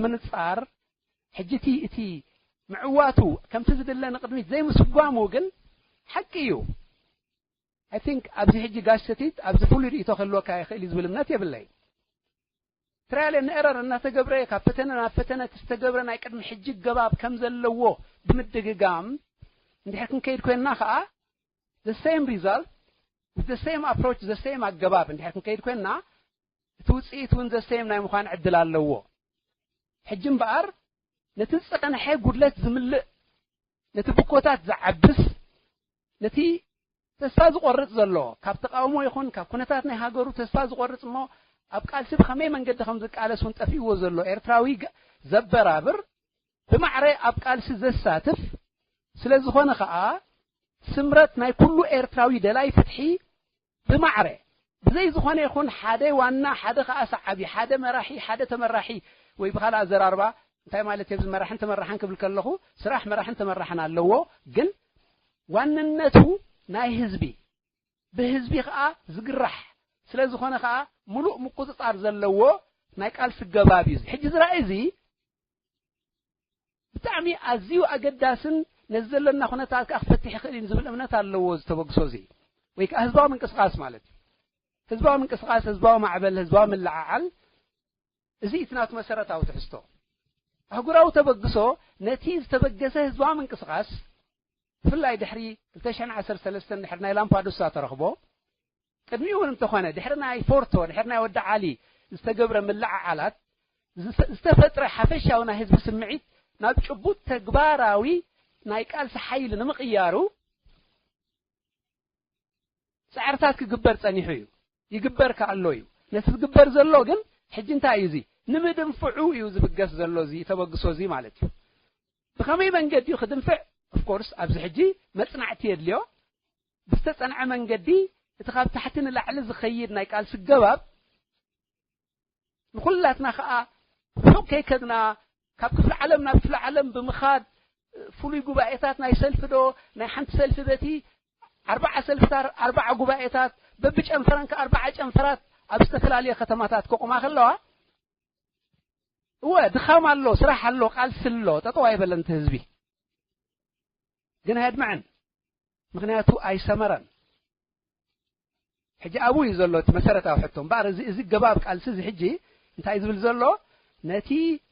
ምንጻር፣ ሕጂ እቲ፣ እቲ ምዕዋቱ ከምቲ ዝድለ ንቕድሚት ዘይምስጓሙ ግን ሓቂ እዩ። I think ኣብዚ ሕጂ ጋሽ ሰቲት ኣብዚ ፍሉይ ርእይቶ ክህልወካ ይኽእል እዩ ዝብል እምነት የብለይ። ትራያል ኤንድ ኤረር እናተገብረ፣ ካብ ፈተነ ናብ ፈተነ እቲ ዝተገብረ ናይ ቅድሚ ሕጂ ገባብ ከም ዘለዎ ብምድግጋም እንድሕር ክንከይድ ኮይንና ከዓ፣ the same result, with the same approach, the same ኣገባብ እንድሕር ክንከይድ ኮይንና፣ እቲ ውፅኢት እውን the same ናይ ምዃን ዕድል ኣለዎ። ሕጂ እምበኣር ነቲ ዝፀንሐ ጉድለት ዝምልእ፣ ነቲ ብኮታት ዝዓብስ፣ ነቲ ተስፋ ዝቆርፅ ዘሎ፣ ካብ ተቃውሞ ይኹን ካብ ኩነታት ናይ ሃገሩ ተስፋ ዝቆርፅ እሞ ኣብ ቃልሲ ብኸመይ መንገዲ ከም ዝቃለስ እውን ጠፊእዎ ዘሎ ኤርትራዊ ገ-፣ ዘበራብር፣ ብማዕረ ኣብ ቃልሲ ዘሳትፍ፣ ስለ ዝኾነ ኸኣ ስምረት ናይ ኩሉ ኤርትራዊ ደላይ ፍትሒ ብማዕረ፣ ብዘይ ዝኾነ ይኹን ሓደ ዋና፣ ሓደ ኸኣ ሰዓቢ፣ ሓደ መራሒ፣ ሓደ ተመራሒ፣ ወይ ብኻልእ ኣዘራርባ እንታይ ማለት እዩ? ኣብዚ መራሕን ተመራሕን ክብል ከለኹ፣ ስራሕ መራሕን ተመራሕን ኣለዎ፣ ግን ዋንነቱ ናይ ህዝቢ፣ ብህዝቢ ኸኣ ዝግራሕ ስለ ዝኾነ ኸኣ፣ ምሉእ ምቁጽጻር ዘለዎ ናይ ቃልሲ ገባብ እዩ። ሕጂ እዚ ራእይ እዚ ብጣዕሚ ኣዝዩ ኣገዳስን ነዚ ዘለና ኩነታት ከኣ ክፈትሕ ይኽእል እዩ ዝብል እምነት ኣለዎ፣ እዚ ተበግሶ እዚ፣ ወይ ከኣ ህዝባዊ ምንቅስቓስ ማለት እዩ። ህዝባዊ ምንቅስቓስ፣ ህዝባዊ ማዕበል፣ ህዝባዊ ምልዕዓል፣ እዚ እቲ ናቱ መሰረታዊ ትሕዝቶ። ኣህጉራዊ ተበግሶ ነቲ ዝተበገሰ ህዝባዊ ምንቅስቓስ፣ ብፍላይ ድሕሪ ክልተ ሽሕን ዓሰርተ ሰለስተን ድሕሪ ናይ ላምፓዱሳ ተረኽቦ፣ ቅድሚኡ እውን እንተኾነ፣ ድሕሪ ናይ ፎርቶ፣ ድሕሪ ናይ ወዲ ዓሊ ዝተገብረ ምልዕዓላት፣ ዝፈ-፣ ዝተፈጥረ ሓፈሻዊ ናይ ህዝቢ ስምዒት ናብ ጭቡጥ ተግባራዊ ናይ ቃልሲ ሓይሊ ንምቕያሩ ጻዕርታት ክግበር ጸኒሑ እዩ። ይግበር ከኣ ኣሎ እዩ። ነቲ ዝግበር ዘሎ ግን ሕጂ እንታይ እዩ እዚ? ንምድንፍዑ እዩ ዝብገስ ዘሎ እዚ ተበግሶ እዚ ማለት እዩ። ብኸመይ መንገዲ እዩ ክድንፍዕ? ኦፍ ኮርስ ኣብዚ ሕጂ መጽናዕቲ የድልዮ። ብዝተጸንዐ መንገዲ እቲ ካብ ታሕቲ ንላዕሊ ዝኸይድ ናይ ቃልሲ ገባብ ንኹላትና ኸኣ ርሑቕ ከይከድና፣ ካብ ክፍለ ዓለም ናብ ክፍለ ዓለም ብምኻድ፣ ፍሉይ ጉባኤታት ናይ ሰልፊ ዶ፣ ናይ ሓንቲ ሰልፊ በቲ ኣርባዓ ሰልፍታት፣ ኣርባዓ ጉባኤታት፣ በብጨንፈረን ከኣ ኣርባዓ ጨንፈራት ኣብ ዝተፈላለየ ከተማታት ከቑማ ከለዋ፣ እወ፣ ድኻም ኣሎ፣ ስራሕ ኣሎ፣ ቃልሲ ኣሎ፣ ጠጠው ኣይበለን እቲ ህዝቢ። ግን ኣየድምዐን። ምኽንያቱ ኣይሰመረን። ሕጂ ኣብኡ እዩ ዘሎ እቲ መሰረታዊ ሕቶ። እምበኣር እዚ፣ እዚ ገባብ ቃልሲ እዚ ሕጂ እንታይ ዝብል ዘሎ? ነቲ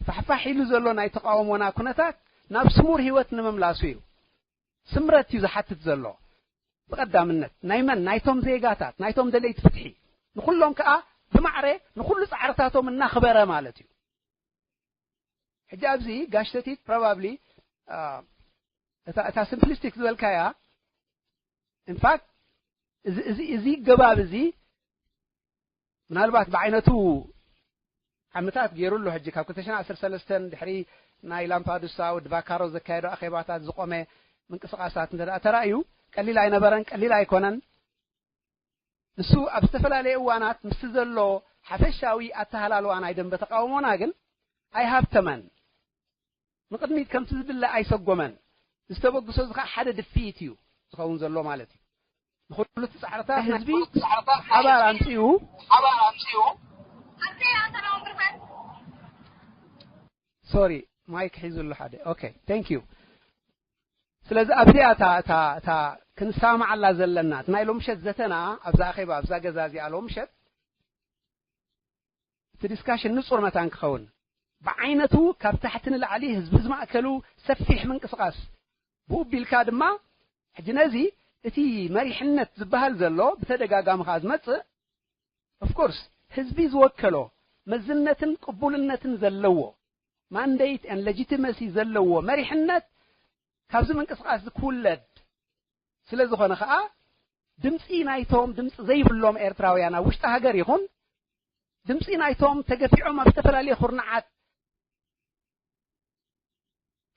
ፋሕፋሕ ኢሉ ዘሎ ናይ ተቃውሞና ኩነታት ናብ ስሙር ህይወት ንምምላሱ እዩ። ስምረት እዩ ዝሓትት ዘሎ። ብቐዳምነት ናይ መን? ናይቶም ዜጋታት፣ ናይቶም ደለይቲ ፍትሒ። ንኹሎም ከኣ ብማዕረ ንኹሉ ጻዕርታቶም እናኽበረ ማለት እዩ። ሕጂ ኣብዚ ጋሽ ሰቲት ፕሮባብሊ፣ አ፣ እታ፣ እታ ሲምፕሊስቲክ ዝበልካያ፣ ኢንፋክት፣ እዚ፣ እዚ፣ እዚ ገባብ እዚ ምናልባት ብዓይነቱ ዓመታት ገይሩ ኣሎ። ሕጂ ካብ ክልተ ሽሕን ዓሰርተ ሰለስተን ድሕሪ ናይ ላምፓዱሳ ወዲ ቫካሮ ዘካየዶ ኣኼባታት ዝቆመ ምንቅስቓሳት እንተ ደኣ ተራእዩ ቀሊል ኣይነበረን፣ ቀሊል ኣይኮነን። ንሱ ኣብ ዝተፈላለየ እዋናት ምስቲ ዘሎ ሓፈሻዊ ኣተሃላልዋ ናይ ደንበ ተቃውሞና ግን ኣይሃብተመን። ንቕድሚት ከምቲ ዝድለ ኣይሰጎመን። እዚ ተበግሶ እዚ ኸዓ ሓደ ድፍኢት እዩ ዝኸውን ዘሎ ማለት እዩ። ንኹሉ እቲ ጻዕርታት ህዝቢ ሓባር ኣምጺኡ። ሶሪ፣ ማይክ ሒዙ ኣሎ ሓደ። ኦኬ፣ ታንክ ዩ። ስለዚ ኣብዚኣ እታ፣ እታ፣ እታ ክንሰማማዓላ ዘለና፣ እቲ ናይ ሎምሸት ዘተና ኣብዛ ኣኼባ፣ ኣብዛ ገዛ እዚኣ ሎምሸት፣ እቲ ዲስካሽን ንጹር መታን ክኸውን፣ ብዓይነቱ ካብ ታሕቲ ንላዕሊ ህዝቢ ዝማእከሉ ሰፊሕ ምንቅስቓስ፣ ብኡ ቢልካ ድማ፣ ሕጂ ነዚ እቲ መሪሕነት ዝበሃል ዘሎ ብተደጋጋሚ ከኣ ዝመጽእ፣ ኦፍ ኮርስ፣ ህዝቢ ዝወከሎ፣ መዝነትን ቅቡልነትን ዘለዎ፣ ማንዴት ኤንድ ሌጂቲመሲ ዘለዎ መሪሕነት ካብዚ ምንቅስቓስ እዚ ክውለድ ስለ ዝኾነ ከኣ፣ ድምጺ ናይቶም ድምጺ ዘይብሎም ኤርትራውያን ኣብ ውሽጢ ሃገር ይኹን፣ ድምጺ ናይቶም ተገፊዖም ኣብ ዝተፈላለየ ኩርናዓት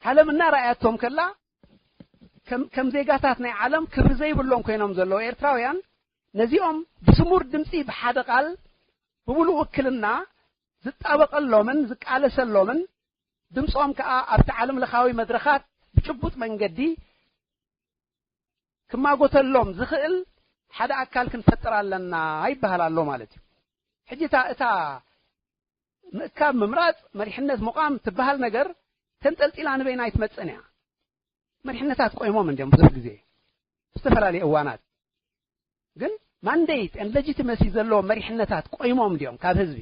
ዓለም እናረኣያቶም ከላ፣ ከም፣ ከም ዜጋታት ናይ ዓለም ክብሪ ዘይብሎም ኮይኖም ዘለዉ ኤርትራውያን፣ ነዚኦም ብስሙር ድምጺ ብሓደ ቃል፣ ብምሉእ ውክልና ዝጣበቐሎምን ዝቃለሰሎምን፣ ድምጾም ከኣ ኣብቲ ዓለም ለኻዊ መድረኻት ብጭቡጥ መንገዲ ክማጎተሎም ዝኽእል ሓደ ኣካል ክንፈጥር ኣለና ይበሃል ኣሎ ማለት እዩ። ሕጂ እታ፣ እታ ምእካብ፣ ምምራጽ፣ መሪሕነት ምቋም ትበሃል ነገር ተንጠልጢላ ንበይና ኣይትመጽእን እያ። መሪሕነታት ቆይሞም እንዲዮም ብዙሕ ግዜ፣ ዝተፈላለዩ እዋናት። ግን ማንዴት and legitimacy ዘለዎም መሪሕነታት ቆይሞም እንዲዮም ካብ ህዝቢ፣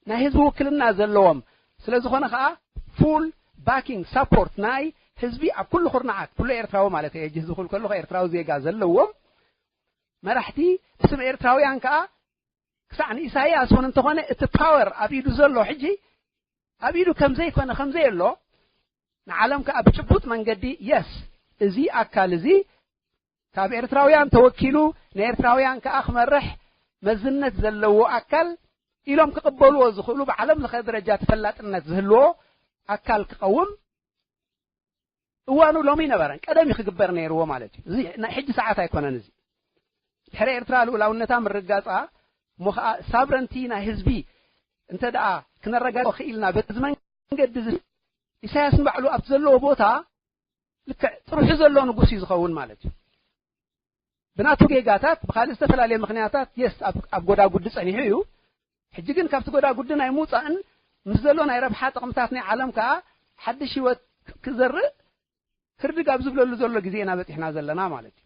ናይ ህዝቢ ውክልና ዘለዎም። ስለ ዝኾነ ከኣ ፉል ባኪንግ ሳፖርት ናይ ህዝቢ ኣብ ኩሉ ኩርናዓት፣ ኩሉ ኤርትራዊ ማለት እየ፣ ሕጂ ህዝቢ ክብል ከለኹ ኤርትራዊ ዜጋ ዘለዎም መራሕቲ ብስም ኤርትራውያን ከኣ ክሳዕ ንኢሳያስ እውን እንተኾነ እቲ ፓወር ኣብ ኢዱ ዘሎ ሕጂ ኣብ ኢዱ ከም ዘይኮነ ከም ዘየሎ ንዓለም ከኣ ብጭቡጥ መንገዲ የስ እዚ ኣካል እዚ ካብ ኤርትራውያን ተወኪሉ ንኤርትራውያን ከኣ ክመርሕ መዝነት ዘለዎ ኣካል ኢሎም ክቕበልዎ ዝኽእሉ ብዓለም ለኸ ደረጃ ተፈላጥነት ዝህልዎ ኣካል ክቐውም እዋኑ ሎሚ ነበረን ቀደም እዩ ክግበር ነይርዎ ማለት እዩ። እዚ ናይ ሕጂ ሰዓት ኣይኮነን። እዚ ድሕሪ ኤርትራ ልኡላውነታ ምርጋጻ እሞ ከዓ ሳብረንቲ ናይ ህዝቢ እንተ ደኣ ክነረጋግጾ ክኢልና በዚ መንገዲ እዚ ኢሳያስ ንባዕሉ ኣብቲ ዘለዎ ቦታ ልክዕ ጥርሑ ዘሎ ንጉስ እዩ ዝኸውን ማለት እዩ። ብናቱ ጌጋታት ብካልእ ዝተፈላለየ ምክንያታት የስ ኣብ ጎዳጉዲ ጸኒሑ እዩ። ሕጂ ግን ካብቲ ጎዳጉዲ ናይ ምውጻእን ምስ ዘሎ ናይ ረብሓ ጥቕምታት ናይ ዓለም ከኣ ሓድሽ ህይወት ክዘርእ ህርድግ ኣብ ዝብለሉ ዘሎ ግዜ ኢና በጺሕና ዘለና ማለት እዩ።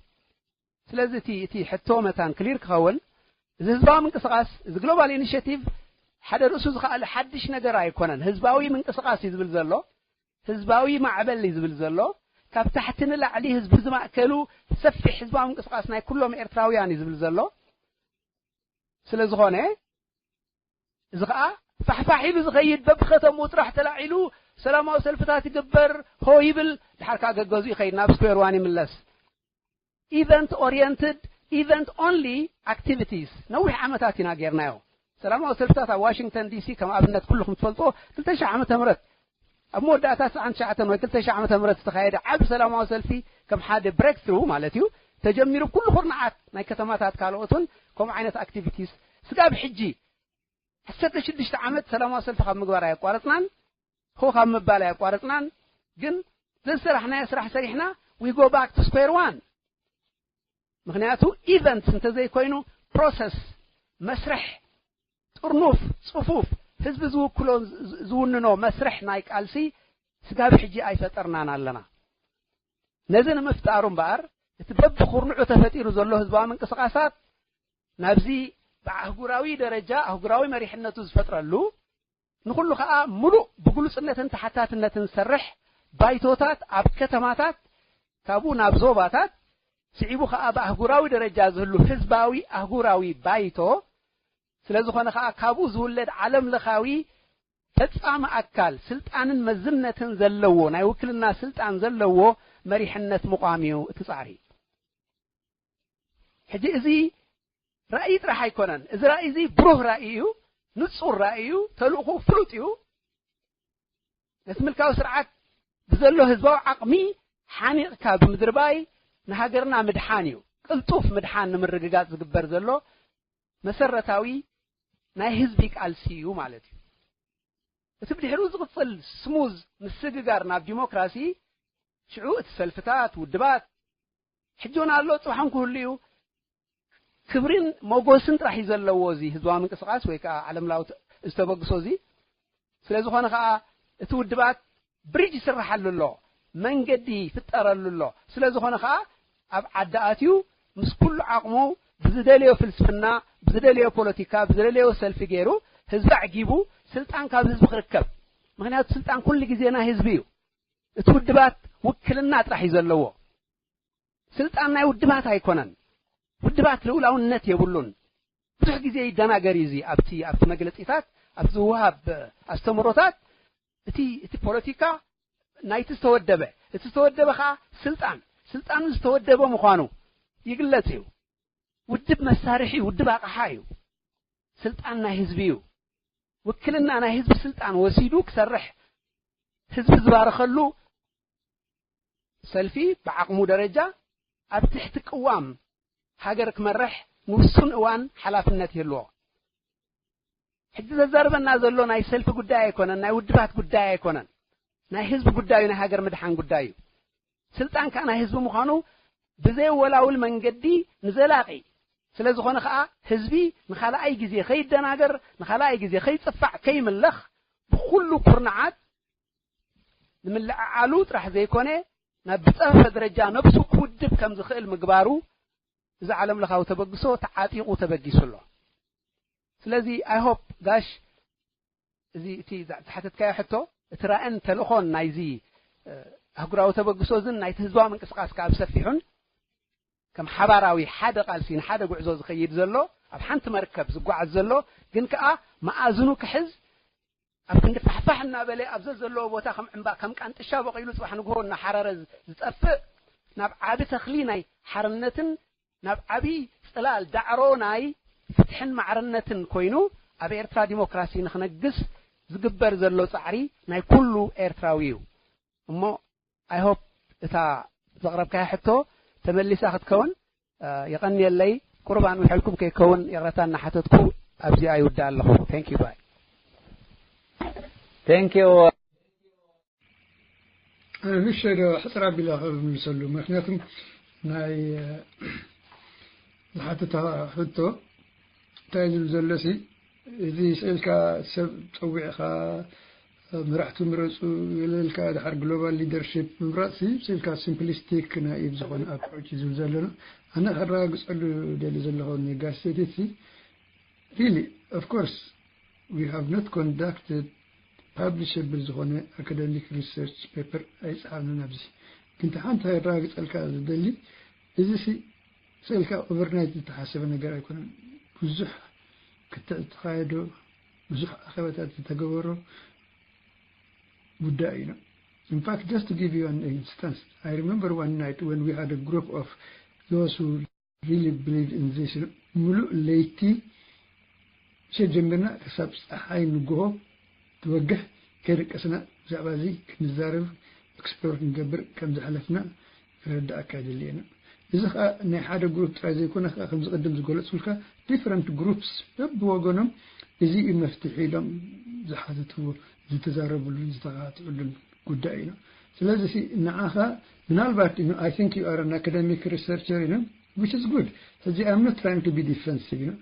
ስለዚ እቲ እቲ ሕቶ መታን ክሊር ክኸውን እዚ ህዝባዊ ምንቅስቃስ እዚ ግሎባል ኢኒሽቲቭ ሓደ ርእሱ ዝኸኣለ ሓድሽ ነገር ኣይኮነን። ህዝባዊ ምንቅስቃስ እዩ ዝብል ዘሎ፣ ህዝባዊ ማዕበል እዩ ዝብል ዘሎ፣ ካብ ታሕቲ ንላዕሊ ህዝቢ ዝማእከሉ ሰፊሕ ህዝባዊ ምንቅስቃስ ናይ ኩሎም ኤርትራውያን እዩ ዝብል ዘሎ። ስለ ዝኾነ እዚ ኸኣ ፋሕፋሕ ኢሉ ዝኸይድ በብኸተምኡ ጥራሕ ተላዒሉ ሰላማዊ ሰልፍታት ይግበር ሆ ይብል ድሓር ከኣ ገገዙ ይኸይድ ናብ ስኩዌር ዋን ይምለስ። Event oriented, event only activities ነዊሕ ዓመታት ኢና ጌርናዮ። ሰላማዊ ሰልፍታት ኣብ ዋሽንግተን ዲሲ ከም ኣብነት ኩልኹም ትፈልጥዎ ክልተ ሺሕ ዓመተ ምህረት ኣብ መወዳእታ ትስዓን ትሽዓተን ወይ ክልተ ሺሕ ዓመተ ምህረት ዝተኻየደ ዓቢ ሰላማዊ ሰልፊ ከም ሓደ ብሬክ ትሩ ማለት እዩ ተጀሚሩ ኩሉ ኩርናዓት ናይ ከተማታት ካልኦትን ከምኡ ዓይነት ኣክቲቪቲስ ስጋብ ሕጂ ዓሰርተ ሽዱሽተ ዓመት ሰላማዊ ሰልፊ ካብ ምግባር ኣየቋረጽናን ሆ ካብ ምባል ኣየቋረጽናን ግን ዘዝሰራሕናዮ ስራሕ ሰሪሕና we go back to square one ምክንያቱ ኢቨንት እንተዘይኮይኑ ፕሮሰስ መስርሕ ጥርኑፍ ጽፉፍ ህዝቢ ዝውክሎ ዝውንኖ መስርሕ ናይ ቃልሲ ስጋብ ሕጂ ኣይፈጠርናን ኣለና ነዚ ንምፍጣሩ እምበኣር እቲ በብኩርንዑ ተፈጢሩ ዘሎ ህዝባዊ ምንቅስቃሳት ናብዚ ብኣህጉራዊ ደረጃ ኣህጉራዊ መሪሕነቱ ዝፈጥረሉ ንኹሉ ከኣ ሙሉእ ብግሉጽነትን ተሓታትነትን ዝሰርሕ ባይቶታት ኣብ ከተማታት ካብኡ ናብ ዞባታት ስዒቡ ከኣ ብኣህጉራዊ ደረጃ ዝህሉ ህዝባዊ ኣህጉራዊ ባይቶ ስለ ዝኾነ ከኣ ካብኡ ዝውለድ ዓለም ለኻዊ ፈጻሚ ኣካል ስልጣንን መዝነትን ዘለዎ ናይ ውክልና ስልጣን ዘለዎ መሪሕነት ምቋም እዩ እቲ ጻዕሪ። ሕጂ እዚ ራእይ ጥራሕ ኣይኮነን። እዚ ራእይ እዚ ብሩህ ራእይ እዩ፣ ንጹር ራእይ እዩ፣ ተልእኾ ፍሉጥ እዩ። ነቲ ምልካዊ ስርዓት ብዘሎ ህዝባዊ ዓቕሚ ሓኒቕካ ብምድርባይ ንሃገርና ምድሓን እዩ። ቅልጡፍ ምድሓን ንምርግጋጽ ዝግበር ዘሎ መሰረታዊ ናይ ህዝቢ ቃልሲ እዩ ማለት እዩ። እቲ ብድሕሪኡ ዝቕጽል ስሙዝ ምስግጋር ናብ ዲሞክራሲ ሽዑ እቲ ሰልፍታት፣ ውድባት ሕጂ እውን ኣሎ፣ ጽባሕ እውን ክህሉ እዩ። ክብሪን ሞጎስን ጥራሕ እዩ ዘለዎ እዚ ህዝባዊ ምንቅስቃስ ወይ ከዓ ዓለም ላዊ ዝተበግሶ እዚ ስለ ዝኾነ ከዓ እቲ ውድባት ብሪጅ ይስራሓሉ ኣሎ፣ መንገዲ ይፍጠረሉ ኣሎ። ስለ ዝኾነ ከዓ ኣብ ዓዲ ኣትዩ ምስ ኩሉ ዓቕሙ ብዝደለዮ ፍልስፍና፣ ብዝደለዮ ፖለቲካ፣ ብዝደለዮ ሰልፊ ገይሩ ህዝቢ ኣዕጊቡ ስልጣን ካብ ህዝቢ ክርከብ። ምክንያቱ ስልጣን ኩሉ ግዜ ናይ ህዝቢ እዩ። እቲ ውድባት ውክልና ጥራሕ እዩ ዘለዎ። ስልጣን ናይ ውድባት ኣይኮነን። ውድባት ልኡላውነት የብሉን። ብዙሕ ግዜ ይደናገር እዩ እዚ ኣብቲ ኣብቲ መግለጺታት ኣብቲ ዝወሃብ ኣስተምሮታት እቲ እቲ ፖለቲካ ናይቲ ዝተወደበ እቲ ዝተወደበ ከዓ ስልጣን ስልጣኑ ዝተወደበ ምዃኑ ይግለጽ እዩ። ውድብ መሳርሒ ውድብ ኣቕሓ እዩ። ስልጣን ናይ ህዝቢ እዩ። ውክልና ናይ ህዝቢ ስልጣን ወሲዱ ክሰርሕ ህዝቢ ዝባረኸሉ ሰልፊ ብዓቕሙ ደረጃ ኣብ ትሕቲ ቅዋም ሃገር ክመርሕ ንውሱን እዋን ሓላፍነት ይህልዎ። ሕጂ ዘዛርበና ዘሎ ናይ ሰልፊ ጉዳይ ኣይኮነን፣ ናይ ውድባት ጉዳይ ኣይኮነን። ናይ ህዝቢ ጉዳዩ ናይ ሃገር ምድሓን ጉዳይ እዩ። ስልጣን ከዓ ናይ ህዝቢ ምዃኑ ብዘይወላውል መንገዲ ንዘላቒ ስለ ዝኾነ ኸኣ ህዝቢ ንኻልኣይ ግዜ ከይደናገር፣ ንኻልኣይ ግዜ ከይጽፋዕ፣ ከይምለኽ ብኹሉ ኩርናዓት ንምልዕዓሉ ጥራሕ ዘይኮነ ናብ ብጸፈፈ ደረጃ ነብሱ ክውድብ ከም ዝኽእል ምግባሩ እዚ ዓለም ለኻዊ ተበግሶ ተዓጢቑ ተበጊሱ ኣሎ። ስለዚ I hope ጋሽ እዚ እቲ ዝሓተትካዮ ሕቶ እቲ ራእን ተልእኾን ናይዚ ኣህጉራዊ ተበግሶ ዝን ናይቲ ህዝባዊ ምንቅስቃስ ካብ ሰፊሑን ከም ሓባራዊ ሓደ ቃልሲ ንሓደ ጉዕዞ ዝኸይድ ዘሎ ኣብ ሓንቲ መርከብ ዝጓዓዝ ዘሎ ግን ከኣ መኣዝኑ ክሕዝ ኣብ ክንዲ ፋሕፋሕ እናበለ ኣብ ዘዘለዎ ቦታ ከም ዕምባ ከም ቃንጥሻ በቒሉ ጽባሕ ንግሆ እናሓረረ ዝጠፍእ ናብ ዓቢ ተኽሊ ናይ ሓርነትን ናብ ዓቢ ጽላል ዳዕሮ ናይ ፍትሕን ማዕርነትን ኮይኑ ኣብ ኤርትራ ዲሞክራሲ ንኽነግስ ዝግበር ዘሎ ጻዕሪ ናይ ኩሉ ኤርትራዊ እዩ። እሞ I hope እታ ዘቕረብካያ ሕቶ ተመሊሳ ክትከውን የቐንየለይ። ቁርባን ውሕልኩም ከይከውን ይቕረታ እናሓተትኩ ኣብዚኣ ይውዳ ኣለኹ። Thank you bye። Thank you። ንእሽተይ ዶ ሕፅር ኣቢለ ክምልሰሉ፣ ምክንያቱም ናይ ዝሓተታ ሕቶ እንታይ ዝብል ዘሎ ሲ፣ እዚ ስእልካ ሰብ ፀዊዕካ መራሕቲ ምረፁ ኢልካ ድሓር ግሎባል ሊደርሽፕ ምምራፅ ሲ ስእልካ ሲምፕሊስቲክ ናይ ኢብ ዝኾነ ኣፕሮች ዝብል ዘሎ ነው። ኣነ ከረጋግፀሉ ደሊ ዘለኹ ንጋሽ ሴቲት ሲ really of course we have not conducted publishable ዝኾነ academic research paper ኣይፀሓፍናን ኣብዚ። ግን ሓንቲ ከረጋግፀልካ ዝደሊ፣ እዚ ሲ ስእልካ ኦቨርናይት ዝተሓሰበ ነገር ኣይኮነን። ብዙሕ ክትዕ ዝተኻየዶ፣ ብዙሕ ኣኼባታት ዝተገበሮ ጉዳይ እዩ። In fact, just to give you an instance, I remember one night when we had a group of those who really believe in this, ሙሉእ ለይቲ ሸ ጀምርና ክሳብ ፀሓይ ንግሆ ትወግሕ ከይደቀስና ብዛዕባ እዚ ክንዛረብ፣ ኤክስፕሎር ክንገብር ከም ዝሓለፍና ክረዳእካ ይደሊ እየ። እዚ ከዓ ናይ ሓደ ግሩፕ ጥራይ ዘይኮነ ከዓ ከምዚ ቅድም ዝገለፅኩልካ ዲፍረንት ግሩፕስ በብወገኖም እዚ እዩ መፍትሒ ኢሎም ዝሓተትዎ ዝተዛረብሉን ዝተኻትዕሉን ጉዳይ እዩ። ስለዚ ንዓኻ ምናልባት I think you are an academic researcher you know which is good። ሕዚ I'm not trying to be defensive you know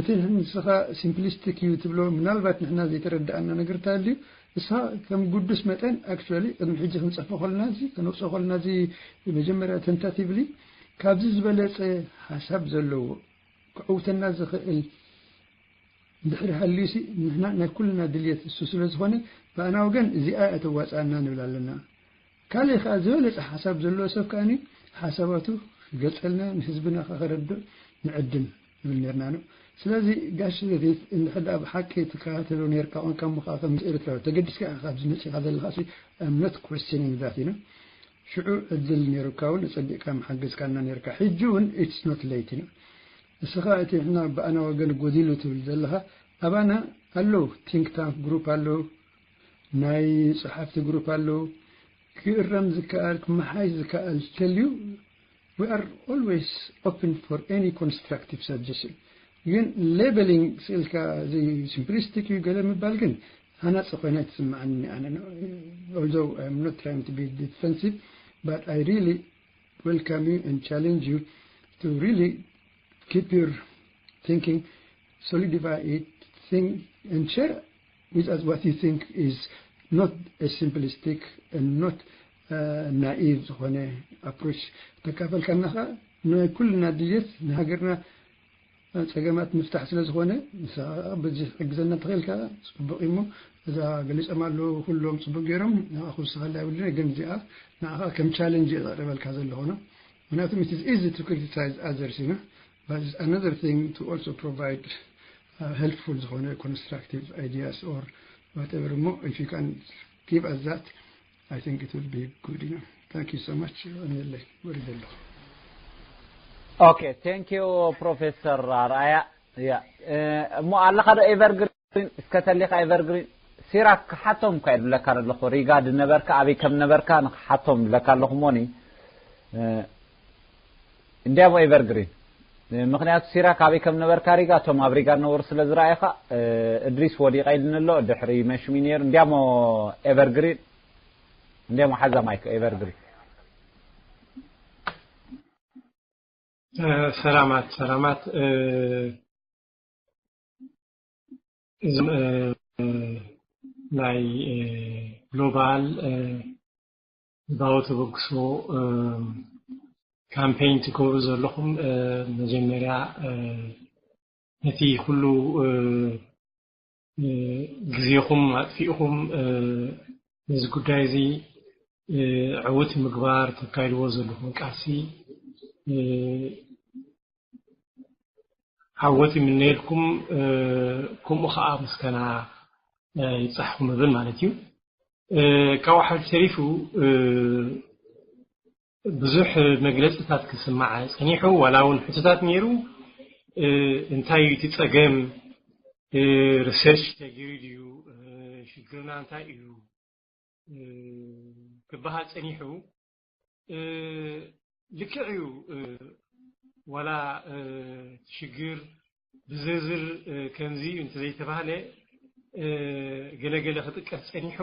እቲ ንስኻ ሲምፕሊስቲክ እዩ ትብሎ ምናልባት ንሕና ዘይተረዳእና ነገር ተሃልዩ ንስኻ ከም ግዱስ መጠን actually ቅድሚ ሕጂ ክንፅሕፎ ከለና እዚ ከነውፅኦ ከለና እዚ መጀመርያ ተንታቲቭሊ ካብዚ ዝበለፀ ሓሳብ ዘለዎ ክዕውተና ዝኽእል እንድሕር ሃልዩሲ ንሕና ናይ ኩልና ድልየት እሱ ስለ ዝኾነ ብኣና ወገን እዚኣ እያ ተዋፅኣና ንብል ኣለና። ካልእ ከዓ ዝበለፀ ሓሳብ ዘለዎ ሰብ ከዓኒ ሓሳባቱ ክገልፀልና ንህዝብና ከዓ ከረድእ ንዕድም ንብል ነርና ነው። ስለዚ ጋሽ ዘቤት እንድሕር ደኣ ብሓቂ ትከታተሎ ነርካ ኮንካ እሞ ከዓ ከም ኤርትራዊ ተገዲስካ ኢኻ ካብዚ መፂኻ ዘለኻ ሲ I'm not questioning that you know ሽዑ ዕድል ነይሩካ እውን ኣጸቢቕካ ምሓገዝካና ነይርካ። ሕጂ እውን it's not late you know እስኻ እቲ ንሕና ብኣና ወገን ጎዲሉ ትብል ዘለኻ ኣባና ኣለዉ think tank group ኣለዉ ናይ ጸሓፍቲ group ኣለዉ ክእረም ዝከኣል ክመሓየሽ ዝከኣል ተልዩ we are always open for any constructive suggestion ግን labeling ስእልካ እዚ simplistic እዩ ገለ ምባል ግን ሃናፂ ኮይና ኣይትስምዓኒ ኣነ although I'm not trying to be defensive but I really welcome you and challenge you to really keep your thinking solidify it think and share with us what you think is not a simplistic and not naive ዝኾነ approach ተካፈልካና ኸዓ ናይ ኩልና ድልየት ንሃገርና ፀገማት ምፍታሕ ስለ ዝኾነ ንስኻ በዚ ክትሕግዘና እንተኽእል ከዓ ፅቡቕ እዩ እሞ እዛ ገሊፆም ኣለዉ ኩሎም ፅቡቕ ገይሮም ንዓ ክውስኸላ የብሉን ግን እዚኣ ንዓኻ ከም challenge እየ ዘቕርበልካ ዘለኹ ነው ምክንያቱም it is easy to criticize others you know but it's another thing to also provide helpful ዝኾነ constructive ideas or whatever እሞ if you can give us that I think it will be good you know thank you so much ኣሜለይ ወሪደ ኣለኹ okay thank you professor ኣርኣያ እሞ ኣለኻ ዶ evergreen እስከ ተሊኻ evergreen ሲራክ ክሓቶም እኳ እየ ዝብለካ ዘለኹ ሪጋ ድነበርካ ኣበይ ከም ነበርካ ንክሓቶም ዝብለካ ኣለኹ ሞኒ እንዲያሞ evergreen ምክንያቱ ሲራክ ኣበይ ከም ነበርካ ሪጋ እቶም ኣብ ሪጋ ነበሩ ስለ ዝረኣዩኻ እድሪስ ወዲቐ ኢልኒ ኣሎ ድሕሪ መሽሚ ነይሩ እንዲያሞ evergreen እንዲያሞ ሓዛ ማይክ evergreen ሰላማት ሰላማት። እዞም ናይ ግሎባል ህዝባዊ ተበግሶ ካምፔን ትገብሩ ዘለኹም፣ መጀመርያ ነቲ ኩሉ ግዜኹም ኣጥፊእኹም ነዚ ጉዳይ እዚ ዕውት ምግባር ተካይድዎ ዘለኹም ቃልሲ ዓወት ይምነየልኩም። ከምኡ ከዓ ምስጋና ይብፃሕኩም እብል ማለት እዩ። ካብኡ ሓሊፉ ተሪፉ ብዙሕ መግለፅታት ክስማዕ ፀኒሑ፣ ዋላ እውን ሕቶታት ነይሩ። እንታይ እዩ እቲ ፀገም? ሪሰርች ተገይሩ ድዩ? ሽግርና እንታይ እዩ ክበሃል ፀኒሑ። ልክዕ እዩ። ዋላ ሽግር ብዝርዝር ከምዚ እዩ እንተዘይተባህለ፣ ገለገለ ክጥቀስ ፀኒሑ።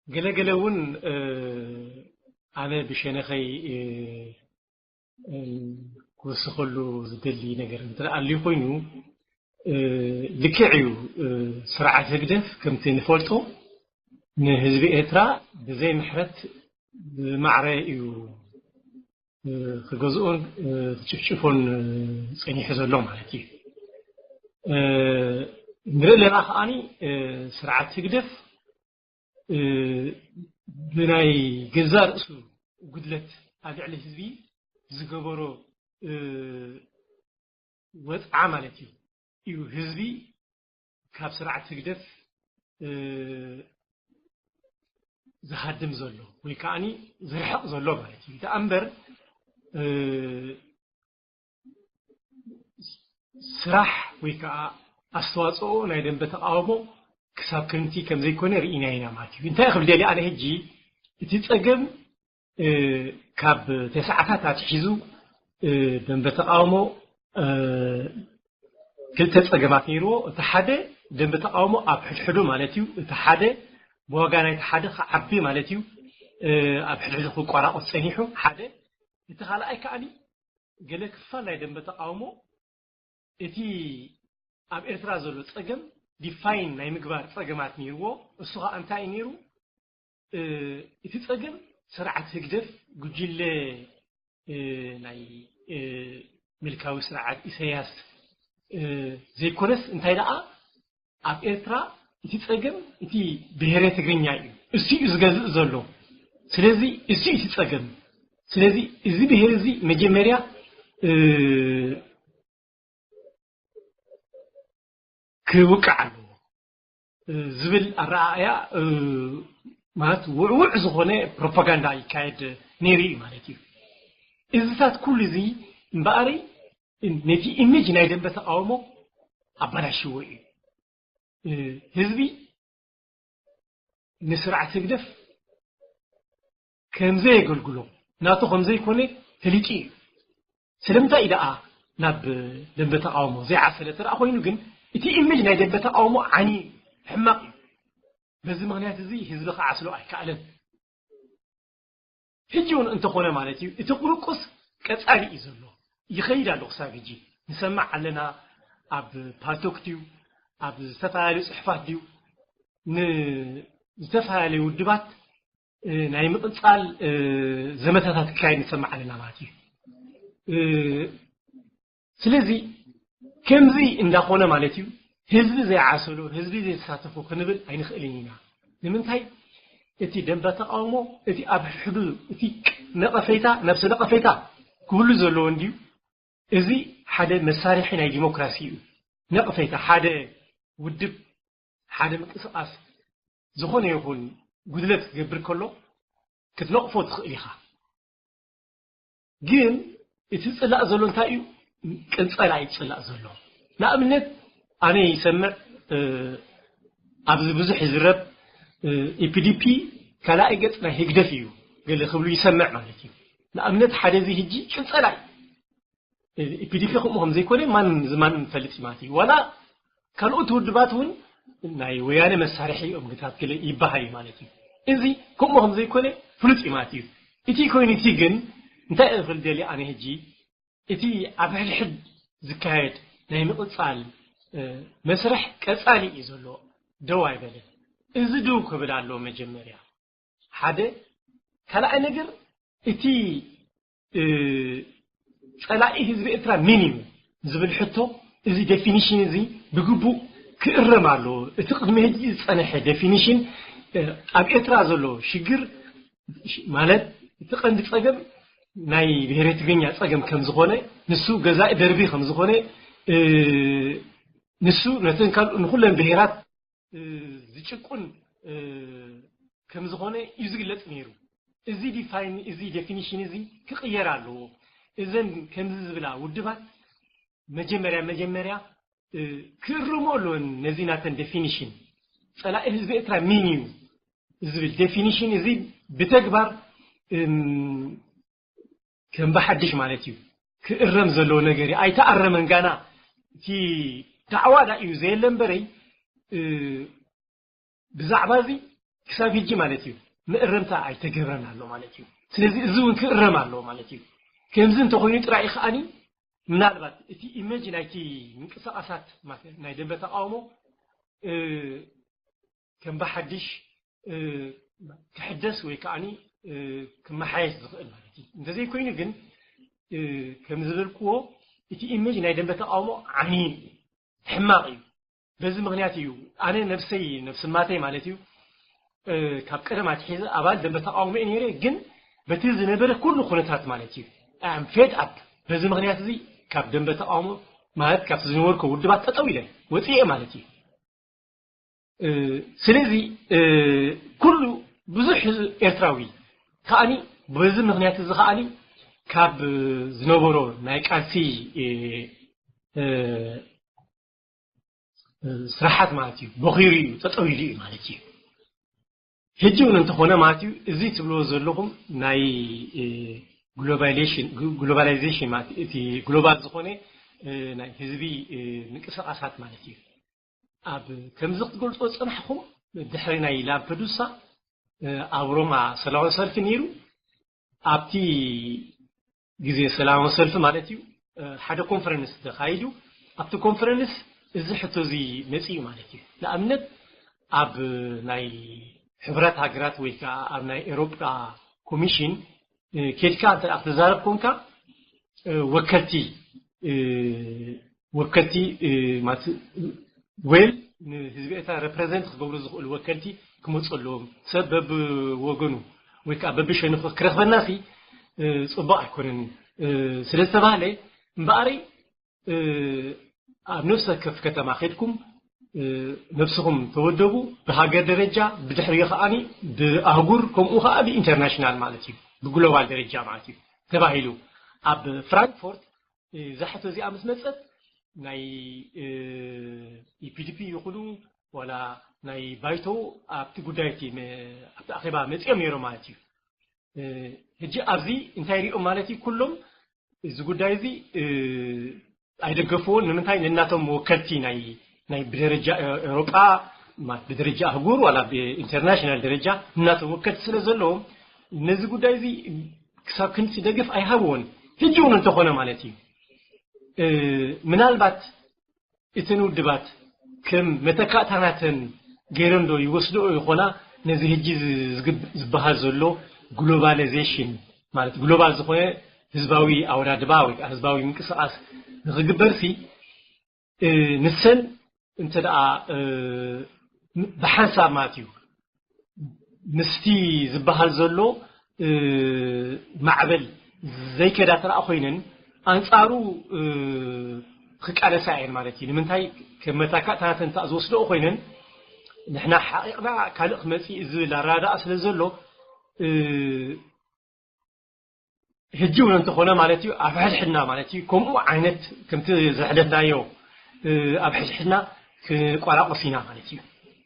ገለገለ እውን ኣነ ብሸነኸይ ክውስኸሉ ዝደሊ ነገር እንተ ኣልዩ ኮይኑ፣ ልክዕ እዩ። ስርዓት ህግደፍ ከምቲ ንፈልጦ ንህዝቢ ኤርትራ ብዘይ ምሕረት ብማዕረ እዩ ክገዝኦን ክጭፍጭፎን ፀኒሑ ዘሎ ማለት እዩ። ንርኢ ኣለና ከዓኒ ስርዓት ህግደፍ ብናይ ገዛ ርእሱ ጉድለት ኣብ ልዕሊ ህዝቢ ዝገበሮ ወፅዓ ማለት እዩ። እዩ ህዝቢ ካብ ስርዓት ህግደፍ ዝሃድም ዘሎ ወይ ከዓኒ ዝርሕቕ ዘሎ ማለት እዩ። ደኣ እምበር ስራሕ ወይ ከዓ ኣስተዋፅኦ ናይ ደንበ ተቃውሞ ክሳብ ክንቲ ከም ዘይኮነ ርኢና ኢና ማለት እዩ። እንታይ ክብል ደልየ ኣነ ሕጂ፣ እቲ ፀገም ካብ ተስዓታት ኣትሒዙ ደንበ ተቃውሞ ክልተ ፀገማት ነይርዎ። እቲ ሓደ ደንበ ተቃውሞ ኣብ ሕድሕዱ ማለት እዩ። እቲ ሓደ ብዋጋ ናይቲ ሓደ ክዓቢ ማለት እዩ። ኣብ ሕድሕዱ ክቋራቆስ ፀኒሑ ሓደ። እቲ ካልኣይ ከዓኒ ገለ ክፋል ናይ ደንበ ተቃውሞ እቲ ኣብ ኤርትራ ዘሎ ፀገም ዲፋይን ናይ ምግባር ፀገማት ነይርዎ። እሱ ከዓ እንታይ እዩ ነይሩ? እቲ ፀገም ስርዓት ህግደፍ ጉጅለ ናይ ምልካዊ ስርዓት ኢሳያስ ዘይኮነስ እንታይ ደኣ ኣብ ኤርትራ እቲ ፀገም እቲ ብሄረ ትግርኛ እዩ። እሱ እዩ ዝገዝእ ዘሎ። ስለዚ እሱ እዩ እቲ ፀገም። ስለዚ እዚ ብሄር እዚ መጀመርያ ክውቃዕ ኣለዎ ዝብል ኣረኣእያ ማለት ውዕውዕ ዝኾነ ፕሮፓጋንዳ ይካየድ ነይሩ እዩ ማለት እዩ። እዚታት ኩሉ እዚ እምበኣሪ ነቲ ኢሜጅ ናይ ደንበ ተቃውሞ ኣባላሽዎ እዩ። ህዝቢ ንስርዓት ህግደፍ ከምዘየገልግሎ ናቱ ከምዘይኮነ ፈሊጡ እዩ። ስለምንታይ እዩ ደኣ ናብ ደንበ ተቃውሞ ዘይዓሰለ? ተደኣ ኮይኑ ግን እቲ ኢሜጅ ናይ ደንበ ተቃውሞ ዓኒ እዩ፣ ሕማቕ እዩ። በዚ ምክንያት እዚ ህዝቢ ክዓስሎ ኣይከኣለን። ሕጂ እውን እንተኾነ ማለት እዩ እቲ ቁርቁስ ቀጻሊ እዩ ዘሎ፣ ይኸይድ ኣሎ። ክሳብ ሕጂ ንሰማዕ ኣለና። ኣብ ፓልቶክ ድዩ ኣብ ዝተፈላለዩ ፅሑፋት ድዩ ንዝተፈላለዩ ውድባት ናይ ምቕፃል ዘመታታት ክካየድ ንሰማዕ ኣለና ማለት እዩ። ስለዚ ከምዚ እንዳኾነ ማለት እዩ ህዝቢ ዘይዓሰሉ ህዝቢ ዘይተሳተፉ ክንብል ኣይንኽእልን ኢና። ንምንታይ? እቲ ደንበ ተቃውሞ እቲ ኣብ ሕዱ እቲ ነቐፌታ ነብሲ ነቐፌታ ክህሉ ዘለዎ እንድዩ። እዚ ሓደ መሳርሒ ናይ ዲሞክራሲ እዩ። ነቐፌታ ሓደ ውድብ ሓደ ምንቅስቃስ ዝኾነ ይኹን ጉድለት ክገብር ከሎ ክትነቕፎ ትኽእል ኢኻ። ግን እቲ ዝፅላእ ዘሎ እንታይ እዩ? ቅንፀላ እዩ ዝፅላእ ዘሎ። ንኣብነት ኣነ ይሰምዕ ኣብዚ ብዙሕ ይዝረብ ኢፒዲፒ ካልኣይ ገፅ ናይ ህግደፍ እዩ ገለ ክብሉ ይሰምዕ ማለት እዩ። ንኣብነት ሓደ እዚ ህጂ ቅንፀላ እዩ። ኢፒዲፒ ከምኡ ከም ዘይኮነ ማንም ዝማንም ፈልጥ ማለት እዩ። ዋላ ካልኦት ውድባት እውን ናይ ወያነ መሳርሒ እዮም ግታት ገለ ይበሃል እዩ ማለት እዩ። እዚ ከምኡ ከም ዘይኮነ ፍሉጥ እዩ ማለት እዩ። እቲ ኮይኑ እቲ ግን እንታይ እብል ደልየ ኣነ ሕጂ፣ እቲ ኣብ ሕድሕድ ዝካየድ ናይ ምቕጻል መስርሕ ቀጻሊ እዩ ዘሎ፣ ደው ኣይበለን። እዚ ደው ክብል ኣለዎ መጀመርያ ሓደ። ካልኣይ ነገር፣ እቲ ጸላኢ ህዝቢ ኤርትራ መን እዩ ዝብል ሕቶ፣ እዚ ዴፊኒሽን እዚ ብግቡእ ክእረም ኣለዎ። እቲ ቅድሚ ሕጂ ዝጸንሐ ዴፊኒሽን ኣብ ኤርትራ ዘሎ ሽግር ማለት እቲ ቀንዲ ጸገም ናይ ብሄረ ትግርኛ ጸገም ከም ዝኾነ፣ ንሱ ገዛኢ ደርቢ ከም ዝኾነ፣ ንሱ ነተን ካልእ ንኹለን ብሄራት ዝጭቁን ከም ዝኾነ እዩ ዝግለጽ ነይሩ። እዚ ዲፋይን እዚ ዴፊኒሽን እዚ ክቕየር ኣለዎ። እዘን ከምዚ ዝብላ ውድባት መጀመርያ መጀመርያ ክእርሞ ኣለወን። ነዚ ናተን ዴፊኒሽን ጸላኢ ህዝቢ ኤርትራ ሚን እዩ ዝብል ዴፊኒሽን እዚ ብተግባር ከም ብሓድሽ ማለት እዩ ክእረም ዘለዎ ነገር እዩ። ኣይተኣረመን ጋና። እቲ ዳዕዋ ዳ እዩ ዘየለ እምበረይ ብዛዕባ እዚ ክሳብ ሕጂ ማለት እዩ ምእረምታ ኣይተገብረን ኣሎ ማለት እዩ። ስለዚ እዚ እውን ክእረም ኣለዎ ማለት እዩ። ከምዚ እንተኾይኑ ጥራይ ከኣኒ ምናልባት እቲ ኢሜጅ ናይቲ ምንቅስቃሳት ናይ ደንበ ተቃውሞ ከም ብሓድሽ ክሕደስ ወይ ከዓኒ ክመሓየሽ ዝኽእል ማለት እዩ። እንተዘይኮይኑ ግን ከም ዝበልክዎ እቲ ኢሜጅ ናይ ደንበ ተቃውሞ ዓንይን እዩ፣ ሕማቕ እዩ። በዚ ምኽንያት እዩ ኣነ ነብሰይ ነብስማተይ ማለት እዩ ካብ ቀደም ኣትሒዘ ኣባል ደንበ ተቃውሞ እየ ነይረ። ግን በቲ ዝነበረ ኩሉ ኩነታት ማለት እዩ ኣም ፌድ ኣፕ። በዚ ምኽንያት እዚ ካብ ደንበ ተቃውሞ ማለት ካብቲ ዝነበርኩ ውድባት ጠጠው ኢለ ወፅኤ ማለት እዩ። ስለዚ ኩሉ ብዙሕ ኤርትራዊ ከዓኒ በዚ ምኽንያት እዚ ከዓኒ ካብ ዝነበሮ ናይ ቃልሲ ስራሓት ማለት እዩ በኺሩ እዩ ጠጠው ኢሉ እዩ ማለት እዩ። ሕጂ እውን እንተኾነ ማለት እዩ እዚ ትብልዎ ዘለኹም ናይ ግሎባላይዜሽን ማለት እቲ ግሎባል ዝኾነ ናይ ህዝቢ ምንቅስቃሳት ማለት እዩ። ኣብ ከምዚ ክትገልጾ ጽናሕኹም ድሕሪ ናይ ላምፐዱሳ ኣብ ሮማ ሰላማዊ ሰልፊ ነይሩ። ኣብቲ ግዜ ሰላማዊ ሰልፊ ማለት እዩ ሓደ ኮንፈረንስ ተኻይዱ። ኣብቲ ኮንፈረንስ እዚ ሕቶ እዚ መጺኡ ማለት እዩ። ንኣብነት ኣብ ናይ ሕብረት ሃገራት ወይ ከዓ ኣብ ናይ ኤሮጳ ኮሚሽን ኬድካ እንተ ክትዛረብ ኮንካ ወከልቲ ወከልቲ ማለት ዌል ንህዝቢ ኤርትራ ሬፕሬዘንት ክገብሩ ዝኽእሉ ወከልቲ ክመፁ ኣለዎም። ሰብ በብወገኑ ወይ ከዓ በብሸነኹ ክረኽበና ሲ ፅቡቅ ኣይኮነን ስለ ዝተባህለ እምበኣረይ ኣብ ነፍሲ ወከፍ ከተማ ከድኩም ነብስኹም ተወደቡ። ብሃገር ደረጃ ብድሕሪኡ ከዓኒ ብኣህጉር ከምኡ ከዓ ብኢንተርናሽናል ማለት እዩ ብግሎባል ደረጃ ማለት እዩ ተባሂሉ ኣብ ፍራንክፎርት እዛ ሕቶ እዚኣ ምስ መፀት ናይ ኢፒዲፒ ይኹኑ ዋላ ናይ ባይቶ ኣብቲ ጉዳይ እቲ ኣብቲ ኣኼባ መፂኦም ነይሮም ማለት እዩ። ሕጂ ኣብዚ እንታይ ሪኦም ማለት እዩ ኩሎም እዚ ጉዳይ እዚ ኣይደገፍዎን። ንምንታይ ንናቶም ወከልቲ ናይ ናይ ብደረጃ ኤውሮጳ ብደረጃ ኣህጉር ዋላ ብኢንተርናሽናል ደረጃ ንናቶም ወከልቲ ስለ ዘለዎም ነዚ ጉዳይ እዚ ክሳብ ክንሲ ደገፍ ኣይሃብዎን። ሕጂ እውን እንተኾነ ማለት እዩ ምናልባት እተን ውድባት ከም መተካእታናተን ገይረን ዶ ይወስድኦ ይኾና? ነዚ ሕጂ ዝበሃል ዘሎ ግሎባላይዜሽን ማለት ግሎባል ዝኾነ ህዝባዊ ኣወዳድባ ወይ ህዝባዊ ምንቅስቃስ ንክግበርሲ ንሰን እንተ ደኣ ብሓንሳብ ማለት እዩ ምስቲ ዝበሃል ዘሎ ማዕበል ዘይከዳ ተረኣ ኮይነን ኣንፃሩ ክቃለሳ እየን ማለት እዩ። ንምንታይ ከም መታካእታናተን እንተ ዝወስደኦ ኮይነን ንሕና ሓቂቕና ካልእ ክመፅእ ዝብል ኣረዳድኣ ስለ ዘሎ ሕጂ እውን እንተኾነ ማለት እዩ ኣብ ሕድሕድና ማለት እዩ ከምኡ ዓይነት ከምቲ ዘሕለፍናዮ ኣብ ሕድሕድና ክንቋራቆስ ኢና ማለት እዩ።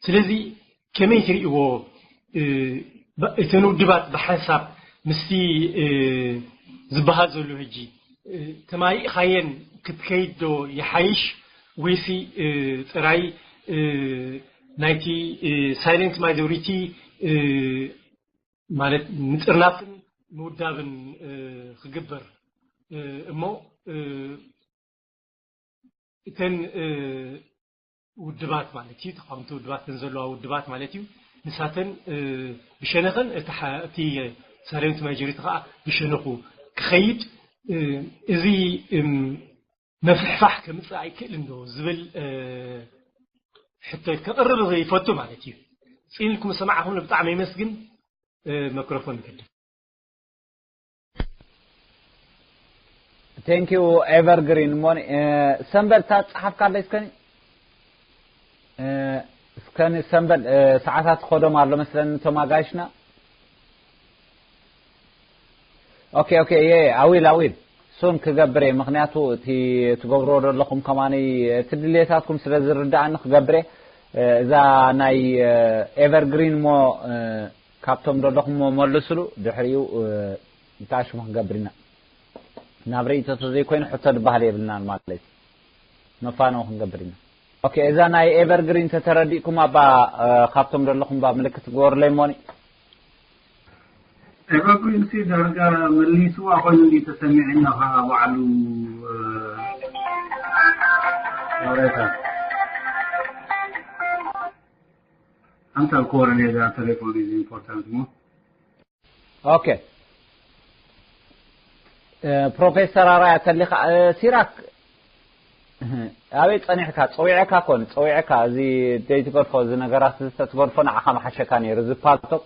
ስለዚ ከመይ ትርእይዎ እተን ውድባት ብሓንሳብ ምስቲ ዝበሃል ዘሎ ሕጂ ተማሊእኻየን ክትከይድ ዶ ይሓይሽ ወይሲ ጥራይ ናይቲ ሳይለንት ማጆሪቲ ማለት ምጥርናፍን ምውዳብን ክግበር እሞ እተን ውድባት ማለት እዩ፣ ተቃወምቲ ውድባት፣ እተን ዘለዋ ውድባት ማለት እዩ፣ ንሳተን ብሸነኸን እቲ ሳይለንት ማጆሪቲ ከዓ ብሸነኹ ክኸይድ፣ እዚ መፍሕፋሕ ከምፅእ ኣይክእልን ዶ ዝብል ሕቶ ከቕርብ ይፈቱ ማለት እዩ። ፅን ኢልኩም ሰማዕኹም ብጣዕሚ የመስግን። መክሮፎን ይገድም። Thank you ኤቨርግሪን ሞኒ። ሰንበል፣ እታ ዝፀሓፍካለይ እስከኒ እስከኒ ሰንበል፣ ሰዓታት ክኸዶም ኣሎ መስለኒ እቶም ኣጋይሽና። ኦኬ ኦኬ፣ የ ኣዊል ኣዊል ሱን ክገብር እየ። ምክንያቱ እቲ ትገብርዎ ዘለኹም ከማኒ እቲ ድሌታትኩም ስለ ዝርዳእኒ ክገብር እየ። እዛ ናይ ኤቨርግሪን ሞ ካብቶም ዘለኹም ሞ መልስሉ፣ ድሕሪኡ እንታይ ሽሙ ክንገብር ኢና? ናብ ርእይቶ ተዘይኮይኑ ሕቶ ዝበሃል የብልናን ማለት እዩ። መፋነው ክንገብር ኢና። ኦኬ፣ እዛ ናይ ኤቨርግሪን ተተረዲእኩም ኣባ ካብቶም ዘለኹም ባ ምልክት ግበሩለይ ሞኒ። ኤቨርግሪን ሲ ዳርጋ መሊስዋ ኮይኑ እንዲ ተሰሚዕና ኸዓ ባዕሉ ወሬታ ኣንታ ኮረኔ ዛ ቴሌፎን ኢዝ ኢምፖርታንት ሞ ኦኬ። ፕሮፌሰር ኣራያ ተሊኻ፣ ሲራክ ኣበይ ጸኒሕካ? ጸዊዐካ ኮን ጸዊዐካ፣ እዚ ዘይትገድፎ፣ እዚ ነገራት ዝተትገድፎ ንዓኻ መሓሸካ ነይሩ። እዚ ፓልቶክ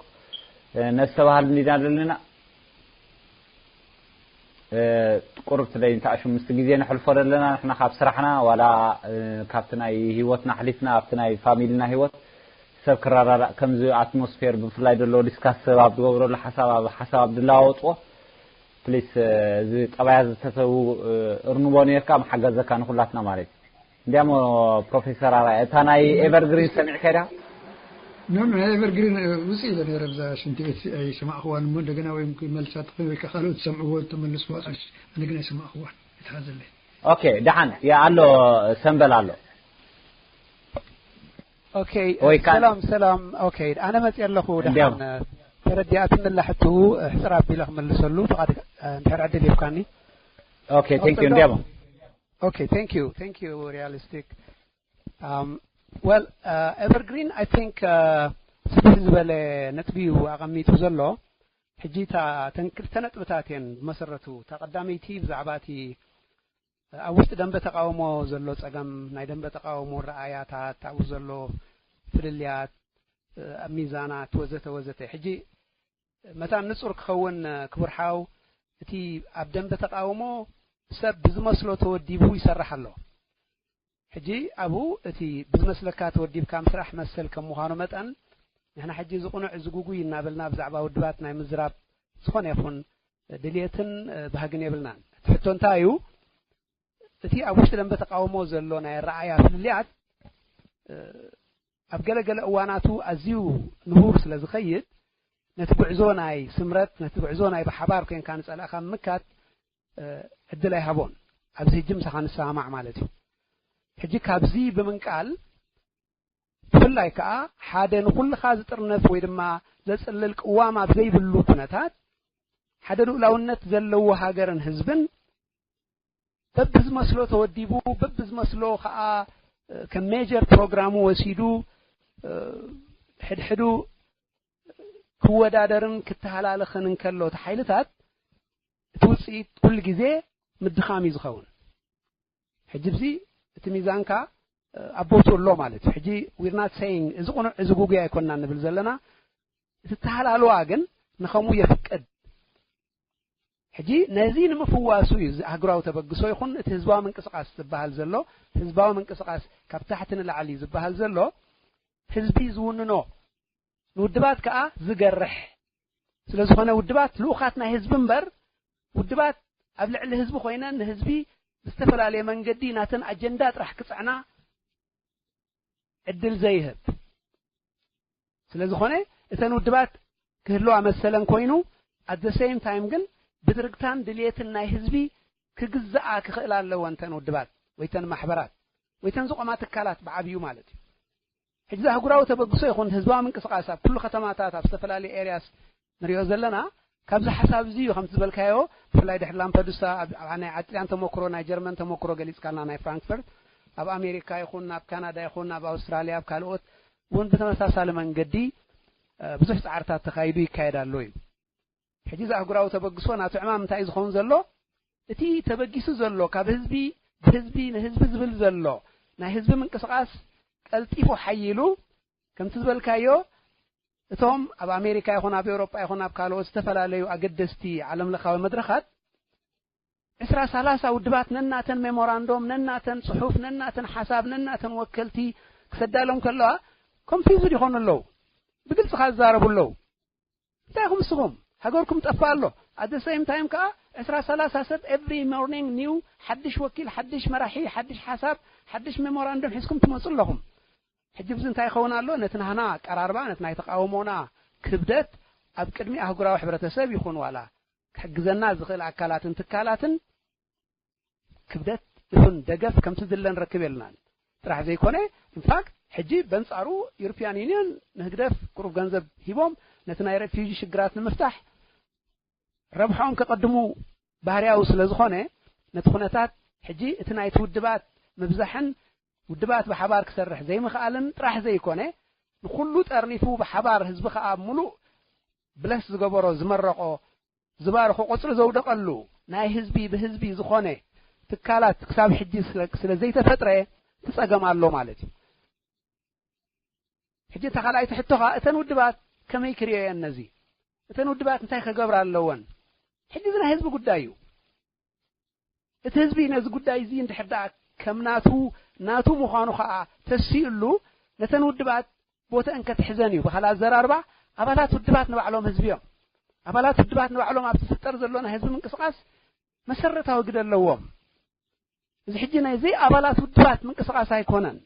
ነስተባህል እንዲና ዘለና። ቁርብ ስለይ እንተኣሹ ምስቲ ግዜ ነሕልፎ ዘለና፣ ንሕና ካብ ስራሕና ዋላ ካብቲ ናይ ህይወትና ኣሕሊፍና ኣብቲ ናይ ፋሚልና ህይወት ሰብ ክረዳዳእ ከምዚ ኣትሞስፌር ብፍላይ ዘሎ ዲስካስ ሰብ ኣብ ዝገብረሉ ሓሳብ ኣብ ሓሳብ ኣብ ዝለዋወጥዎ ፕሊስ እዚ ጠባያ ዝተሰቡ እርንቦ ነርካ መሓገዘካ ንኩላትና ማለት እዩ። እንዲያሞ ፕሮፌሰር ኣራያ እታ ናይ ኤቨርግሪን ሰሚዕካ ኢዳ? ኖ ኖ ኤቨርግሪን ውፅእ ኢለ ነረ ብዛ ሽንቲ ቤት ኣይሰማዕክዋን እሞ እንደገና ወይም መልሳ ወይ ካልኦት ዝሰምዕዎ ተመልስዋ ኣነ ግን ኣይሰማዕክዋን። ይትሓዘለይ። ኦኬ ደሓን ያ ኣሎ ሰንበል ኣሎ። ኦኬ ሰላም ሰላም። ኦኬ ኣነ መፅእ ኣለኹ። ደሓን ተረዲኣትኒ ኣላ ሕትኡ ሕፅር ኣቢለ ክመልሰሉ ፍቓድ እንድሕር ዕድል ሂብካኒ። ኦኬ thank you እንዲያሞ። ኦኬ thank you thank you ሪያሊስቲክ። Well evergreen I think ስፍሕ ዝበለ ነጥቢ እዩ ኣቐሚጡ ዘሎ። ሕጂ እታ ተን ክልተ ነጥብታት እየን ብመሰረቱ። እታ ቀዳመይቲ ብዛዕባ እቲ ኣብ ውሽጢ ደንበ ተቃውሞ ዘሎ ጸገም፣ ናይ ደንበ ተቃውሞ ረኣያታት፣ ኣብኡ ዘሎ ፍልልያት፣ ኣብ ሚዛናት ወዘተ ወዘተ። ሕጂ መታን ንጹር ክኸውን ክቡር ሓው፣ እቲ ኣብ ደንበ ተቃውሞ ሰብ ብዝመስሎ ተወዲቡ ይሰርሕ ኣሎ። ሕጂ ኣብኡ እቲ ብዝመስለካ ተወዲብካ ምስራሕ መሰል ከም ምዃኑ መጠን ንሕና ሕጂ እዚ ቁኑዕ እዚ ጉጉይ እናበልና ብዛዕባ ውድባት ናይ ምዝራብ ዝኾነ ይኹን ድልየትን ባህግን የብልናን። እቲ ሕቶ እንታይ እዩ? እቲ ኣብ ውሽጢ ደንበ ተቃውሞ ዘሎ ናይ ኣረኣእያ ፍልልያት ኣብ ገለ ገለ እዋናቱ ኣዝዩ ንቡር ስለ ዝኸይድ ነቲ ጉዕዞ ናይ ስምረት ነቲ ጉዕዞ ናይ ብሓባር ኮንካ ንጸላእካ ምምካት ዕድል ኣይሃቦን። ኣብዚ ሕጂ ምሳኻ ንሰማማዕ ማለት እዩ። ሕጂ ካብዚ ብምንቃል ብፍላይ ከዓ ሓደ ንኹልኻ ዝጥርነፍ ወይ ድማ ዘጽልል ቅዋም ኣብ ዘይብሉ ኩነታት ሓደ ልኡላውነት ዘለዎ ሃገርን ህዝብን በብዝመስሎ ተወዲቡ በብዝመስሎ ከዓ ከም ሜጀር ፕሮግራሙ ወሲዱ ሕድሕዱ ክወዳደርን ክተሃላለኽን እንከሎ እቲ ሓይልታት እቲ ውፅኢት ኩሉ ግዜ ምድኻም እዩ ዝኸውን። ሕጂ ብዚ እቲ ሚዛንካ ኣብ ቦትኡ ኣሎ ማለት እዩ። ሕጂ we're not saying እዚ ቁኑዕ እዚ ጉጉይ ኣይኮንና ንብል ዘለና። እቲ ተሃላልዋ ግን ንኸምኡ የፍቅድ። ሕጂ ነዚ ንምፍዋሱ እዩ እዚ ኣህጉራዊ ተበግሶ ይኹን እቲ ህዝባዊ ምንቅስቃስ ዝበሃል ዘሎ፣ ህዝባዊ ምንቅስቃስ ካብ ታሕቲ ንላዕሊ ዝበሃል ዘሎ ህዝቢ ዝውንኖ ንውድባት ከኣ ዝገርሕ ስለ ዝኾነ ውድባት ልኡኻት ናይ ህዝቢ እምበር ውድባት ኣብ ልዕሊ ህዝቢ ኮይነን ንህዝቢ ብዝተፈላለየ መንገዲ ናተን ኣጀንዳ ጥራሕ ክጽዕና ዕድል ዘይህብ ስለ ዝኾነ እተን ውድባት ክህልዋ መሰለን ኮይኑ at the same time ግን ብድርግታን ድልየትን ናይ ህዝቢ ክግዛኣ ክኽእላ ኣለወን እተን ውድባት ወይ ተን ማሕበራት ወይ ተን ዝቆማ ትካላት ብዓብዩ ማለት እዩ። ሕጂ ኣህጉራዊ ተበግሶ ይኹን ህዝባዊ ምንቅስቃስ ኣብ ኩሉ ከተማታት ኣብ ዝተፈላለዩ areas ንሪኦ ዘለና ካብዚ ሓሳብ እዚ እዩ ከምቲ ዝበልካዮ፣ ብፍላይ ድሕሪ ላምፐዱሳ ኣብ ኣብ ናይ ዓጥልያን ተመክሮ፣ ናይ ጀርመን ተመክሮ ገሊጽካልና፣ ናይ ፍራንክፈርት፣ ኣብ ኣሜሪካ ይኹን፣ ኣብ ካናዳ ይኹን፣ ኣብ ኣውስትራልያ፣ ኣብ ካልኦት እውን ብተመሳሳሊ መንገዲ እ፣ ብዙሕ ጻዕርታት ተኻይዱ ይካየድ ኣሎ እዩ። ሕጂ እዚ ኣህጉራዊ ተበግሶ ናቱ ዕማም እንታይ እዩ ዝኸውን ዘሎ? እቲ ተበጊሱ ዘሎ ካብ ህዝቢ፣ ብህዝቢ ንህዝቢ ዝብል ዘሎ ናይ ህዝቢ ምንቅስቓስ ቀልጢፉ ሓይሉ፣ ከምቲ ዝበልካዮ፣ እቶም ኣብ ኣሜሪካ ይኹን ኣብ ኤውሮጳ ይኹን ኣብ ካልኦት ዝተፈላለዩ ኣገደስቲ ዓለም ለኻዊ መድረኻት ዕስራ ሰላሳ ውድባት ነናተን ሜሞራንዶም፣ ነናተን ጽሑፍ፣ ነናተን ሓሳብ፣ ነናተን ወከልቲ ክሰዳሎም ከለዋ፣ ኮንፊውዝድ ይኾኑ ኣለዉ። ብግልጺ ከኣ ዝዛረቡ ኣለዉ። እንታይ ኢኹም ንስኹም? ሃገርኩም ጠፍእ ኣሎ። At the same time ከኣ ዕስራ ሰላሳ ሰብ every morning new፣ ሓድሽ ወኪል፣ ሓድሽ መራሒ፣ ሓድሽ ሓሳብ፣ ሓድሽ ሜሞራንዶም ሒዝኩም ትመጹ ኣለኹም። ሕጂ ብዚ እንታይ ይኸውን ኣሎ? ነቲ ናህና ኣቀራርባ፣ ነቲ ናይ ተቃውሞና ክብደት ኣብ ቅድሚ ኣህጉራዊ ሕብረተሰብ ይኹን ዋላ ክሕግዘና ዝኽእል ኣካላትን ትካላትን ክብደት ይኹን ደገፍ ከምቲ ዝለ ንረክብ የልናን ጥራሕ ዘይኮነ፣ ኢንፋክት ሕጂ በንጻሩ ዩሮፒያን ዩኒየን ንህግደፍ ቁሩብ ገንዘብ ሂቦም ነቲ ናይ ሬፊጂ ሽግራት ንምፍታሕ ረብሖም ከቐድሙ ባህርያዊ ስለ ዝኾነ፣ ነቲ ኩነታት ሕጂ እቲ ናይቲ ውድባት ምብዛሕን ውድባት ብሓባር ክሰርሕ ዘይምኽኣልን ጥራሕ ዘይኮነ፣ ንኹሉ ጠርኒፉ ብሓባር ህዝቢ ከኣ ምሉእ ብለስ ዝገበሮ ዝመረቖ ዝባርኾ ቁጽሪ ዘውደቐሉ ናይ ህዝቢ ብህዝቢ ዝኾነ ትካላት ክሳብ ሕጂ ስለ ዘይተፈጥረ ትጸገም ኣሎ ማለት እዩ። ሕጂ እታ ካልኣይቲ ሕቶ ኸኣ እተን ውድባት ከመይ ክርእዮ እየን ነዚ? እተን ውድባት እንታይ ከገብራ ኣለወን? ሕጂ እዚ ናይ ህዝቢ ጉዳይ እዩ። እቲ ህዝቢ ነዚ ጉዳይ እዚ እንድሕር ደኣ ከም ናቱ ናቱ ምዃኑ ኸኣ ተሲእሉ ነተን ውድባት ቦተአን ከትሕዘን እዩ። ብኻልእ ኣዘራርባ ኣባላት ውድባት ንባዕሎም ህዝቢ እዮም። ኣባላት ውድባት ንባዕሎም ኣብ ዝፍጠር ዘሎ ናይ ህዝቢ ምንቅስቓስ መሰረታዊ ግደ ኣለዎም። እዚ ሕጂ ናይ ዘይ ኣባላት ውድባት ምንቅስቓስ ኣይኮነን።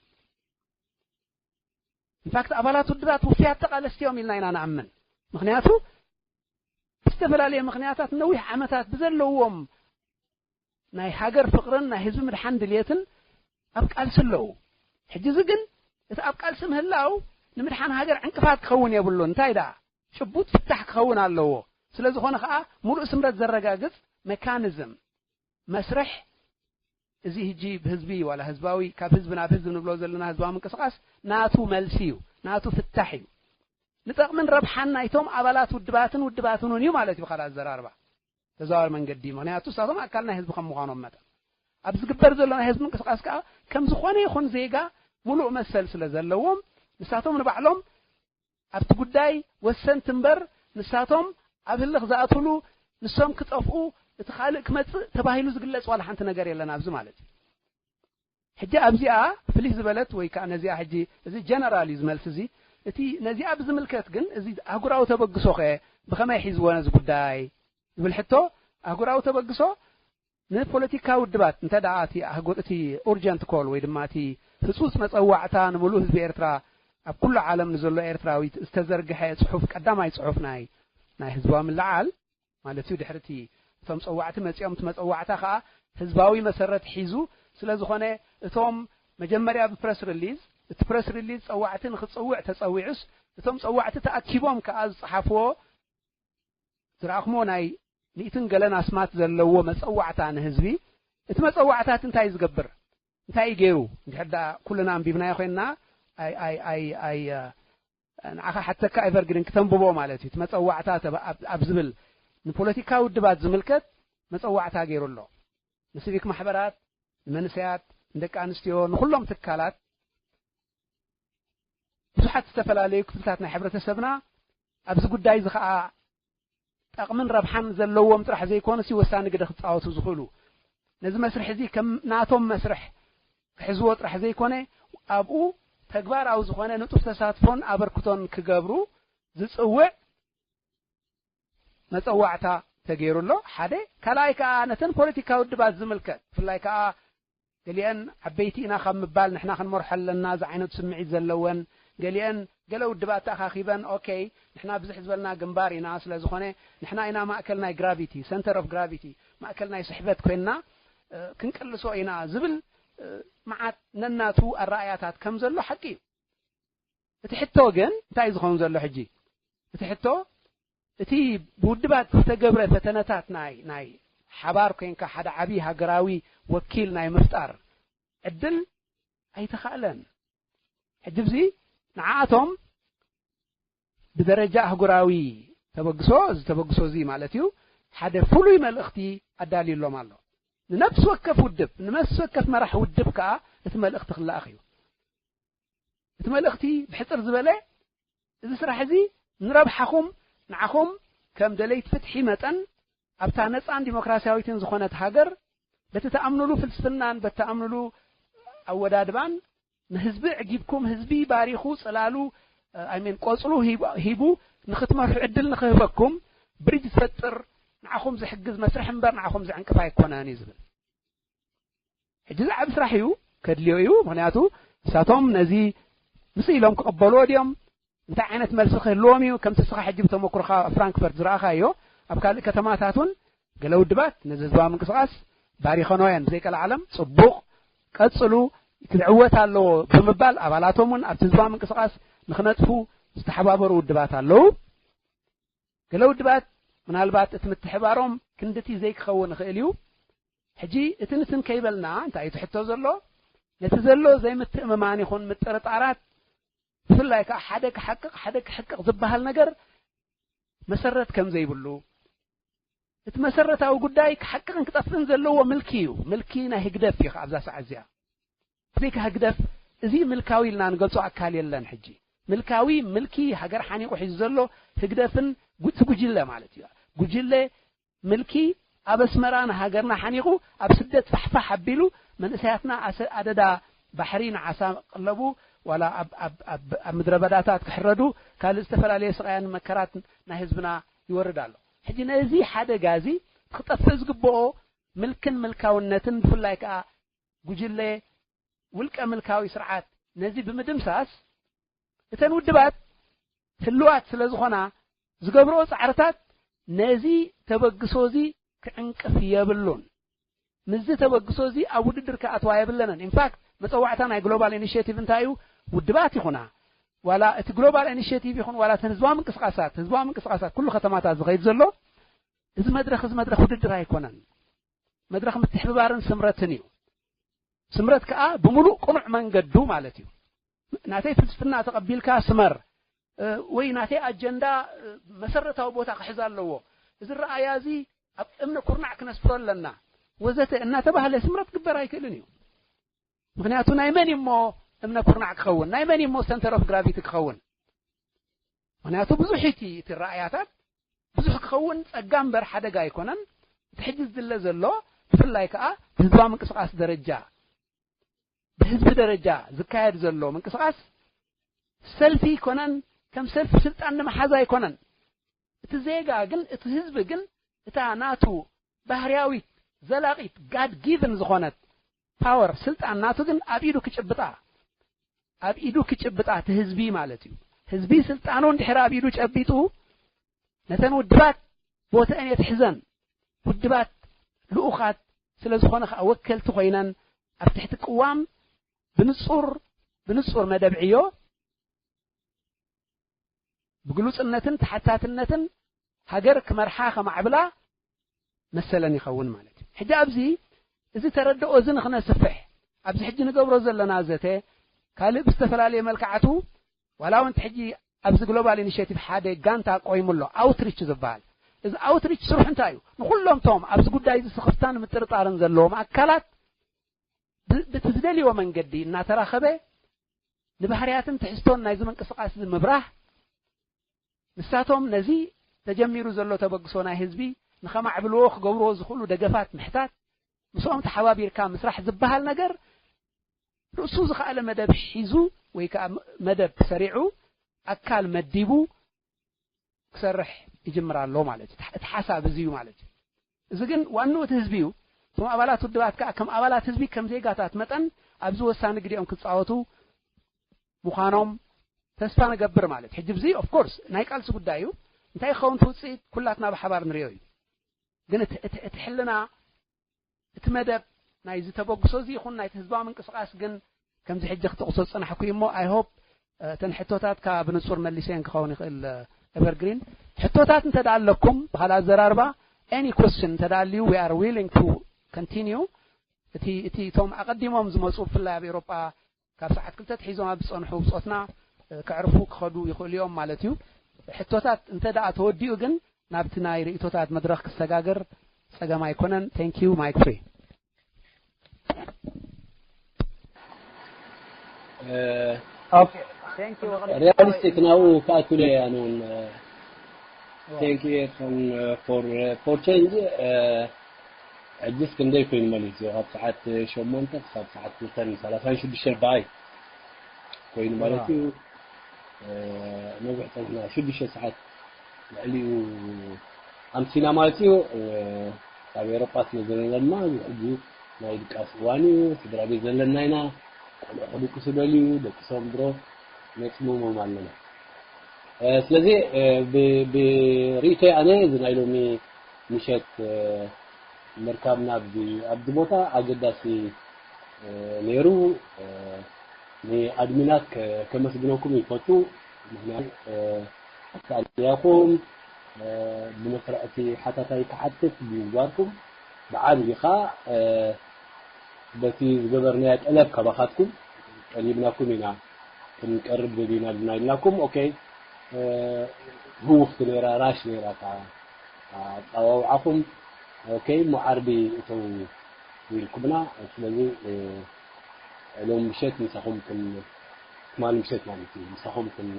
ኢንፋክት ኣባላት ውድባት ውፍያት ተቓለስቲ እዮም ኢልና ኢና ንኣምን። ምኽንያቱ ብዝተፈላለየ ምኽንያታት ነዊሕ ዓመታት ብዘለዎም ናይ ሃገር ፍቕርን ናይ ህዝቢ ምድሓን ድልየትን ኣብ ቃልሲ ኣለዉ። ሕጂ እዚ ግን እቲ ኣብ ቃልሲ ምህላው ንምድሓን ሃገር ዕንቅፋት ክኸውን የብሉን። እንታይ ደኣ ጭቡጥ ፍታሕ ክኸውን ኣለዎ። ስለ ዝኾነ ኸኣ ሙሉእ ስምረት ዘረጋግጽ ሜካኒዝም መስርሕ እዚ ሕጂ ብህዝቢ ዋላ ህዝባዊ ካብ ህዝቢ ናብ ህዝቢ ንብሎ ዘለና ህዝባዊ ምንቅስቓስ ናቱ መልሲ እዩ፣ ናቱ ፍታሕ እዩ። ንጠቕምን ረብሓን ናይቶም ኣባላት ውድባትን ውድባትን እውን እዩ ማለት እዩ። ብኻልእ ኣዘራርባ ተዘዋዋሪ መንገዲ፣ ምኽንያቱ ንሳቶም ኣካል ናይ ህዝቢ ከም ምዃኖም መጠን ኣብ ዝግበር ዘሎ ናይ ህዝቢ ምንቅስቓስ ከኣ ከም ዝኾነ ይኹን ዜጋ ሙሉእ መሰል ስለ ዘለዎም ንሳቶም ንባዕሎም ኣብቲ ጉዳይ ወሰንቲ እምበር ንሳቶም ኣብ ህልኽ ዝኣትሉ ንሶም ክጠፍኡ እቲ ካልእ ክመጽእ ተባሂሉ ዝግለጽ ዋላ ሓንቲ ነገር የለን ኣብዚ ማለት እዩ። ሕጂ ኣብዚኣ ፍልይ ዝበለት ወይ ከዓ ነዚኣ ሕጂ እዚ ጀነራል እዩ ዝመልስ እዚ እቲ ነዚኣ ብዝምልከት ግን እዚ ኣህጉራዊ ተበግሶ ኸ ብኸመይ ሒዝዎ ነዚ ጉዳይ ዝብል ሕቶ ኣህጉራዊ ተበግሶ ንፖለቲካ ውድባት እንተ ደኣ እቲ ኣህጉር እቲ ኡርጀንት ኮል ወይ ድማ እቲ ህጹጽ መጸዋዕታ ንምሉእ ህዝቢ ኤርትራ ኣብ ኩሉ ዓለም ንዘሎ ኤርትራዊት ዝተዘርግሐ ጽሑፍ ቀዳማይ ጽሑፍ ናይ ናይ ህዝባዊ ምልዓል ማለት እዩ። ድሕሪ እቲ እቶም ጸዋዕቲ መጺኦም እቲ መጸዋዕታ ከኣ ህዝባዊ መሰረት ሒዙ ስለ ዝኾነ እቶም መጀመርያ ብፕረስ ሪሊዝ እቲ ፕረስ ሪሊዝ ጸዋዕቲ ንኽጽውዕ ተጸዊዑስ እቶም ጸዋዕቲ ተኣኪቦም ከኣ ዝጸሓፍዎ ዝረኣኽሞ ናይ ሚእትን ገለን ኣስማት ዘለዎ መጸዋዕታ ንህዝቢ እቲ መጸዋዕታት እንታይ እዩ ዝገብር እንታይ እዩ ገይሩ እንድሕር ደኣ ኩልና ኣንቢብናዮ ኮይንና ኣይ ኣይ ኣይ ኣይ ንዓኻ ሓተካ ኤቨርግሪን ክተንብቦ ማለት እዩ እቲ መጸዋዕታ ኣብ ዝብል ንፖለቲካዊ ውድባት ዝምልከት መጸዋዕታ ገይሩ ኣሎ ንሲቪክ ማሕበራት ንመንእሰያት ንደቂ ኣንስትዮ ንኹሎም ትካላት ብዙሓት ዝተፈላለዩ ክፍልታት ናይ ሕብረተሰብና ኣብዚ ጉዳይ እዚ ከዓ ጠቕምን ረብሓን ዘለዎም ጥራሕ ዘይኮኑሲ ወሳኒ ግደ ክፃወቱ ዝኽእሉ ነዚ መስርሕ እዚ ከም ናቶም መስርሕ ክሕዝዎ ጥራሕ ዘይኮነ ኣብኡ ተግባራዊ ዝኾነ ንጡፍ ተሳትፎን ኣበርክቶን ክገብሩ ዝፅውዕ መፀዋዕታ ተገይሩ ኣሎ ሓደ ካልኣይ ከዓ ነተን ፖለቲካዊ ውድባት ዝምልከት ብፍላይ ከዓ ገሊአን ዓበይቲ ኢና ካብ ምባል ንሕና ክንመርሖ ኣለና ዝዓይነቱ ስምዒት ዘለወን ገሊአን ገለ ውድባት ተኣኻኺበን okay ንሕና ብዝሕ ዝበልና ግንባር ኢና ስለ ዝኾነ ንሕና ኢና ማእከል ናይ ግራቪቲ center of gravity ማእከል ናይ ስሕበት ኮይንና ክንቅልሶ ኢና ዝብል መዓት ነናቱ ኣረኣያታት ከም ዘሎ ሓቂ እዩ እቲ ሕቶ ግን እንታይ ዝኸውን ዘሎ ሕጂ እቲ ሕቶ እቲ ብውድባት ዝተገብረ ፈተነታት ናይ ናይ ሓባር ኮንካ ሓደ ዓቢ ሃገራዊ ወኪል ናይ ምፍጣር ዕድል ኣይተኻእለን። ሕጂ እዚ ንዓኣቶም ብደረጃ ኣህጉራዊ ተበግሶ፣ እዚ ተበግሶ እዚ ማለት እዩ፣ ሓደ ፍሉይ መልእኽቲ ኣዳልዩሎም ኣሎ። ንነፍሲ ወከፍ ውድብ፣ ንነፍሲ ወከፍ መራሕ ውድብ ከኣ እቲ መልእኽቲ ክለኣኽ እዩ። እቲ መልእኽቲ ብሕጽር ዝበለ፣ እዚ ስራሕ እዚ ንረብሓኹም፣ ንዓኹም ከም ደለይቲ ፍትሒ መጠን ኣብታ ነጻን ዲሞክራሲያዊትን ዝኾነት ሃገር በቲ ተኣምኑሉ ፍልስፍናን በቲ ተኣምኑሉ ኣወዳድባን ንህዝቢ ዕጊብኩም፣ ህዝቢ ባሪኹ ጽላሉ፣ I mean ቆጽሉ ሂቡ፣ ሂቡ ንኽትመርሑ ዕድል ንኽህበኩም ብሪጅ ዝፈጥር ንዓኹም ዝሕግዝ መስርሕ እምበር ንዓኹም ዝዕንቅፍ ኣይኮነን እዩ ዝብል። ሕጂ ዝዓቢ ስራሕ እዩ ከድልዮ እዩ። ምኽንያቱ ንሳቶም ነዚ ምስ ኢሎም ክቕበልዎ ድዮም? እንታይ ዓይነት መልሲ ክህልዎም እዩ? ከምቲ እስኻ ሕጂ ብተመኩሮኻ ኣብ ፍራንክፈርት ዝረኣኻዮ፣ ኣብ ካልእ ከተማታት እውን ገለ ውድባት ነዚ ህዝባዊ ምንቅስቓስ ባሪኸኖ እየን። ብዘይቀልዓለም ጽቡቕ፣ ቀጽሉ፣ ክዕወት ኣለዎ ብምባል ኣባላቶም እውን ኣብቲ ህዝባዊ ምንቅስቓስ ንኽነጥፉ ዝተሓባበሩ ውድባት ኣለዉ። ገለ ውድባት ምናልባት እቲ ምትሕባሮም ክንድቲ ዘይክኸውን ይኽእል እዩ። ሕጂ እቲ ንትን ከይበልና እንታይ እዩ ትሕቶ ዘሎ? ነቲ ዘሎ ዘይምትእምማን ይኹን ምጥርጣራት፣ ብፍላይ ከኣ ሓደ ክሓቅቕ ሓደ ክሕቅቕ ዝበሃል ነገር መሰረት ከም ዘይብሉ፣ እቲ መሰረታዊ ጉዳይ ክሓቅቕን ክጠፍእን ዘለዎ ምልኪ እዩ። ምልኪ ናይ ህግደፍ እዩ ከኣ ኣብዛ ሰዓት እዚኣ። ብዘይካ ህግደፍ እዚ ምልካዊ ኢልና ንገልጾ ኣካል የለን። ሕጂ ምልካዊ ምልኪ ሃገር ሓኒቑ ሒዙ ዘሎ ህግደፍን ጉ-፣ እቲ ጉጅለ ማለት እዩ። ጉጅለ ምልኪ ኣብ ኣስመራ ንሃገርና ሓኒቑ ኣብ ስደት ፋሕፋሕ ኣቢሉ መንእሰያትና ኣሰ-፣ ኣደዳ ባሕሪ ንዓሳ ቀለቡ ዋላ ኣብ፣ ኣብ፣ ኣብ፣ ኣብ ምድረ በዳታት ክሕረዱ ካልእ ዝተፈላለየ ስቓያን መከራት ናይ ህዝብና ይወርድ ኣሎ። ሕጂ ነዚ ሓደጋ እዚ ክጠፍእ ዝግብኦ ምልክን ምልካውነትን ብፍላይ ከኣ ጉጅለ ውልቀ ምልካዊ ስርዓት ነዚ ብምድምሳስ እተን ውድባት ህልዋት ስለ ዝኾና ዝገብርኦ ጻዕርታት ነዚ ተበግሶ እዚ ክዕንቅፍ የብሉን። ምስዚ ተበግሶ እዚ ኣብ ውድድር ክኣትዋ የብለንን። ኢንፋክት መጸዋዕታ ናይ ግሎባል ኢኒሽቲቭ እንታይ እዩ? ውድባት ይኹና ዋላ እቲ ግሎባል ኢኒሽቲቭ ይኹን ዋላ እተን ህዝባዊ ምንቅስቃሳት፣ ህዝባዊ ምንቅስቃሳት ኩሉ ከተማታት ዝኸይድ ዘሎ እዚ መድረኽ፣ እዚ መድረኽ ውድድር ኣይኮነን። መድረኽ ምትሕብባርን ስምረትን እዩ። ስምረት ከኣ ብምሉእ ቅኑዕ መንገዱ ማለት እዩ። ናተይ ፍልስፍና ተቐቢልካ ስመር፣ እ፣ ወይ ናተይ ኣጀንዳ፣ እ፣ መሰረታዊ ቦታ ክሕዝ ኣለዎ። እዚ ረኣያ እዚ ኣብ እምነ ኩርናዕ ክነስፍሮ ኣለና ወዘተ እናተባህለ ስምረት ክግበር ኣይክእልን እዩ። ምኽንያቱ ናይ መን እሞ እምነ ኩርናዕ ክኸውን? ናይ መን እሞ ሰንተር ኦፍ ግራቪቲ ክኸውን? ምኽንያቱ ብዙሕ እቲ፣ እቲ ረኣያታት ብዙሕ ክኸውን ጸጋ እምበር ሓደጋ ኣይኮነን። እቲ ሕጂ ዝድለ ዘሎ ብፍላይ ከኣ ብህዝባዊ ምንቅስቃስ ደረጃ፣ ብህዝቢ ደረጃ ዝካየድ ዘሎ ምንቅስቃስ ሰልፊ ኣይኮነን፣ ከም ሰልፊ ስልጣን ንምሓዝ ኣይኮነን። እቲ ዜጋ ግን፣ እቲ ህዝቢ ግን እታ ናቱ ባህርያዊት ዘላቒት ጋድ ጊቭን ዝኾነት ፓወር ስልጣን ናቱ ግን ኣብ ኢዱ ክጭብጣ፣ ኣብ ኢዱ ክጭብጣ እቲ ህዝቢ ማለት እዩ። ህዝቢ ስልጣኑ እንድሕር ኣብ ኢዱ ጨቢጡ ነተን ውድባት ቦተአን የትሕዘን። ውድባት ልኡኻት ስለ ዝኾነ ከኣ ወከልቲ ኮይነን ኣብ ትሕቲ ቅዋም ብንጹር፣ ብንጹር መደብ ዕዮ ብግሉጽነትን ተሓታትነትን ሃገር ክመርሓ ከማዕብላ መሰለን ይኸውን ማለት እዩ። ሕጂ ኣብዚ እዚ ተረድኦ እዚ ንኽነስፍሕ ኣብዚ ሕጂ ንገብሮ ዘለና ዘተ ካልእ ብዝተፈላለየ መልክዓቱ ዋላ እውን እቲ ሕጂ ኣብዚ ግሎባል ኢኒሽቲቭ ሓደ ጋንታ ቆይሙ ኣሎ፣ ኣውትሪች ዝበሃል። እዚ ኣውትሪች ስርሑ እንታይ እዩ? ንኹሎም ቶም ኣብዚ ጉዳይ እዚ ስኽፍታን ምጥርጣርን ዘለዎም ኣካላት ብ-፣ ብቲ ዝደልይዎ መንገዲ እናተራኸበ ንባህርያትን ትሕዝቶን ናይዚ ምንቅስቃስ እዚ ምብራህ፣ ንሳቶም ነዚ ተጀሚሩ ዘሎ ተበግሶ ናይ ህዝቢ ንኸማዕብልዎ ክገብርዎ ዝኽእሉ ደገፋት ምሕታት፣ ምስኦም ተሓባቢርካ ምስራሕ ዝበሃል ነገር ርእሱ ዝኸኣለ መደብ ሒዙ ወይ ከኣ መደብ ሰሪዑ ኣካል መዲቡ ክሰርሕ ይጅምር ኣሎ ማለት እዩ። እቲ ሓሳብ እዚ እዩ ማለት እዩ። እዚ ግን ዋንኡ እቲ ህዝቢ እዩ። እቶም ኣባላት ውድባት ከኣ ከም ኣባላት ህዝቢ ከም ዜጋታት መጠን ኣብዚ ወሳኒ ግዲኦም ክጻወቱ ምዃኖም ተስፋ ንገብር ማለት እዩ። ሕጂ እዚ ኦፍ ኮርስ ናይ ቃልሲ ጉዳይ እዩ። እንታይ ክኸውን እቲ ውጽኢት ኩላትና ብሓባር ንሪኦ እዩ። ግን እቲ፣ እቲ፣ እቲ ሕልና እቲ መደብ ናይዚ ተበግሶ እዚ ይኹን ናይቲ ህዝባዊ ምንቅስቃስ ግን ከምዚ ሕጂ ክጠቕሶ ዝጸናሕኩ እሞ፣ I hope፣ እ፣ እተን ሕቶታትካ ብንጹር መሊሰን ክኸውን ይኽእል፣ እ፣ ኤቨርግሪን። ሕቶታት እንተ ደኣ ኣለኩም፣ ባህል ኣዘራርባ፣ any question እንተ ደኣ ኣልዩ፣ we are willing to continue። እቲ እቲ እቶም ኣቐዲሞም ዝመጹ፣ ብፍላይ ኣብ ኤውሮጳ ካብ ሰዓት ክልተ ኣትሒዞም ኣብ ዝጸንሑ ብጾትና፣ እ፣ ከዕርፉ ክኸዱ ይኽእሉ እዮም ማለት እዩ። ሕቶታት እንተ ደኣ ተወዲኡ ግን ናብቲ ናይ ርእይቶታት መድረኽ ክሰጋገር ጸገም ኣይኮነን። Thank you. Mic free. ኦኬ፣ thank you። ሪያሊስቲክ ናብኡ ክኣቱለ እያ ነውን። Thank you ኤርፎን for for change። ሕጅስ ክንደይ ኮይኑ መሊሱ? ካብ ሰዓት ሸሞንተ ክሳብ ሰዓት ክልተን ሰላሳን ሽዱሽተ በኣይ ኮይኑ ማለት እዩ። ነዊሕ ጸኒሕና፣ ሽዱሽተ ሰዓት ልዕሊኡ ኣምሲና ማለት እዩ። ኣብ ኤውሮጳ ስለ ዘለና ድማ ሕጂ ናይ ድቃስ እዋን እዩ። ስድራ ቤት ዘለና ኢና። ቆልዑ ክድቅሱ ደልዩ፣ ደቂሶም ድሮ ነጽምሞም ኣለና። ስለዚ ብርእይቶይ ኣነ እዚ ናይ ሎሚ ምሸት ምርካብና ኣብዚ ኣብዚ ቦታ ኣገዳሲ ነይሩ። ንኣድሚናት ከመስግነኩም ይፈቱ። ምክንያቱ ኣታልያኹም ብመስርዕ እቲ ሓታታይ ክሓትት ብምግባርኩም ብዓብዪ ከዓ በቲ ዝገበርናዮ ጠለብ ካባኻትኩም ጠሊብናኩም ኢና፣ ክንቀርብ ደሊና ድና ኢልናኩም። ኦኬ፣ ህውኽቲ ነይራ፣ ራሽ ነይራ እታ ኣጸዋውዓኹም። ኦኬ፣ እሞ ዓርቢ እተው ኢልኩምና። ስለዚ ሎሚ ምሸት ምሳኹም ክን-፣ ትማሊ ምሸት ማለት እዩ፣ ምሳኹም ክን-፣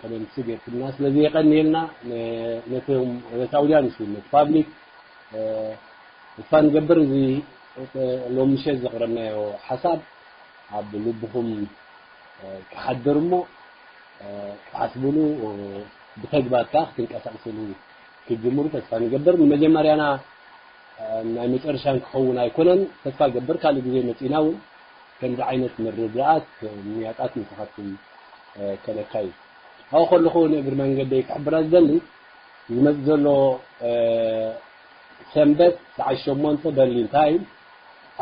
ከነምሲ ጌርኩምና። ስለዚ የቐንየልና። ነ-፣ ነቶም፣ ነቲ ኣውድያንስ እውን፣ ነቲ ፓብሊክ፣ እ፣ ተስፋ ንገብር እዚ፣ እ፣ ሎሚ ምሸት ዘቕረብናዮ ሓሳብ ኣብ ልብኹም፣ እ፣ ክሓድር እሞ፣ እ፣ ክትሓስብሉ፣ እ፣ ብተግባር ከኣ ክትንቀሳቐስሉ ክትጅምሩ ተስፋ ንገብር። ንመጀመርያና፣ እ፣ ናይ መጨረሻን ክኸውን ኣይኮነን። ተስፋ ገብር ካልእ ግዜ መጺና እውን ከምዚ ዓይነት ምርድዳኣት ምያጣት ምሳኻትኩም፣ እ፣ ከነካይድ። ኣብኡ ከለኹ ንእግሪ መንገደይ ክሕብራ ዝደሊ፣ ዝመጽእ ዘሎ፣ እ፣ ሰንበት ሰዓት ሸሞንተ በርሊን ታይም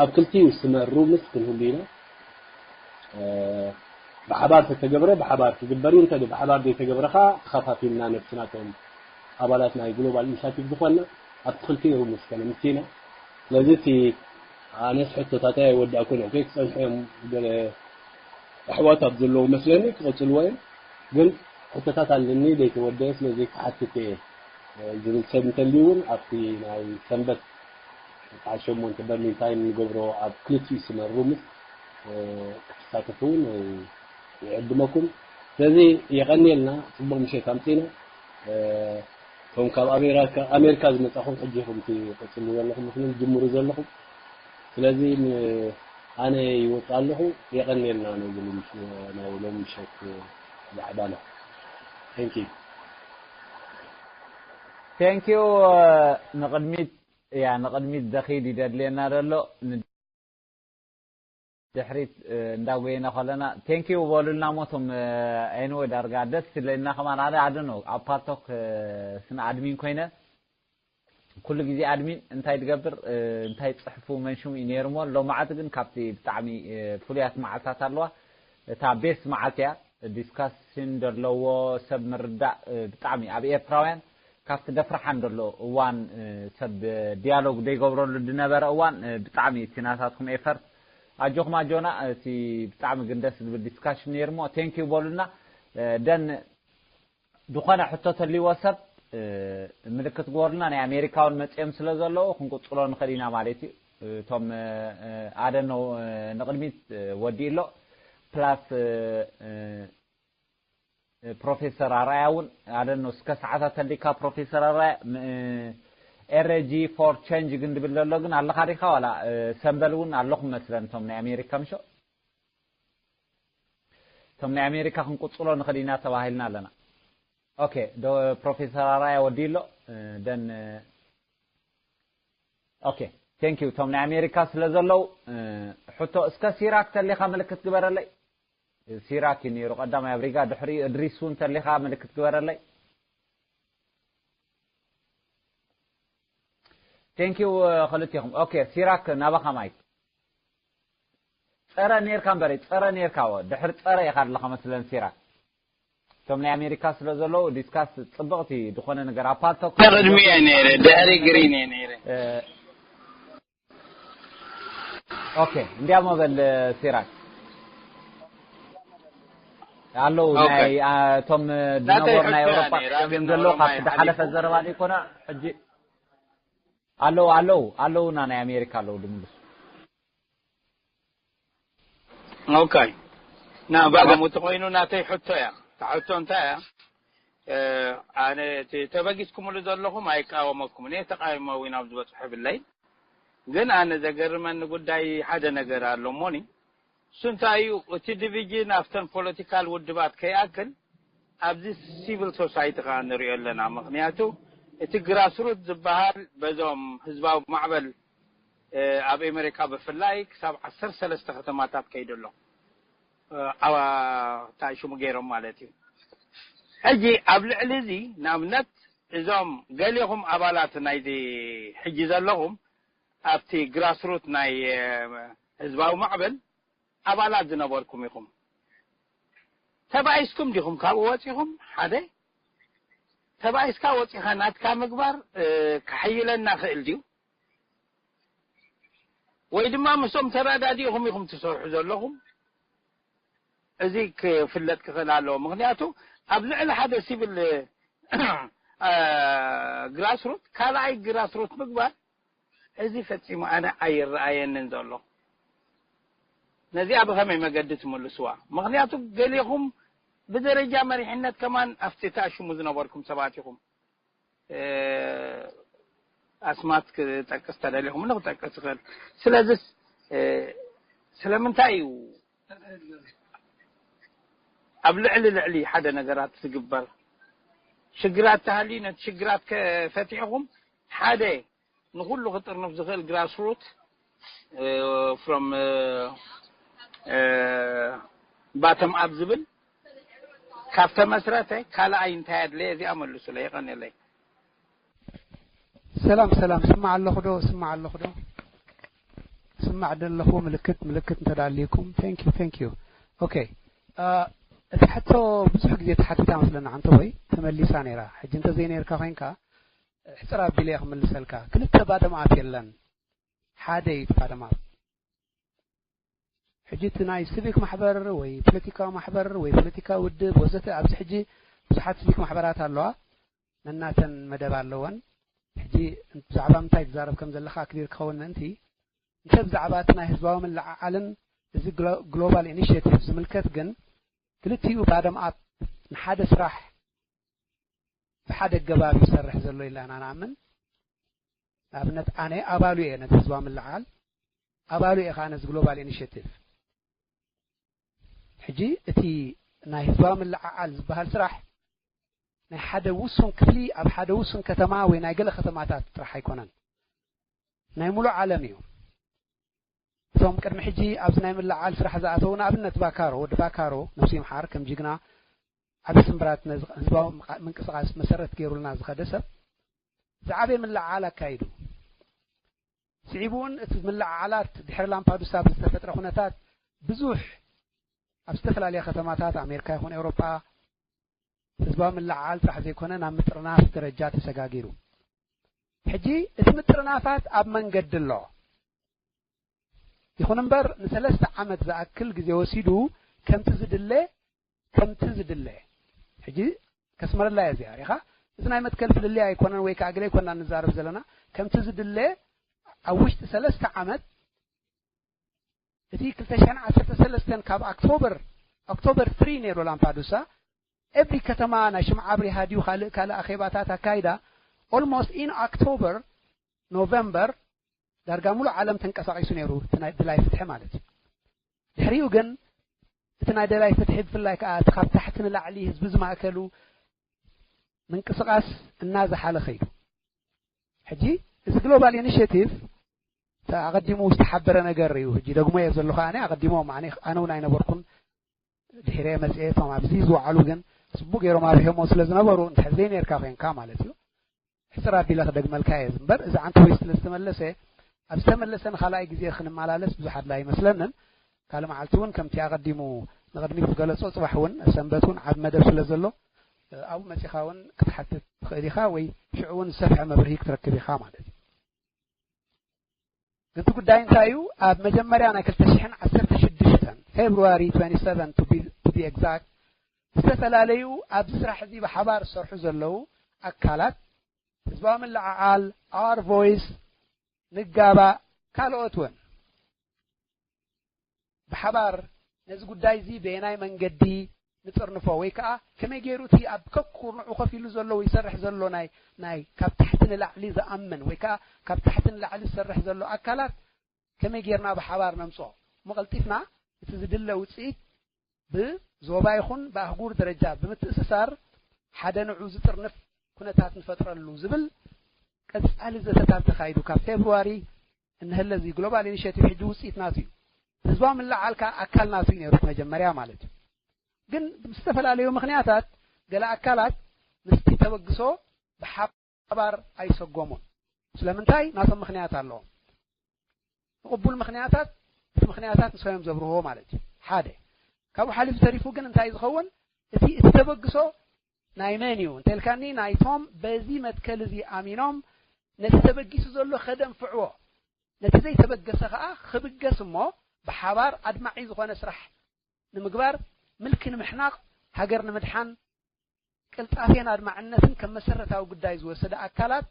ኣብ ክልቲኡ ስመር ሩምስ ክንህሉ ኢና። እ፣ ብሓባር ተተገብረ ብሓባር ክግበር እዩ። እንተ ብሓባር ዘይተገብረ ኸኣ ተኸፋፊልና ነብስና እቶም ኣባላት ናይ ግሎባል ኢኒሻቲቭ ዝኾንና ኣብቲ ክልቲኡ ሩምስ ከነምሲ ኢና። ስለዚ እቲ ኣነስ ሕቶታተይ ኣይወዳእኩን እዮም። ከይክጸንሑ እዮም ገለ ኣሕዋት ኣብ ዘለዉ መስለኒ ክቕጽልዎ እዮም። ግን ሕቶታት ኣለኒ ዘይተወደአ፣ ስለዚ ክሓትት እየ ዝብል ሰብ እንተልዩ እውን ኣብቲ ናይ ሰንበት ሰዓት ሸሞንተ በርሊን ታይም ንገብሮ ኣብ ክልቲኡ ስመር ሩምስ፣ እ፣ ክትሳተፉ እውን ይዕድመኩም። ስለዚ የቐንየልና፣ ጽቡቕ ምሸት ኣምጺእና። እ፣ እቶም ካብ ኣሜሪካ፣ ኣሜሪካ ዝመጻኹም ሕጂ ኢኹም ትቕጽሉ ዘለኹም፣ ምኽንያቱ ትጅምሩ ዘለኹም። ስለዚ ን-፣ ኣነ ይወጽእ ኣለኹ። የቐንየልና ነዚ ናይ ሎሚ ምሸት ዛዕባና። Thank you። Thank you። ንቕድሚት፣ ያ፣ ንቕድሚት ዘኺድ ይደድልየና ዘሎ። ን-፣ ድሕሪት፣ እ፣ እንዳጎየና ከለና፣ thank you በሉልና እሞ እቶም፣ እ፣ anyway ዳርጋ ደስ ኢለና ከማን። ኣነ ኣደኖ ኣብ ፓልቶክ፣ እ፣ ስነ ኣድሚን ኮይነ፣ ኩሉ ግዜ ኣድሚን እንታይ ትገብር፣ እ፣ እንታይ ጽሕፉ መንሽሙ እዩ ነይሩ እሞ፣ ሎማዓቲ ግን ካብቲ ብጣዕሚ፣ እ፣ ፍሉያት መዓልታት ኣለዋ። እታ ቤስት መዓልቲ እያ። ዲስካሽን ዘለዎ ሰብ ምርዳእ፣ እ፣ ብጣዕሚ ኣብ ኤርትራውያን ካብቲ ደፍርሓን ዘሎ እዋን፣ እ፣ ሰብ ዲያሎግ ዘይገብረሉ ዝነበረ እዋን፣ እ፣ ብጣዕሚ እቲ ናታትኩም ኤፈርት ኣጆኹም ኣጆና። እቲ ብጣዕሚ ግን ደስ ዝብል ዲስካሽን ነይሩ እሞ፣ thank you በሉልና። እ፣ ደን ዝኾነ ሕቶ ተልይዎ ሰብ፣ እ፣ ምልክት ግበሩልና። ናይ ኣሜሪካ እውን መጺኦም ስለ ዘለዉ ክንቅጽሎ ንኽእል ኢና ማለት እዩ። እቶም፣ እ፣ እ፣ ኣደነው፣ እ፣ ንቕድሚት፣ እ፣ ወዲኡ ኣሎ። ፕላስ፣ እ፣ እ፣ እ፣ ፕሮፌሰር ኣርኣያ እውን ኣደነው እስከ ሰዓታት ተልካ ፕሮፌሰር ኣርኣያ፣ ም-፣ እ፣ ኤረጂ ፎር ቸንጅ ግን ድብል ዘሎ ግን ኣለኻ ዲኻ? ዋላ፣ እ፣ ሰምበል እውን ኣለኹም መስለን እቶም ናይ ኣሜሪካ ምሾ? እቶም ናይ ኣሜሪካ ክንቅጽሎ ንኽእል ኢና ተባሂልና ኣለና። ኦኬ፣ ዶ-፣ ፕሮፌሰር ኣርኣያ ወዲኡ ኣሎ፣ እ፣ ደን፣ እ፣ ኦኬ፣ thank you። እቶም ናይ ኣሜሪካ ስለ ዘለዉ፣ እ፣ ሕቶ እስከ ሲራክ ተሊኻ ምልክት ግበረለይ። ሲራክ እዩ ነይሩ ቀዳማይ ኣብ ሪጋ፣ ድሕሪኡ እድሪስ እውን ተሊኻ ምልክት ግበረለይ። Thank you፣ እ፣ ክልቲኹም። ኦኬ፣ ሲራክ ናባኻ ማይክ። ጸረ ኔርካ እምበሪ፣ ጸረ ኔርካ፣ ወ-፣ ድሕሪ ጸረ ኢኻ ኣለኻ መስለን ሲራክ። እቶም ናይ ኣሜሪካ ስለ ዘለዉ ዲስካስ ጽብቕቲ ዝኾነ ነገር ኣብ ፓልቶክ ቅድሚ እየ ነይረ፣ ድሕሪ ግሪን እየ ነይረ። ኦኬ፣ እንዲያሞ በል ሲራክ ኣለዉ ናይ እቶም ድነቦር ናይ ኤውሮፓ እዮም ዘለዉ ካብቲ ዝሓለፈ ዘረባ ዘይኮነ ሕጂ ኣለዉ ኣለዉ ኣለዉና ናይ ኣሜሪካ ኣለዉ ድምልሱ። ኦኬ፣ ና ባገሙ ተኮይኑ ናተይ ሕቶ እያ። ታሕቶ እንታይ እያ? ኣነ ተበጊስኩምሉ ዘለኹም ኣይቃወመኩም እኔ ተቃይሞ ዊን ኣብ ዝበፅሑ ብለይ። ግን ኣነ ዘገርመኒ ጉዳይ ሓደ ነገር ኣሎ እሞኒ፣ እሱ እንታይ እዩ? እቲ ዲቪዥን ኣብተን ፖለቲካል ውድባት ከይኣክል ኣብዚ ሲቪል ሶሳይቲ ከዓ ንሪኦ ኣለና። ምክንያቱ እቲ ግራስሩት ዝበሃል በዞም ህዝባዊ ማዕበል ኣብ ኣሜሪካ ብፍላይ ክሳብ ዓሰርተ ሰለስተ ከተማታት ከይዱ ኣሎ። ኣዋ እንታይ ሽሙ ገይሮም ማለት እዩ። ሕጂ ኣብ ልዕሊ እዚ ንኣብነት እዞም ገሊኹም ኣባላት ናይዚ ሕጂ ዘለኹም ኣብቲ ግራስሩት ናይ ህዝባዊ ማዕበል ኣባላት ዝነበርኩም ኢኹም። ተባኢስኩም ዲኹም ካብኡ ወፂኹም? ሓደ ተባኢስካ ወፂኻ ናትካ ምግባር ክሕይለና ክእል ድዩ? ወይ ድማ ምስኦም ተረዳዲእኹም ኢኹም ትሰርሑ ዘለኹም? እዚ ክፍለጥ ክኽእል ኣለዎ። ምክንያቱ ኣብ ልዕሊ ሓደ ሲቪል ግራስሩት ካልኣይ ግራስሩት ምግባር እዚ ፈጺሙ ኣነ ኣይረኣየንን ዘሎ። ነዚኣ ብኸመይ መገዲ ትምልስዋ? ምክንያቱ ገሊኹም ብደረጃ መሪሕነት ከማን ኣብቲ ተኣሽሙ ዝነበርኩም ሰባት ኢኹም። ኣስማት ክጠቅስ ተደሊኹም ንክጠቅስ ይኽእል። ስለዚስ ስለምንታይ እዩ ኣብ ልዕሊ ልዕሊ ሓደ ነገራት ዝግበር? ሽግራት ተሃልዩ ነቲ ሽግራት ከፈቲሕኹም ሓደ ንኹሉ ክጥርንፍ ዝኽእል ግራስሩት from ባተም ኣፕ ዝብል ካብ ተመስረተ ካልኣይ እንታይ ኣድለየ? እዚኣ መልሱለይ። የቐንየለይ። ሰላም ሰላም፣ ስማዕ ኣለኹ ዶ? ስማዕ ኣለኹ ዶ? ስማዕ ደለኹ። ምልክት ምልክት እንተዳልይኩም። Thank you, thank you. Okay. እቲ ሕቶ ብዙሕ ግዜ ተሓቲታ መስለና ዓንተ ወይ ተመሊሳ ነይራ። ሕጂ እንተዘይ ነይርካ ኮይንካ ሕፅር ኣቢለ እየ ክምልሰልካ። ክልተ ባደም ኣፕ የለን። ሓደ እዩ እቲ ባደም ኣፕ። ሕጂ እቲ ናይ ሲቪክ ማሕበር ወይ ፖለቲካዊ ማሕበር ወይ ፖለቲካዊ ውድብ ወዘተ ኣብዚ ሕጂ ብዙሓት ሲቪክ ማሕበራት ኣለዋ። ነናተን መደብ ኣለወን። ሕጂ ብዛዕባ ምንታይ ትዛረብ ከም ዘለኻ ክሊር ክኸውን ምእንቲ እንተ ብዛዕባ እቲ ናይ ህዝባዊ ምልዕዓልን እዚ ግሎባል ኢኒሽቲቭ ዝምልከት ግን ክልቲኡ ባደም ኣፕ ንሓደ ስራሕ ብሓደ ኣገባብ ይሰርሕ ዘሎ ኢልና ኢና ንኣምን። ንኣብነት ኣነ ኣባሉ እየ ነቲ ህዝባዊ ምልዕዓል፣ ኣባሉ እየ ከዓ ነዚ ግሎባል ኢኒሽቲቭ። ሕጂ እቲ ናይ ህዝባዊ ምልዕዓል ዝበሃል ስራሕ ናይ ሓደ ውሱን ክፍሊ ኣብ ሓደ ውሱን ከተማ ወይ ናይ ገለ ከተማታት ጥራሕ ኣይኮነን፣ ናይ ሙሉእ ዓለም እዩ። እቶም ቅድሚ ሕጂ ኣብዚ ናይ ምልዓል ስራሕ ዝኣተዉ ንኣብነት ቫካሮ፣ ወዲ ቫካሮ ነብሱ ይምሓር ከም ጅግና ዓቢ ስምብራት ነዚ ህዝባዊ ምንቅስቃስ መሰረት ገይሩልና ዝኸደ ሰብ ዝዓበየ ምልዓዓል ኣካይዱ። ስዒቡ እውን እቲ ምልዓዓላት ድሕሪ ላምፓዱሳ ብዝተፈጥረ ኩነታት ብዙሕ ኣብ ዝተፈላለያ ከተማታት ኣሜሪካ ይኹን ኤውሮጳ ህዝባዊ ምልዕዓል ጥራሕ ዘይኮነ ናብ ምጥርናፍ ደረጃ ተሰጋጊሩ። ሕጂ እቲ ምጥርናፋት ኣብ መንገዲ ኣሎ። ይኹን እምበር ንሰለስተ ዓመት ዝኣክል ግዜ ወሲዱ ከምቲ ዝድለ ከምቲ ዝድለ ሕጂ ከስመረላ እየ እዚኣ ሪኻ እዚ ናይ መትከል ፍልልይ ኣይኮነን ወይ ከዓ ገለ ኣይኮና ንዛረብ ዘለና ከምቲ ዝድለ ኣብ ውሽጢ ሰለስተ ዓመት እቲ ክልተ ሽሕን ዓሰርተ ሰለስተን ካብ ኣክቶበር ኦክቶበር ትሪ ነይሩ ላምፓዱሳ ኤቭሪ ከተማ ናይ ሽምዓ ኣብሪሃ ድዩ ካልእ ካልእ ኣኼባታት ኣካይዳ ኦልሞስት ኢን ኣክቶበር ኖቨምበር ዳርጋ ሙሉእ ዓለም ተንቀሳቒሱ ነይሩ እቲ ናይ ደላይ ፍትሒ ማለት እዩ። ድሕሪኡ ግን እቲ ናይ ደላይ ፍትሒ ብፍላይ ከዓ እቲ ካብ ታሕቲ ንላዕሊ ህዝቢ ዝማእከሉ ምንቅስቓስ እናዝሓለ ኸይዱ። ሕጂ እዚ ግሎባል ኢኒሽቲቭ ኣቐዲሙ ዝተሓበረ ነገር እዩ። ሕጂ ደግሞ እየ ዘለኹ ኣነ ኣቐዲሞም ኣነ እውን ኣይነበርኩን ድሕረ መፅኤ እቶም ኣብዚ ዝወዓሉ ግን ፅቡቅ ገይሮም ኣብሪሆሞ ስለ ዝነበሩ እንድሕር ዘይነርካ ኮንካ ማለት እዩ ሕፅር ኣቢለ ክደግመልካ እየ እምበር እዚ ዓንተወይ ስለ ዝተመለሰ ኣብ ዝተመለሰ ንካልኣይ ግዜ ክንመላለስ ብዙሕ ኣድላ ኣይመስለንን ካልእ መዓልቲ እውን ከምቲ ኣቐዲሙ ንቕድሚት ዝገለጾ፣ ጽባሕ እውን ሰንበት እውን ዓቢ መደብ ስለ ዘሎ፣ ኣብኡ መጺኻ እውን ክትሓትት ትኽእል ኢኻ፣ ወይ ሽዑ እውን ዝሰፍሐ መብርሂ ክትረክብ ኢኻ ማለት እዩ። ግን እቲ ጉዳይ እንታይ እዩ? ኣብ መጀመርያ ናይ ክልተ ሽሕን ዓሰርተ ሽዱሽተን፣ February twenty-seven to be, to be exact፣ ዝተፈላለዩ ኣብዚ ስራሕ እዚ ብሓባር ዝሰርሑ ዘለዉ ኣካላት፣ ህዝባዊ ምልዕዓል፣ Our Voice፣ ንጋባእ፣ ካልኦት እውን ብሓባር ነዚ ጉዳይ እዚ በየናይ መንገዲ ንጥርንፎ፣ ወይ ከኣ ከመይ ገይሩ እቲ ኣብ ከኩርንዑ ኮፍ ኢሉ ዘሎ ወይ ይሰርሕ ዘሎ ናይ፣ ናይ ካብ ታሕቲ ንላዕሊ ዝኣምን ወይ ከኣ ካብ ታሕቲ ንላዕሊ ዝሰርሕ ዘሎ ኣካላት ከመይ ጌርና ብሓባር ነምጽኦ እሞ ቀልጢፍና እቲ ዝድለ ውጽኢት ብዞባ ይኹን ብኣህጉር ደረጃ ብምትእስሳር ሓደ ንዑ ዝጥርንፍ ኩነታት ንፈጥረሉ ዝብል ቀጻሊ ዘተታት ተኻይዱ። ካብ ፌብሩዋሪ እንሀለ እዚ ግሎባል ኢኒሼቲቭ ሕጂ ውጽኢት ናቱ እዩ። ህዝባዊ ምልዕዓል ከኣ ኣካል ናቱ እዩ ነይሩ መጀመርያ ማለት እዩ። ግን ብዝተፈላለዩ ምኽንያታት ገለ ኣካላት ምስቲ ተበግሶ ብሓባር ኣይሰጎሙን። ስለምንታይ? ናቶም ምኽንያት ኣለዎም። ንቕቡል ምኽንያታት፣ እቲ ምኽንያታት ንሶም እዮም ዘብርህዎ ማለት እዩ። ሓደ። ካብኡ ሓሊፉ ተሪፉ ግን እንታይ ዝኸውን? እቲ፣ እቲ ተበግሶ ናይ መን እዩ እንተልካኒ፣ ናይቶም በዚ መትከል እዚ ኣሚኖም ነቲ ተበጊሱ ዘሎ ከደንፍዕዎ፣ ነቲ ዘይተበገሰ ከኣ ክብገስ እሞ ብሓባር ኣድማዒ ዝኾነ ስራሕ ንምግባር፣ ምልኪ ንምሕናቕ፣ ሃገር ንምድሓን፣ ቅልጣፌን ኣድማዕነትን ከም መሰረታዊ ጉዳይ ዝወሰደ ኣካላት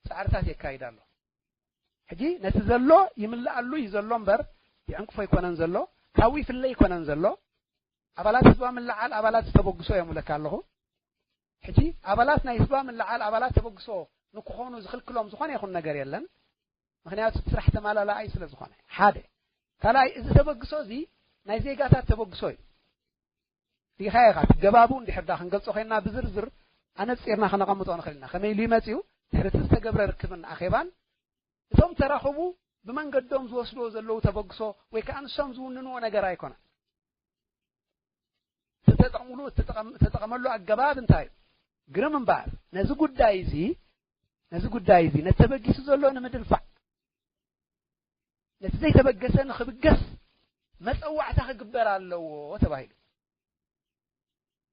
ጻዕርታት የካይድ ኣሎ። ሕጂ ነቲ ዘሎ ይምልኣሉ እዩ ዘሎ እምበር፣ ይዕንቅፎ ኣይኮነን ዘሎ፣ ካብኡ ይፍለ ኣይኮነን ዘሎ። ኣባላት ህዝባዊ ምልዓል ኣባላት ዝተበግሶ እዮም እብለካ ኣለኹ። ሕጂ ኣባላት ናይ ህዝባዊ ምልዓል ኣባላት ተበግሶ ንክኾኑ ዝኽልክሎም ዝኾነ ይኹን ነገር የለን። ምኽንያቱ እቲ ስራሕ ተማላላኣይ ስለ ዝኾነ። ሓደ። ካልኣይ፣ እዚ ተበግሶ እዚ ናይ ዜጋታት ተበግሶ እዩ። ርኢኻዮ ኢኻ፣ እቲ ገባቡ እንድሕር ዳ ክንገልጾ ኮይንና ብዝርዝር ኣነጺርና ከነቐምጦ ንኽእል ኢና። ከመይ ኢሉ ይመጽኡ? ድሕሪ እቲ ዝተገብረ ርክብን ኣኼባን እቶም ተራኸቡ ብመንገዶም ዝወስድዎ ዘለዉ ተበግሶ ወይ ከኣ ንሶም ዝውንንዎ ነገር ኣይኮነን። ዝተጠቕምሉ፣ እተጠቐም-፣ እተጠቐመሉ ኣገባብ እንታይ እዩ? ግርም እምበኣር፣ ነዚ ጉዳይ እዚ፣ ነዚ ጉዳይ እዚ፣ ነቲ ተበጊሱ ዘሎ ንምድንፋዕ፣ ነቲ ዘይተበገሰ ንኽብገስ መጸዋዕታ ክግበር ኣለዎ ተባሂሉ።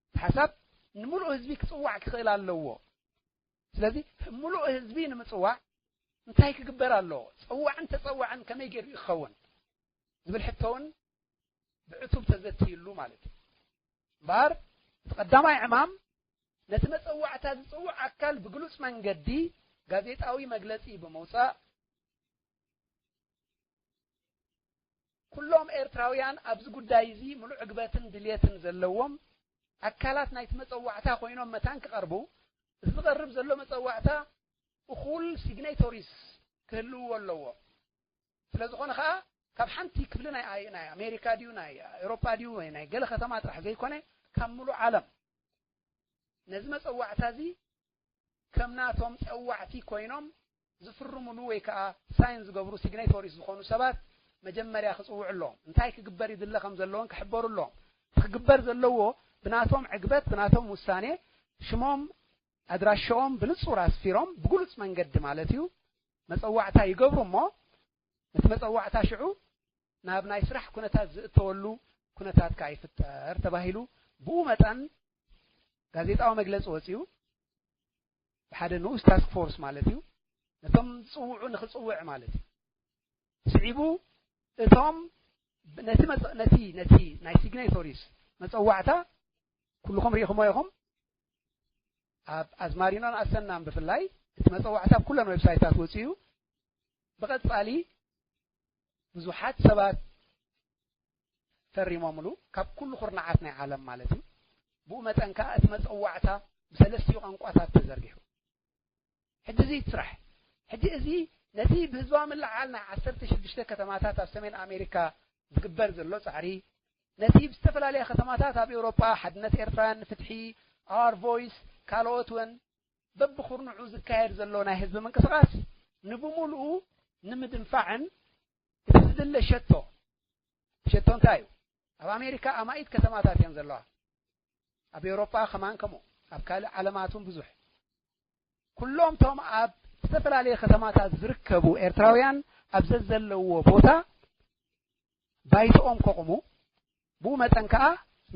እቲ ሓሳብ ንምሉእ ህዝቢ ክጽዋዕ ክኽእል ኣለዎ። ስለዚ ምሉእ ህዝቢ ንምጽዋዕ እንታይ ክግበር ኣለዎ? ጸዋዕን ተጸዋዕን ከመይ ገይሩ ይኸውን? ዝብል ሕቶ እውን ብዕቱብ ተዘትይሉ ማለት እዩ። እምበኣር እቲ ቀዳማይ ዕማም ነቲ መጸዋዕታ ዝጽውዕ ኣካል ብግሉጽ መንገዲ ጋዜጣዊ መግለጺ ብምውጻእ፣ ኩሎም ኤርትራውያን ኣብዚ ጉዳይ እዚ ምሉእ ዕግበትን ድልየትን ዘለዎም ኣካላት ናይቲ መጸዋዕታ ኮይኖም መታን ክቐርቡ፣ እቲ ዝቐርብ ዘሎ መጸዋዕታ እኹል ሲግኔቶሪስ ክህልውዎ ኣለዎ። ስለ ዝኾነ ኸኣ ካብ ሓንቲ ክፍሊ ናይ ኣይ-፣ ናይ ኣሜሪካ ድዩ ናይ ኤውሮጳ ድዩ ወይ ናይ ገለ ከተማ ጥራሕ ዘይኮነ ካብ ምሉእ ዓለም ነዚ መጸዋዕታ እዚ ከም ናቶም ጸዋዕቲ ኮይኖም ዝፍርሙሉ ወይ ከኣ ሳይን ዝገብሩ ሲግኔቶሪስ ዝኾኑ ሰባት መጀመርያ ክጽውዑ ኣለዎም። እንታይ ክግበር ይድለ ከም ዘለዎን ክሕበሩ ኣለዎም። እቲ ክግበር ዘለዎ ብናቶም ዕግበት፣ ብናቶም ውሳኔ፣ ሽሞም፣ ኣድራሻኦም ብንጹር ኣስፊሮም፣ ብግሉጽ መንገዲ ማለት እዩ፣ መጸዋዕታ ይገብሩ እሞ፣ ነቲ መጸዋዕታ ሽዑ ናብ ናይ ስራሕ ኩነታት ዝእተወሉ ኩነታት ከኣ ይፍጠር ተባሂሉ። ብኡ መጠን ጋዜጣዊ መግለጺ ወጺኡ፣ ብሓደ ንኡስ ታስክ ፎርስ ማለት እዩ፣ ነቶም ዝጽውዑ ንኽጽውዕ ማለት እዩ። ስዒቡ እቶም ነቲ መጸ-፣ ነቲ፣ ነቲ ናይ ሲግኔቶሪስ መጸዋዕታ ኩልኹም ርኢኹሞ ኢኹም። ኣብ ኣዝማሪኖን ኣሰናን ብፍላይ እቲ መጸዋዕታ ኣብ ኩለን ዌብሳይታት ወጺኡ፣ ብቐጻሊ ብዙሓት ሰባት ፈሪሞምሉ፣ ካብ ኩሉ ኩርናዓት ናይ ዓለም ማለት እዩ። ብኡ መጠን ከኣ እቲ መጸዋዕታ ብሰለስቲኡ ቋንቋታት ተዘርጊሑ። ሕጂ እዚ ይስራሕ። ሕጂ እዚ ነቲ ብህዝባዊ ምልዕዓል ናይ ዓሰርተ ሽዱሽተ ከተማታት ኣብ ሰሜን ኣሜሪካ ዝግበር ዘሎ ጻዕሪ፣ ነቲ ብዝተፈላለያ ከተማታት ኣብ ኤውሮጳ ሓድነት ኤርትራውያን ንፍትሒ፣ ኣዋር ቮይስ፣ ካልኦት እውን በብኹርንዑ ዝካየድ ዘሎ ናይ ህዝቢ ምንቅስቓስ ንብምሉኡ ንምድንፋዕን እቲ ዝድለ ሸቶ፣ ሸቶ እንታይ እዩ? ኣብ ኣሜሪካ ኣማኢት ከተማታት እየን ዘለዋ። ኣብ ኤውሮጳ ከማን ከምኡ፣ ኣብ ካልእ ዓለማት እውን ብዙሕ። ኩሎም እቶም ኣብ ዝተፈላለየ ከተማታት ዝርከቡ ኤርትራውያን ኣብ ዘዘለውዎ ቦታ ባይቶኦም ከቑሙ፣ ብኡ መጠን ከኣ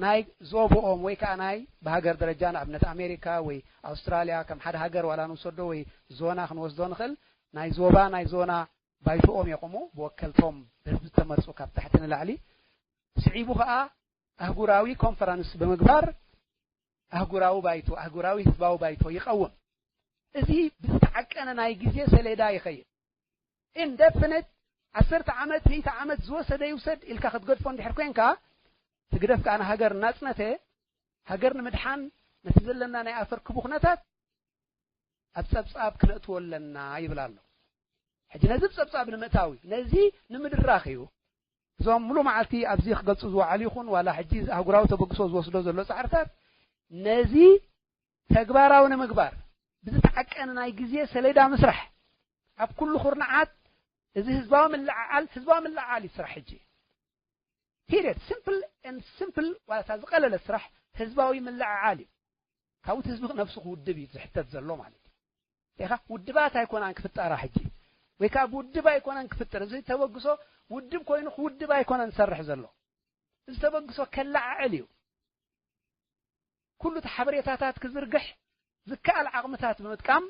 ናይ ዞባኦም ወይ ከኣ ናይ ብሃገር ደረጃ ንኣብነት ኣሜሪካ ወይ ኣውስትራልያ ከም ሓደ ሃገር ዋላ ንውሰዶ ወይ ዞና ክንወስዶ ንኽእል፣ ናይ ዞባ ናይ ዞና ባይቶኦም የቑሙ፣ ብወከልቶም ብህዝቢ ዝተመርጹ ካብ ታሕቲ ንላዕሊ። ስዒቡ ከኣ ኣህጉራዊ ኮንፈረንስ ብምግባር ኣህጉራዊ ባይቶ ኣህጉራዊ ህዝባዊ ባይቶ ይቐውም። እዚ ብዝተዓቀነ ናይ ግዜ ሰሌዳ ይኸይድ። ኢንደፊኒት ዓሰርተ ዓመት፣ ሚእቲ ዓመት ዝወሰደ ይውሰድ ኢልካ ክትገድፎ እንድሕር ኮንካ፣ ትግደፍ ከኣ ንሃገር እናጽነተ፣ ሃገር ንምድሓን ነቲ ዘለና ናይ ኣፈር ክቡ ኩነታት ኣብ ጸብጻብ ክነእትዎ ኣለና ይብል ኣሎ። ሕጂ ነዚ ብ ጸብጻብ ንምእታው እዩ፣ ነዚ ንምድራኽ እዩ። እዞም ሙሉ መዓልቲ ኣብዚ ክገልጹ ዝወዓሉ ይኹን ዋላ ሕጂ ኣህጉራዊ ተበግሶ ዝወስዶ ዘሎ ጻዕርታት፣ ነዚ ተግባራዊ ንምግባር ብዝተዓቀነ ናይ ግዜ ሰሌዳ ምስራሕ፣ ኣብ ኩሉ ኩርናዓት እዚ ህዝባዊ ምልዕዓል፣ ህዝባዊ ምልዕዓል እዩ ስራሕ ሕጂ። ፒሪየድ። ሲምፕል ኤንድ ሲምፕል፣ ዋላ እታ ዝቐለለ ስራሕ ህዝባዊ ምልዕዓል እዩ። ካብኡ እቲ ህዝቢ ነብሱ ክውድብ እዩ ዝሕተት ዘሎ ማለት እዩ። ዴኻ ውድባት ኣይኮናን ክፍጠራ ሕጂ፣ ወይ ከዓ ብውድብ ኣይኮነን ክፍጥር። እዚ ተበግሶ ውድብ ኮይኑ ክውድብ ኣይኮነን ዝሰርሕ ዘሎ። እዚ ተበግሶ ከለዓዕል እዩ። ኩሉ እቲ ሓበሬታታት ክዝርግሕ ዝከኣል ዓቕምታት ብምጥቃም፣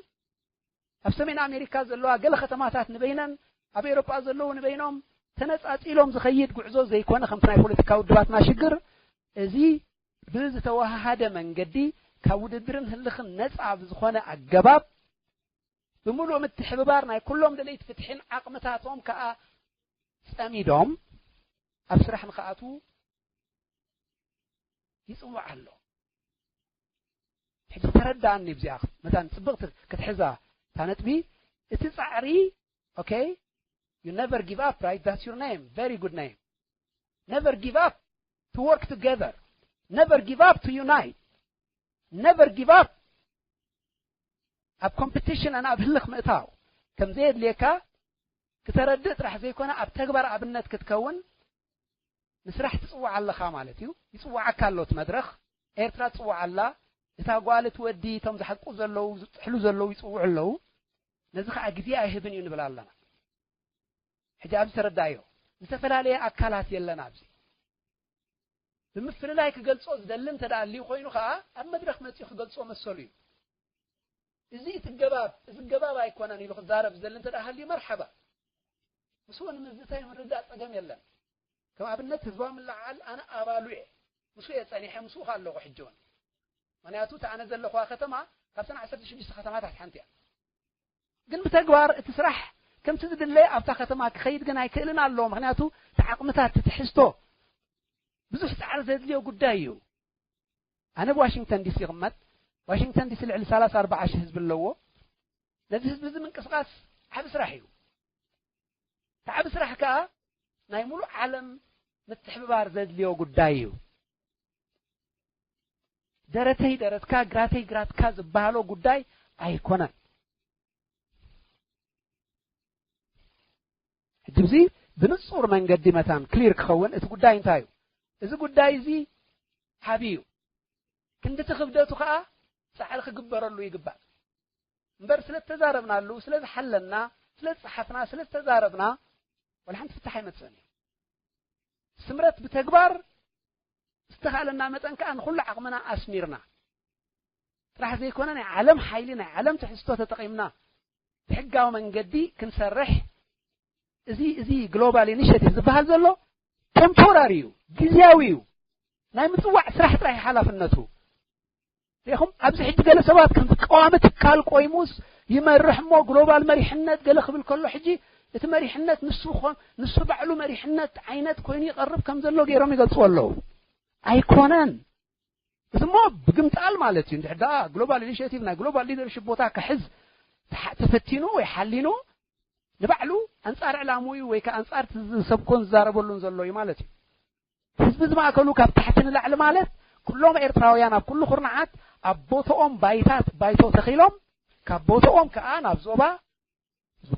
ኣብ ሰሜን ኣሜሪካ ዘለዋ ገለ ከተማታት ንበይነን፣ ኣብ ኤውሮጳ ዘለዉ ንበይኖም ተነጻጺሎም ዝኸይድ ጉዕዞ ዘይኮነ፣ ከምቲ ናይ ፖለቲካ ውድባትና ሽግር፣ እዚ ብዝተወሃሃደ መንገዲ ካብ ውድድርን ህልኽን ነጻ ብዝኾነ ኣገባብ ብምሉእ ምትሕብባር ናይ ኩሎም ደለይቲ ፍትሕን ዓቕምታቶም ከኣ ጸሚዶም ኣብ ስራሕ ንኽኣትዉ ይጽውዕ ኣሎ። ሕጂ ተረዳኣኒ፣ ብዚኣ መታን ጽብቕቲ ክትሕዛ እታ ነጥቢ፣ እቲ ጻዕሪ፣ okay, you never give up, right? That's your name. Very good name. Never give up to work together. Never give up to unite. Never give up ኣብ ኮምፒቲሽን እና ኣብ ህልኽ ምእታው ከም ዘየድልየካ ክተረድእ ጥራሕ ዘይኮነ፣ ኣብ ተግባር ኣብነት ክትከውን ምስራሕ ትጽዋዕ ኣለኻ ማለት እዩ። ይጽዋዓካ ኣሎ እቲ መድረኽ። ኤርትራ ትጽዋዕ ኣላ። እታ ጓል፣ እቲ ወዲ፣ እቶም ዝሓቁ ዘለዉ፣ ዝጥሕሉ ዘለዉ ይጽውዑ ኣለዉ። ነዚ ኸኣ ግዜ ኣይህብን እዩ ንብል ኣለና። ሕጂ ኣብዚ ተረዳእዮ። ዝተፈላለየ ኣካላት የለን ኣብዚ። ብምፍልላይ ክገልጾ ዝደሊ እንተ ደኣ ኣልዩ ኮይኑ ኸኣ፣ ኣብ መድረኽ መጺኡ ክገልጾ መሰሉ እዩ። እዚ እቲ ገባብ፣ እዚ ገባብ ኣይኮነን ኢሉ ክዛረብ ዝደሊ እንተ ደኣ ሃልዩ፣ መርሓባ። ምስኡ ንምዝታይ ምርዳእ ጸገም የለን። ከም ኣብነት ህዝባዊ ምልዕዓል ኣነ ኣባሉ እየ። ምስኡ እየ ጸኒሐ፣ ምስኡ ከኣ ኣለኹ ሕጂ እውን። ምኽንያቱ እታ ኣነ ዘለኹዋ ከተማ ካብተን ዓሰርተ ሽዱሽተ ከተማታት ሓንቲ እያ። ግን ብተግባር እቲ ስራሕ ከምቲ ዝድለ ኣብታ ከተማ ክኸይድ ግን ኣይክእልን ኣሎ። ምኽንያቱ እቲ ዓቕምታት፣ እቲ ትሕዝቶ ብዙሕ ጻዕሪ ዘድልዮ ጉዳይ እዩ። ኣነ ብዋሽንግተን ዲሲ ይቕመጥ። ዋሽንግተን ዲሲ ልዕሊ ሰላሳ ኣርባዓ ሽሕ ህዝቢ ኣለዎ። ነዚ ህዝቢ እዚ ምንቅስቓስ ዓቢ ስራሕ እዩ። እቲ ዓቢ ስራሕ ከኣ ናይ ሙሉእ ዓለም ምትሕብባር ዘድልዮ ጉዳይ እዩ። ደረተይ ደረትካ፣ ግራተይ ግራትካ ዝበሃሎ ጉዳይ ኣይኮነን። ሕጂ እዚ ብንጹር መንገዲ መታን ክሊር ክኸውን፣ እቲ ጉዳይ እንታይ እዩ? እዚ ጉዳይ እዚ ዓቢ እዩ። ክንድቲ ክብደቱ ከኣ ጻዕሪ ክግበረሉ ይግባእ። እምበር ስለ እተዛረብናሉ፣ ስለ ዝሓለና፣ ስለ ዝጸሓፍና፣ ስለ ዝተዛረብና፣ ወላ ሓንቲ ፍታሕ ኣይመጽእን እዩ። ስምረት ብተግባር ዝተኻእለና መጠን ከኣ ንኹሉ ዓቕምና ኣስሚርና ጥራሕ ዘይኮነ፣ ናይ ዓለም ሓይሊ፣ ናይ ዓለም ትሕዝቶ ተጠቒምና ብሕጋዊ መንገዲ ክንሰርሕ፣ እዚ፣ እዚ ግሎባል ኢኒሼቲቭ ዝበሃል ዘሎ ቴምፖራሪ እዩ፣ ግዝያዊ እዩ። ናይ ምጽዋዕ ስራሕ ጥራሕ እዩ ሓላፍነቱ። ርኢኹም፣ ኣብዚ ሕጂ ገለ ሰባት ከምዚ ቀዋሚ ትካል ቆይሙስ ይመርሕ እሞ፣ ግሎባል መሪሕነት ገለ ክብል ከሎ፣ ሕጂ እቲ መሪሕነት ንሱ ኾን-፣ ንሱ ባዕሉ መሪሕነት ዓይነት ኮይኑ ይቐርብ ከም ዘሎ ገይሮም ይገልጽዎ ኣለዉ። ኣይኮነን። እዚ እሞ ብግምጣል ማለት እዩ። እንድሕር ደኣ ግሎባል ኢኒሼቲቭ ናይ ግሎባል ሊደርሺፕ ቦታ ክሕዝ ተሓ-፣ ተፈቲኑ ወይ ሓሊኑ፣ ንባዕሉ ኣንጻር ዕላምኡ ወይ ከኣ ኣንጻር እቲ ዝሰብኮን ዝዛረበሉን ዘሎ እዩ ማለት እዩ። ህዝቢ ዝማእከሉ ካብ ታሕቲ ንላዕሊ ማለት፣ ኩሎም ኤርትራውያን ኣብ ኩሉ ኩርናዓት ኣብ ቦታኦም ባይታት፣ ባይቶ ተኺሎም፣ ካብ ቦታኦም ከኣ ናብ ዞባ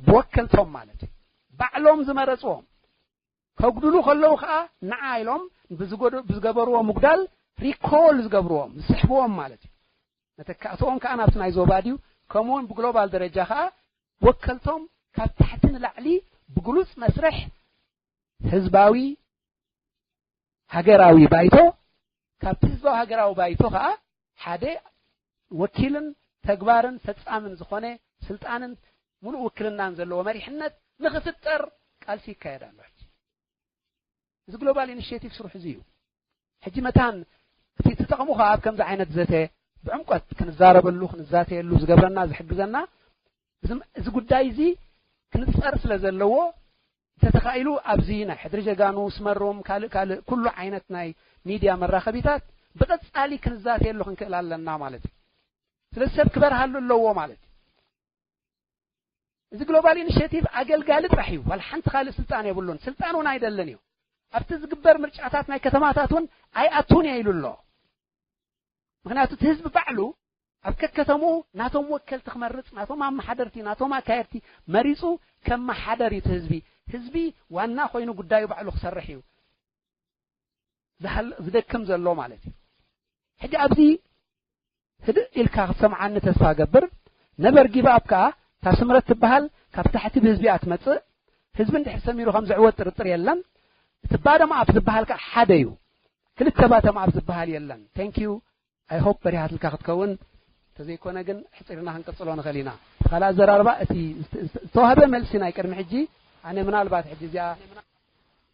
ብወከልቶም ማለት እዩ። ባዕሎም ዝመረጽዎም ከጉድሉ ከለዉ ከኣ ንዓ ኢሎም ብዝጎዶ-፣ ብዝገበርዎ ምጉዳል ሪኮል ዝገብርዎም፣ ዝስሕብዎም ማለት እዩ። መተካእትኦም ከኣ ናብቲ ናይ ዞባ ድዩ፣ ከምኡውን ብግሎባል ደረጃ ከኣ ወከልቶም ካብ ታሕቲ ንላዕሊ ብግሉጽ መስርሕ ህዝባዊ ሃገራዊ ባይቶ፣ ካብቲ ህዝባዊ ሃገራዊ ባይቶ ከዓ ሓደ ወኪልን ተግባርን ፈጻምን ዝኾነ ስልጣንን ሙሉእ ውክልናን ዘለዎ መሪሕነት ንኽፍጠር ቃልሲ ይካየድ ኣሎ። ሕጂ እዚ ግሎባል ኢኒሽቲቭ ስርሑ እዚ እዩ። ሕጂ መታን እቲ እቲ ጠቕሙ ከዓ ኣብ ከምዚ ዓይነት ዘተ ብዕምቆት ክንዛረበሉ ክንዛተየሉ ዝገብረና ዝሕግዘና እዚ እዚ ጉዳይ እዚ ክንጸር ስለ ዘለዎ እንተተኻኢሉ ኣብዚ ናይ ሕድሪ ጀጋኑ ስመሮም ካልእ ካልእ ኩሉ ዓይነት ናይ ሚድያ መራኸቢታት ብቐጻሊ ክንዛተየሉ ክንክእል ኣለና ማለት እዩ። ስለዚ ሰብ ክበርሃሉ ኣለዎ ማለት እዩ። እዚ ግሎባል ኢኒሽቲቭ ኣገልጋሊ ጥራሕ እዩ። ዋላ ሓንቲ ካልእ ስልጣን የብሉን። ስልጣን እውን ኣይደልን እዩ። ኣብቲ ዝግበር ምርጫታት ናይ ከተማታት እውን ኣይኣቱን እየ ኢሉ ኣሎ። ምክንያቱ እቲ ህዝቢ ባዕሉ ኣብ ከከተምኡ ናቶም ወከልቲ ክመርጽ፣ ናቶም ኣመሓደርቲ፣ ናቶም ኣካየድቲ መሪጹ ከመሓደር እዩ እቲ ህዝቢ። ህዝቢ ዋና ኮይኑ ጉዳዩ ባዕሉ ክሰርሕ እዩ ዝሃል-፣ ዝደክም ዘሎ ማለት እዩ። ሕጂ ኣብዚ ህድእ ኢልካ ክትሰምዓኒ ተስፋ ገብር። ነበር ጊቭ ኣፕ ከኣ እታ ስምረት ትበሃል ካብ ታሕቲ ብህዝቢ እያ ትመጽእ። ህዝቢ እንድሕር ሰሚሩ ከም ዝዕወት ጥርጥር የለን። እቲ ባተም ኣፕ ዝበሃል ከኣ ሓደ እዩ። ክልተ ባተም ኣፕ ዝበሃል የለን። Thank you። I hope በሪሃትልካ ክትከውን። እንተዘይኮነ ግን ሕጺርና ክንቅጽሎ ንኽእል ኢና። ካልእ ኣዘራርባ እቲ ዝተ-፣ ዝተዋህበ መልሲ ናይ ቅድሚ ሕጂ ኣነ ምናልባት ሕጂ እዚኣ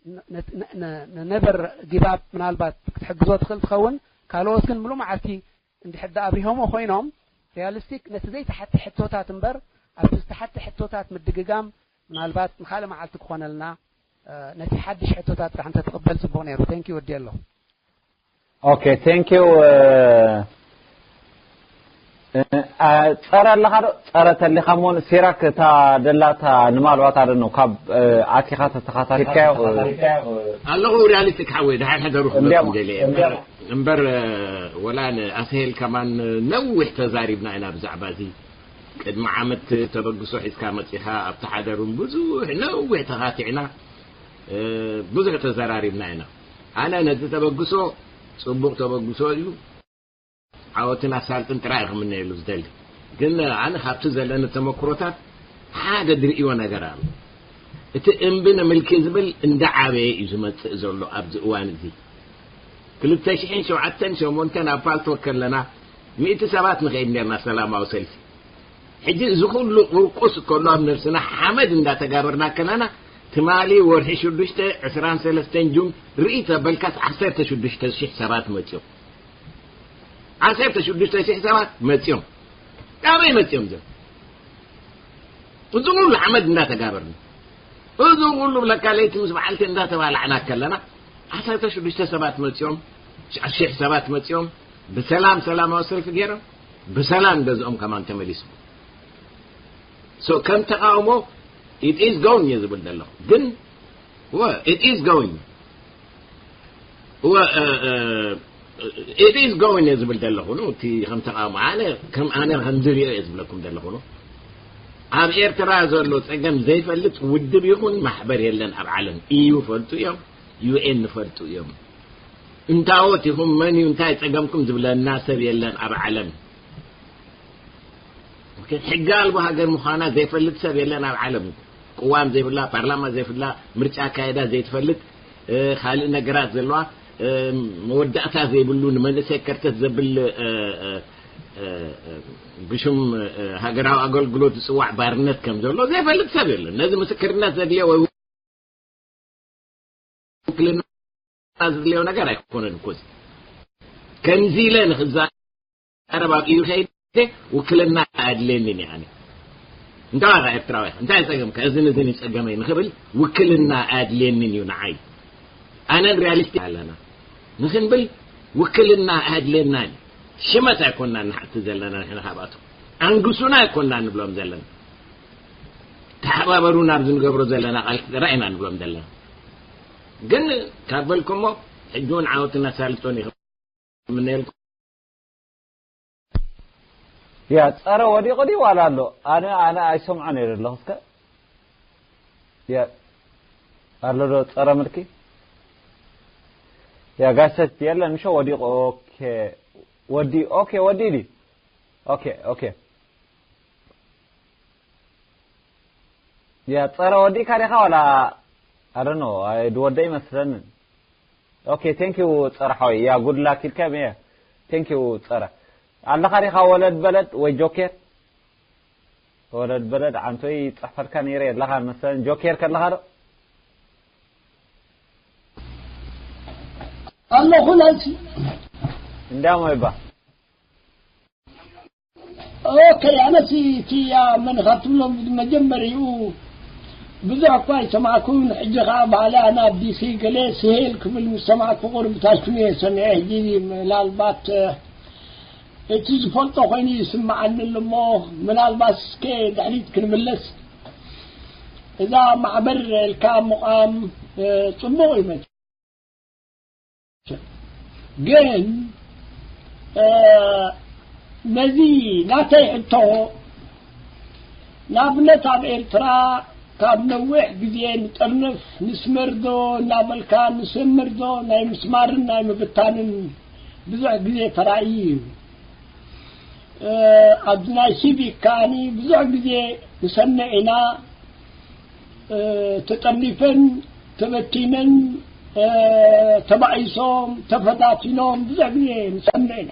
ነ-፣ ነ-፣ ነ-፣ ነ-፣ ነበር ጊቭ ኣፕ ምናልባት ክትሕግዞ ትኽእል ትኸውን። ካልኦት ግን ሙሉእ መዓልቲ እንድሕር ደኣ ኣብሪሆሞ ኮይኖም ሪያሊስቲክ ነቲ ዘይተሓተ ሕቶታት እምበር ኣብቲ ዝተሓተ ሕቶታት ምድግጋም ምናልባት ንኻልእ መዓልቲ ክኾነልና፣ እ፣ ነቲ ሓድሽ ሕቶታት ጥራሕ እንተትቕበል ጽቡቕ ነይሩ። Thank you፣ ወዲ ኣሎ። ኦኬ፣ thank you። እ፣ እ፣ ጸረ ኣለኻ ዶ? ጸረ ተሊኻ እሞ ሲራክ እታ ደላታ ንማልባት ኣደ ነው ካብ፣ እ፣ ኣቲኻ ተተኻታቲካዮ፣ እ፣ ኣለኹ ሪያሊስቲክ ሓወይ፣ ደሓን ሕደሩ እንዲያም፣ ክብለኩም ደልየ። እንዲያም። እምበር፣ እ፣ ወላ ንኣስሄል ከማን ነዊሕ ተዛሪብና ኢና ብዛዕባ እዚ። ቅድሚ ዓመት ተበግሶ ሒዝካ መጺኻ ኣብቲ ሓደር እውን ብዙሕ ነዊሕ ተኻቲዕና፣ እ፣ ብዙሕ ተዘራሪብና ኢና። ኣነ ነቲ ተበግሶ ጽቡቕ ተበግሶ እዩ። ዓወትን ኣሳልጥን ጥራይ ክምነየሉ ዝደሊ። ግን ኣነ ካብቲ ዘለኒ ተመክሮታት ሓደ ዝርእዮ ነገር ኣሎ። እቲ እምቢ ንምልኪ ዝብል እንዳዓበየ እዩ ዝመጽእ ዘሎ ኣብዚ እዋን እዚ። ክልተ ሽሕን ሸውዓተን ሸሞንተን ኣብ ፓልቶክ ከለና ሚእቲ ሰባት ንኸይድ ነርና ሰላማዊ ሰልፊ። ሕጂ እዚ ኩሉ ቁርቁስ ከሎ ኣብ ነብስና ሓመድ እንዳተጋበርና ከለና ትማሊ ወርሒ ሽዱሽተ ዕስራን ሰለስተን ጁን ርኢ ተበልካስ ዓሰርተ ሽዱሽተ ሽሕ ሰባት መጽዮም። ዓሰርተ ሽዱሽተ ሽሕ ሰባት መጽዮም። ካበይ መጽዮም ዘ? እዚ ኩሉ ሓመድ እንዳተጋበርና፣ እዚ ኩሉ ብለካ ለይቲ ምስ በዓልቲ እንዳተባላዕና ከለና ዓሰርተ ሽዱሽተ ሰባት መጽዮም፣ ሽሕ ሰባት መጽዮም፣ ብሰላም ሰላማዊ ሰልፊ ገይሮም፣ ብሰላም ገዝኦም ከማን ተመሊሱ። So ከም ተቃውሞ it is going እየ ዝብል ዘለኹ። ግን ወ-፣ it is going ወ-፣ እ፣ እ፣ it is going እየ ዝብል ዘለኹ ነው። እቲ ከም ተቃውሞ ኣነ ከም ኣነ ከም ዝሪኦ እየ ዝብለኩም ዘለኹ ነው። ኣብ ኤርትራ ዘሎ ጸገም ዘይፈልጥ ውድብ ይኹን ማሕበር የለን ኣብ ዓለም። ኢዩ ፈልጡ እዮም፣ ዩ ኤን ፈልጡ እዮም። እንታዎት ኢኹም፣ መን እዩ፣ እንታይ ጸገምኩም ዝብለና ሰብ የለን ኣብ ዓለም። ኦኬ፣ ሕጊ ኣልቦ ሃገር ምዃና ዘይፈልጥ ሰብ የለን ኣብ ዓለም። ቅዋም ዘይብላ፣ ፓርላማ ዘይብላ፣ ምርጫ ኣካየዳ ዘይትፈልጥ፣ እ፣ ካልእ ነገራት ዘለዋ፣ እ፣ መወዳእታ ዘይብሉ ንመንእሰይ ከርተት ዘብል፣ እ፣ እ፣ እ፣ እ፣ ብሽም፣ እ፣ ሃገራዊ ኣገልግሎት ዝጽዋዕ ባርነት ከም ዘሎ ዘይፈልጥ ሰብ የለን። ነዚ ምስክርነት ዘድልዮ ወይ ውክልና ዝድልዮ ነገር ኣይኮነን እኮ እዚ። ከምዚ ኢለ ንኽዛረብ ኣብ ኢዩ ከይደ ውክልና ኣድልየኒን እየ ኣነ። እንታይ ዋጋ ኤርትራውያን፣ እንታይ ጸገምካ? እዝን እዝን ይጸገመይ ንኽብል ውክልና ኣድልየኒን እዩ ንዓይ። ኣነን ሪያሊስቲክ ኣለና ንኽንብል ውክልና ኣድልየናን እዩ። ሽመት ኣይኮንና ንሓቲ ዘለና ንሕና ካብኣቶም። ኣንግሱና ኣይኮንና ንብሎም ዘለና። ተሓባበሩና ኣብዚ ንገብሮ ዘለና ቃልሲ ጥራይ ኢና ንብሎም ዘለና። ግን ካብ በልኩሞ ሕጂ እውን ዓወትን ኣሳልጦን ይኽምነየልኩም። ያ ጸረ ወዲቑ ድዩ ዋላ ኣሎ? ኣነ፣ ኣነ ኣይሰምዖ ነይረ ኣለኹ። እስከ ያ ኣሎ ዶ ጸረ ምልኪ? ያ ጋሰት የለን ምሾ ወዲቑ። ኦኬ፣ ወዲ፣ ኦኬ፣ ወዲ ድዩ? ኦኬ፣ ኦኬ። ያ ጸረ ወዲእካ ዲኻ ዋላ? I don't know፣ ኣይ፣ ድወደ ይመስለኒ። Okay, thank you ጸረ ሓወይ። ያ፣ good luck ኢልካ እየ። Thank you ጸረ። ኣለኻ ዲኻ ወለድ በለድ ወይ ጆኬር? ወለድ በለድ ዓንቶይ ይጽሕፈልካ ነይረ የለኻ መሰለኝ። ጆኬር ከለኻ ዶ? ኣለኹ ናንሲ። እንዳሞ ይባ። ኦኬ፣ ኣነሲ እቲ ያ መን ካብ ትብሎም መጀመሪኡ ብዙሕ እኳ ኣይሰማዕኩን፣ ሕጂ ኸዓ ባዕለ ኣነ ኣብ ዲሲ ገለ ስሄል ክብል ምስ ሰማዕኩ ቁሩብ ታሽሙ እየ ሰሚዐ። ሕጂ ምናልባት እቲ ዝፈልጦ ኮይኑ ይስምዓኒ ኣሎ እሞ፣ ምናልባት እስከ ድሕሪት ክንምለስ። እዛ ማሕበር ኢልካ ምቋም ጽቡቕ እዩ መቸም። ግን ነዚ ናተይ ሕቶ፣ ንኣብነት ኣብ ኤርትራ ካብ ነዊሕ ግዜ ንጠርንፍ ንስመርዶ እናበልካ ንሰመርዶ ናይ ምስማርን ናይ ምብታንን ብዙሕ ግዜ ተራእዩ እዩ። ኣብዚ ናይ ሲቪክ ከዓኒ ብዙሕ ግዜ ንሰምዕ ኢና። ተጠርኒፈን፣ ተበቲነን፣ ተባኢሶም፣ ተፈታቲኖም ብዙሕ ግዜ ንሰምዕ ኢና።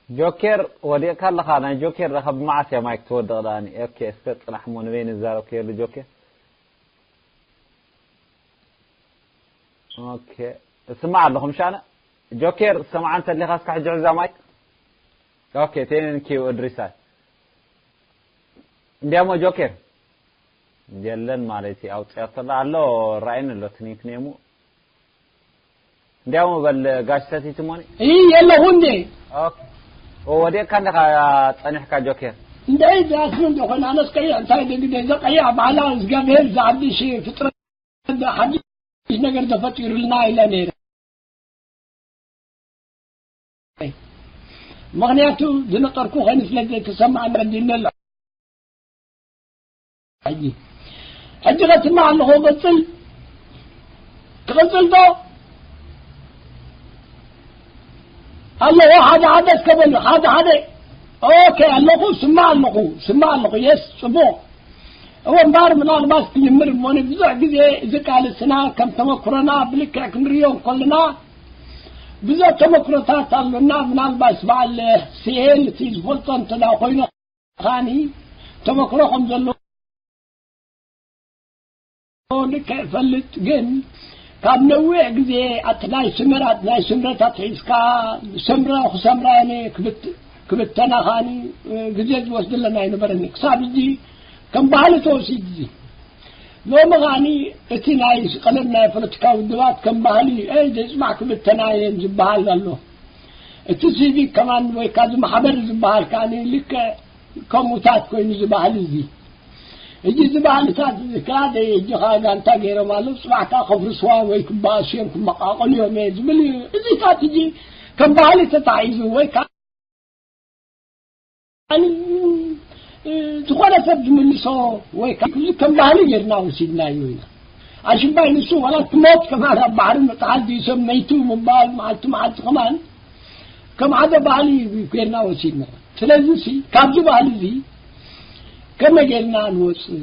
ጆኬር ወዲቕካ ኣለኻ። ናይ ጆኬር ረኸብ መዓስ እያ ማይክ ትወድቕ ደኣኒ? ኦኬ፣ እስከ ጽናሕ እሞ ንበይ ንዛረብ ከየሉ ጆኬር። ኦኬ፣ እስማዕ ኣለኹ ምሻነ። ጆኬር ሰማዓ እንተሊኻ እስከ ሕጂ ሕዛ ማይክ። ኦኬ፣ ቴንኪዩ እድሪሳይ። እንዲያሞ ጆኬር የለን ማለት እዩ። ኣውፅያቶ ኣሎ ኣሎ ራእይን ኣሎ ትኒክ ኔሙ። እንዲያሞ በል ጋሽ ሰቲት ሞኒ። እይ የለኹ እንዴ? ኦኬ፣ ወዲቕካ እንዲኻ ጸኒሕካ ጆኬር። እንዴ ዛት ምን ደኾን ኣነስ ቀይሕ እንታይ ደግደ ዘቀይሕ ባላ እግዚኣብሔር ዝዓብሽ ፍጥረት ሓድሽ ነገር ተፈጢሩልና ኢለ ነይረ። ምኽንያቱ ዝነጠርኩ ኾይኑ ስለ ዘይተሰማዕ መረዲነ ኣሎ። ሕጂ ሕጂ ከስማዕ ኣለኹ። ቅጽል ክቕጽል ዶ ኣለኹ? ሓደ ሓደ እስከ በሉ ሓደ ሓደ። ኦኬ ኣለኹ፣ ስማዕ ኣለኹ፣ ስማዕ ኣለኹ። የስ ጽቡቕ። እወ እምበኣር ምናልባት ክጅምር እሞ ብዙሕ ግዜ እዚ ቃልስና ከም ተመክሮና ብልክዕ ክንርእዮ እንከለና ብዙሕ ተመክሮታት ኣሎና። ምናልባት በዓል ስሄል እቲ ዝፈልጦ እንተ ኮይኑ ኻኒ ተመክሮ ከም ዘለዎ ልክዕ እፈልጥ፣ ግን ካብ ነዊሕ ግዜ ኣቲ ናይ ስምራት ናይ ስምረታት ሒዝካ ሰምረ ክሰምራ እየ ክብት ክብተና ኻኒ ግዜ ዝወስድለን ኣይነበረኒ። ክሳብ ሕጂ ከም ባህሊ ተወሲዱ እዚ። ሎሚ ኻኒ እቲ ናይ ቀደም ናይ ፖለቲካ ውድባት ከም ባህሊ እዩ። "ኤይ፣ ዘይጽማዕ ክብተና እየን" ዝበሃል ኣሎ። እቲ ሲቪክ ከማን ወይ ካዚ ማሕበር ዝበሃል ከኣኒ ልክዕ ከምኡታት ኮይኑ እዚ ባህሊ እዚ። ሕጂ እዚ ባህልታት እዚ ክላደይ ሕጂ ኸዓ ጋንታ ገይሮም ኣለዉ። ጽባሕ ከኣ ከፍርስዋ ወይ ክበኣሱ እዮም፣ ክመቃቀሉ እዮም እየ ዝብል እዩ። እዚታት ሕጂ ከም ባህሊ ተታሒዙ ወይ ከኣ ኣን-፣ እ፣ ዝኾነ ሰብ ዝምልሶ ወይ ከኣ ከም ባህሊ ጌርና ወሲድናዮ ኢና። ኣሽባይ ንሱ ዋላ ትሞት ከማን ኣብ ባሕሪ ምጥሓል ድዩ ሰብ መይቱ ምባል መዓልቲ መዓልቲ ከማን ከም ሓደ ባህሊ ጌርና ወሲድና። ስለዚ ሲ ካብዚ ባህሊ እዚ ከመይ ጌርና ንወጽእ?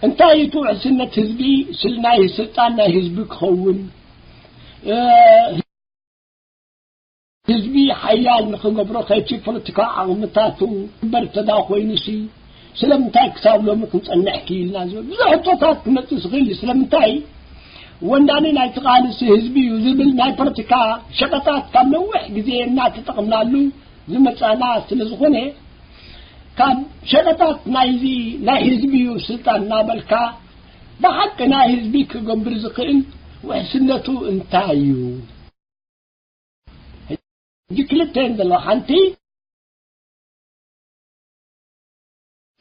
እንታይ እዩ እቲ ውሕስነት ህዝቢ ስል-፣ ናይ ስልጣን ናይ ህዝቢ ክኸውን? እ፣ ህዝቢ ሓያል ንኽገብሮ ከይቲ ፖለቲካዊ ዓቕምታቱ እምበር ተዳ ኮይኑሲ ስለምንታይ ክሳብ ሎሚ ክንጸንሕ ክኢልና ዝብል ብዙሕ ሕቶታት ክመጽእ ዝኽእል እዩ። ስለምንታይ ወንዳኒ ናይቲ ቃልሲ ህዝቢ እዩ ዝብል ናይ ፖለቲካ ሸቐጣት ካብ ነዊሕ ግዜ እናተጠቕምናሉ ዝመጻና ስለ ዝኾነ ካብ ሸቐጣት ናይዚ ናይ ህዝቢ እዩ ስልጣን እናበልካ ብሓቂ ናይ ህዝቢ ክገብር ዝኽእል ውሕስነቱ እንታይ እዩ? ሕጂ ክልተ እየን ዘለዋ። ሓንቲ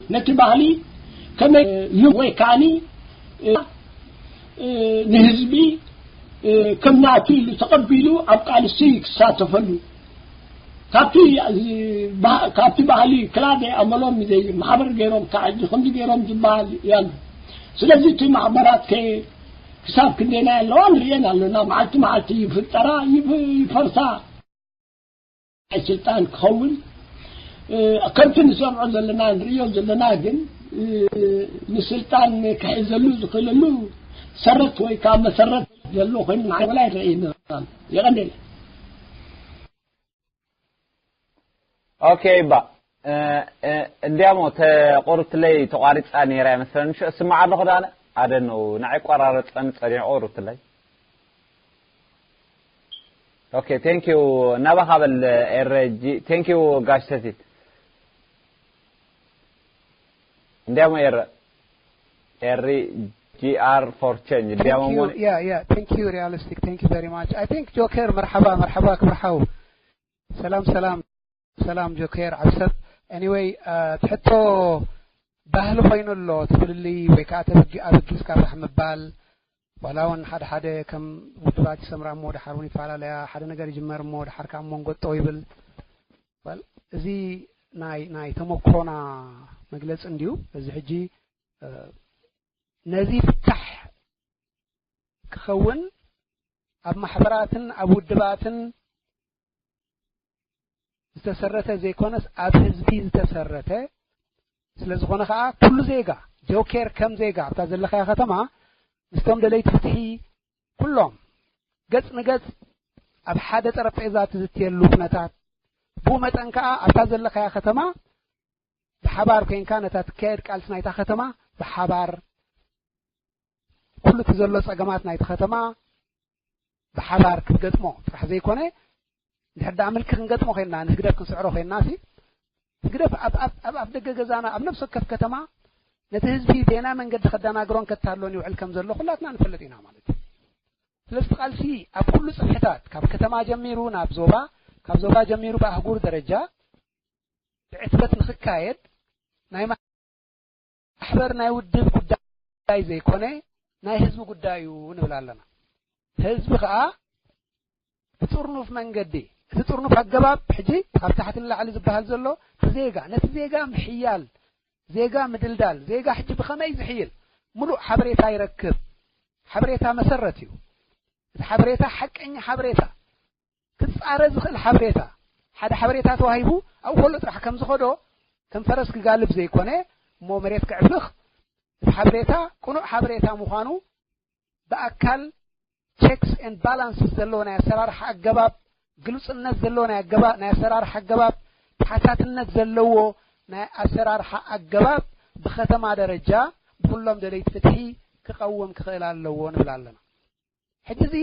ነቲ ባህሊ ከመይ ል-፣ ወይ ከዓኒ፣ እ፣ እ፣ ንህዝቢ፣ እ፣ ከም ናቱ ኢሉ ተቐቢሉ ኣብ ቃልሲ ክሳተፈሉ። ካብቲ፣ እ፣ ባ-፣ ካብቲ ባህሊ ክላደ ኣመሎም ዘይ ማሕበር ገይሮም፣ ካብ ሕጂ ከምዚ ገይሮም ዝበሃል ያሉ። ስለዚ እቲ ማሕበራት ከ ክሳብ ክንደየናይ ኣለዋ ንርእየን ኣለና። መዓልቲ መዓልቲ ይፍጠራ፣ ይፍ-፣ ይፈርሳ። ናይ ስልጣን ክኸውን፣ እ፣ ከምቲ ንሰምዖ ዘለና፣ ንርእዮ ዘለና ግን እ፣ ንስልጣን ክሕዘሉ ዝኽእለሉ ሰረት ወይ ከዓ መሰረት ዘሎ ኮይኑ ንዓይ ወላ ኣይረኣየኒ። የቐንደለ። ኦኬ እባ፣ እ፣ እ፣ እንዲያሞ ተቆርትለይ ተቋሪጻ ነይራ ይመስለኒ። ሽዑ እስማዕ ኣለኹ ዳነ? ኣደነው፣ ንዓይ ቆራረጸን ጸኒሑ ቆርትለይ። ኦኬ፣ ቴንክ ዩ። ናባኻ በል ኤረጂ። ቴንክ ዩ ጋሽ ሰቲት። እንዲያሞ ኤረ-፣ ኤሪ ጂ ኣር ፎር ቼንጅ። እንዲያሞ Thank you. ሞኒ- Yeah, yeah. Thank you, Realistic. Thank you very much. I think ጆከር፣ መርሓባ፣ መርሓባ፣ ክብርሓው። ሰላም፣ ሰላም፣ ሰላም፣ ጆከር፣ ዓብሰብ። Anyway፣ እ፣ ትሕቶ ባህሊ ኮይኑ ኣሎ፣ ትፍልልይ ወይ ከዓ ተብጊ-፣ ኣበጊስካ ፋሕ ምባል፣ ዋላ እውን ሓደ ሓደ ከም ውድባት ይሰምራ እሞ፣ ደሓር እውን ይፈላለያ፣ ሓደ ነገር ይጅመር እሞ፣ ደሓር ከዓ ኣብ መንጎ ጠው ይብል። በል፣ እዚ ናይ፣ ናይ ተመክሮና መግለጺ እንድዩ። እዚ ሕጂ፣ እ፣ ነዚ ፍታሕ ክኸውን ኣብ ማሕበራትን ኣብ ውድባትን ዝተሰረተ ዘይኮነስ ኣብ ህዝቢ ዝተሰረተ ስለ ዝኾነ ከዓ ኩሉ ዜጋ፣ ጆኬር ከም ዜጋ ኣብታ ዘለኻያ ከተማ ምስቶም ደለይቲ ፍትሒ ኩሎም ገጽ ንገጽ ኣብ ሓደ ጠረጴዛ ትዝትየሉ ኩነታት፣ ብኡ መጠን ከዓ ኣብታ ዘለኻያ ከተማ ብሓባር ኮይንካ ነታ ትካየድ ቃልሲ ናይታ ከተማ ብሓባር፣ ኩሉ እቲ ዘሎ ጸገማት ናይቲ ከተማ ብሓባር ክትገጥሞ ጥራሕ ዘይኮነ፣ እንድሕር ደኣ ምልኪ ክንገጥሞ ኮይንና፣ ንህግደፍ ክንስዕሮ ኮይንና ሲ፣ ህግደፍ ኣብ፣ ኣብ፣ ኣብ ኣፍ ደገ ገዛና፣ ኣብ ነፍሲ ወከፍ ከተማ ነቲ ህዝቢ በየናይ መንገዲ ከደናግሮን ከታልሎን ይውዕል ከም ዘሎ ኩላትና ንፈልጥ ኢና ማለት እዩ። ስለዚ እቲ ቃልሲ ኣብ ኩሉ ጽፍሕታት፣ ካብ ከተማ ጀሚሩ ናብ ዞባ፣ ካብ ዞባ ጀሚሩ ብኣህጉር ደረጃ ብዕትበት ንኽካየድ ናይ ማሕበር ናይ ውድብ ጉዳይ ዘይኮነ ናይ ህዝቢ ጉዳይ እዩ ንብል ኣለና። ህዝቢ ኸኣ ብጥርኑፍ መንገዲ፣ እቲ ጥርኑፍ ኣገባብ ሕጂ ካብ ታሕቲ ንላዕሊ ዝበሃል ዘሎ እቲ ዜጋ፣ ነቲ ዜጋ ምሕያል፣ ዜጋ ምድልዳል፣ ዜጋ ሕጂ ብኸመይ ዝሕይል ምሉእ ሓበሬታ ይረክብ። ሓበሬታ መሰረት እዩ። እቲ ሓበሬታ ሓቀኛ ሓበሬታ፣ ክጻረ ዝኽእል ሓበሬታ፣ ሓደ ሓበሬታ ተዋሂቡ ኣብኡ ከሎ ጥራሕ ከም ዝኸዶ ከም ፈረስ ክጋልብ ዘይኮነ እሞ መሬት ከዕፍልኽ፣ እቲ ሓበሬታ ቅኑዕ ሓበሬታ ምዃኑ ብኣካል ቸክስ ኤንድ ባላንስስ ዘለዎ ናይ ኣሰራርሓ ኣገባብ፣ ግሉጽነት ዘለዎ ናይ ኣገባ-፣ ናይ ኣሰራርሓ ኣገባብ፣ ተሓታትነት ዘለዎ ናይ ኣሰራርሓ ኣገባብ ብከተማ ደረጃ ብኩሎም ደለይቲ ፍትሒ ክቐውም ክኽእል ኣለዎ ንብል ኣለና። ሕጂ እዚ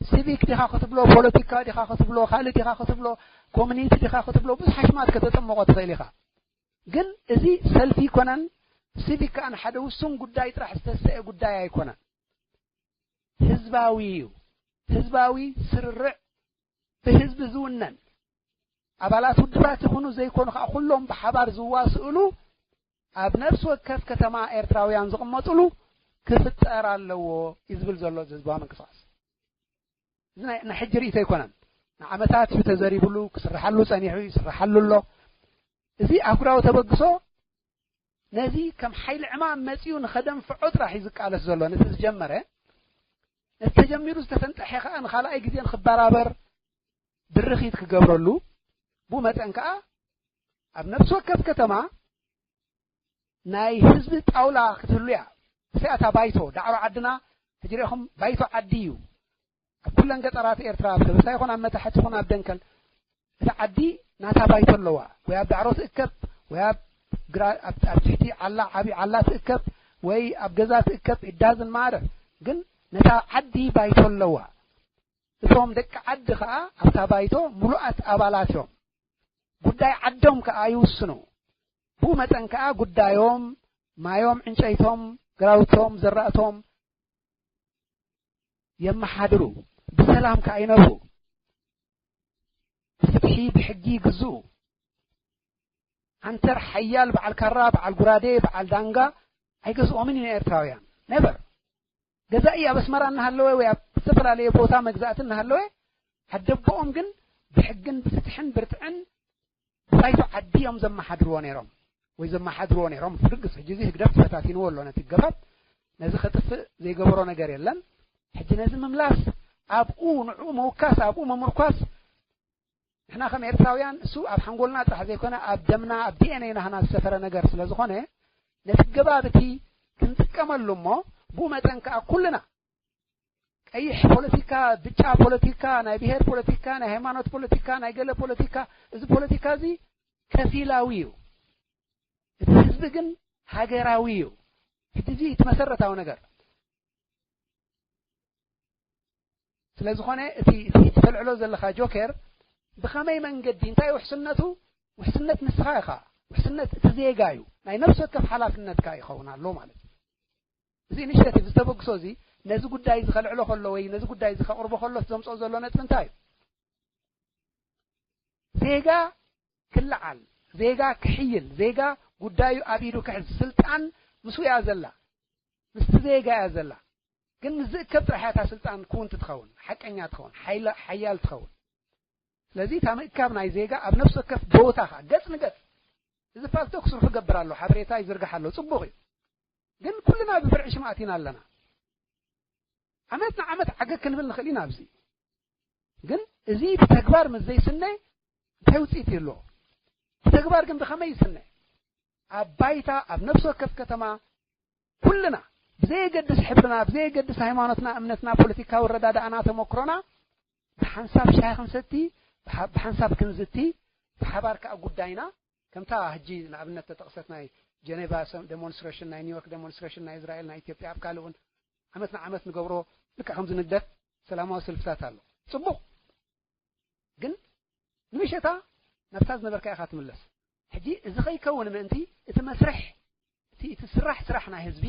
ሲቪክ ዲኻ ክትብሎ፣ ፖለቲካ ዲኻ ክትብሎ፣ ካልእ ዲኻ ክትብሎ፣ ኮሚኒቲ ዲኻ ክትብሎ፣ ብዙሕ ኣሽማት ከተጠምቆ ትኽእል ኢኻ። ግን እዚ ሰልፊ ኣይኮነን፣ ሲቪክ ከኣ ንሓደ ውሱን ጉዳይ ጥራሕ ዝተሰአ ጉዳይ ኣይኮነን። ህዝባዊ እዩ። ህዝባዊ ስርርዕ ብህዝቢ ዝውነን፣ ኣባላት ውድባት ይኹኑ ዘይኮኑ ከኣ ኩሎም ብሓባር ዝዋስእሉ፣ ኣብ ነፍሲ ወከፍ ከተማ ኤርትራውያን ዝቕመጥሉ ክፍጠር ኣለዎ እዩ ዝብል ዘሎ እዚ ህዝባዊ ምንቅስቓስ። እዚ ናይ፣ ናይ ሕጂ ርእይቶ ኣይኮነን። ንዓመታት እዩ ተዘሪብሉ፣ ክስርሓሉ ጸኒሑ፣ ይስርሓሉ ኣሎ። እዚ ኣህጉራዊ ተበግሶ ነዚ ከም ሓይሊ ዕማም መጺኡ ንኸደንፍዖ ጥራሕ እዩ ዝቃለስ ዘሎ። ነቲ ዝጀመረ፣ ነቲ ተጀሚሩ ዝተፈንጠሐ ከኣ ንኻልኣይ ግዜ ንኽበራበር ድርኺት ክገብረሉ፣ ብኡ መጠን ከኣ ኣብ ነፍሲ ወከፍ ከተማ ናይ ህዝቢ ጣውላ ክትህሉ እያ። እዚኣ እታ ባይቶ፣ ዳዕሮ ዓድና፣ ሕጂ ርኢኹም፣ ባይቶ ዓዲ እዩ። ኣብ ኩለን ገጠራት ኤርትራ፣ ኣብ ከበሳ ይኹን ኣብ መታሕት ይኹን ኣብ ደንከል፣ እታ ዓዲ ናታ ባይቶ ኣለዋ። ወይ ኣብ ዳዕሮ ትእከብ፣ ወይ ኣብ ግራ-፣ ኣብ፣ ኣብ ትሕቲ ዓላ፣ ዓቢ ዓላ ትእከብ፣ ወይ ኣብ ገዛ ትእከብ፣ it doesn't matter። ግን ነታ ዓዲ ባይቶ ኣለዋ። እቶም ደቂ ዓዲ ኸኣ ኣብታ ባይቶ ምሉኣት ኣባላት እዮም። ጉዳይ ዓዶም ከኣ ይውስኑ። ብኡ መጠን ከኣ ጉዳዮም፣ ማዮም፣ ዕንጨይቶም፣ ግራውቶም፣ ዘራእቶም የመሓድሩ። ብሰላም ከኣ ይነብሩ። ብፍትሒ፣ ብሕጊ ይግዝኡ። ዓንተር ሓያል በዓል ካራ፣ በዓል ጉራዴ፣ በዓል ዳንጋ ኣይገዝኦምን እዩ ንኤርትራውያን። ኔቨር። ገዛኢ ኣብ ኣስመራ እናሃለወ ወይ ኣብ ዝተፈላለየ ቦታ መግዛእቲ እናሃለወ፣ ዓደቦኦም ግን ብሕግን ብፍትሕን ብርትዕን ብባይቶ ዓዲ እዮም ዘመሓድርዎ ነይሮም ወይ ዘመሓድርዎ ነይሮም። ብርግጽ ሕጂ እዚ ህግደፍ ተፈታቲንዎ ኣሎ ነቲ ገባብ። ነዚ ከጥፍእ ዘይገበሮ ነገር የለን። ሕጂ ነዚ ምምላስ ኣብኡ፣ ንዕኡ ምውካስ፣ ኣብኡ ምምርኳስ፣ ንሕና ከም ኤርትራውያን እሱ ኣብ ሓንጎልና ጥራሕ ዘይኮነ ኣብ ደምና፣ ኣብ ዲ ኤን ኤ ናህና ዝሰፈረ ነገር ስለ ዝኾነ፣ ነቲ ገባብ እቲ ክንጥቀመሉ እሞ፣ ብኡ መጠን ከኣ ኩልና ቀይሕ ፖለቲካ፣ ብጫ ፖለቲካ፣ ናይ ብሔር ፖለቲካ፣ ናይ ሃይማኖት ፖለቲካ፣ ናይ ገለ ፖለቲካ፣ እዚ ፖለቲካ እዚ ከፊላዊ እዩ። እቲ ህዝቢ ግን ሃገራዊ እዩ። ሕጂ እዚ እቲ መሰረታዊ ነገር። ስለ ዝኾነ እቲ፣ እቲ ተልዕሎ ዘለኻ ጆኬር ብኸመይ መንገዲ፣ እንታይ ውሕስነቱ? ውሕስነት ንስኻ ኢኻ። ውሕስነት እቲ ዜጋ እዩ። ናይ ነፍሲ ወከፍ ሓላፍነትካ ይኸውን ኣሎ ማለት እዩ። እዚ ኢኒሽቲቭ፣ ዝተበግሶ እዚ ነዚ ጉዳይ እዚ ከልዕሎ ከሎ ወይ ነዚ ጉዳይ እዚ ከቕርቦ ከሎ ዘምፅኦ ዘሎ ነጥቢ እንታይ እዩ? ዜጋ ክለዓል፣ ዜጋ ክሕይል፣ ዜጋ ጉዳዩ ኣብ ኢዱ ክሕዝ፣ ስልጣን ምስኡ እያ ዘላ፣ ምስቲ ዜጋ እያ ዘላ። ግን ምስ ዝእከብ ጥራሕ እያ እታ ስልጣን ክውንቲ ትኸውን፣ ሓቀኛ ትኸውን፣ ሓይላ-፣ ሓያል ትኸውን። ስለዚ እታ ምእካብ ናይ ዜጋ ኣብ ነፍሲ ወከፍ ቦታኻ፣ ገጽ ንገጽ፣ እዚ ፓልቶክ ስርሑ ይገብር ኣሎ፣ ሓበሬታ ይዝርግሕ ኣሎ፣ ጽቡቕ እዩ። ግን ኩልና ብፍርዒ ሽም ኣቲና ኣለና። ዓመት ንዓመት ዓገግ ክንብል ንኽእል ኢና ኣብዚ። ግን እዚ ብተግባር ምስ ዘይስነ እንታይ ውጽኢት ይህልዎ? ብተግባር ግን ብኸመይ ይስነ? ኣብ ባይታ፣ ኣብ ነፍሲ ወከፍ ከተማ ኩልና ብዘየገድስ ሕብርና፣ ብዘየገድስ ሃይማኖትና፣ እምነትና፣ ፖለቲካዊ ኣረዳድኣና፣ ተመክሮና ብሓንሳብ ሻሂ ክንሰቲ፣ ብሓ-፣ ብሓንሳብ ክንዝቲ፣ ብሓባር ከኣ ጉዳይና ከምታ ሕጂ ንኣብነት ተጠቕሰት ናይ ጀኔቫ ሰ-፣ ዴሞንስትሬሽን፣ ናይ ኒውዮርክ ዴሞንስትሬሽን፣ ናይ እስራኤል፣ ናይ ኢትዮጵያ፣ ኣብ ካልእ እውን ዓመት ንዓመት ንገብሮ ልክዕ ከምዚ ንግደት ሰላማዊ ሰልፍታት ኣሎ። ጽቡቕ። ግን ንምሸታ ናብታ ዝነበርካ ኢኻ ትምለስ። ሕጂ እዚ ከይከውን ምእንቲ እቲ መስርሕ፣ እቲ፣ እቲ ስራሕ ስራሕ ናይ ህዝቢ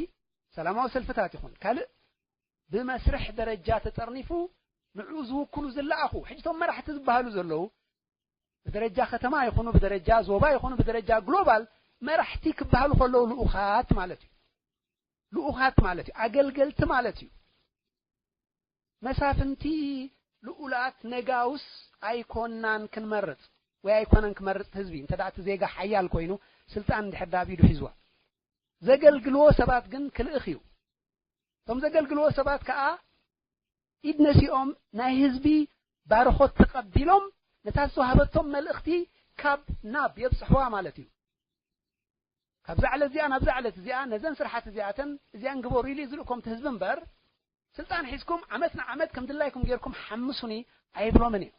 ሰላማዊ ሰልፍታት ይኹን ካልእ ብመስርሕ ደረጃ ተጠርኒፉ ንዕኡ ዝውክሉ ዝለኣኹ፣ ሕጂ እቶም መራሕቲ ዝበሃሉ ዘለዉ ብደረጃ ከተማ ይኹኑ፣ ብደረጃ ዞባ ይኹኑ፣ ብደረጃ ግሎባል መራሕቲ ክበሃሉ ከለዉ ልኡኻት ማለት እዩ። ልኡኻት ማለት እዩ። ኣገልገልቲ ማለት እዩ። መሳፍንቲ፣ ልኡላት፣ ነጋውስ ኣይኮናን ክንመርጽ ወይ ኣይኮነን ክመርጽ ህዝቢ። እንተ ደኣ እቲ ዜጋ ሓያል ኮይኑ፣ ስልጣን እንድሕር ደኣ ኣብ ኢዱ ሒዝዋ። ዘገልግልዎ ሰባት ግን ክልእኽ እዩ። እቶም ዘገልግልዎ ሰባት ከኣ ኢድ ነሲኦም ናይ ህዝቢ ባርኾት ተቐቢሎም ነታ ዝተዋህበቶም መልእኽቲ ካብ ናብ የብጽሕዋ ማለት እዩ። ካብዛ ዕለት እዚኣ ናብዛ ዕለት እዚኣ ነዘን ስራሓት እዚኣተን እዚኣን ግበሩ ኢሉ እዩ ዝልእኮም እቲ ህዝቢ እምበር፣ ስልጣን ሒዝኩም ዓመት ንዓመት ከም ድላይኩም ጌርኩም ሓምሱኒ ኣይብሎምን እዩ።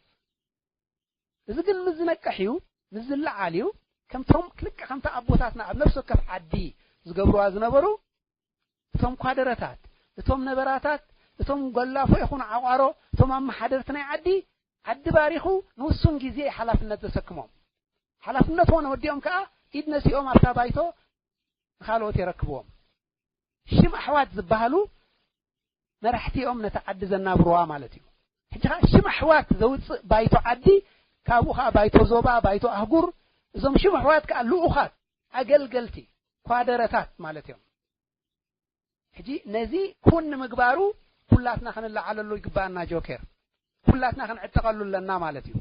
እዚ ግን ምስ ዝነቅሕ እዩ፣ ምስ ዝለዓል እዩ። ከምቶም ልክዕ ከምታ ኣቦታትና ኣብ ነፍሲ ወከፍ ዓዲ ዝገብርዋ ዝነበሩ፣ እቶም ኳደረታት፣ እቶም ነበራታት፣ እቶም ጎላፎ ይኹኑ ዓቋሮ፣ እቶም ኣመሓደርቲ ናይ ዓዲ፣ ዓዲ ባሪኹ ንውሱን ግዜ ሓላፍነት ዘሰክሞም። ሓላፍነትዎ ነወዲኦም ከኣ ኢድ ነሲኦም ኣብታ ባይቶ ንኻልኦት የረክብዎም። ሽም ኣሕዋት ዝበሃሉ መራሕቲ እዮም ነቲ ዓዲ ዘናብርዋ ማለት እዩ። ሕጂ ኸኣ ሽም ኣሕዋት ዘውጽእ ባይቶ ዓዲ፣ ካብኡ ኸኣ ባይቶ ዞባ፣ ባይቶ ኣህጉር፣ እዞም ሽም ኣሕዋት ከኣ ልኡኻት፣ ኣገልገልቲ፣ ኳደረታት ማለት እዮም። ሕጂ ነዚ ኩን ንምግባሩ ኩላትና ክንለዓለሉ ይግባኣና ጆኬር። ኩላትና ክንዕጠቐሉ ኣለና ማለት እዩ።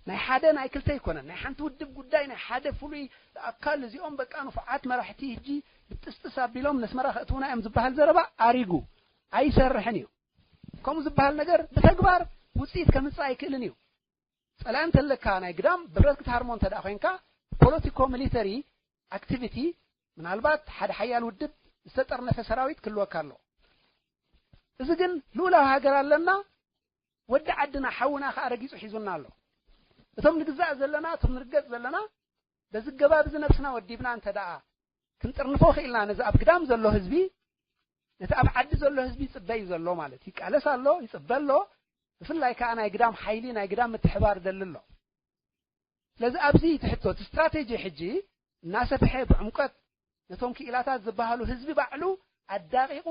ናይ ሓደ ናይ ክልተ ኣይኮነን። ናይ ሓንቲ ውድብ ጉዳይ፣ ናይ ሓደ ፍሉይ ኣካል፣ እዚኦም በቃ ንፉዓት መራሕቲ ሕጂ ብጥስጥስ ኣቢሎም ነስመራ ከእትዉና እዮም ዝበሃል ዘረባ ኣሪጉ ኣይሰርሕን እዩ። ከምኡ ዝበሃል ነገር ብተግባር ውጽኢት ከምጽእ ኣይክእልን እዩ። ጸላኢ እንተለካ ናይ ግዳም ብረት ክትሃርሞ እንተ ደኣ ኮይንካ፣ ፖለቲኮ ሚሊተሪ ኣክቲቪቲ፣ ምናልባት ሓደ ሓያል ውድብ ዝተጠርነፈ ሰራዊት ክህልወካ ኣሎ። እዚ ግን ልኡላዊ ሃገር ኣለና፣ ወዲ ዓድና ሓውና ከኣ ረጊጹ ሒዙና ኣሎ። እቶም ንግዛእ ዘለና፣ እቶም ንርገጽ ዘለና፣ በዚ ገባብ እዚ ነብስና ወዲብና እንተ ደኣ ክንጥርንፎ ክኢልና፣ ነዚ ኣብ ግዳም ዘሎ ህዝቢ፣ ነቲ ኣብ ዓዲ ዘሎ ህዝቢ ይጽበ እዩ ዘሎ ማለት እዩ። ይቃለስ ኣሎ፣ ይጽበ ኣሎ። ብፍላይ ከኣ ናይ ግዳም ሓይሊ፣ ናይ ግዳም ምትሕባር ደሊ ኣሎ። ስለዚ ኣብዚ እቲ ሕቶ፣ እቲ ስትራቴጂ ሕጂ እናሰፍሐ ብዕምቀት ነቶም ክኢላታት ዝበሃሉ ህዝቢ ባዕሉ ኣዳቂቑ፣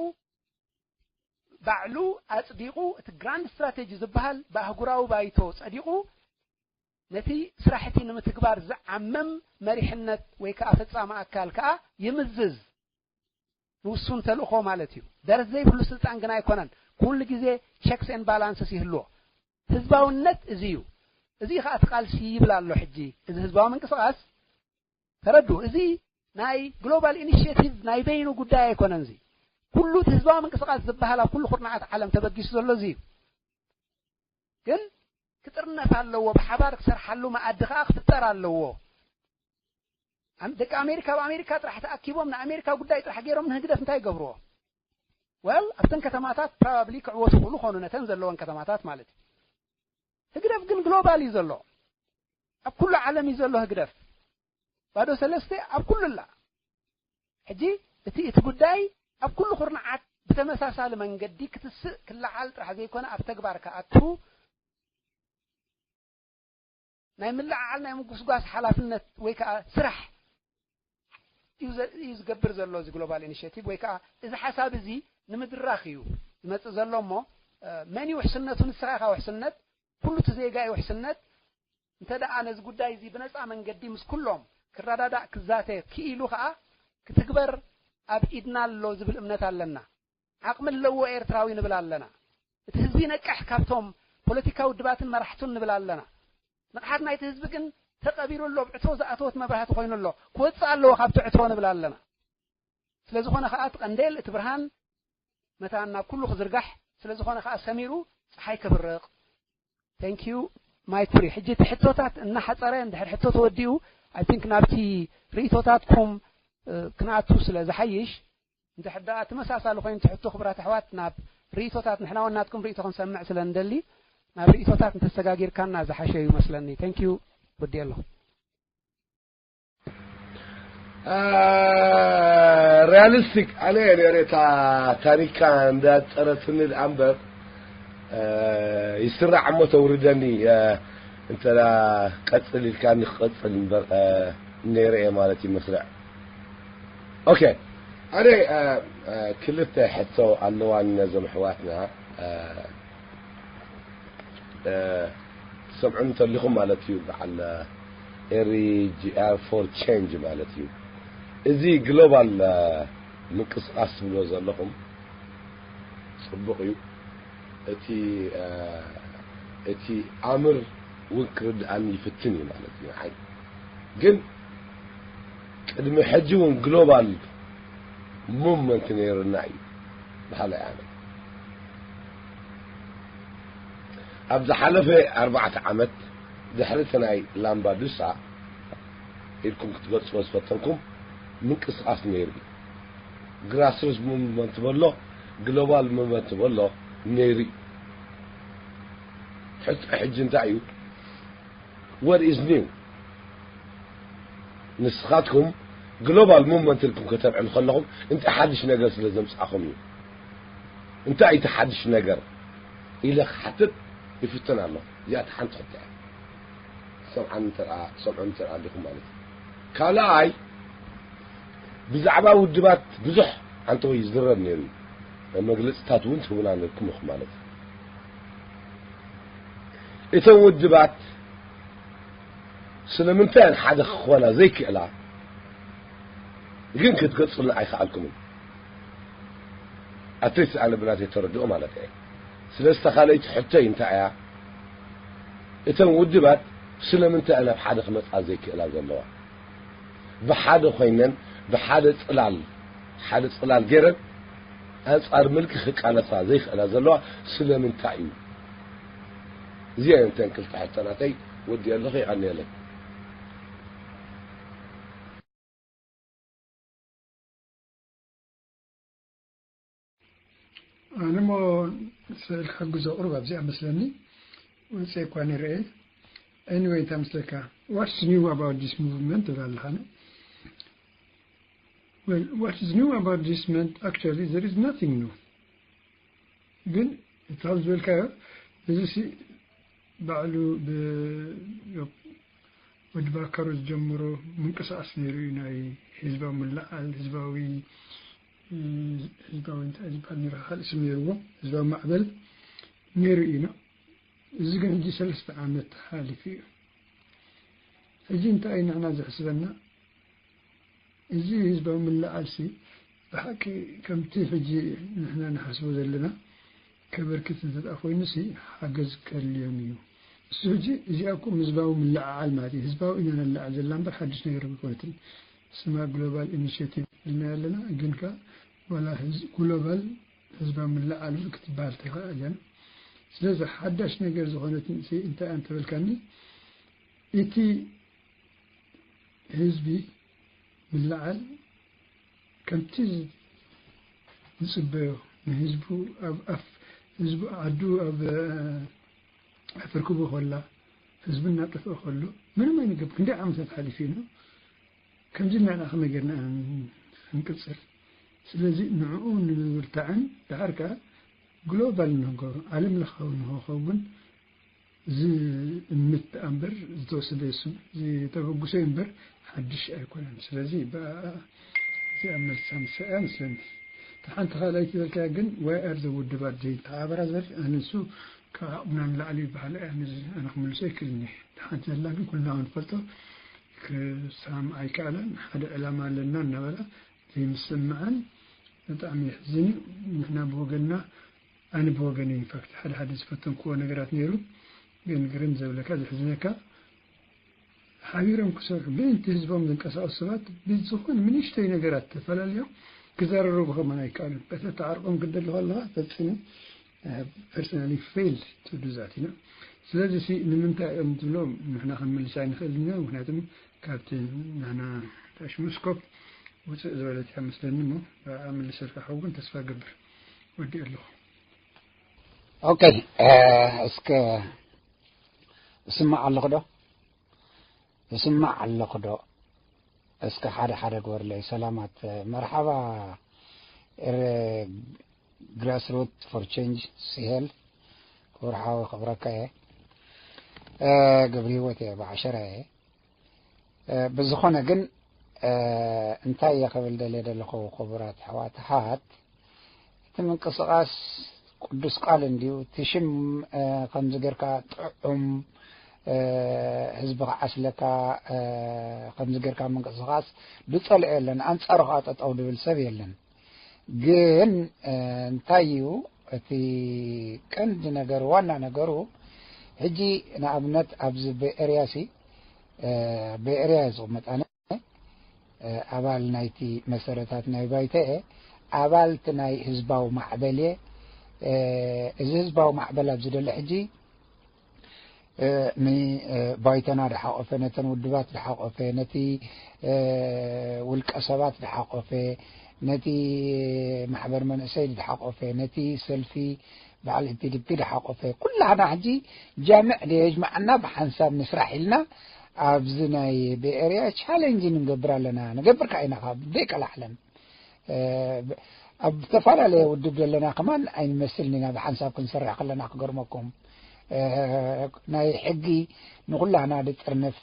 ባዕሉ ኣጽዲቑ፣ እቲ ግራንድ ስትራቴጂ ዝበሃል ብኣህጉራዊ ባይቶ ጸዲቑ፣ ነቲ ስራሕቲ ንምትግባር ዝዓምም መሪሕነት ወይ ከኣ ፈጻሚ ኣካል ከኣ ይምዝዝ። ንውሱን ተልእኾ ማለት እዩ። ደረት ዘይብሉ ስልጣን ግን ኣይኮነን። ኩሉ ግዜ ቸክስ ኤንድ ባላንስስ ይህልዎ። ህዝባውነት እዚ እዩ። እዚ ከኣ እቲ ቃልሲ ይብል ኣሎ። ሕጂ እዚ ህዝባዊ ምንቅስቓስ ተረዱ። እዚ ናይ ግሎባል ኢኒሽቲቭ ናይ በይኑ ጉዳይ ኣይኮነን። እዚ ኩሉ እቲ ህዝባዊ ምንቅስቓስ ዝበሃል ኣብ ኩሉ ኩርናዓት ዓለም ተበጊሱ ዘሎ እዚ እዩ። ግን ክጥርነፍ ኣለዎ። ብሓባር ክሰርሓሉ መኣዲ ከኣ ክፍጠር ኣለዎ። ኣም- ደቂ ኣሜሪካ ኣብ ኣሜሪካ ጥራሕ ተኣኪቦም ንኣሜሪካ ጉዳይ ጥራሕ ገይሮም ንህግደፍ እንታይ ይገብርዎ? Well፣ ኣብተን ከተማታት probably ክዕወቱ ክእሉ ኾኑ፣ ነተን ዘለወን ከተማታት ማለት እዩ። ህግደፍ ግን ግሎባል እዩ ዘሎ፣ ኣብ ኩሉ ዓለም እዩ ዘሎ ህግደፍ። ባዶ ሰለስተ ኣብ ኩሉ ኣላ። ሕጂ እቲ እቲ ጉዳይ ኣብ ኩሉ ኩርናዓት ብተመሳሳሊ መንገዲ ክትስእ ክለዓል ጥራሕ ዘይኮነ፣ ኣብ ተግባር ክኣቱ ናይ ምልዕዓል ናይ ምጉስጓስ ሓላፍነት ወይ ከዓ ስራሕ እዩ ዘ- እዩ ዝገብር ዘሎ እዚ ግሎባል ኢኒሽቲቭ። ወይ ከዓ እዚ ሓሳብ እዚ ንምድራኽ እዩ ዝመፅእ ዘሎ። እሞ መን እዩ ውሕስነቱ? ንስኻ ኢኻ ውሕስነት። ኩሉ እቲ ዜጋ እዩ ውሕስነት። እንተ ደኣ ነዚ ጉዳይ እዚ ብነፃ መንገዲ ምስ ኩሎም ክረዳዳእ ክዛተ ክኢሉ ከዓ ክትግበር ኣብ ኢድና ኣሎ ዝብል እምነት ኣለና። ዓቕሚ ኣለዎ ኤርትራዊ ንብል ኣለና። እቲ ህዝቢ ይነቅሕ ካብቶም ፖለቲካዊ ውድባትን መራሕቱን ንብል ኣለና። ንቕሓት ናይቲ ህዝቢ ግን ተቐቢሩ ኣሎ። ብዕትሮ ዝኣተወት መብራህቲ ኮይኑ ኣሎ። ክወፅእ ኣለዎ ካብቲ ዕትሮ ንብል ኣለና። ስለ ዝኾነ ከዓ እቲ ቀንዴል፣ እቲ ብርሃን መታን ናብ ኩሉ ክዝርጋሕ፣ ስለ ዝኾነ ከዓ ሰሚሩ ፀሓይ ክብርቕ። Thank you ማይክ ፍሪ። ሕጂ እቲ ሕቶታት እናሓፀረ እንድሕር ሕቶ ተወዲኡ፣ I think ናብቲ ርእይቶታትኩም ክንኣቱ ስለ ዝሓይሽ፣ እንድሕር ደኣ ተመሳሳሊ ኮይኑ ትሕቶ ክቡራት ኣሕዋት ናብ ርእይቶታት፣ ንሕና እውን ናትኩም ርእይቶ ክንሰምዕ ስለ እንደሊ ናብ ርእይቶታት እንተሰጋጊርካና ዝሓሸ እዩ መስለኒ። Thank you። ወዲ ኣለኹ። ሪያሊስቲክ ኣነ ነሬታ ታሪካ እንዳጸረትኒ ደኣ እምበር ይስራዕ እሞ ተውርደኒ። እንተ ቀጽል ኢልካኒ ክቐጽል እምበር ነይረ እየ ማለት እዩ መስርዕ። ኦኬ፣ ኣነ ክልተ ሕቶ ኣለዋኒ ነዞም ኣሕዋትና። ትሰምዑ እንተሊኹም ማለት እዩ። በዓል ኤሪ ጂ ኣር ፎር ቼንጅ ማለት እዩ። እዚ ግሎባል ምንቅስቃስ ትብሎ ዘለኹም ጽቡቕ እዩ። እቲ እቲ ኣምር እውን ክርድኣኒ ይፍትን እዩ ማለት እዩ። ንዓይ ግን ቅድሚ ሕጂ እውን ግሎባል ሙቭመንት ነይርና እዩ በሃላይ ኣነ። ኣብ ዝሓለፈ ኣርባዕተ ዓመት ድሕሪ እቲ ናይ ላምባዱሳ ኢልኩም ክትገልጽዎ ዝፈተንኩም ምንቅስቃስ ነይሩ እዩ። ግራስሩት ሙቭመንት በሎ፣ ግሎባል ሙቭመንት በሎ ነይሩ እዩ። ሕቶ ሕጂ እንታይ እዩ? What is new? ንስኻትኩም ግሎባል ሙቭመንት ኢልኩም ከተልዕሉ ከለኹም እንታይ ሓድሽ ነገር ስለ ዘምጻእኹም እዩ? እንታይ እዩ እቲ ሓድሽ ነገር ኢለ ክሓትት ይፍትን ኣሎ። እዚኣ እቲ ሓንቲ ሕቶ እያ። ሰምዓኒ እንተ ደኣ ትሰምዑኒ እንተ ደኣ ኣሊኹም ማለት እዩ። ካልኣይ ብዛዕባ ውድባት ብዙሕ ዓንተወይ ይዝረብ ነይሩ እዩ። መግለጽታት እውን ትህቡና ነርኩም ኢኹም ማለት እዩ። እተን ውድባት ስለምንታይ እየን ሓደ ክኾና ዘይክእላ ግን ክትገልጹልና ኣይከኣልኩምን። ኣትሊስት ኣነ ብናተይ ተረድኦ ማለት እየ። ስለዚ እታ ካልኣይቲ ሕቶይ እንታይ እያ? እተን ውድባት ስለምንታይ እየን ኣብ ሓደ ክመጻ ዘይክእላ ዘለዋ? ብሓደ ኮይነን ብሓደ ጽላል ሓደ ጽላል ገይረን ኣንጻር ምልኪ ክቃለሳ ዘይክእላ ዘለዋ ስለምንታይ እዩ? እዚአን እተን ክልተ ሕቶናተይ ወዲ ኣለኹ ይቐንየለይ። ኣነ ሞ ስእልካ ሕግዞ ቁሩብ ኣብዚኣ መስለኒ ወፂአ እኳ ንርአ። Anyway እንታይ መስለካ? What's new about this movement ትብል ኣለኻ? Well, what is new about this movement? Actually, there is nothing new. ግን እታ ዝበልካዮ እዚ ሲ ባዕሉ ብ ወዲ ባካሮ ዝጀምሮ ምንቅስቃስ ነይሩ እዩ። ናይ ህዝባዊ ምልዓል፣ ህዝባዊ ህዝባዊ እንታይ ዝበሃል ነይሩ፣ ካልእ ስም ነይርዎ፣ ህዝባዊ ማዕበል ነይሩ እዩ። እዚ ግን ሕጂ ሰለስተ ዓመት ሓሊፉ እዩ። ሕጂ እንታይ እዩ ንሕና ዘሕስበና? እዚ ህዝባዊ ምልዓልሲ ብሓቂ ከምቲ ሕጂ ንሕና ንሓስቦ ዘለና ከበርክት እንተደኣ ኮይኑሲ ሓገዝ ከድልዮም እዩ። እሱ ሕጂ እዚኣ እኮ ህዝባዊ ምልዕዓል ማለት እዩ። ህዝባዊ ኢና ነልዓል ዘለና እምበር ሓድሽ ነገር ኣይኮነትን። ስማ ግሎባል ኢኒሽቲቭ ኢልና ኣለና፣ ግን ከኣ ዋላ ግሎባል ህዝባዊ ምልዕዓል ክትበሃል ትኽእል እያ። ስለዚ ሓዳሽ ነገር ዝኾነት እንታይ እንተበልካኒ እቲ ህዝቢ ብላዓል ከምቲ ዝጽበዮ ንህዝቡ ኣብ ኣፍ ህዝቡ ዓዱ ኣብ ኣፍ ርክቡ ከላ ህዝቡ እናጠፍአ ከሎ ምንም ኣይንገብ ክንደይ ዓመታት ሓሊፉ እዩ ከምዚ እናና ከመይ ጌርና ክንቅጽል ስለዚ ንዕኡ ንምብርታዕን ድሓር ከኣ ግሎባል ንኽገብሮ ዓለም ለኻዊ ንኽኸውን ዝእምት ደኣ እምበር ዝተወሰደ ዝተበጉሰ እዩ እምበር ሓድሽ ኣይኮነን። ስለዚ ብኣኣ እዚኣ መልሳ ንሳ እያ መስለኒ። እታ ሓንቲ ካልኣይቲ ዝበልካያ ግን ዋይ ኣር ዘ ውድባት ዘይተሓባበራ ዝበል ኣነ ንሱ ካብ ዓቕምና ንላዕሊ ይበሃል እያ ነዚ ኣነ ክምልሶ ኣይክእልን እየ። እታ ሓንቲ ዘላ ግን ኩልና ክንፈልጦ ክሳም ኣይከኣላን ሓደ ዕላማ ኣለና እናበላ ዘይምስምዓን ብጣዕሚ የሕዝን እዩ። ንሕና ብወገንና ኣነ ብወገነይ ኢንፋክት ሓደ ሓደ ዝፈተንክዎ ነገራት ነይሩ ግን ግርም ዘብለካ ዘሕዝነካ ሓቢሮም ክሰርሑ ምእንቲ ህዝቦም ዝንቀሳቀሱ ሰባት ብዝኾነ ንንእሽተይ ነገራት ተፈላልዮም ክዘራረቡ ከማን ኣይከኣሉን በተ ተዓርቆም ክደሊ ከለካ ፈፂሙ personally fail to do that ኢና ስለዚ ሲ ንምንታይ እዮም ዝብሎም ንሕና ክንምልስ ኣይንኽእል ኢና ምክንያቱም ካብቲ ንሕና ታሽሙስኮፕ ውፅእ ዝበለት እያ መስለኒ እሞ ብኣ ምልሰልካ ከውን ተስፋ ገብር ወዲ ኣለኹ ኦኬ እስከ እስማዕ ኣለኹ ዶ እስማዕ ኣለኹ ዶ እስከ ሓደ ሓደ ግበርለይ ሰላማት መርሓባ grassroot for change ሲሄል ክብርሓዊ ክብረካ እየ ገብሪ ህይወት እየ ብዓሸራ እየ ብዝኾነ ግን እንታይ እየ ክብል ደልየ ዘለኹ ክቡራት ኣሕዋት ኣሓት እቲ ምንቅስቃስ ቅዱስ ቃል እንድዩ እቲ ሽም ከምዚ ጌርካ ጥዑም ህዝቢ ክዓስለካ ከምዚ ጌርካ ምንቅስቃስ ዝጸልኦ የለን ኣንጻሩ ከዓ ጠጠው ድብል ሰብ የለን ግን እንታይ እዩ እቲ ቀንዲ ነገር ዋና ነገሩ ሕጂ ንኣብነት ኣብዚ በኤርያ ሲ በኤርያ ዝቕመጥ ኣነ ኣባል ናይቲ መሰረታት ናይ ባይተ እየ ኣባልቲ ናይ ህዝባዊ ማዕበል እየ እዚ ህዝባዊ ማዕበል ኣብዚ ደሎ ሕጂ ንባይተና ድሓቆፈ ነተን ውድባት ድሓቆፈ ነቲ ውልቀ ሰባት ድሓቆፈ ነቲ ማሕበር መንእሰይ ድሓቆፈ ነቲ ሰልፊ በዓል ኢፒዲፒ ድሓቆፈ ኩላህና ሕጂ ጃምዕ ደየጅማዕና ብሓንሳብ ንስራሕ ኢልና ኣብዚ ናይ ቤኤርያ ቻሌንጅ ንገብር ኣለና ንገብር ከዓ ኢና ካብ ደይቀላዕለን ኣብ ዝተፈላለየ ውድብ ዘለና ከማን ኣይንመስልን ኢና ብሓንሳብ ክንሰርሕ ከለና ክገርመኩም ናይ ሕጊ ንኩላህና ድጥርንፍ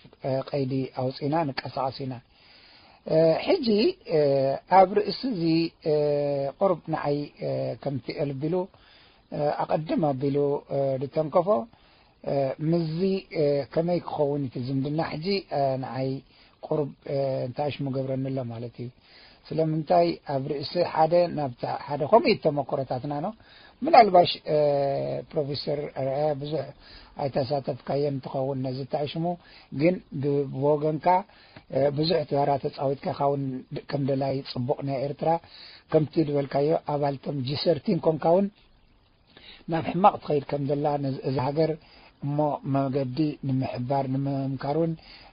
ቀይዲ ኣውፂና ንቀሳቀስ ኢና ሕጂ ኣብ ርእሲ እዚ ቁርብ ንዓይ ከምቲ ኤልቢሉ ኣቐድም ኣቢሉ ድተንከፎ ምስዚ ከመይ ክኸውን እቲ ዝምድና ሕጂ ንዓይ ቁርብ እንታይ ሽሙ ገብረኒ ኣሎ ማለት እዩ ስለምንታይ ኣብ ርእሲ ሓደ ናብ ሓደ ከምኡ እዩ ተመክሮታትና ነው ምናልባሽ ፕሮፌሰር ኣርኣያ ብዙሕ ኣይተሳተፍካዮን ትኸውን ነዚ እንታይ ሽሙ ግን ብወገንካ ብዙሕ ትባራ ተፃዊትካ ካውን ከም ደላይ ፅቡቅ ናይ ኤርትራ ከምቲ ዝበልካዮ ኣባልቶም ጂ ሰርቲን ኮንካ እውን ናብ ሕማቕ ትኸይድ ከም ዘላ እዚ ሃገር እሞ መገዲ ንምሕባር ንምምካር እውን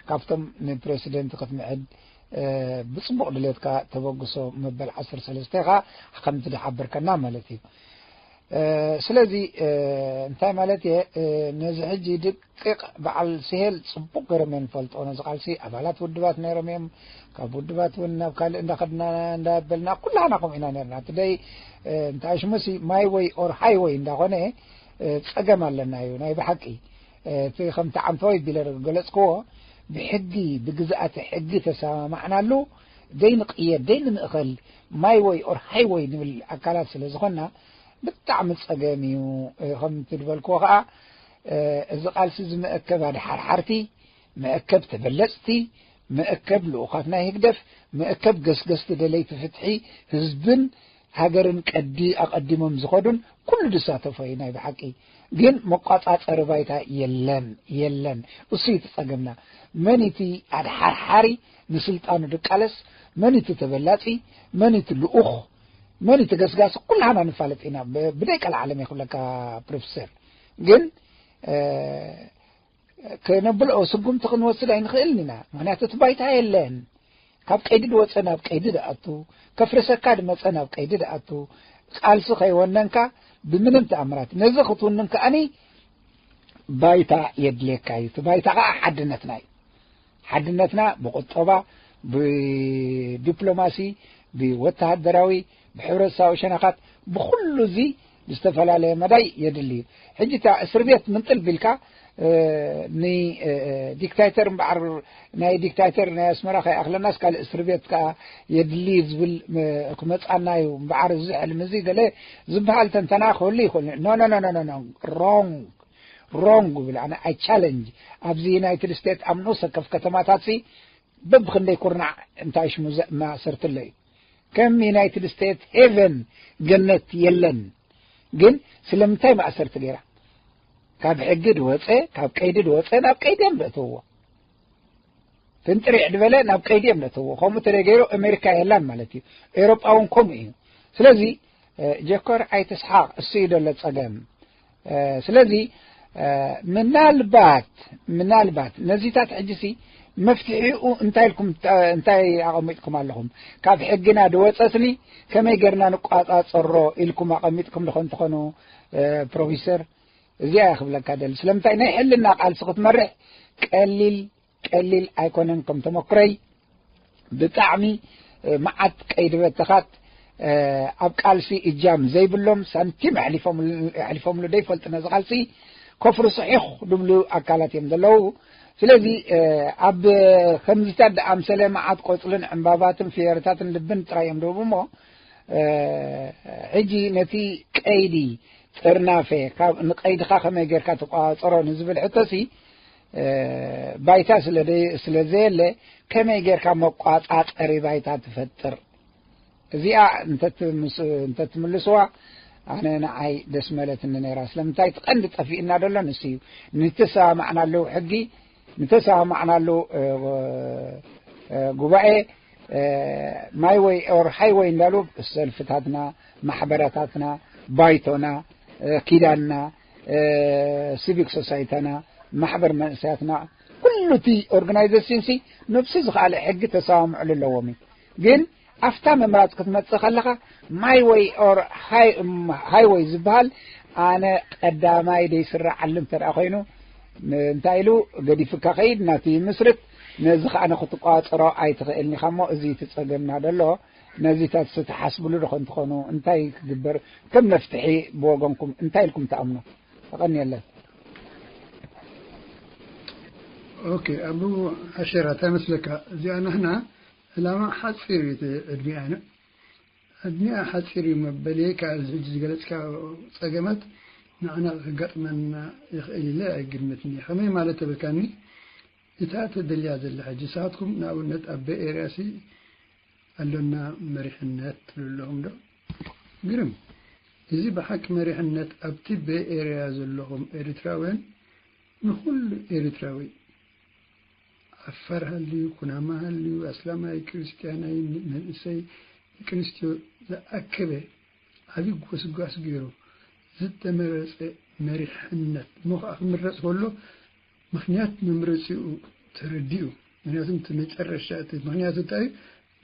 ካብቶም ንፕሬሲደንት ክትምዕድ ብፅቡቕ ድሌትካ ተበግሶ መበል ዓሰርተ ሰለስተ ኢኻ ከምቲ ዝሓበርከና ማለት እዩ ስለዚ እንታይ ማለት እየ ነዚ ሕጂ ደቂቕ በዓል ስሄል ፅቡቕ ገይሮም እዮም ዝፈልጥዎ ነዚ ቃልሲ ኣባላት ውድባት ነይሮም እዮም ካብ ውድባት እውን ናብ ካልእ እንዳኸድና እንዳበልና ኩላና ከምኡ ኢና ነርና ትደይ እንታይ ሽሙሲ my way or highway እንዳኾነ ፀገም ኣለና እዩ ናይ ብሓቂ እቲ ከምቲ ዓንፈወይ ቢለ ገለፅክዎ ብሕጊ ብግዝኣተ ሕጊ ተሰማማዕናሉ ደይንቕየር ደይንምእኸል my way or highway ንብል ኣካላት ስለ ዝኾንና ብጣዕሚ ፀገም እዩ ከም ትድበልክዎ ከዓ እዚ ቃልሲ እዚ መእከብ ኣድሓርሓርቲ መእከብ ተበለፅቲ መእከብ ልኡኻት ናይ ህግደፍ መእከብ ገስገስቲ ደለይቲ ፍትሒ ህዝብን ሃገርን ቀዲ ኣቐዲሞም ዝኸዱን ኩሉ ዝሳተፎ እዩ ናይ ብሓቂ ግን መቋፃፀሪ ባይታ የለን የለን እሱ እዩ ትፀገምና መን እቲ ኣድሓርሓሪ ንስልጣኑ ድቃለስ መን እቲ ተበላፂ መን እቲ ልኡኽ መን እቲ ገስጋሲ ኩላህና ንፋለጥ ኢና ብደይ ቀልዓለም ይክብለካ ፕሮፌሰር ግን ከነብልኦ ስጉምቲ ክንወስድ ኣይንኽእልን ኢና ምክንያቱ እቲ ባይታ የለን ካብ ቀይዲ ዝወፀ ናብ ቀይዲ ዝኣቱ፣ ከፍርሰካ ዝመፀ ናብ ቀይዲ ዝኣቱ፣ ቃልሲ ከይወነንካ ብምንም ተኣምራት። ነዚ ክትውንን ከኣኒ ባይታ የድልየካ እዩ። እቲ ባይታ ከዓ ሓድነትና እዩ። ሓድነትና ብቁጠባ፣ ብዲፕሎማሲ፣ ብወተሃደራዊ፣ ብሕብረተሰባዊ ሸነኻት፣ ብኩሉ እዚ ብዝተፈላለየ መዳይ የድሊ እዩ። ሕጂ እታ እስር ቤት ምንጥል ቢልካ፣ እ፣ ን-፣ እ፣ እ፣ ዲክታተር እምበኣር፣ ናይ ዲክታተር ናይ ኣስመራ ከይኣኽለናስ ካልእ እስር ቤት ከኣ የድሊ ዝብል፣ እ፣ ክመጻና እዩ እምበኣር፣ እዚ ሕልሚ እዚ ገለ ዝበሃል ተንተና ክህሉ ይኽእል። ኖ፣ ኖ፣ ኖ፣ ኖ፣ ኖ፣ ኖ። ሮንግ፣ ሮንግ ይብል። ኣነ ኣይ ቻለንጅ። ኣብዚ ዩናይትድ ስቴትስ ኣብ ንኡስ ወከፍ ከተማታት ሲ በብኽንደይ ኩርናዕ እንታይ ሽሙ ዘ-፣ ማእሰርትለ እዩ። ከም ዩናይትድ ስቴትስ ሄቨን፣ ገነት የለን። ግን ስለምንታይ ማእሰርቲ ገይራ? ካብ ሕጊ ድወፀ፣ ካብ ቀይዲ ድወፀ ናብ ቀይዲ እዮም ዘእተውዎ። ፍንጥሪዕ ድበለ ናብ ቀይዲ እዮም ዘእተውዎ። ከምኡ ተደገይሩ ኣሜሪካ የላን ማለት እዩ። ኤውሮጳ እውን ከምኡ እዩ። ስለዚ፣ እ፣ ጀኮር ኣይትስሓቕ፣ እሱ እዩ ዘሎ ጸገም። እ፣ ስለዚ፣ እ፣ ምናልባት፣ ምናልባት ነዚታት ሕጂሲ መፍትሒኡ እንታይ ኢልኩም፣ እንታይ ኣቐሚጥኩም ኣለኹም? ካብ ሕግና ድወጸስኒ ከመይ ጌርና ንቋጻጸሮ ኢልኩም ኣቐሚጥኩም ዶ ትኾኑ፣ እ፣ ፕሮፌሰር? እዚኣ እያ ክብለካ ደሊ። ስለምንታይ ናይ ሕልና ቃልሲ ክትመርሕ ቀሊል፣ ቀሊል ኣይኮነን። ከም ተመክሮይ ብጣዕሚ፣ እ፣ መዓት ቀይዲ በተኻት፣ እ፣ ኣብ ቃልሲ እጃም ዘይብሎም ሳንቲም ኣሕሊፎም-፣ ኣሕሊፎምሉ ዘይፈልጡ ነዚ ቃልሲ ከፍርሱ ሒኽ ድብሉ ኣካላት እዮም ዘለዉ። ስለዚ፣ እ፣ ኣብ ከምዚታት ዝኣምሰለ መዓት ቆጽልን ዕምባባትን ፍየርታትን ልብን ጥራይ እዮም ደቡ እሞ፣ እ፣ ሕጂ ነቲ ቀይዲ ጥርናፈ ካብ ንቀይድኻ ከመይ ጌርካ ትቋጸሮ ንዝብል ሕቶሲ፣ እ፣ ባይታ ስለ ደይ-፣ ስለ ዘየለ ከመይ ጌርካ መቋጻጸሪ ባይታ ትፈጥር? እዚኣ እንተትምስ-፣ እንተትምልስዋ ኣነ ንዓይ ደስ መለትኒ ነይራ። ስለምንታይ እቲ ቀንዲ ጠፊእና ዘሎ ንሱ እዩ። ንተሰማማዕናሉ ሕጊ፣ ንተሰማማዕናሉ፣ እ፣ እ፣ ጉባኤ፣ እ፣ ማይ ወይ ኦር ሃይወይ እንዳሉ ሰልፍታትና፣ ማሕበራታትና፣ ባይቶና፣ እ፣ ኪዳንና፣ እ፣ ሲቪክ ሶሳይታና፣ ማሕበር መንእሰያትና፣ ኩሉ እቲ ኦርጋናይዜሽን ሲ ነብሱ ዝኸኣለ ሕጊ ተሰማምዕሉ ኣለዎም እዩ። ግን ኣብታ ምምራጽ ክትመጽእ ከለኻ ማይ ወይ ኦር ሃይ-፣ ሃይወይ ዝበሃል ኣነ ቀዳማይ ደይስራዓሉ እንተ ደኣ ኮይኑ፣ ን-፣ እንታይ ኢሉ ገዲፍካ ከይድ ናቱ ይምስርት። ነዚ ከኣ ንክትቋጸሮ ኣይትኽእልን ኢኻ እሞ እዚ እቲ ጸገምና ደሎ። ነዚታት ዝተሓስብሉ ዶ ትኾኑ እንታይ ክግበር ከም መፍትሒ ብወገንኩም እንታይ ኢልኩም ትኣምኑ? ተቐንየለን። ኦኬ፣ ኣቡ ዓሸራ፣ እንታይ መስለካ? እዚኣ ንሕና ዕላማ ሓፂር እዩ፣ እቲ ዕድሚኣ ነ-፣ ዕድሚኣ ሓፂር እዩ መበሊ፣ ካብ እዚ ሕጂ ዝገለፅካ ፀገማት ንዓና ከጋጥመና ይኽእል ኢለ ኣይግምትን እየ። ከመይ ማለት ተበልካኒ? እታ ተደልያ ዘላ ሕጂ፣ ንስኻትኩም ንኣብነት ኣብ ቤይ ኤርያ ሲ ኣሎና መሪሕነት ትብሉ ኣለኹም ዶ? ግርም። እዚ ብሓቂ መሪሕነት ኣብቲ ቤይ ኤርያ ዘለኹም ኤርትራውያን ንኹሉ ኤርትራዊ፣ ዓፋር ሃልዩ፣ ኩናማ ሃልዩ፣ ኣስላማይ፣ ክርስትያናይ፣ መንእሰይ፣ ደቂ ኣንስትዮ ዝኣከበ ዓቢ ጎስጓስ ገይሩ ዝተመረጸ መሪሕነት እሞ ኸዓ ክምረጽ ከሎ ምኽንያት መምረጺኡ ተረዲኡ። ምኽንያቱ እቲ መጨረሻ እቲ ምኽንያቱ እንታይ እዩ?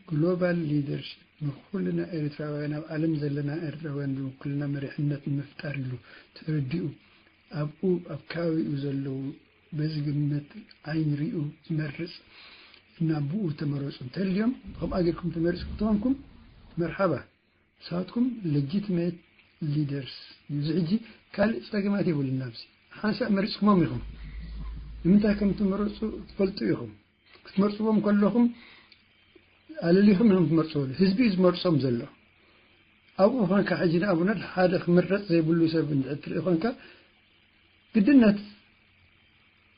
ግሎባል ሊደርሺፕ ንኩልና ኤርትራውያን፣ ኣብ ዓለም ዘለና ኤርትራውያን ዝውክልና መሪሕነት ንምፍጣር ኢሉ ተረዲኡ፣ ኣብኡ ኣብ ከባቢኡ ዘለዉ በዚ ግምት ዓይኒ ሪኡ ዝመርጽ እና ብኡ ተመረጹ እንተልዮም፣ ከምኣ ጌርኩም ተመሪጽኩም ተኾንኩም መርሓባ፣ ንስኻትኩም ሌጂቲሜት ሊደርስ እዩ። እዚ ሕጂ ካልእ ጸገማት የብሉና። ኣብዚ ሓንሳእ መሪጽኩሞም ኢኹም። ንምንታይ ከም ትመረጹ ትፈልጡ ኢኹም። ክትመርጽዎም ከለኹም ኣለሊኹም ኢኹም ትመርጽዎ። ህዝቢ እዩ ዝመርጾም ዘሎ። ኣብኡ ኾንካ ሕጂ ንኣብነት ሓደ ክምረጽ ዘይብሉ ሰብ እንድሕር ትርኢ ኾንካ ግድነት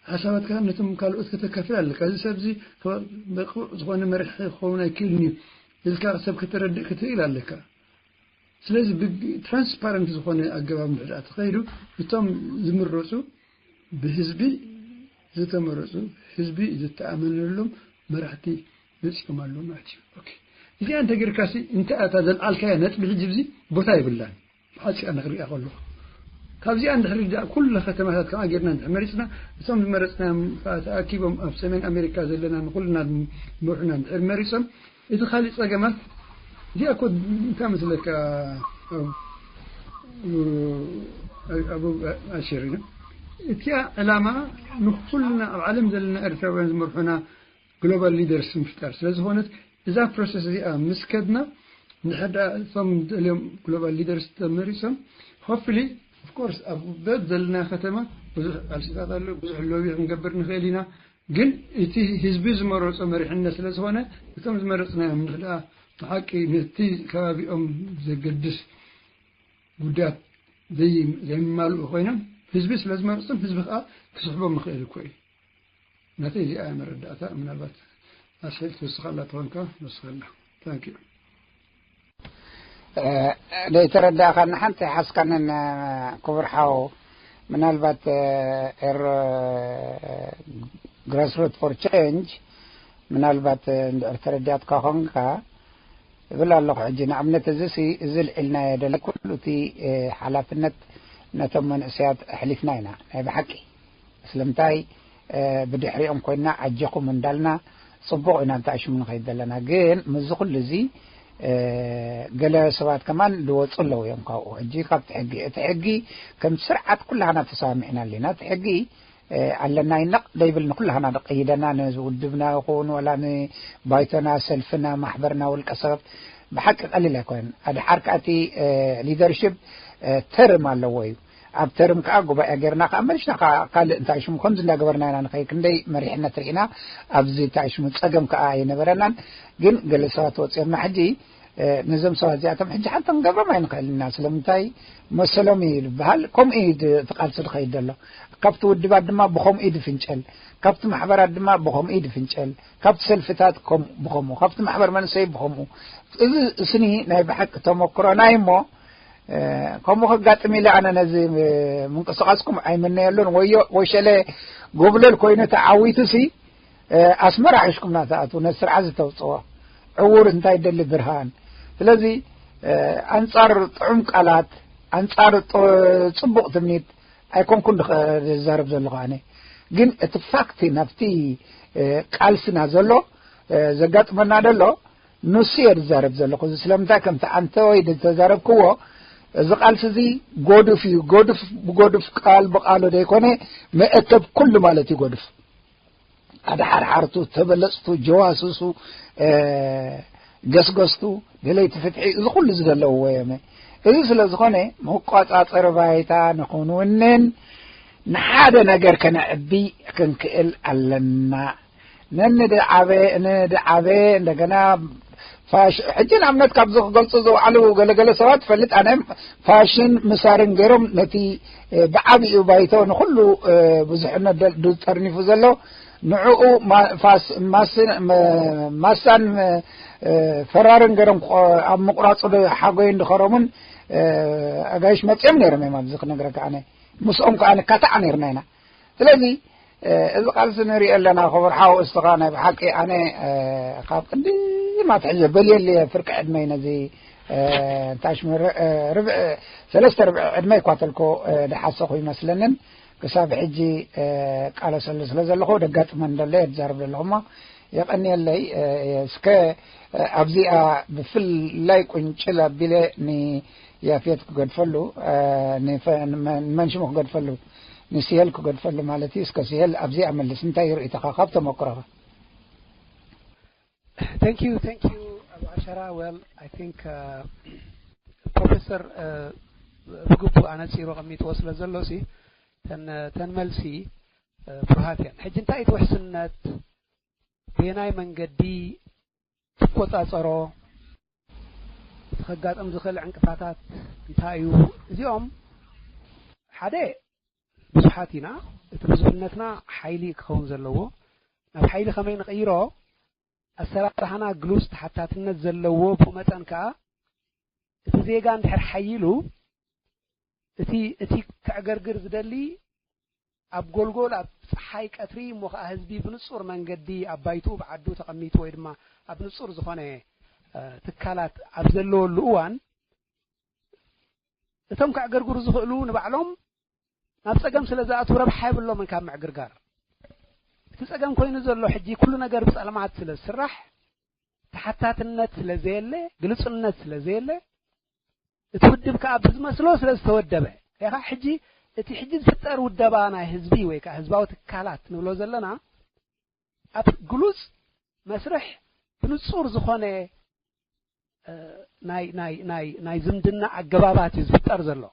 ሓሳባትካ ነቶም ካልኦት ከተካፍል ኣለካ። እዚ ሰብ እዚ ብቑዕ ዝኾነ መሪሕ ክኸውን ኣይክእልን እዩ ኢልካ ሰብ ከተረድእ ክትኽእል ኣለካ። ስለዚ ብትራንስፓረንት ዝኾነ ኣገባብ እንድሕር ደኣ ተኸይዱ እቶም ዝምረጹ ብህዝቢ ዝተመረጹ ህዝቢ ዝተኣመነሎም መራሕቲ መጺኦም ኣለዉ ማለት እዩ። ኦኬ። እዚኣ እንተ ጌርካሲ እንታይ እታ ዘልዓልካያ ነጥቢ ሕጂ ኣብዚ ቦታ የብላን። ብሓጺር ኣነ ክሪኣ ከለኹ። ካብዚኣ እንድሕር ዳ ኩሉ ከተማታት ከኣ ጌርና እንድሕር መሪጽና፣ እቶም ዝመረጽናዮም ከኣ ተኣኪቦም ኣብ ሰሜን ኣሜሪካ ዘለና ንኹልና ዝመርሑና እንድሕር መሪጾም፣ እቲ ካልእ ጸገማት እዚኣ እኮ እንታይ መስለካ? ኣብ ኣቡ ኣሸሪና እቲኣ ዕላማ ንኹልና ኣብ ዓለም ዘለና ኤርትራውያን ዝመርሑና ግሎባል ሊደርስ ምፍጣር ስለ ዝኾነት፣ እዛ ፕሮሰስ እዚኣ ምስ ከድና፣ ንሕዳ እቶም ደልዮም ግሎባል ሊደርስ ተመሪሶም፣ ሆፕሊ ኦፍኮርስ ኣብ በብ ዘለና ከተማ ብዙሕ ቃልስታት ኣሎ፣ ብዙሕ ሎቢ ክንገብር ንኽእል ኢና። ግን እቲ ህዝቢ ዝመረጾ መሪሕነት ስለ ዝኾነ፣ እቶም ዝመረጽናዮም ንኽዳ ብሓቂ ነቲ ከባቢኦም ዘገድስ ጉዳያት ዘይማልኡ ኮይኖም፣ ህዝቢ ስለ ዝመርጾም ህዝቢ ከዓ ክስሕቦም ይኽእል እኮ እዩ። ናተይ እዚኣ እያ መረዳእታ። ምናልባት ኣስሒል ትወስኻላ ትኾንካ ወስኸላ። ታንኪዩ። ዘይተረዳእካ ንሓንቲ ሓስካንን ክቡር ሓው፣ ምናልባት ኤር Grassroot for Change ምናልባት እንድዕር ተረዲኣትካ ኾንካ እብል ኣለኹ። ሕጂ ንኣብነት እዚ ሲ እዚ ልዒልናዮ ደለ ኩሉ እቲ ሓላፍነት ነቶም መንእሰያት ኣሕሊፍና ኢና ናይ ብሓቂ። ስለምንታይ ብድሕሪኦም ኮይና ኣጀኹም እንዳልና ጽቡቕ ኢና እንታይ ሽሙ ንኸይድ ዘለና። ግን ምዚ ኩሉ እዚ ገለ ሰባት ከማን ዝወፁ ኣለዉ እዮም ካብኡ። ሕጂ ካብቲ ሕጊ እቲ ሕጊ ከም ስርዓት ኩላህና ተሰማሚዕና ኣለና። እቲ ሕጊ ኣለና ይነቕ ደይብል ንኩላህና ደቀይደና ንውድብና ይኹን ወላ ንባይቶና ሰልፍና ማሕበርና ውልቀ ሰብ ብሓቂ ቀሊል ኣይኮነን። ኣድሓር ከኣ እቲ ሊደርሽፕ ተርም ኣለዎ እዩ። ኣብ ተርም ከኣ ጉባኤ ጌርና ከኣ መሊስና ከኣ ካልእ እንታይ ሽሙ ከምዚ እንዳገበርና ኢና ንኸይድ ክንደይ መሪሕነት ርኢና ኣብዚ እንታይ ሽሙ ጸገም ከኣ ኣይነበረናን። ግን ገለ ሰባት ወፂኦምና ሕጂ ነዞም ሰባት እዚኣቶም ሕጂ ሓንቲ ክንገብሮም ኣይንኽእል ኢና። ስለምንታይ መሰሎም እዩ ዝበሃል። ከምኡ እዩ እቲ ቃልሲ ዝኸይድ ዘሎ። ካብቲ ውድባት ድማ ብኸምኡ እዩ ዝፍንጨል። ካብቲ ማሕበራት ድማ ብኸምኡ እዩ ዝፍንጨል። ካብቲ ሰልፍታት ብኸምኡ፣ ካብቲ ማሕበር መንሰይ ብኸምኡ። እዚ እስኒ ናይ ብሓቂ ተመክሮና እዩ እሞ ከምኡ ከጋጥም ኢለ ኣነ ነዚ ምንቅስቃስኩም ኣይምነየሉን። ወዮ ወሸለ ጎብለል ኮይኑ ተዓዊቱ ሲ ኣስመራ ሒሽኩም ናተኣቱ ነዚ ስርዓት ዝተውፅኦ ዕውር እንታይ ደሊ ብርሃን። ስለዚ ኣንጻር ጥዑም ቃላት ኣንጻር ጽቡቕ ትምኒት ኣይኮንኩን ዝዛረብ ዘለኹ ኣነ። ግን እቲ ፋክት ናብቲ ቃልስና ዘሎ ዘጋጥመና ዘሎ ንሱ እየ ዝዛረብ ዘለኹ። እዚ ስለምንታይ ከምቲ ኣንተ ወይ ዝተዛረብክዎ እዚ ቃልሲ እዚ ጎዱፍ እዩ። ጎዱፍ ብጎዱፍ ቃል ብቃሉ ዘይኮነ መእከብ ኩሉ ማለት እዩ ጎዱፍ። ኣድሓርሓርቱ፣ ተበለፅቱ፣ ጀዋስሱ፣ ገስገስቱ፣ ደለይቲ ፍትሒ እዚ ኩሉ እዚ ዘለውዎ እዮም። እዚ ስለ ዝኾነ መቋፃፀሪ ባይታ ንኽንውንን ንሓደ ነገር ከነዕቢ ክንክእል ኣለና። ነንድዓበ ነንድዓበ እንደገና ፋሽ ሕጂ ንኣብነት ካብዚ ክገልፁ ዝውዓሉ ገለገለ ሰባት ትፈልጥ ኣነ ፋሽን ምሳርን ገይሮም ነቲ ብዓብኡ ባይቶ ንኩሉ ብዙሕነት ዝጠርኒፉ ዘሎ ንዕኡ ማሳን ፈራርን ገይሮም ኣብ ምቁራፁ ሓጎይን ድኸሮምን ኣጋይሽ መፅኦም ነይሮም እዮም። ኣብዚ ክነግረካ ኣነ ምስኦም ከዓ ንካታዕ ነይርና ኢና። ስለዚ እዚ ቃልሲ ንሪኦ ኣለና። ክቡር ሓው እስኻ ናይ ብሓቂ ኣነ ካብ ቅድም ኣትሕዘ በልየልየ ፍርቂ ዕድመይ ነዚ እንታይ ሽሙ ርብዒ ሰለስተ ርብዒ ዕድመይ እኳ ተልኮ ድሓሰኹ ይመስለንን ክሳብ ሕጂ ቃለሰሉ ስለ ዘለኹ ደጋጥመን ደሎ እየ ዝዛረብ ዘለኹ እሞ የቐንየለይ። እስከ ኣብዚኣ ብፍላይ ቁንጭል ኣቢለ ንያፌት ክገድፈሉ ንመንሽሙ ክገድፈሉ ንስሄል ክገድፈሉ ማለት እዩ። እስከ ስሄል ኣብዚኣ መልስ እንታይ ይርእይተኻ ካብ ተመክሮኻ? Thank you, thank you, ኣቡ ዓሸራ። Well, I think ፕሮፌሰር ብግቡእ ኣነፂሩ ኣቐሚጥዎ ስለ ዘሎ ሲ ተን መልሲ ብሩሃት እየን። ሕጂ እንታይ እቲ ውሕስነት ብየናይ መንገዲ ትቆፃፀሮ እቲ ከጋጥም ዝኽእል ዕንቅፋታት እንታይ እዩ? እዚኦም ሓደ ብዙሓት ኢና። እቲ ብዙሕነትና ሓይሊ ክኸውን ዘለዎ ናብ ሓይሊ ከመይ ንቕይሮ ኣሰራርሓና ግሉስ ተሓታትነት ዘለዎ ብኡ መጠን ከኣ እቲ ዜጋ እንድሕር ሓይሉ እቲ እቲ ከዕገርግር ዝደሊ ኣብ ጎልጎል ኣብ ፀሓይ ቀትሪ እሞ ከዓ ህዝቢ ብንፁር መንገዲ ኣብ ባይትኡ ብዓዱ ተቐሚጡ ወይ ድማ ኣብ ንፁር ዝኾነ ትካላት ኣብ ዘለወሉ እዋን እቶም ከዕገርግሩ ዝኽእሉ ንባዕሎም ናብ ጸገም ስለ ዝኣትዉ ረብሓ የብሎምን ካብ ምዕግርጋር። እቲ ጸገም ኮይኑ ዘሎ ሕጂ ኩሉ ነገር ብጸልማት ስለ ዝስራሕ፣ ተሓታትነት ስለ ዘየለ፣ ግልጽነት ስለ ዘየለ፣ እቲ ውድብ ከኣ ብዝመስሎ ስለ ዝተወደበ። ኢኻ ሕጂ እቲ ሕጂ ዝፍጠር ውደባ ናይ ህዝቢ ወይ ከኣ ህዝባዊ ትካላት ንብሎ ዘለና ኣብ ግሉጽ መስርሕ ብንጹር ዝኾነ፣ እ፣ ናይ፣ ናይ፣ ናይ፣ ናይ ዝምድና ኣገባባት እዩ ዝፍጠር ዘሎ።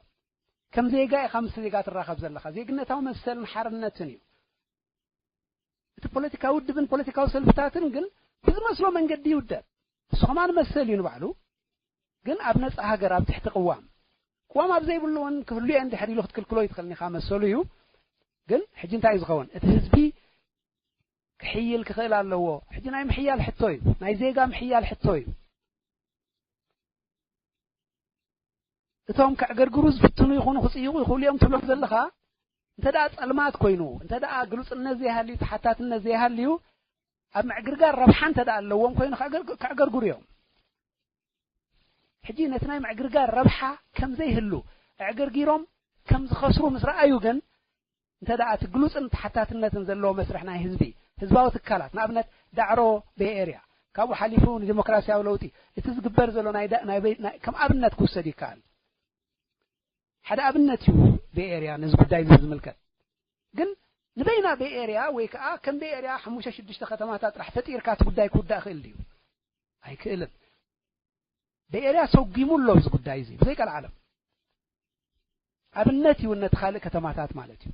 ከም ዜጋ ኢኻ ምስ ዜጋ ትራኸብ ዘለኻ። ዜግነታዊ መሰልን ሓርነትን እዩ። እቲ ፖለቲካዊ ውድብን ፖለቲካዊ ሰልፍታትን ግን ብዝመስሎ መንገዲ ይውደብ። እሱ ከማን መሰል እዩ ንባዕሉ። ግን ኣብ ነጻ ሃገር ኣብ ትሕቲ ቅዋም፣ ቅዋም ኣብ ዘይብሉ እውን ክህሉ እየ እንድሕር ኢሉ ክትክልክሎ ይትኽእል ኢኻ፣ መሰሉ እዩ። ግን ሕጂ እንታይ እዩ ዝኸውን? እቲ ህዝቢ ክሕይል ክኽእል ኣለዎ። ሕጂ ናይ ምሕያል ሕቶ እዩ፣ ናይ ዜጋ ምሕያል ሕቶ እዩ። እቶም ከዕገርግሩ ዝፍትኑ ይኹኑ ክጽይቑ ይኽእሉ እዮም ትብሎም ዘለኻ፣ እንተ ደኣ ጸልማት ኮይኑ፣ እንተ ደኣ ግሉጽነት ዘይሃልዩ፣ ተሓታትነት ዘይሃልዩ፣ ኣብ ምዕግርጋር ረብሓ እንተ ደኣ ኣለዎም ኮይኑ ከዕገርግ-፣ ከዕገርግሩ እዮም። ሕጂ ነቲ ናይ ምዕግርጋር ረብሓ ከም ዘይህሉ፣ ኣዕገርጊሮም ከም ዝኸስሩ ምስ ረኣዩ ግን፣ እንተ ደኣ እቲ ግሉጽን ተሓታትነትን ዘለዎ መስርሕ ናይ ህዝቢ፣ ህዝባዊ ትካላት፣ ንኣብነት ዳዕሮ ቤይ ኤርያ፣ ካብኡ ሓሊፉ ንዲሞክራሲያዊ ለውጢ፣ እቲ ዝግበር ዘሎ ናይ ዳ-፣ ናይ ቤይ-፣ ናይ፣ ከም ኣብነት ክውሰድ ይከኣል። ሓደ ኣብነት እዩ ቤይ ኤርያ ነዚ ጉዳይ እዚ ዝምልከት። ግን ንበይና ቤይ ኤርያ ወይ ከኣ ከም ቤይ ኤርያ ሓሙሽተ ሽዱሽተ ከተማታት ጥራሕ ፈጢርካ እቲ ጉዳይ ክውዳእ ይኽእል ድዩ? ኣይክእልን። ቤይ ኤርያ ሰጒሙ ኣሎ ኣብዚ ጉዳይ እዚ፣ ብዘይ ቀልዓለም። ኣብነት እዩ ነቲ ካልእ ከተማታት ማለት እዩ።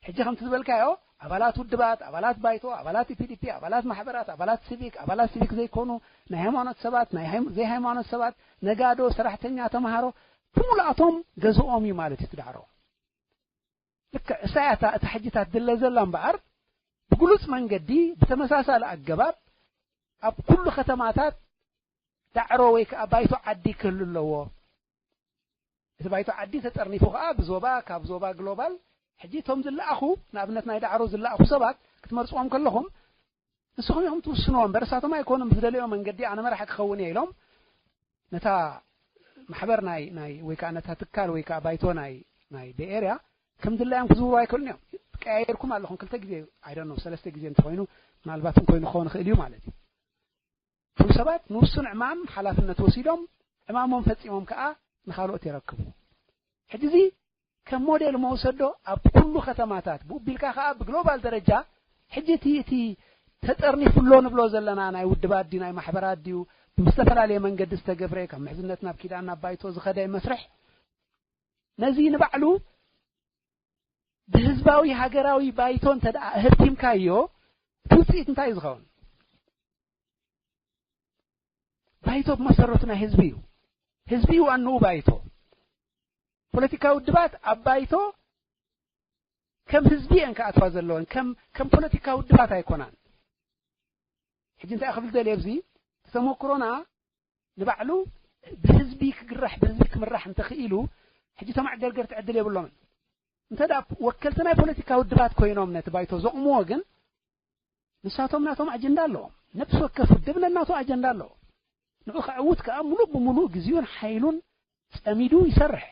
ሕጂ ከምቲ ዝበልካዮ፣ ኣባላት ውድባት፣ ኣባላት ባይቶ፣ ኣባላት ኢ ፒ ዲ ፒ፣ ኣባላት ማሕበራት፣ ኣባላት ሲቪክ፣ ኣባላት ሲቪክ ዘይኮኑ፣ ናይ ሃይማኖት ሰባት፣ ናይ ሃይም-፣ ዘይሃይማኖት ሰባት፣ ነጋዶ፣ ሰራሕተኛ፣ ተምሃሮ፣ ብምሉኣቶም ገዝኦም እዩ ማለት እዩ እቲ ዳዕሮ። ልክዕ እሳ እያ እታ፣ እታ ሕጂ እታ ትድለ ዘላ እምበኣር፣ ብግሉጽ መንገዲ፣ ብተመሳሳሊ ኣገባብ፣ ኣብ ኩሉ ከተማታት ዳዕሮ ወይ ከኣ ባይቶ ዓዲ ክህሉ ኣለዎ። እቲ ባይቶ ዓዲ ተጠርኒፉ ከኣ ብዞባ፣ ካብ ዞባ ግሎባል፣ ሕጂ እቶም ዝለኣኹ፣ ንኣብነት ናይ ዳዕሮ ዝለኣኹ ሰባት ክትመርጽዎም ከለኹም፣ ንስኹም ኢኹም ትውስንዎ እምበር፣ ንሳቶም ኣይኮኑን ብዝደለዮ መንገዲ ኣነ መራሒ ክኸውን እየ ኢሎም፣ ነታ ማሕበር ናይ፣ ናይ፣ ወይ ከኣ ነታ ትካል ወይ ከኣ ባይቶ ናይ፣ ናይ ቤይ ኤርያ ከም ድላዮም ክዝውሩ ኣይክእሉን እዮም። ቀያየርኩም ኣለኹም ክልተ ግዜ፣ I don't know፣ ሰለስተ ግዜ እንተኾይኑ፣ ምናልባት እውን ኮይኑ ክኸውን ይኽእል እዩ ማለት እዩ። እቶም ሰባት ንውሱን ዕማም ሓላፍነት ወሲዶም፣ ዕማሞም ፈጺሞም ከኣ ንኻልኦት የረክቡ። ሕጂ እዚ ከም ሞዴል መውሰዶ ኣብ ኩሉ ከተማታት፣ ብኡ ቢልካ ከኣ ብግሎባል ደረጃ፣ ሕጂ እቲ፣ እቲ ተጠርኒፉ ኣሎ ንብሎ ዘለና ናይ ውድባት ድዩ፣ ናይ ማሕበራት ድዩ፣ ብዝተፈላለየ መንገዲ ዝተገብረ፣ ካብ ምሕዝነት ናብ ኪዳን ናብ ባይቶ ዝኸደ መስርሕ፣ ነዚ ንባዕሉ ብህዝባዊ ሃገራዊ ባይቶ እንተ ደኣ ኣህብቲምካዮ፣ እቲ ውጽኢት እንታይ እዩ ዝኸውን? ባይቶ ብመሰረቱ ናይ ህዝቢ እዩ። ህዝቢ እዩ ዋንኡ ባይቶ። ፖለቲካዊ ውድባት ኣብ ባይቶ ከም ህዝቢ እየን ክኣትዋ ዘለወን፣ ከም፣ ከም ፖለቲካዊ ውድባት ኣይኮናን። ሕጂ እንታይ ክብል ደልየ ኣብዚ፣ እቲ ተመክሮና ንባዕሉ ብህዝቢ ክግራሕ፣ ብህዝቢ ክምራሕ እንተኽኢሉ፣ ሕጂ እቶም ኣዕገርገርቲ ዕድል የብሎምን። እንተ ደኣ ወከልቲ ናይ ፖለቲካ ውድባት ኮይኖም ነቲ ባይቶ ዘቑምዎ ግን፣ ንሳቶም ናቶም ኣጀንዳ ኣለዎም። ነፍሲ ወከፍ ውድብ ነናቱ ኣጀንዳ ኣለዎ። ንዑ ከዕውት ከኣ ምሉእ ብምሉእ ግዜኡን ሓይሉን ጸሚዱ ይሰርሕ።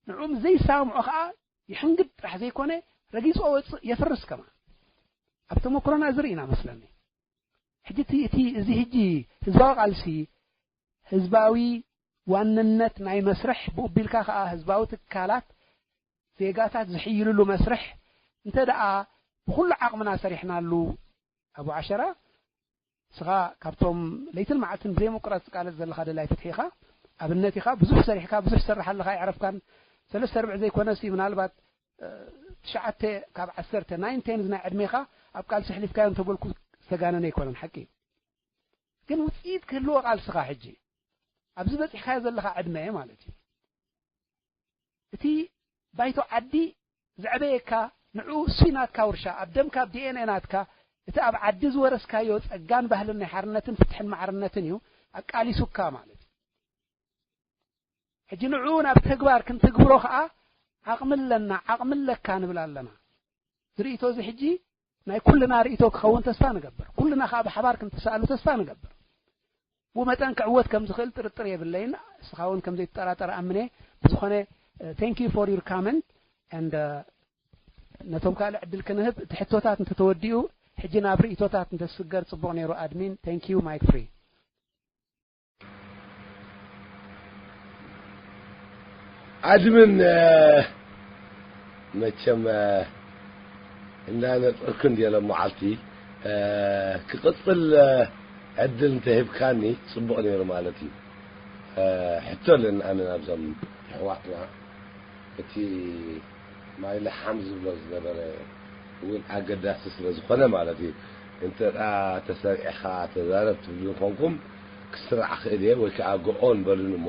ንዑ ምስ ዘይሰማምዖ ከኣ ይሕንግድ ጥራሕ ዘይኮነ፣ ረጊጾ ወጽእ የፍርስ ከማን። ኣብ ተመክሮና እዚ ርኢና መስለኒ። ሕጂ እቲ፣ እቲ፣ እዚ ሕጂ ህዝባዊ ቃልሲ፣ ህዝባዊ ዋንነት ናይ መስርሕ፣ ብኡ ቢልካ ከኣ ህዝባዊ ትካላት፣ ዜጋታት ዝሕይልሉ መስርሕ፣ እንተ ደኣ ብኹሉ ዓቕምና ሰሪሕናሉ፣ ኣቡ ዓሸራ፣ ንስኻ ካብቶም ለይትን መዓልትን ብዘይምቁራጽ ትቃለስ ዘለኻ ደላይ ፍትሒ ኢኻ። ኣብነት ኢኻ፣ ብዙሕ ሰሪሕካ፣ ብዙሕ ትሰርሕ ኣለኻ፣ ኣይዕረፍካን። ሰለስተ ርብዒ ዘይኮነሲ፣ ምናልባት፣ እ፣ ትሽዓተ ካብ ዓሰርተ፣ ናይን ቴንዝ ናይ ዕድሜኻ ኣብ ቃልሲ ኣሕሊፍካዮ እንተበልኩ ዝተጋነነ ኣይኮነን፣ ሓቂ እዩ። ግን ውጽኢት ክህልዎ ቃልስኻ ሕጂ፣ ኣብዚ በጺሕካዮ ዘለኻ ዕድመ ማለት እዩ። እቲ ባይቶ ዓዲ ዘዕበየካ፣ ንዑ እሱይ ናትካ ውርሻ፣ ኣብ ደምካ፣ ኣብ ዲ ኤን ኤ ናትካ፣ እቲ ኣብ ዓዲ ዝወረስካዮ ጸጋን ባህልን ናይ ሓርነትን ፍትሕን ማዕርነትን እዩ ኣቃሊሱካ ማለት እዩ። ሕጂ ንዑ ናብ ተግባር ክንትግብሮ ከኣ ዓቕሚ ኣለና፣ ዓቕሚ ኣለካ ንብል ኣለና። እዚ ርእይቶ እዚ ሕጂ ናይ ኩልና ርእይቶ ክኸውን ተስፋ ንገብር። ኩልና ከኣ ብሓባር ክንተሳእሉ ተስፋ ንገብር። ብኡ መጠን ክዕወት ከም ዝኽእል ጥርጥር የብለይን። እስኻ እውን ከም ዘይትጠራጠር ኣምነ። ብዝኾነ፣ እ፣ thank you for your comment። and ነቶም ካልእ ዕድል ክንህብ እቲ ሕቶታት እንተተወዲኡ ሕጂ ናብ ርእቶታት እንተስገር ጽቡቕ ነይሩ። ኣድሚን thank you, mic free። ኣድምን መቸም እንዳነጠርኩ እንዲለ መዓልቲ ክቕፅል ዕድል እንተሂብካኒ ፅቡቕ ነይሩ ማለት እዩ። ሕቶ ኣለኒ ኣነ ናብዞም ኣሕዋትና እቲ ማይ ለሓም ዝብሎ ዝነበረ እውን ኣገዳሲ ስለ ዝኾነ ማለት እዩ። እንተ ተሰሪዕኻ ተዛረብ ትብሉ ኮንኩም ክስራዕ ክእል እየ ወይ ከዓ ጎኦን በሉን እሞ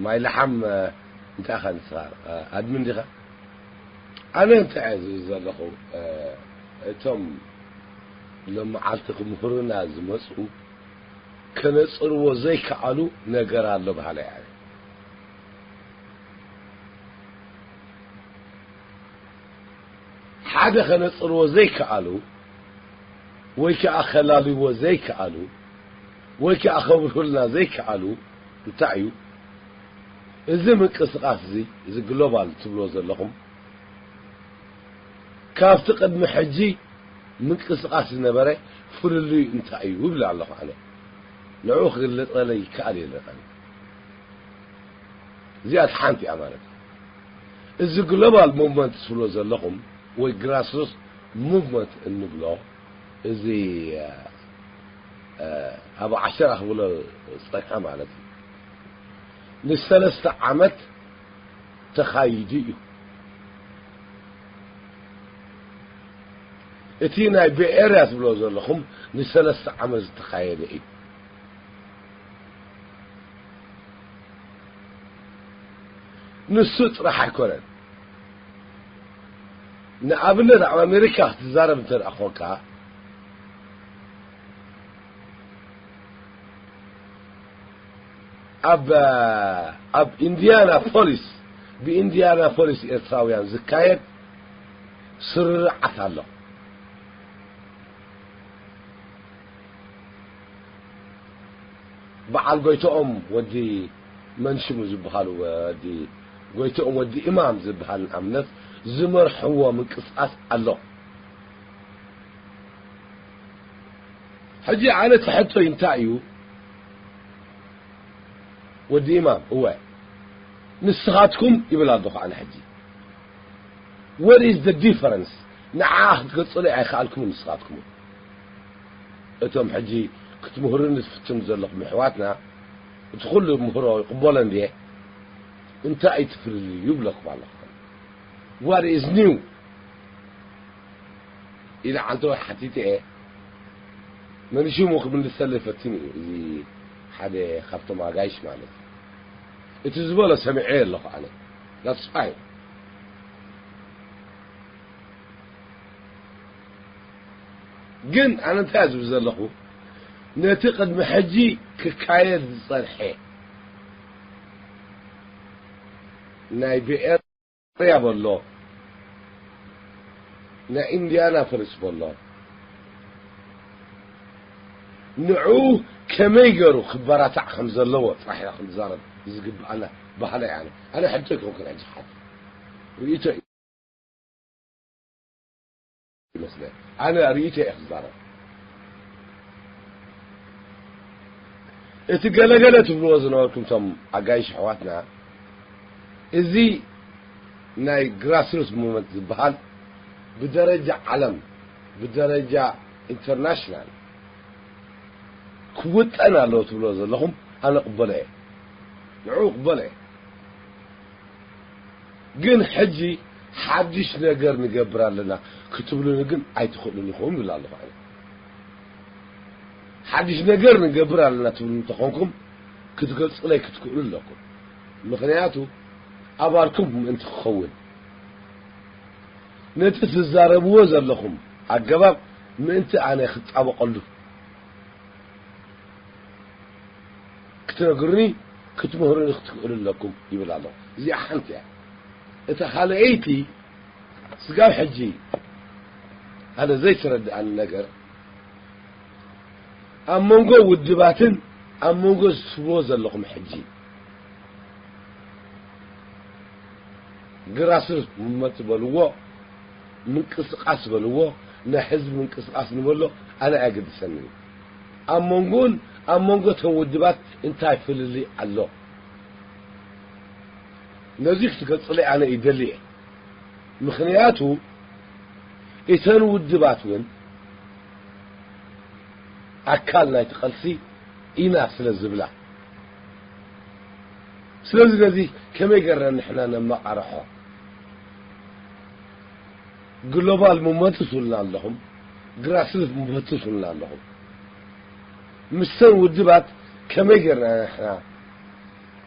ማይ ለሓም እንታይ ኢኻ ንስኻ ኣድምን ዲኻ? ኣነ እንታይ እየ ዝብል ዘለኹ እቶም ሎመዓልቲ ክምህሩና ዝመፁ ከነፅርዎ ዘይከኣሉ ነገር ኣሎ በሃላይ እየ። ሓደ ከነፅርዎ ዘይከኣሉ ወይ ከዓ ከላልይዎ ዘይከኣሉ ወይ ከዓ ከብርሁልና ዘይከኣሉ እንታይ እዩ? እዚ ምንቅስቃስ እዚ እዚ ግሎባል ትብሎ ዘለኹም ካብቲ ቅድሚ ሕጂ ምንቅስቃስ ዝነበረ ፍልልዩ እንታይ እዩ ይብል ኣለኹ ኣነ። ንዕኡ ክግለፀለይ ይከኣል የለን። እዚኣ ሓንቲ እያ ማለት እዩ። እዚ ግሎባል ሙቭመንት ትብሎ ዘለኹም ወይ ግራስሩት ሙቭመንት እንብሎ እዚ ኣብ ዓሸራ ክብሎ ዝፀንሐ ማለት እዩ። ንሰለስተ ዓመት ተኻይዱ እዩ። እቲ ናይ ቤኤርያ ትብሎ ዘለኹም ንሰለስተ ዓመት ዝተኻየደ እዩ። ንሱ ጥራሕ ኣይኮነን። ንኣብነት ኣብ ኣሜሪካ ክትዛረብ እንተ ደኣ ኮንካ ኣብ ኣብ ኢንዲያና ፖሊስ ብኢንዲያና ፖሊስ ኤርትራውያን ዝካየድ ስርርዓት ኣሎ። በዓል ጎይቶኦም ወዲ መንሽሙ ዝበሃሉ ወዲ ጎይቶኦም ወዲ ኢማም ዝበሃል ንኣብነት ዝመርሕዎ ምንቅስቃስ ኣሎ። ሕጂ ኣነ ትሕቶይ እንታይ እዩ? ወዲ ኢማም እወ ንስኻትኩም ይብል ኣለኹ ኣነ ሕጂ what is the difference ንዓ ክትገልፅሉ ኣይከኣልኩም ንስኻትኩም እቶም ሕጂ ክትምህሩኒ ትፍትኑ ዘለኹም ኣሕዋትና እቲ ኩሉ ምህሮ ይቕበሎ እንድየ እንታይ እዩ ትፍልልዩ ይብለኩም ኣለኹ what is new ኢለ ዓንተወይ ሓቲተ እየ መሊሹ እሞ ክምልሰለይ ፈቲኑ እዩ እዚ ሓደ ካብቶም ኣጋይሽ ማለት እዩ እቲ ዝበሎ ሰሚዐ ኣለኹ ኣነ that's fine ግን ኣነ እንታይ ዝብል ዘለኹ ነቲ ቅድሚ ሕጂ ክካየድ ዝፀንሐ ናይ ብኤር ሪያ በሎ ናይ ኢንዲያና ፖሊስ በሎ ንዑ ከመይ ገሩ ክበራታዕ ከም ዘለዎ ጥራሕ ኢና ክንዛረብ ዝግብኣና ባህለ ኣነ ኣነ ሕቶ ይኮንኩን ሕጂ ሓት ርእቶ ይመስለ ኣነ ርእቶ እየ ክዛረብ እቲ ገለገለ ትብልዎ ዝነበርኩም ቶም ኣጋይሽ ኣሕዋትና እዚ ናይ ግራስሩት ሙቭመንት ዝበሃል ብደረጃ ዓለም ብደረጃ ኢንተርናሽናል ክውጠን ኣለዎ ትብልዎ ዘለኹም ኣነ ቅበሎ እየ ንዑ ቅበሎ እየ ግን ሕጂ ሓድሽ ነገር ንገብር ኣለና ክትብሉኒ ግን ኣይትኽእሉን ኢኹም ይብል ኣለኹ ኣነ ሓድሽ ነገር ንገብር ኣለና ትብሉ እንተኾንኩም ክትገልፅለይ ክትክእሉ ኣለኩም ምኽንያቱ ኣባልኩም ምእንቲ ክኸውን ነቲ ትዛረብዎ ዘለኹም ኣገባብ ምእንቲ ኣነ ክጣበቐሉ ክትነግሩኒ ክትምህሩኒ ክትክእሉ ኣለኩም ይብል ኣሎ እዚኣ ሓንቲ እያ እታ ካልኣይቲ ስጋብ ሕጂ ኣነ ዘይተረድኣኒ ነገር ኣብ መንጎ ውድባትን ኣብ መንጎ ዝስብዎ ዘለኹም ሕጂ ግራስሩት ሙቭመንት በልዎ፣ ምንቅስቃስ በልዎ፣ ናይ ህዝቢ ምንቅስቃስ ንበሎ ኣነ ኣየገድሰንን። ኣብ መንጎን ኣብ መንጎ እቶም ውድባት እንታይ ፍልልይ ኣሎ? ነዚ ክትገልጹለይ ኣነ ይደሊ እየ። ምኽንያቱ እተን ውድባት እውን ኣካል ናይቲ ቃልሲ ኢና ስለ ዝብላ። ስለዚ ነዚ ከመይ ጌርና ንሕና ነመቓርሖ? ግሎባል ሙቭመንት ትብሉና ኣለኹም፣ ግራስሩት ሙቭመንት ትብሉና ኣለኹም። ምስተን ውድባት ከመይ ጌርና ንሕና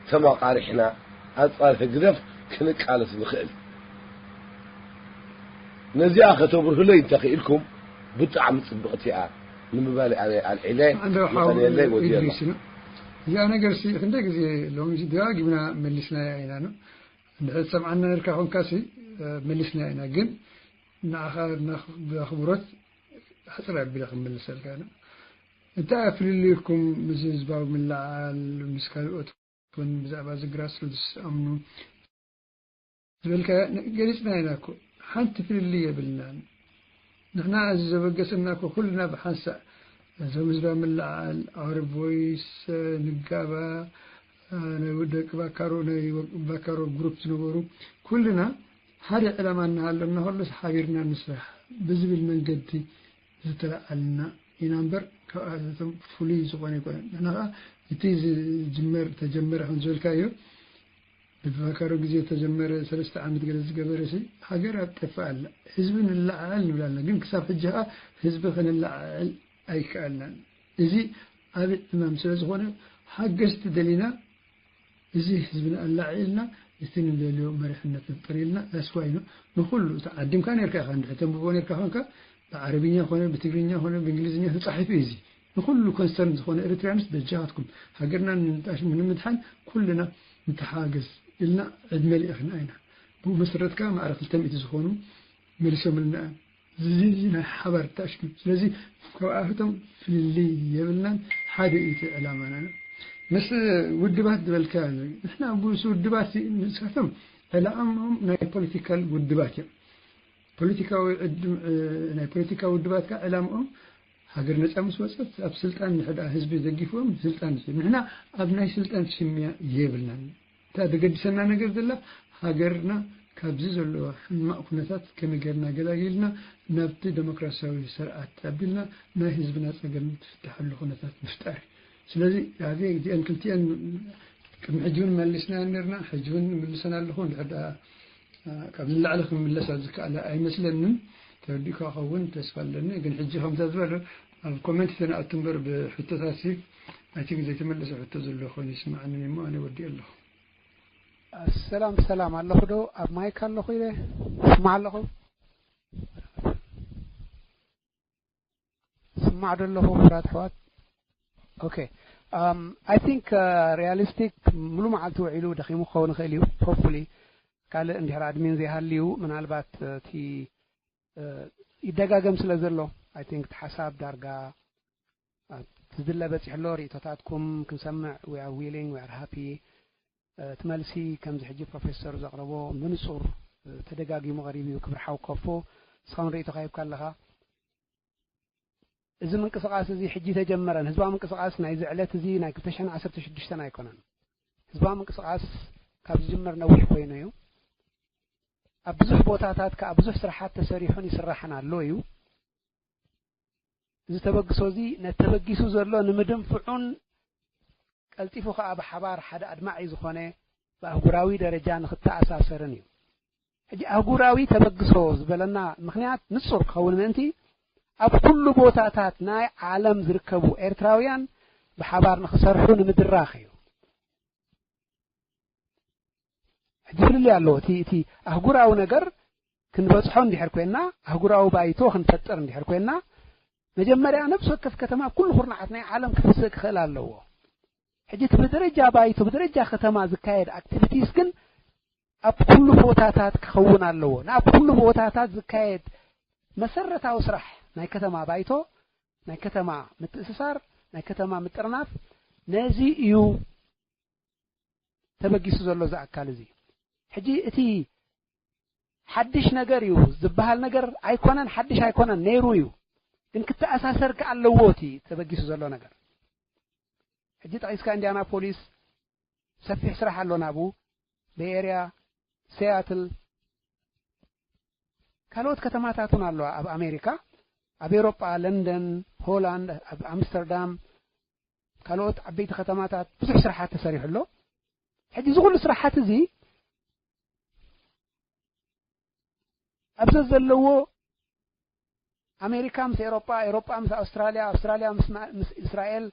ተመቓሪሕና ኣንጻር ህግደፍ ክንቃለስ ንኽእል? ነዚኣ ከተብርሁለይ እንተኽኢልኩም ብጣዕሚ ጽብቕቲ እያ ንምባል ኣነ ኣልዒለ። እንዶ ሓው ይቐንየለይ ወዲኤ ኣለኹ። ኢድሪስ ነው። እዚኣ ነገር ሲ ክንደይ ግዜ ሎሚ ደጋጊምና መሊስናያ ኢና ነው። እንድሕር ትሰምዓና ነርካ ኮንካ ሲ መሊስናያ ኢና። ግን ንዓኻ ብኣኽብሮት ሕጽር ኣቢለ ክምልሰልካ ነው። እንታይ ፍልልይኩም ምስ ህዝባዊ ምልዓል ምስ ካልኦት እውን ብዛዕባ እዚ ግራስሩትስ ኣምኑ ዝበልካ ገሊጽና ኢና እኮ። ሓንቲ ፍልልይ የብልናን። ንሕና እዚ ዘበገሰና እኮ ኩልና ብሓንሳእ እዞም ህዝባዊ ምልዓል፣ ኣውሪ ቮይስ፣ ንጋባ፣ ናይ ደቂ ባካሮ፣ ናይ ባካሮ ግሩፕ ዝነበሩ ኩልና ሓደ ዕላማ እናሃለና ከሎስ ሓቢርና ንስራሕ ብዝብል መንገዲ ዝተለዓልና ኢና እምበር ካብኣቶም ፍሉይ ዝኾነ ኣይኮነን። ንሕና ከዓ እቲ ዝጅመር ተጀመረ ከም ዝበልካዮ ብባካሮ ግዜ ተጀመረ ሰለስተ ዓመት ገለ ዝገበረ ሲ ሃገር ኣብ ጠፍእ ኣላ። ህዝቢ ንለዓል ንብል ኣለና። ግን ክሳብ ሕጂ ከዓ ህዝቢ ክንለዓል ኣይከኣልናን። እዚ ዓቢ ዕማም ስለ ዝኾነ ሓገዝቲ ደሊና እዚ ህዝብና ኣላዒልና እቲ ንደልዮ መሪሕነት ንፍጠር ኢልና that's why ነው። ንኹሉ ተዓዲምካ ነርካ ኢኻ እንድሕር ተንብቦ ነርካ ኮንካ ብዓረብኛ ኮነ ብትግርኛ ኮነ ብእንግሊዝኛ ተጻሒፉ እዩ እዚ ንኹሉ ኮንሰርን ዝኾነ ኤሪትሪያንስ በጃኻትኩም ሃገርና ንምጣሽ ንምድሓን ኩልና ንተሓገዝ ኢልና ዕድመ ልኢኽና ኢና። ብኡ መሰረት ከዓ ማዕረ ክልተ ሚእቲ ዝኾኑ መሊሶምልና እዮም። እዚ እዚ ናይ ሓባር ተኣሽሙ። ስለዚ ካብኣቶም ፍልልይ የብልናን፣ ሓደ እዩ እቲ ዕላማና። ምስ ውድባት ዝበልካ ንሕና ምስ ውድባት ንሳቶም ዕላማኦም ናይ ፖለቲካል ውድባት እዮም። ፖለቲካዊ ዕድም ናይ ፖለቲካዊ ውድባት ከዓ ዕላማኦም ሃገር ነፃ ምስ ወፀት ኣብ ስልጣን ንሕዳ ህዝቢ ዘጊፍዎም ስልጣን ይስብ ንሕና ኣብ ናይ ስልጣን ሽሚያ የብልናን። እታ ዘገድሰና ነገር ዘላ ሃገርና ካብዚ ዘለዎ ሕማቕ ኩነታት ከመይ ጌርና ገላጊልና ናብቲ ደሞክራሲያዊ ስርዓት ኣቢልና ናይ ህዝብና ፀገም ትፍትሐሉ ኩነታት ምፍጣር እዩ። ስለዚ ኣብ እዚአን ክልቲአን ቅድሚ ሕጂ እውን መሊስናየን ነርና፣ ሕጂ እውን ንምልሰን ኣለኹ። እንድሕር ደኣ ካብ ንላዕሊ ክምለስ ኣብ ዝከኣለ ኣይመስለንን። ተረዲእካ ክኸውን ተስፋ ኣለኒ። ግን ሕጂ ከምዛ ዝበለ ኣብ ኮመንት ተንኣቱ እምበር ብሕቶታት ሲ ኣይ ቲንክ ዘይተመለሰ ሕቶ ዘሎ ኮይኑ ይስምዓኒ እሞ ኣነ ወዲእ ኣለኹ። ሰላም ሰላም ኣለኹ ዶ ኣብ ማይክ ኣለኹ ኢለ ስማዕ ኣለኹ ስማዕ ዶ ኣለኹ ክቡራት ኣሕዋት okay I think realistic ሙሉ መዓልቲ ውዒሉ ደኺሙ ክኸውን ይኽእል እዩ hopefully ካልእ እንድሕር ኣድሚን ዘይሃልዩ ምናልባት እቲ ይደጋገም ስለ ዘሎ I think እቲ ሓሳብ ዳርጋ ዝድለ በፂሑ ኣሎ ርእቶታትኩም ክንሰምዕ we are willing we are happy እቲ መልሲ ከምዚ ሕጂ ፕሮፌሰር ዘቕረቦ ብንፁር ተደጋጊሙ ቀሪቡ እዩ ክብሪ ሓው ከፎ ንስኻ ውን ርእቶኻ ሂብካ ኣለኻ እዚ ምንቅስቃስ እዚ ሕጂ ተጀመረን ህዝባዊ ምንቅስቃስ ናይዚ ዕለት እዚ ናይ ክልተ ሽሕን ዓሰርተ ሽዱሽተን ኣይኮነን ህዝባዊ ምንቅስቃስ ካብ ዝጅመር ነዊሕ ኮይኑ እዩ ኣብ ብዙሕ ቦታታት ከዓ ብዙሕ ስራሓት ተሰሪሑን ይስራሕን ኣሎ እዩ እዚ ተበግሶ እዚ ነቲ ተበጊሱ ዘሎ ንምድንፍዑን ቀልጢፉ ከዓ ብሓባር ሓደ ኣድማዒ ዝኾነ ብኣህጉራዊ ደረጃ ንክተኣሳሰርን እዩ ሕጂ ኣህጉራዊ ተበግሶ ዝበለና ምኽንያት ንጹር ክኸውን ምእንቲ ኣብ ኩሉ ቦታታት ናይ ዓለም ዝርከቡ ኤርትራውያን ብሓባር ንክሰርሑ ንምድራኽ እዩ ሕጂ ፍልልይ ኣለዎ እቲ እቲ ኣህጉራዊ ነገር ክንበጽሖ እንድሕር ኮይና ኣህጉራዊ ባይቶ ክንፈጥር እንድሕር ኮይና መጀመርያ ነብሲ ወከፍ ከተማ ኩሉ ኩርናዓት ናይ ዓለም ክፍስእ ክኽእል ኣለዎ ሕጂ እቲ ብደረጃ ባይቶ ብደረጃ ከተማ ዝካየድ ኣክቲቪቲስ ግን ኣብ ኩሉ ቦታታት ክኸውን ኣለዎ ናብ ኩሉ ቦታታት ዝካየድ መሰረታዊ ስራሕ ናይ ከተማ ባይቶ ናይ ከተማ ምትእስሳር ናይ ከተማ ምጥርናፍ ነዚ እዩ ተበጊሱ ዘሎ እዚ ኣካል እዚ ሕጂ እቲ ሓድሽ ነገር እዩ ዝበሃል ነገር ኣይኮነን፣ ሓድሽ ኣይኮነን፣ ነይሩ እዩ። ግን ክተኣሳሰር ከኣ ኣለዎ እቲ ተበጊሱ ዘሎ ነገር። ሕጂ ጠቒስካ ኢንዲያናፖሊስ ሰፊሕ ስራሕ ኣሎ ናብኡ፣ ቤይ ኤርያ፣ ሲያትል፣ ካልኦት ከተማታት እውን ኣለዋ ኣብ ኣሜሪካ፣ ኣብ ኤውሮጳ፣ ለንደን፣ ሆላንድ፣ ኣብ ኣምስተርዳም፣ ካልኦት ዓበይቲ ከተማታት ብዙሕ ስራሓት ተሰሪሑ ኣሎ። ሕጂ እዚ ኩሉ ስራሓት እዚ ኣብዚ ዘለዎ ኣሜሪካ ምስ ኤውሮጳ፣ ኤውሮጳ ምስ ኣውስትራልያ፣ ኣውስትራልያ ምስ ማ-፣ ምስ እስራኤል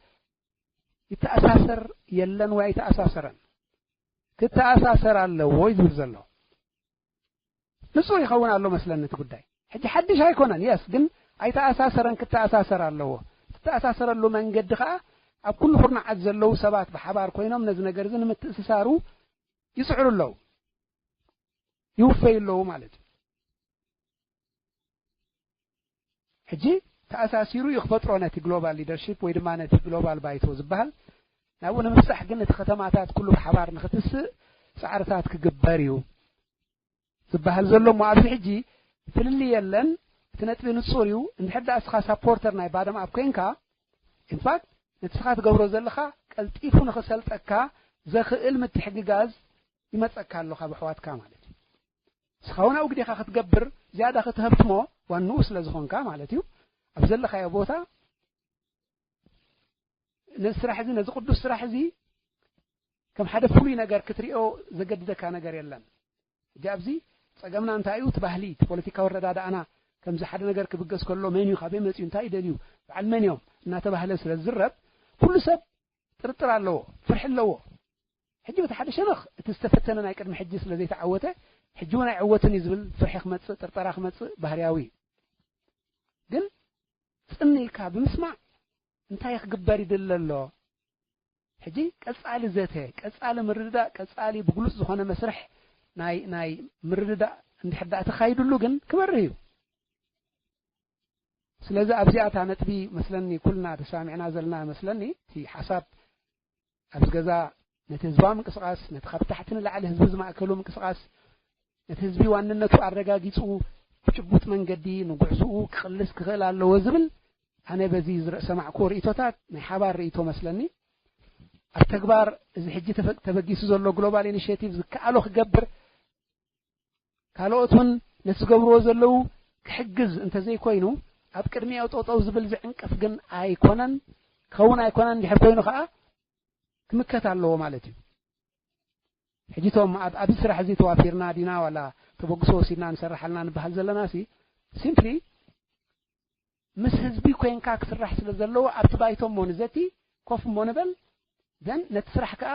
ይተኣሳሰር የለን ወይ ኣይተኣሳሰረን? ክተኣሳሰር ኣለዎ እዩ ዝብል ዘሎ። ንጹር ይኸውን ኣሎ መስለኒ እቲ ጉዳይ። ሕጂ ሓድሽ ኣይኮነን፣ የስ፣ ግን ኣይተኣሳሰረን፣ ክተኣሳሰር ኣለዎ። ዝተኣሳሰረሉ መንገዲ ኸኣ ኣብ ኩሉ ኩርናዓት ዘለዉ ሰባት ብሓባር ኮይኖም ነዚ ነገር እዚ ንምትእስሳሩ ይጽዕሩ ኣለዉ፣ ይውፈዩ ኣለዉ ማለት እዩ። ሕጂ ተኣሳሲሩ እዩ ክፈጥሮ ነቲ ግሎባል ሊደርሺፕ ወይ ድማ ነቲ ግሎባል ባይቶ ዝበሃል። ናብኡ ንምብጻሕ ግን እቲ ከተማታት ኩሉ ብሓባር ንኽትስእ ጻዕርታት ክግበር እዩ ዝበሃል ዘሎ እሞ ኣብዚ ሕጂ ፍልልይ የለን። እቲ ነጥቢ ንጹር እዩ። እንድሕር ደኣ እስኻ ሳፖርተር ናይ ባደም ኣፕ ኮይንካ፣ ኢንፋክት ነቲ እስኻ ትገብሮ ዘለኻ ቀልጢፉ ንኽሰልጠካ ዘኽእል ምትሕግጋዝ ይመጸካ ኣሎ ካብ ኣሕዋትካ ማለት እዩ። እስኻ እውን ኣብ ግዴኻ ክትገብር ዝያዳ ክትሀብትሞ ዋንኡ ስለ ዝኾንካ ማለት እዩ። ኣብ ዘለኻዮ ቦታ ነዚ ስራሕ እዚ፣ ነዚ ቅዱስ ስራሕ እዚ ከም ሓደ ፍሉይ ነገር ክትሪኦ ዘገድደካ ነገር የለን። ሕጂ ኣብዚ ጸገምና እንታይ እዩ? እቲ ባህሊ፣ እቲ ፖለቲካዊ ኣረዳድኣና ከምዚ ሓደ ነገር ክብገስ ከሎ መን እዩ፣ ካበይ መጺኡ፣ እንታይ እዩ ደልዩ፣ በዓል መን እዮም እናተባህለ ስለ ዝዝረብ ኩሉ ሰብ ጥርጥር ኣለዎ፣ ፍርሒ ኣለዎ። ሕጂ በቲ ሓደ ሸነኽ እቲ ዝተፈተነ ናይ ቅድሚ ሕጂ ስለ ዘይተዓወተ ሕጂ እውን ኣይዕወትን እዩ ዝብል ፍርሒ ክመጽእ፣ ጥርጠራ ክመጽእ ባህርያዊ እዩ። ግን ጽን ኢልካ ብምስማዕ እንታይ ክግበር ይድለ ኣሎ? ሕጂ ቀጻሊ ዘተ፣ ቀጻሊ ምርድዳእ፣ ቀጻሊ ብግሉጽ ዝኾነ መስርሕ ናይ፣ ናይ ምርድዳእ እንድሕር ደኣ ተኻይድሉ ግን ክበርህ እዩ። ስለዚ ኣብዚኣ እታ ነጥቢ መስለኒ ኩልና ተሰማሚዕና ዘለና መስለኒ። እቲ ሓሳብ ኣብዚ ገዛ ነቲ ህዝባዊ ምንቅስቓስ፣ ነቲ ካብ ታሕቲ ንላዕሊ ህዝቢ ዝማእከሉ ምንቅስቓስ፣ ነቲ ህዝቢ ዋንነቱ ኣረጋጊጹ ብጭቡጥ መንገዲ ንጉዕዝኡ ክቕልስ ክኽእል ኣለዎ ዝብል ኣነ በዚ ዝረ-፣ ሰማዕክዎ ርእይቶታት ናይ ሓባር ርእይቶ መስለኒ። ኣብ ተግባር እዚ ሕጂ ተፈ-፣ ተበጊሱ ዘሎ ግሎባል ኢኒሼቲቭ ዝከኣሎ ክገብር፣ ካልኦት እውን ነቲ ዝገብርዎ ዘለዉ ክሕግዝ እንተዘይኮይኑ ኣብ ቅድሚኡ ጠጠው ዝብል ዝዕንቅፍ ግን ኣይኮነን፣ ክኸውን ኣይኮነን። እንድሕር ኮይኑ ከዓ ክምከት ኣለዎ ማለት እዩ። ሕጂ እቶም ኣብ፣ ኣብዚ ስራሕ እዚ ተዋፊርና ዲና ዋላ ተበግሶ ወሲድና ንሰርሕ ኣለና ንበሃል ዘለና ሲ ሲምፕሊ ምስ ህዝቢ ኮይንካ ክስራሕ ስለ ዘለዎ ኣብቲ ባይቶ እሞ ንዘቲ ኮፍ እሞ ንበል ዘን ነቲ ስራሕ ከዓ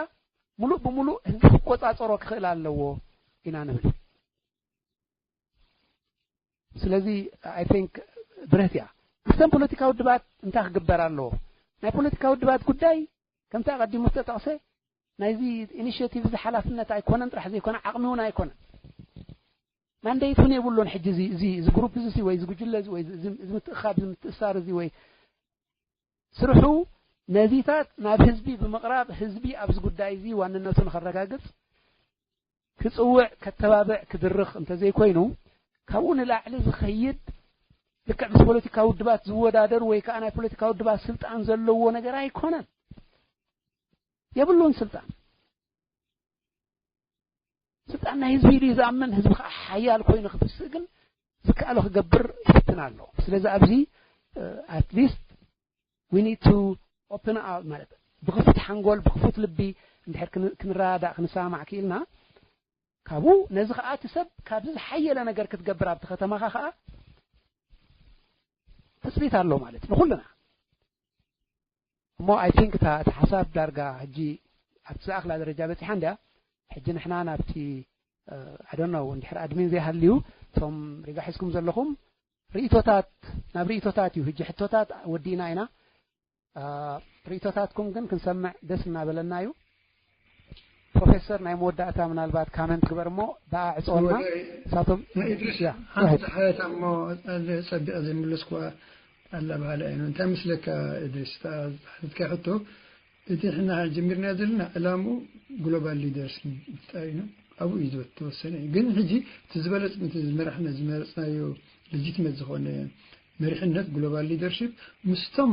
ሙሉእ ብሙሉእ ህዝቢ ክቆጻጸሮ ክኽእል ኣለዎ ኢና ንብል። ስለዚ ኣይ ቲንክ ብርህት እያ። ምስተን ፖለቲካዊ ውድባት እንታይ ክግበር ኣለዎ? ናይ ፖለቲካዊ ውድባት ጉዳይ ከምቲ ኣቐዲሙ ዝተጠቕሰ ናይዚ ኢኒሽቲቭ እዚ ሓላፍነት ኣይኮነን ጥራሕ ዘይኮነ ዓቕሚ እውን ኣይኮነን። ማንዴት እውን የብሉን። ሕጂ እዚ፣ እዚ፣ እዚ ግሩፕ እዚ ወይ እዚ ጉጅለ እዚ ወይ እዚ፣ እዚ ምትእኻብ፣ እዚ ምትእሳር እዚ ወይ ስርሑ ነዚታት ናብ ህዝቢ ብምቕራብ ህዝቢ ኣብዚ ጉዳይ እዚ ዋንነቱ ንኸረጋግጽ ክጽውዕ፣ ከተባብዕ፣ ክድርኽ እንተዘይኮይኑ ካብኡ ንላዕሊ ዝኸይድ ልክዕ ምስ ፖለቲካዊ ውድባት ዝወዳደር ወይ ከዓ ናይ ፖለቲካዊ ውድባት ስልጣን ዘለዎ ነገር ኣይኮነን። የብሉን ስልጣን። ስልጣን ናይ ህዝቢ ኢሉ እዩ ዝኣምን፣ ህዝቢ ከዓ ሓያል ኮይኑ ክትስእ ግን ዝከኣሎ ክገብር ይፍትን ኣሎ። ስለዚ ኣብዚ ኣትሊስት we need to open our ማለት ብክፉት ሓንጎል ብክፉት ልቢ እንድሕር ክን-፣ ክንረዳዳእ ክንሰማማዕ ክኢልና ካብኡ ነዚ ከዓ እቲ ሰብ ካብዚ ዝሓየለ ነገር ክትገብር ኣብቲ ከተማኻ ከዓ ትፅቢት ኣሎ ማለት ንኩልና። እሞ ኣይ ቲንክ እታ፣ እታ ሓሳብ ዳርጋ ሕጂ ኣብቲ ዝኣኽላ ደረጃ በፂሓ እንድያ። ሕጂ ንሕና ናብቲ ኣይ ዶንት ኖው እንድሕር ኣድሚን ዘይሃልዩ እቶም ሪጋ ሒዝኩም ዘለኹም ርእይቶታት ናብ ርእይቶታት እዩ። ሕጂ ሕቶታት ወዲእና ኢና። ርእይቶታትኩም ግን ክንሰምዕ ደስ እናበለና እዩ። ፕሮፌሰር ናይ መወዳእታ ምናልባት ካመንት ግበር እሞ ደኣ ዕፀወልና። ንሳቶም ንእድሪስ ያ ሓንቲ ዝሓየታ እሞ ጸቢቐ ዘይምልስኩዋ ኣላ ባህለ እዩ። እንታይ ምስለካ እድሪስ፣ እታ ዝሓተትካ ሕቶ እቲ ሕና ጀሚርና ዘለና ዕላምኡ ግሎባል ሊደርስ ምፍጣር እዩ። ኣብኡ እዩ ዝወ-፣ ዝተወሰነ እዩ። ግን ሕጂ እቲ ዝበለጽ-፣ እቲ ዝመራሕነ-፣ ዝመረጽናዮ ሌጂቲመት ዝኾነ መሪሕነት፣ ግሎባል ሊደርሺፕ፣ ምስቶም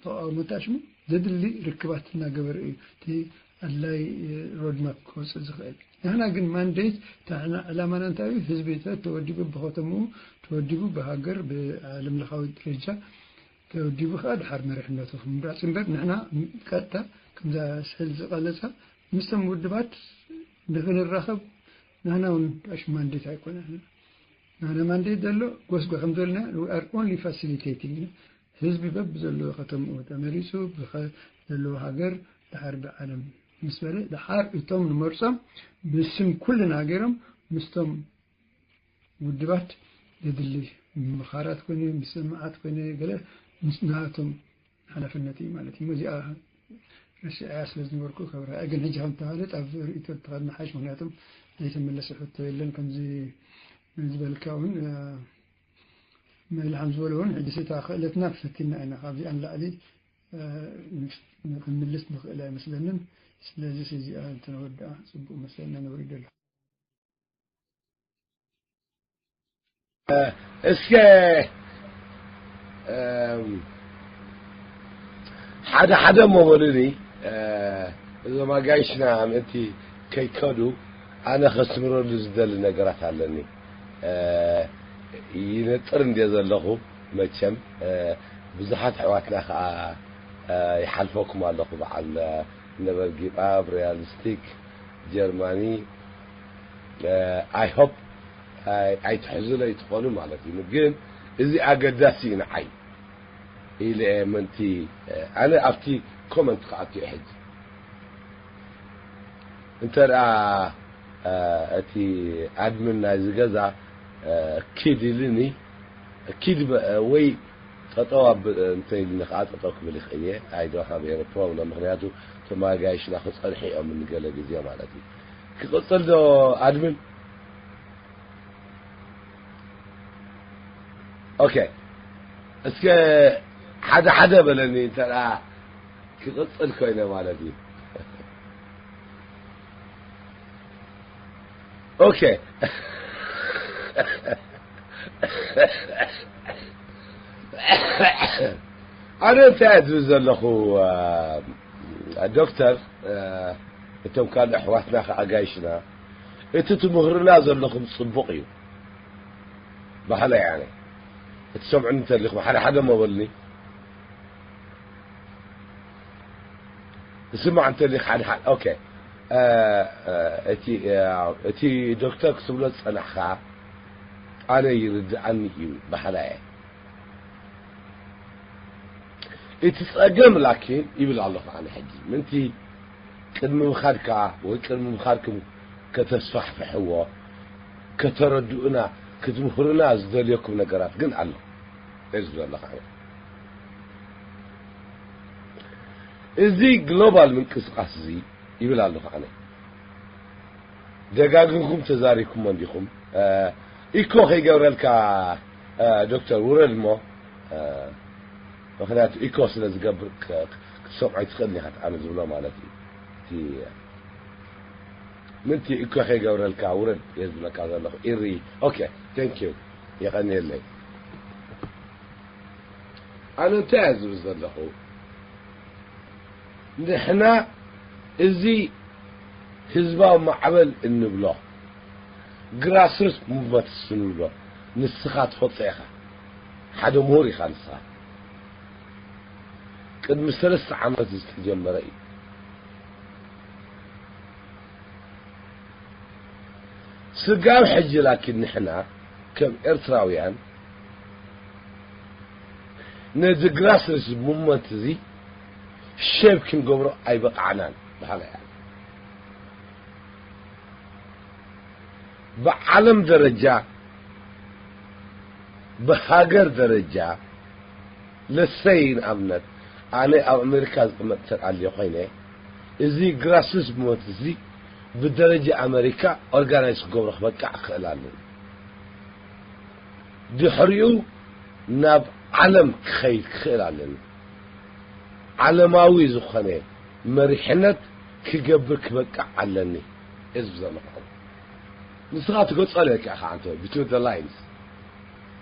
ተቃውሞታት ሽሙ ዘድሊ ርክባት እናገበረ እዩ እቲ ኣድላይ ሮድማፕ ክወፅእ ዝኽእል። ንሕና ግን ማንዴት፣ እታ ንሕና ዕላማና እንታይ እዩ? ህዝቢ ተ-፣ ተወዲቡ ብኸተምኡ፣ ተወዲቡ ብሃገር፣ ብዓለም ለኻዊ ደረጃ ተወዲቡ ከዓ ድሓር መሪሕነቱ ምምራፅ እምበር፣ ንሕና ቀጥታ ከምዛ ስሕል ዝቐለፃ ምስቶም ውድባት ንክንራኸብ ንሕና እውን ሽ ማንዴት ኣይኮነ። ንሕና ማንዴት ዘሎ ጎስጎ ከም ዘለና፣ we are only facilitating። ህዝቢ በብ ዘለዎ ከተምኡ ተመሪፁ፣ ብኸ-፣ ዘለዎ ሃገር ድሓር ብዓለም ምስ በለ፣ ድሓር እቶም ንመርፆም ብስም ኩልና ሃገሮም ምስቶም ውድባት ዘድሊ ምምኻራት ኮነ፣ ምስምዓት ኮነ፣ ገለ ምስ ናቶም ሓላፍነት እዩ ማለት እዩ። እዚኣ ረሲዐያ ስለ ዝነበርኩ ከብርሃ። ግን ሕጂ ከም ተባህለት ኣብ ርእይቶ ተኸድና ሓይሽ፣ ምኽንያቱም ዘይተመለሰ ሕቶ የለን። ከምዚ ዝበልካ እውን፣ እ፣ መላሓም ዝበሎ እውን ሕጂ እታ ክእለትና ፈቲና ኢና። ካብዚኣ ንላዕሊ፣ እ፣ ክንምልስ ንኽእል ኣይመስለንን። ስለዚ እዚኣ እንተነወድኣ ጽቡቕ መስለና። ነውሪደሉ። እስከ፣ እም፣ ሓደ ሓደ እሞ በሉኒ፣ እ፣ እዞም ኣጋይሽና ምእንቲ ከይከዱ ኣነ ከስምረሉ ዝደሊ ነገራት ኣለኒ። እ፣ ይነጥር እንድየ ዘለኹ መቸም፣ እ፣ ብዙሓት ኣሕዋትና ከኣ፣ እ፣ ይሓልፈኩም ኣለኹ። በዓል፣ እ፣ ነበርጊ ጳብ፣ ሪያሊስቲክ፣ ጀርማኒ፣ እ፣ I hope ኣይ-፣ ኣይትሕዝለይ ትኾኑ ማለት እዩ። ግን እዚ ኣገዳሲ እዩ ንዓይ ኢለ እየ ምእንቲ፣ እ፣ ኣነ ኣብቲ ኮመንት ክኣቱ እየ ሕጂ። እንተ ደኣ፣ እ፣ እቲ ኣድሚን ናይዚ ገዛ፣ እ፣ ኪድ ኢሉኒ፣ ኪድ በ-፣ ወይ ጠጠው ኣብ-፣ እንተ ኢሉኒ ከኣ ጠጠው ክብል ይኽእል እየ። I don't have any problem። ምኽንያቱ እቶም ኣጋይሽና ክጸንሑ እዮም ንገለ ግዜ ማለት እዩ። ክቕጽል ዶ ኣድሚን? ኦኬ። እስከ ሓደ ሓደ በለኒ እንተ ደኣ ክቕጽል ኮይነ ማለት እዩ። ኦኬ። ኣነ እንታይ እየ ዝብል ዘለኹ፣ አ፣ ዶክተር፣ አ፣ እቶም ካልእ ኣሕዋትና ከኣ ኣጋይሽና፣ እቲ ትምህሩና ዘለኹም ጽቡቕ እዩ። ባህለይ ኣነ። እትሰምዑኒ እንተሊኹም ሓደ ሓደ እሞ በሉኒ። ዝስማዕ እንተሊኽ ሓደ ሓደ። ኦኬ። እ፣ እ፣ እቲ፣ እ፣ እቲ ዶክተር ክትብሎ ዝጸናሕካ ኣነ ይርድኣኒ እዩ፣ ባህላየ። እቲ ጸገም ላኪን ይብል ኣለኹ ኣነ ሕጂ። ምንቲ ቅድሚ ምኻድካ ወይ ቅድሚ ምኻድኩም ከተስፋሕፍሕዎ፣ ከተረድኡና፣ ክትምህሩና ዝደልየኩም ነገራት ግን ኣሎ። እዚ ዘለኹ ኣነ። እዚ ግሎባል ምንቅስቃስ እዚ ይብል ኣለኹ ኣነ። ደጋግምኩም ተዛሪብኩሞ እንዲኹም። እ፣ ኢኮ ከይገብረልካ፣ እ፣ ዶክተር ውረድ እሞ፣ እ፣ ምኽንያቱ ኢኮ ስለ ዝገብር ክ-፣ ክትሰምዖ ኣይትኽእልን ኢኻ፣ ኣነ ዝብሎ ማለት እዩ። እቲ ምንቲ ኢኮ ከይገብረልካ ውረድ እየ ዝብለካ ዘለኹ። ኢሪ፣ ኦኬ፣ ቴንክ ዩ፣ የቐንየለይ። ኣነ እንታይ እየ ዝብል ዘለኹ? ንሕና እዚ ህዝባዊ ማዕበል እንብሎ፣ ግራስሩት ሙቭመንትስ እንብሎ፣ ንስኻ ትፈልጦ ኢኻ። ሓደ ምሁር ኢኻ ንስኻ። ቅድሚ ሰለስተ ዓመት ዝተጀመረ እዩ። ስጋብ ሕጂ ላኪን ንሕና ከም ኤርትራውያን ነዚ ግራስሩት ሙቭመንት እዚ ሼፕ ክንገብሮ ኣይበቃዕናን። ብሓላይ ብዓለም ደረጃ፣ ብሃገር ደረጃ፣ ለሰይ ንኣብነት ኣነ ኣብ ኣሜሪካ ዝቕመጥ እንተ ኣልየ ኮይነ፣ እዚ ግራስሩት ሙቭመንት እዚ ብደረጃ ኣሜሪካ ኦርጋናይዝ ክገብሮ ክበቃዕ ክኽእል ኣለኒ። ድሕሪኡ ናብ ዓለም ክኸይድ ክኽእል ኣለኒ። ዓለማዊ ዝኾነ መሪሕነት ክገብር ክበቃዕ ኣለኒ። እዚ ዘለኹ ንስኻ ትገልጾ ኣለካ ኢኻ ኣንተ፣ between the lines።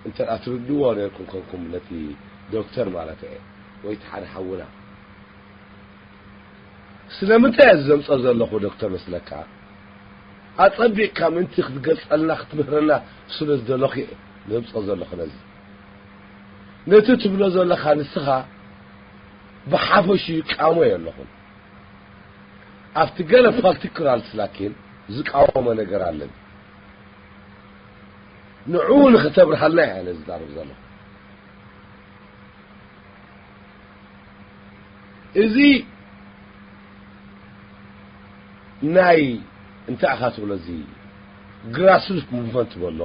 እንተ ደኣ ትርድዎ ነርኩም ኮንኩም ነቲ ዶክተር ማለት እየ፣ ወይ እቲ ሓደ ሓውና። ስለምንታይ እየ ዘምጾ ዘለኹ ዶክተር መስለካ? ኣጸቢቕካ ምእንቲ ክትገልጸልና፣ ክትምህረና ስለ ዝደለኹ እየ ዘምጾ ዘለኹ ነዚ። ነቲ ትብሎ ዘለኻ ንስኻ ብሓፈሽኡ ይቃወሞ የለኹን። ኣብቲ ገለ ፓርቲኩላርስ ላኪን ዝቃወሞ ነገር ኣለኒ። ንዕኡ ንኽተብርሃልና እየ ኣነ ዝዛረብ ዘለኹ። እዚ ናይ እንታይ ኢኻ ትብሎ፣ እዚ ግራስሩት ሙቭመንት በሎ፣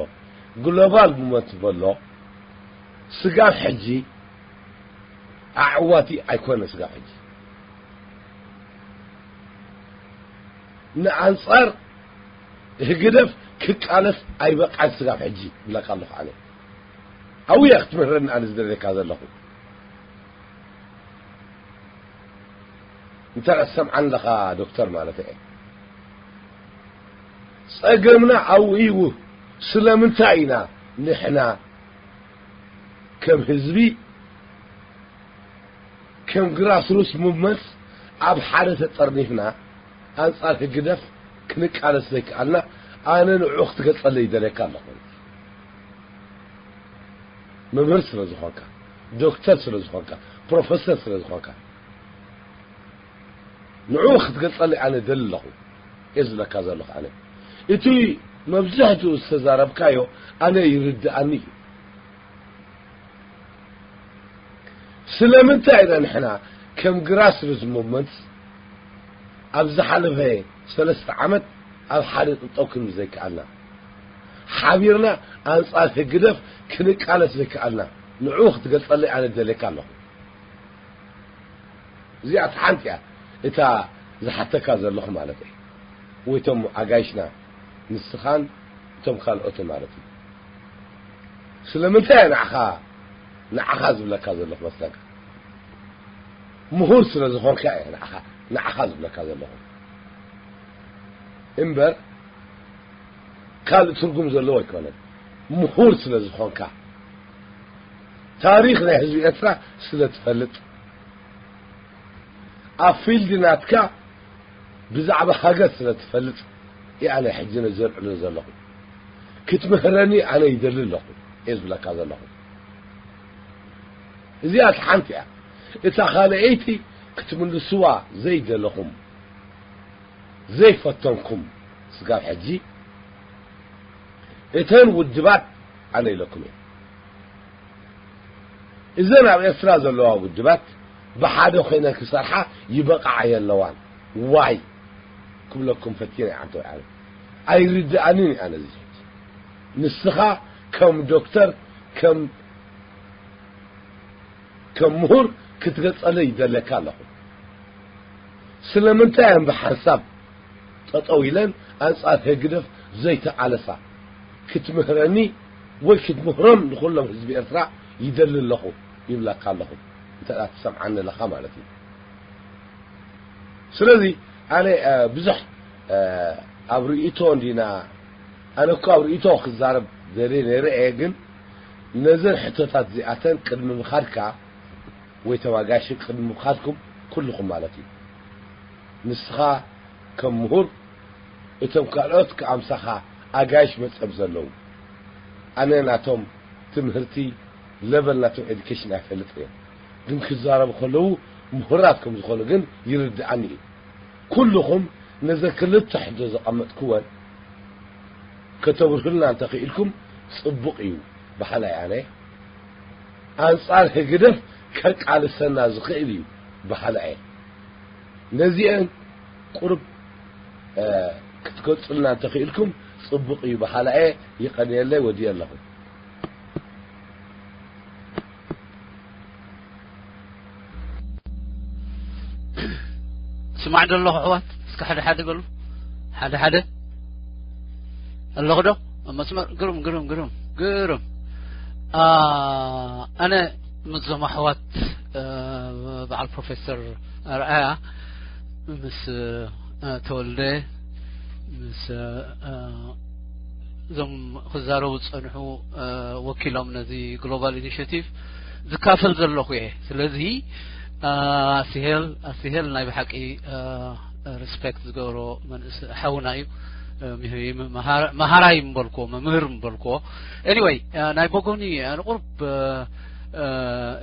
ግሎባል ሙቭመንት በሎ፣ ስጋብ ሕጂ ኣዕዋቲ ኣይኮነ። ስጋብ ሕጂ ንኣንጻር ህግደፍ ክቃለስ ኣይበቃን። ስጋብ ሕጂ ብለካ ኣለኹ ኣነ። ኣብያ ክትምህረኒ ኣነ ዝደለካ ዘለኹ። እንተ ትሰምዓኒ ኣለኻ ዶክተር ማለት እየ። ጸገምና ኣብኡ እዩ። ስለምንታይ ኢና ንሕና ከም ህዝቢ፣ ከም ግራስሩስ ሙቭመንት ኣብ ሓደ ተጠርኒፍና ኣንጻር ህግደፍ ክንቃለስ ዘይከኣልና? ኣነ ንዕኡ ክትገልጸለይ ይደልየካ ኣለኹ። መምህር ስለ ዝኾንካ፣ ዶክተር ስለ ዝኾንካ፣ ፕሮፌሰር ስለ ዝኾንካ፣ ንዕኡ ክትገልጸለይ ኣነ ደሊ ኣለኹ እየ ዝብለካ ዘለኹ። ኣነ እቲ መብዛሕትኡ ዝተዛረብካዮ ኣነ ይርድኣኒ እዩ። ስለምንታይ ኢና ንሕና ከም ግራስሩት ሙቭመንት ኣብ ዝሓለፈ ሰለስተ ዓመት ኣብ ሓደ ጠጠው ክንብል ዘይከኣልና? ሓቢርና ኣንጻር ህግደፍ ክንቃለስ ዘይከኣልና? ንዕኡ ክትገልጸለይ ኣነ ደልየካ ኣለኹ። እዚኣ እቲ ሓንቲ እያ፣ እታ ዝሓተካ ዘለኹ ማለት እየ። ወይ እቶም ኣጋይሽና፣ ንስኻን እቶም ካልኦትን ማለት እዩ። ስለምንታይ እየ ንዓኻ፣ ንዓኻ ዝብለካ ዘለኹ መስለካ? ምሁር ስለ ዝኾንካ እየ ንዓኻ፣ ንዓኻ ዝብለካ ዘለኹ እምበር ካልእ ትርጉም ዘለዎ ኣይኮነን። ምሁር ስለ ዝኾንካ፣ ታሪኽ ናይ ህዝቢ ኤርትራ ስለ ትፈልጥ፣ ኣብ ፊልድ ናትካ ብዛዕባ ሃገር ስለ ትፈልጥ እየ ኣነ ሕጂ ነዚ ዘልዕሎ ዘለኹ። ክትምህረኒ ኣነ ይደሊ ኣለኹ እየ ዝብለካ ዘለኹ። እዚኣ እቲ ሓንቲ እያ። እታ ካልኣይቲ ክትምልስዋ ዘይደለኹም፣ ዘይፈተንኩም ስጋብ ሕጂ፣ እተን ውድባት ኣነ ኢለኩም እየ። እዘን ኣብ ኤርትራ ዘለዋ ውድባት ብሓደ ኮይነን ክሰርሓ ይበቕዓ የለዋን። ዋይ ክብለኩም ፈቲነ እየ፣ ዓንተወይ ኣነ። ኣይርድኣንን እዩ ኣነ እዚ ሕጂ። ንስኻ ከም ዶክተር፣ ከም፣ ከም ምሁር ክትገልጸለይ ይደለካ ኣለኹ። ስለምንታይ እየን ብሓንሳብ ጠጠው ኢለን ኣንጻር ህግደፍ ዘይተቓለሳ? ክትምህረኒ ወይ ክትምህሮም ንኹሎም ህዝቢ ኤርትራ ይደሊ ኣለኹ ይብለካ ኣለኹ፣ እንተ ደኣ ትሰምዓኒ ኣለኻ ማለት እዩ። ስለዚ ኣነ፣ እ፣ ብዙሕ፣ እ፣ ኣብ ርእይቶ እንዲና፣ ኣነ እኮ ኣብ ርእይቶ ክዛረብ ደልየ ነይረ እየ፣ ግን ነዘን ሕቶታት እዚኣተን ቅድሚ ምኻድካ ወይ ተባጋሽ ቅድሚ ምኻድኩም ኩልኹም ማለት እዩ። ንስኻ ከም ምሁር፣ እቶም ካልኦት ከኣ ምሳኻ ኣጋይሽ መጸም ዘለዉ። ኣነ ናቶም ትምህርቲ ለቨል ናቶም ኤዱኬሽን ኣይፈልጥን እየ። ግን ክዛረቡ ከለዉ ምሁራት ከም ዝኾኑ ግን ይርድኣኒ እዩ። ኩልኹም ነዘ ክልተ ሕቶ ዘቐመጥክወን ከተብርህልና እንተኽኢልኩም ጽቡቕ እዩ በሃላይ ኣነ። ኣንጻር ህግደፍ ከቃልሰና ዝኽእል እዩ በሃላ እየ። ነዚአን ቁሩብ፣ እ፣ ክትገልጹልና እንተኽኢልኩም ጽቡቕ እዩ በሃላ እየ። ይቐንየለይ፣ ወዲየ ኣለኹ። ስማዕ ዶ ኣለኹ ኣሕዋት? እስከ ሓደ ሓደ በሉ። ሓደ ሓደ ኣለኹ ዶ? ኣብ መስመር ግሩም፣ ግሩም፣ ግሩም፣ ግሩም። ኣ፣ ኣነ ምስዞም ኣሕዋት፣ እ፣ በዓል ፕሮፌሰር ኣርኣያ፣ ምስ፣ እ፣ ተወልደ፣ ምስ፣ እ፣ እዞም ክዛረቡ ዝጸንሑ ወኪሎም ነዚ ግሎባል ኢኒሽቲቭ ዝካፈል ዘለኹ እየ። ስለዚ ኣስሄል ኣስሄል ናይ ብሓቂ ሪስፔክት ዝገብሮ መንእስ ሓውና እዩ። መሃራይ ምበልክዎ፣ መምህር ምበልክዎ። ኤኒወይ ናይ ቦጎኒ ንቁርብ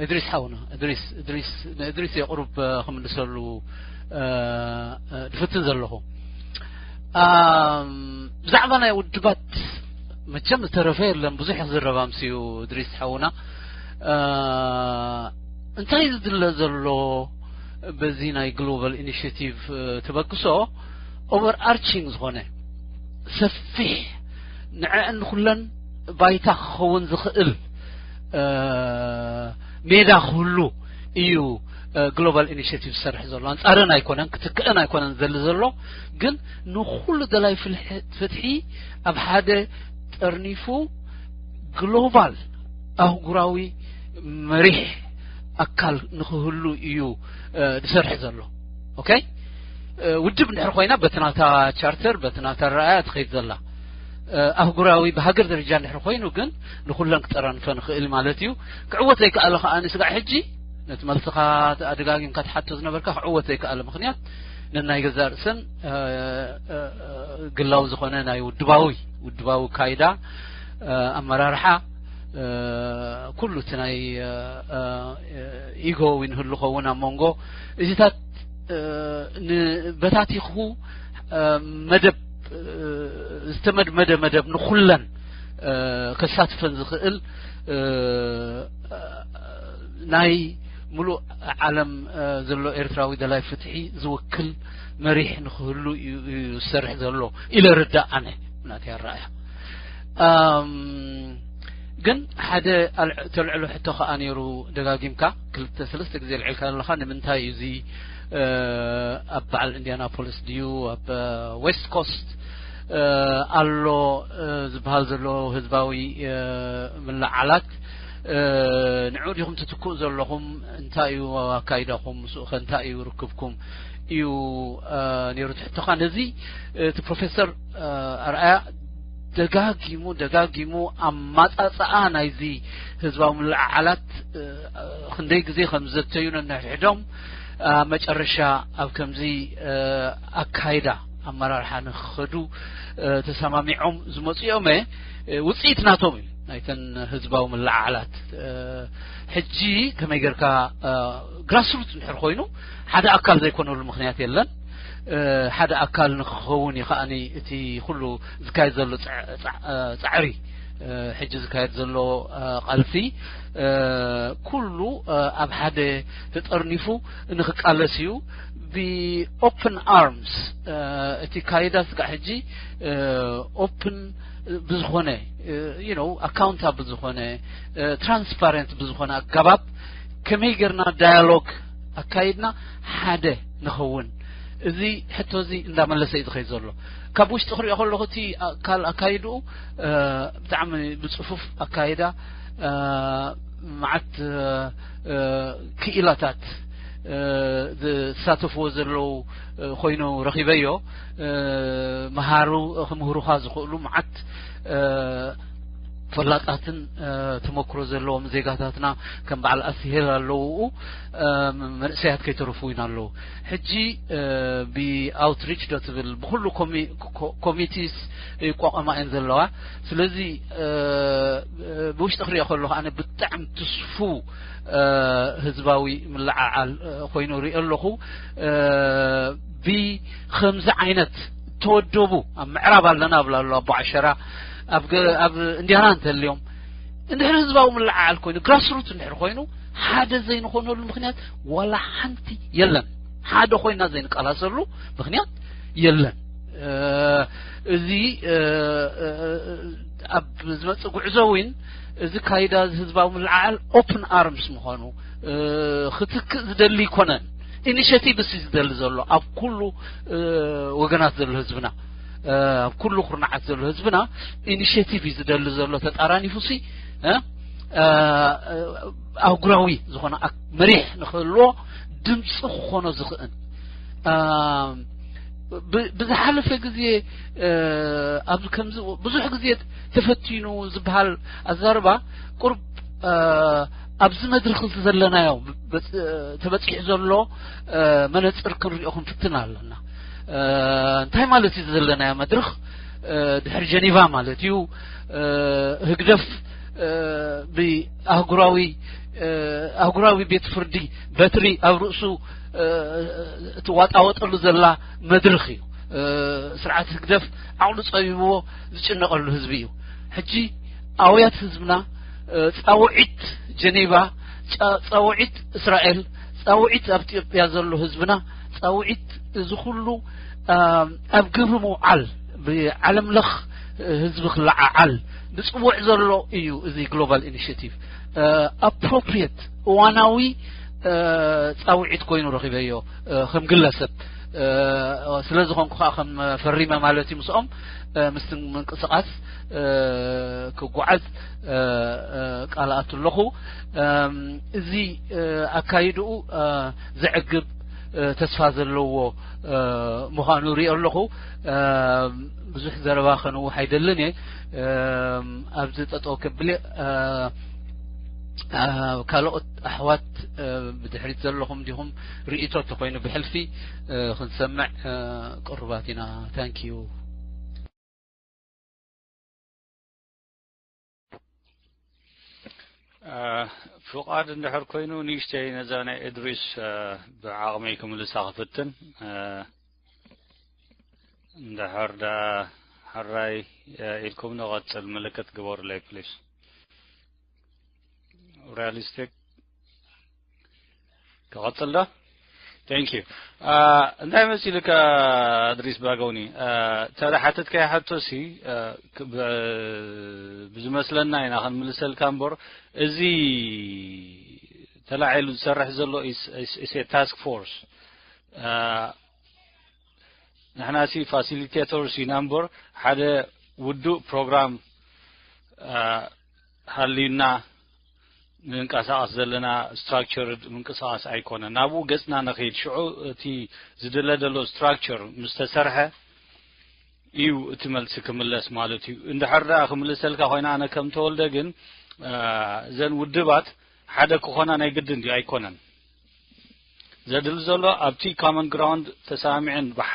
እድሪስ ሓውና እድሪስ እድሪስ ንእድሪስ የቁርብ ክምልሰሉ ድፍትን ዘለኹ። ብዛዕባ ናይ ውድባት መቸም ዝተረፈ የለን፣ ብዙሕ ክዝረብ ኣምስዩ እድሪስ ሓውና። እንታይ ዝድለ ዘሎ በዚ ናይ ግሎባል ኢኒሽቲቭ ተበግሶ ኦቨር ኣርቺንግ ዝኾነ ሰፊሕ ንዐን ኩለን ባይታ ክኸውን ዝኽእል ሜዳ ክህሉ እዩ። ግሎባል ኢኒሽቲቭ ዝሰርሕ ዘሎ ኣንጻረን ኣይኮነን፣ ክትክእን ኣይኮነን ዘሊ ዘሎ፣ ግን ንኹሉ ደላይ ፍትሒ ኣብ ሓደ ጠርኒፉ ግሎባል ኣህጉራዊ መሪሕ ኣካል ንክህሉ እዩ ዝሰርሕ ዘሎ። ኦኬ፣ ውድብ እንድሕር ኮይና በቲ ናታ ቻርተር በቲ ናታ ረኣያ ትኸይድ ዘላ። ኣህጉራዊ ብሃገር ደረጃ እንድሕር ኮይኑ ግን ንኩለን ክጠራንፈ ንኽእል ማለት እዩ። ክዕወት ዘይከኣለ ከኣ ንስጋዕ ሕጂ ነቲ መልስኻ ኣደጋጊምካ ትሓቶ ዝነበርካ ክዕወት ዘይከኣለ ምኽንያት ነናይ ገዛእ ርእሰን ግላዊ ዝኾነ ናይ ውድባዊ ውድባዊ ካይዳ ኣመራርሓ ኩሉ እቲ ናይ ኢጎ ንህሉ ኸውን ኣብ መንጎ እዚታት ንበታቲኹ መደብ ዝተመድመደ መደብ ንኩለን ከሳትፈን ዝኽእል ናይ ሙሉእ ዓለም ዘሎ ኤርትራዊ ደላይ ፍትሒ ዝውክል መሪሕ ንክህሉ እዩ ዝሰርሕ ዘሎ ኢለ ርዳእ ኣነ ናተይ ኣረኣያ። ግን ሓደ ተልዕሎ ሕቶ ከኣ ነይሩ፣ ደጋጊምካ ክልተ ሰለስተ ግዜ ልዕልካ ዘለኻ ንምንታይ እዩ እዚ ኣብ በዓል ኢንዲያናፖሊስ ድዩ ኣብ ዌስት ኮስት ኣሎ ዝበሃል ዘሎ ህዝባዊ ምልዓላት ንዑ ዲኹም ትትክኡ ዘለኹም? እንታይ እዩ ኣካይዳኹም? ምስኡ ከ እንታይ እዩ ርክብኩም? እዩ ነይሩ ትሕቶኻ። ነዚ እቲ ፕሮፌሰር ኣርኣያ ደጋጊሙ ደጋጊሙ ኣማጻጽኣ ናይዚ ህዝባዊ ምልዕዓላት ክንደይ ግዜ ከም ዘተዩ ነንሕድሕዶም መጨረሻ ኣብ ከምዚ ኣካይዳ ኣመራርሓ ንክኸዱ ተሰማሚዖም ዝመፁ እዮም። ውፅኢት ናቶም እዩ ናይተን ህዝባዊ ምልዓዓላት። ሕጂ ከመይ ጌርካ ግራስሩት እንድሕር ኮይኑ ሓደ ኣካል ዘይኮነሉ ምክንያት የለን። ሓደ ኣካል ንክኸውን እዩ ከኣ እቲ ኩሉ ዝካየድ ዘሎ ፃዕሪ ሕጂ ዝካየድ ዘሎ ቃልሲ ኩሉ ኣብ ሓደ ተጠርኒፉ ንክቃለስ እዩ። ብኦፕን ኣርምስ እቲ ካይዳ ስጋዕ ሕጂ ኦፕን ብዝኾነ ኣካውንታብል ዝኾነ ትራንስፓረንት ብዝኾነ ኣገባብ ከመይ ጌርና ዳያሎግ ኣካይድና ሓደ ንኸውን? እዚ ሕቶ እዚ እንዳመለሰ እዩ ዝኸይድ ዘሎ። ካብ ውሽጢ ክሪኦ ከለኹ እቲ ኣካል ኣካይድኡ ብጣዕሚ ብፅፉፍ ኣካይዳ፣ መዓት ክኢላታት ዝሳተፍዎ ዘለዉ ኮይኑ ረኺበዮ። መሃሩ ክምህሩኻ ዝኽእሉ መዓት ፈላጣትን ተመክሮ ዘለዎም ዜጋታትና ከም በዓል ኣስሄል ኣለውኡ መንእሰያት ከይተረፉ ኢና ኣለዉ። ሕጂ ብኣውትሪች ዶ ትብል ብኩሉ ኮሚቲስ ይቋቋማ እየን ዘለዋ። ስለዚ ብውሽጢ ክሪኦ ከለኹ ኣነ ብጣዕሚ ትስፉ ህዝባዊ ምልዓዓል ኮይኑ ሪኦ ኣለኹ። ብከምዚ ዓይነት ተወደቡ ኣብ ምዕራብ ኣለና ኣብላ ኣሎ ኣቦ ዓሸራ ኣብ እንዲያና እንተልዮም እንድሕር ህዝባዊ ምልዓዓል ኮይኑ ግራስሩት እንድሕር ኮይኑ ሓደ ዘይንኾነሉ ምክንያት ዋላ ሓንቲ የለን። ሓደ ኮይና ዘይንቃላሰሉ ምክንያት የለን። እዚ ኣብ ዝመፅእ ጉዕዞ እውን እዚ ካይዳ ህዝባዊ ምልዓዓል ኦፕን ኣርምስ ምዃኑ ክትክእ ዝደሊ ይኮነን። ኢኒሽቲቭ ሲ ዝደሊ ዘሎ ኣብ ኩሉ ወገናት ዘሎ ህዝብና ኣብ ኩሉ ኩርናዓት ዘሎ ህዝብና ኢኒሽቲቭ እዩ ዝደሊ ዘሎ። ተጣራኒፉ ሲ ኣህጉራዊ ዝኾነ መሪሕ ንክህልዎ ድምፂ ክኾኖ ዝኽእል ብ-፣ ብዝሓለፈ ግዜ፣ እ፣ ኣብዚ ከምዚ ብዙሕ ግዜ ተፈቲኑ ዝበሃል ኣዛርባ ቁርብ፣ እ፣ ኣብዚ መድረኽ እዚ ዘለናዮ በጽ-፣ ተበጺሑ ዘሎ፣ እ፣ መነጽር ክንሪኦ ክንፍትን ኣለና። እ፣ እንታይ ማለት እዩ ዘለናዮ መድረኽ? እ፣ ድሕሪ ጀኔቫ ማለት እዩ። እ፣ ህግደፍ፣ እ፣ ብኣህጉራዊ፣ እ፣ ኣህጉራዊ ቤት ፍርዲ በትሪ ኣብ ርእሱ፣ እ፣ እትዋጣወጠሉ ዘላ መድረኽ እዩ። እ፣ ስርዓት ህግደፍ ዓቕሉ ጸቢብዎ ዝጭነቐሉ ህዝቢ እዩ። ሕጂ ኣውያት ህዝብና፣ እ፣ ጻውዒት ጀኔቫ፣ ጻ-፣ ጻውዒት እስራኤል፣ ጻውዒት ኣብ ኢትዮጵያ ዘሎ ህዝብና፣ ጻውዒት እዚ ኩሉ፣ እ፣ ኣብ ግብሪ ምውዓል፣ ብዓለም ለኽ ህዝቢ ክለዓዓል ዝጽውዕ ዘሎ እዩ። እዚ ግሎባል ኢኒሽቲቭ፣ እ፣ ኣፕሮፕሪየት፣ እዋናዊ፣ እ፣ ጻውዒት ኮይኑ ረኺበዮ፣ እ፣ ከም ግለሰብ። እ፣ ስለ ዝኾንኩ ከኣ ከም ፈሪመ ማለት እዩ ምስኦም፣ እ፣ ምስቲ ምንቅስቓስ፣ እ፣ ክጓዓዝ፣ እ፣ እ፣ ቃል ኣቱ ኣለኹ። እም፣ እዚ፣ እ፣ ኣካይድኡ፣ እ፣ ዘዕግብ፣ እ፣ ተስፋ ዘለዎ፣ እ፣ ምዃኑ ሪኦ ኣለኹ። እም፣ ብዙሕ ዘረባ ከንውሕ ኣይደልን እየ። እም፣ ኣብዚ ጠጠው ከብል እየ። እ፣ እ፣ ካልኦት ኣሕዋት፣ እ፣ ብድሕሪት ዘለኹም ዲኹም ርእይቶ እንተኾይኑ ብሕልፊ፣ እ፣ ክንሰምዕ፣ እ፣ ቅሩባት ኢና። ታንክ ዩ። እ፣ ፍቓድ እንድሕር ኮይኑ ንእሽተይ ነዛ ናይ እድሪስ፣ እ፣ ብዓቕመይ ክምልሳ ክፍትን። እ፣ እንድሕር ደኣ ሕራይ፣ እ፣ ኢልኩም ንቐጽል ምልክት ግበሩለይ ፕሊስ። ሪያሊስቲክ ክቐጽል ዶ? Thank you። እ፣ እንታይ መሲልካ እድሪስ ባገውኒ? እ፣ እታ ዝሓተትካያ ሕቶ ሲ፣ እ፣ ክ-፣ ብ-፣ ብዝመስለና ኢና ክንምልሰልካ እምበር፣ እዚ ተላዒሉ ዝሰርሕ ዘሎ is፣ is፣ is a task force። እ፣ ንሕና ሲ ፋሲሊቴተርስ ኢና እምበር፣ ሓደ ውዱእ ፕሮግራም፣ እ፣ ሃልዩና ንንቀሳቐስ ዘለና ስትራክቸርድ ምንቅስቓስ ኣይኮነን። ናብኡ ገጽና ንኸይድ። ሽዑ እቲ ዝድለ ዘሎ ስትራክቸር ምስ ተሰርሐ እዩ እቲ መልሲ ክምለስ ማለት እዩ። እንድሕር ደኣ ክምልሰልካ ኮይነ ኣነ ከም ተወልደ ግን፣ እ፣ እዘን ውድባት ሓደ ክኾና ናይ ግድን ድዩ? ኣይኮነን። ዘድሊ ዘሎ ኣብቲ ኮመን ግራውንድ ተሰማሚዐን ብሕ-፣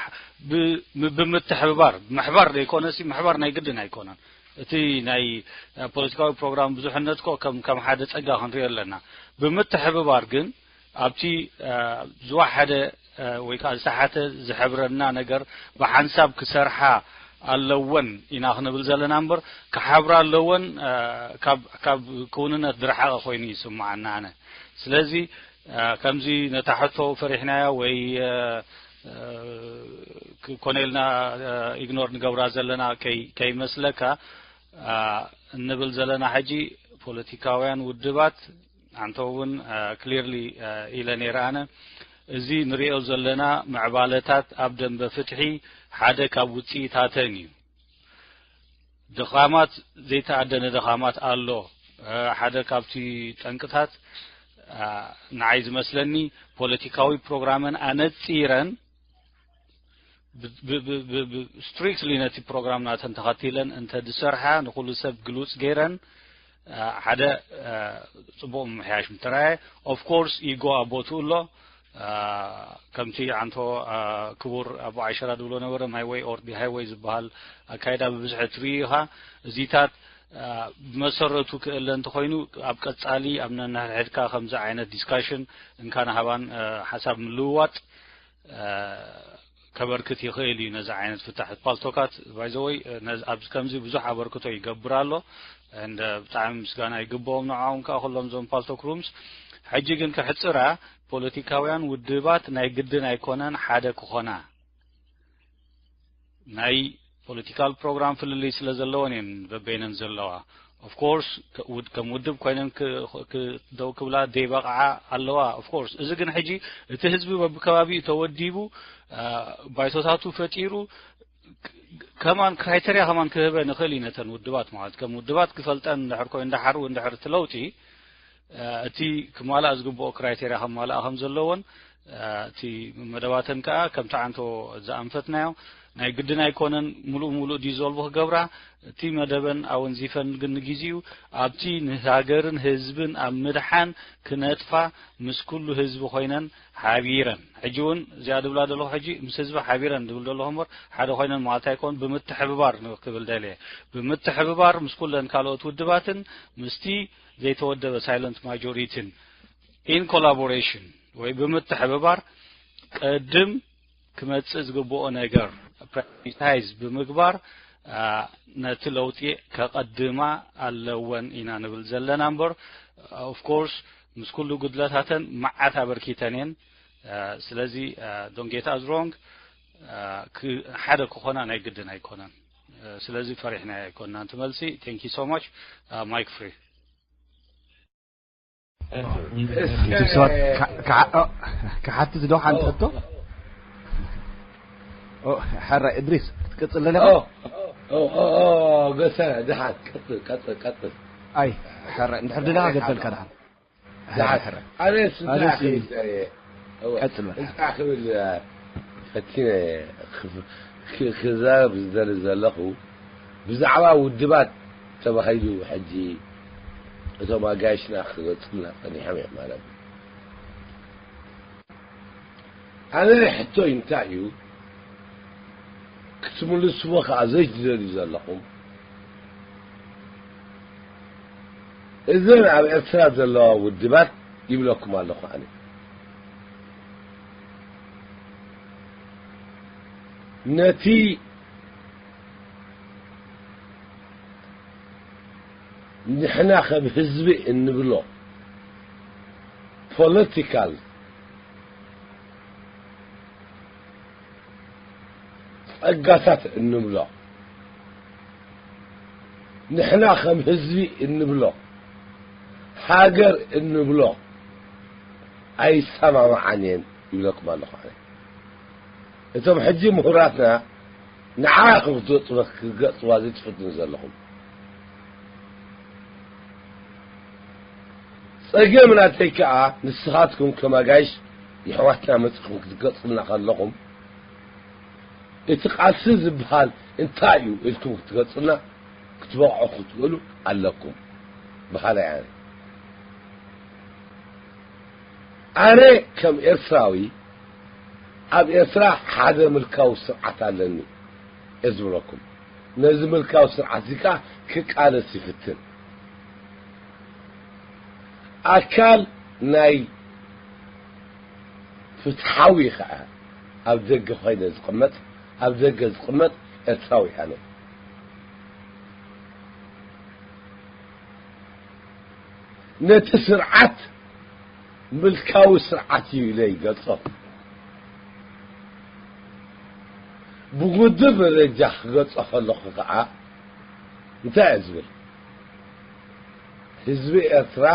ብ-፣ ብ-፣ ብምትሕብባር፣ ምሕባር ዘይኮነሲ ምሕባር ናይ ግድን ኣይኮነን። እቲ ናይ፣ እ፣ ፖለቲካዊ ፕሮግራም ብዙሕነት ኮ ከም፣ ከም ሓደ ጸጋ ክንሪኦ ኣለና። ብምትሕብባር ግን ኣብቲ፣ እ፣ ዝወሓደ፣ እ፣ ወይ ከኣ ዝሰሓተ ዝሕብረና ነገር ብሓንሳብ ክሰርሓ ኣለወን ኢና ክንብል ዘለና እምበር፣ ክሓብራ ኣለወን፣ እ፣ ካብ፣ ካብ ክውንነት ዝረሓቐ ኮይኑ ይስምዓና ኣነ። ስለዚ፣ እ፣ ከምዚ ነታ ሕቶ ፈሪሕናያ ወይ፣ እ፣ እ፣ ክ-፣ ኮነ ኢልና፣ እ፣ ኢግኖር ንገብራ ዘለና ከይ-፣ ከይመስለካ፣ እ፣ እንብል ዘለና ሕጂ ፖለቲካውያን ውድባት፣ ኣንተ እውን፣ እ፣ ክሊርሊ፣ እ፣ ኢለ ነይረ ኣነ። እዚ ንሪኦ ዘለና ምዕባለታት ኣብ ደንበ ፍትሒ ሓደ ካብ ውጽኢታተን እዩ። ድኻማት፣ ዘይተኣደነ ድኻማት ኣሎ። እ፣ ሓደ ካብቲ ጠንቅታት፣ እ፣ ንዓይ ዝመስለኒ ፖለቲካዊ ፕሮግራመን ኣነጺረን ብ-፣ ብ-፣ ብ-፣ ብ-፣ ብ-፣ ስትሪክትሊ ነቲ ፕሮግራም ናተን ተኸቲለን እንተ ዝሰርሓ ንኹሉ ሰብ ግሉጽ ገይረን፣ እ፣ ሓደ፣ እ፣ ጽቡቕ ምምሕያሽ ምተራየ። ኦፍ ኮርስ ኢጎ ኣብ ቦትኡ ኣሎ። እ፣ ከምቲ ኣንቶ፣ እ፣ ክቡር ኣቦ ዓይሸራ ዝብሎ ነበረ፣ ማይ ወይ ኦር ዲ ሃይወይ ዝበሃል ኣካይዳ ብብዝሒ ትርኢ ኢኻ። እዚታት፣ እ፣ ብመሰረቱ ክእለ እንተኾይኑ ኣብ ቀጻሊ ኣብ ነንሕድሕድካ ከምዚ ዓይነት ዲስካሽን እንካን ሃባን፣ እ፣ ሓሳብ ምልውዋጥ፣ እ፣ ከበርክት ይኽእል እዩ ነዚ ዓይነት ፍታሕ። ፓልቶካት ባይ ዘ ወይ፣ እ፣ ነዚ፣ ኣብዚ ከምዚ ብዙሕ ኣበርክቶ ይገብር ኣሎ። And፣ እ፣ ብጣዕሚ ምስጋና ይግብኦም ንዕኦም ከኣ ኩሎም እዞም ፓልቶክ ሩምስ። ሕጂ ግን ክሕጽራ ፖለቲካውያን ውድባት ናይ ግድን ኣይኮነን ሓደ ክኾና። ናይ ፖለቲካል ፕሮግራም ፍልልይ ስለ ዘለወን እየን በበይነን ዘለዋ። ኦፍ ኮርስ፣ ከ-፣ ውድ-፣ ከም ውድብ ኮይነን ክ-፣ ክ-፣ ደው ክብላ ዘይበቕዓ ኣለዋ። ኦፍ ኮርስ፣ እዚ ግን ሕጂ እቲ ህዝቢ በብከባቢኡ ተወዲቡ፣ እ፣ ባይቶታቱ ፈጢሩ፣ ክ-፣ ከማን ክራይተርያ ከማን ክህበ ንኽእል እዩ ነተን ውድባት ማለት። ከም ውድባት ክፈልጠን እንድሕር ኮይኑ፣ እንድሓር፣ እንድሕር እቲ ለውጢ፣ እ፣ እቲ ክማልኣ ዝግብኦ ክራይተርያ ከማልኣ ከም ዘለዎን፣ እቲ መደባተን ከኣ ከምቲ ዓንቶ ዝኣንፈትናዮ ናይ ግድን ኣይኮነን ምሉእ ምሉእ ዲዞልቭ ክገብራ። እቲ መደበን ኣወንዚፈን ግን ንግዜኡ ኣብቲ ንሃገርን ህዝብን ኣብ ምድሓን ክነጥፋ ምስ ኩሉ ህዝቢ ኮይነን ሓቢረን። ሕጂ እውን እዚኣ ድብላ ዘለኹ ሕጂ ምስ ህዝቢ ሓቢረን ድብል ዘለኹ እምበር ሓደ ኮይነን ማለት ኣይኮን፣ ብምትሕብባር ክብል ደልየ። ብምትሕብባር ምስ ኩለን ካልኦት ውድባትን ምስቲ ዘይተወደበ ሳይለንት ማጆሪቲን ኢን ኮላቦሬሽን ወይ ብምትሕብባር ቅድም ክመጽእ ዝግብኦ ነገር ፕራዮሪታይዝ ብምግባር ነቲ ለውጢ ከቐድማ ኣለወን ኢና ንብል ዘለና እምበር ኦፍ ኮርስ ምስ ኩሉ ጉድለታተን መዓት ኣበርኪተን እየን። ስለዚ don't get us wrong፣ ሓደ ክኾና ናይ ግድን ኣይኮነን። ስለዚ ፈሪሕና ኣይኮንና። እቲ መልሲ። Thank you so much. Mic free. ክሓትት ዶ ሓንቲ ሕቶ? ሕራይ እድሪስ ክትቅጽል ኣለኻ? ገሰ ድሓን ቀጽል ቀጽል ቀጽል። ኣይ ሕራይ እንድሕር ደለኻ ገበልካ ድሓን። ድሓን ሕራይ ኣነስ እንታይ ክብል እንታይ ክብል ፈቲነ ክዛረብ ዝደሊ ዘለኹ ብዛዕባ ውድባት ተባሂሉ ሕጂ እቶም ኣጋይሽና ክገጽምና ጸኒሖም እዮም ማለት እዩ። ኣነ ሕቶይ እንታይ እዩ ክትምልስዎ ከዓ ዘይትደልዩ ዘለኹም እዘን ኣብ ኤርትራ ዘለዋ ውድባት ይብለኩም ኣለኹ ኣነ ነቲ ንሕና ከም ህዝቢ እንብሎ ፖለቲካል ጸጋታት እንብሎ ንሕና ከም ህዝቢ እንብሎ ሃገር እንብሎ ኣይሰማማዓን እየን ይብለኩም ኣለኹ ኣነ። እቶም ሕጂ ምሁራትና ንዓኹም ክትገጽዋ ክትገጽዋ ዘይትፈትኑ ዘለኹም ጸገም ናተይ ከኣ ንስኻትኩም ከም ኣጋይሽ የሕዋትና መጺኹም ክትገጽልና ከለኹም እቲ ቃልሲ ዝበሃል እንታይ እዩ ኢልኩም ክትገጽልና ክትበቕዑ ክትኽእሉ ኣለኩም በሃላይ ኣነ። ኣነ ከም ኤርትራዊ ኣብ ኤርትራ ሓደ ምልካዊ ስርዓት ኣለኒ እየ ዝብለኩም። ነዚ ምልካዊ ስርዓት እዚ ከኣ ክቃለስ ይፍትን። ኣካል ናይ ፍትሓዊ ከኣ ኣብ ደገ ኮይነ ዝቕመጥ ኣብ ደገ ዝቕመጥ ኤርትራዊ ኣነ። ነቲ ስርዓት ምልካዊ ስርዓት እዩ ኢለ ይገልጾ። ብውድብ ደረጃ ክገልጾ ከለኹ ከዓ እንታይ እየ ዝብል? ህዝቢ ኤርትራ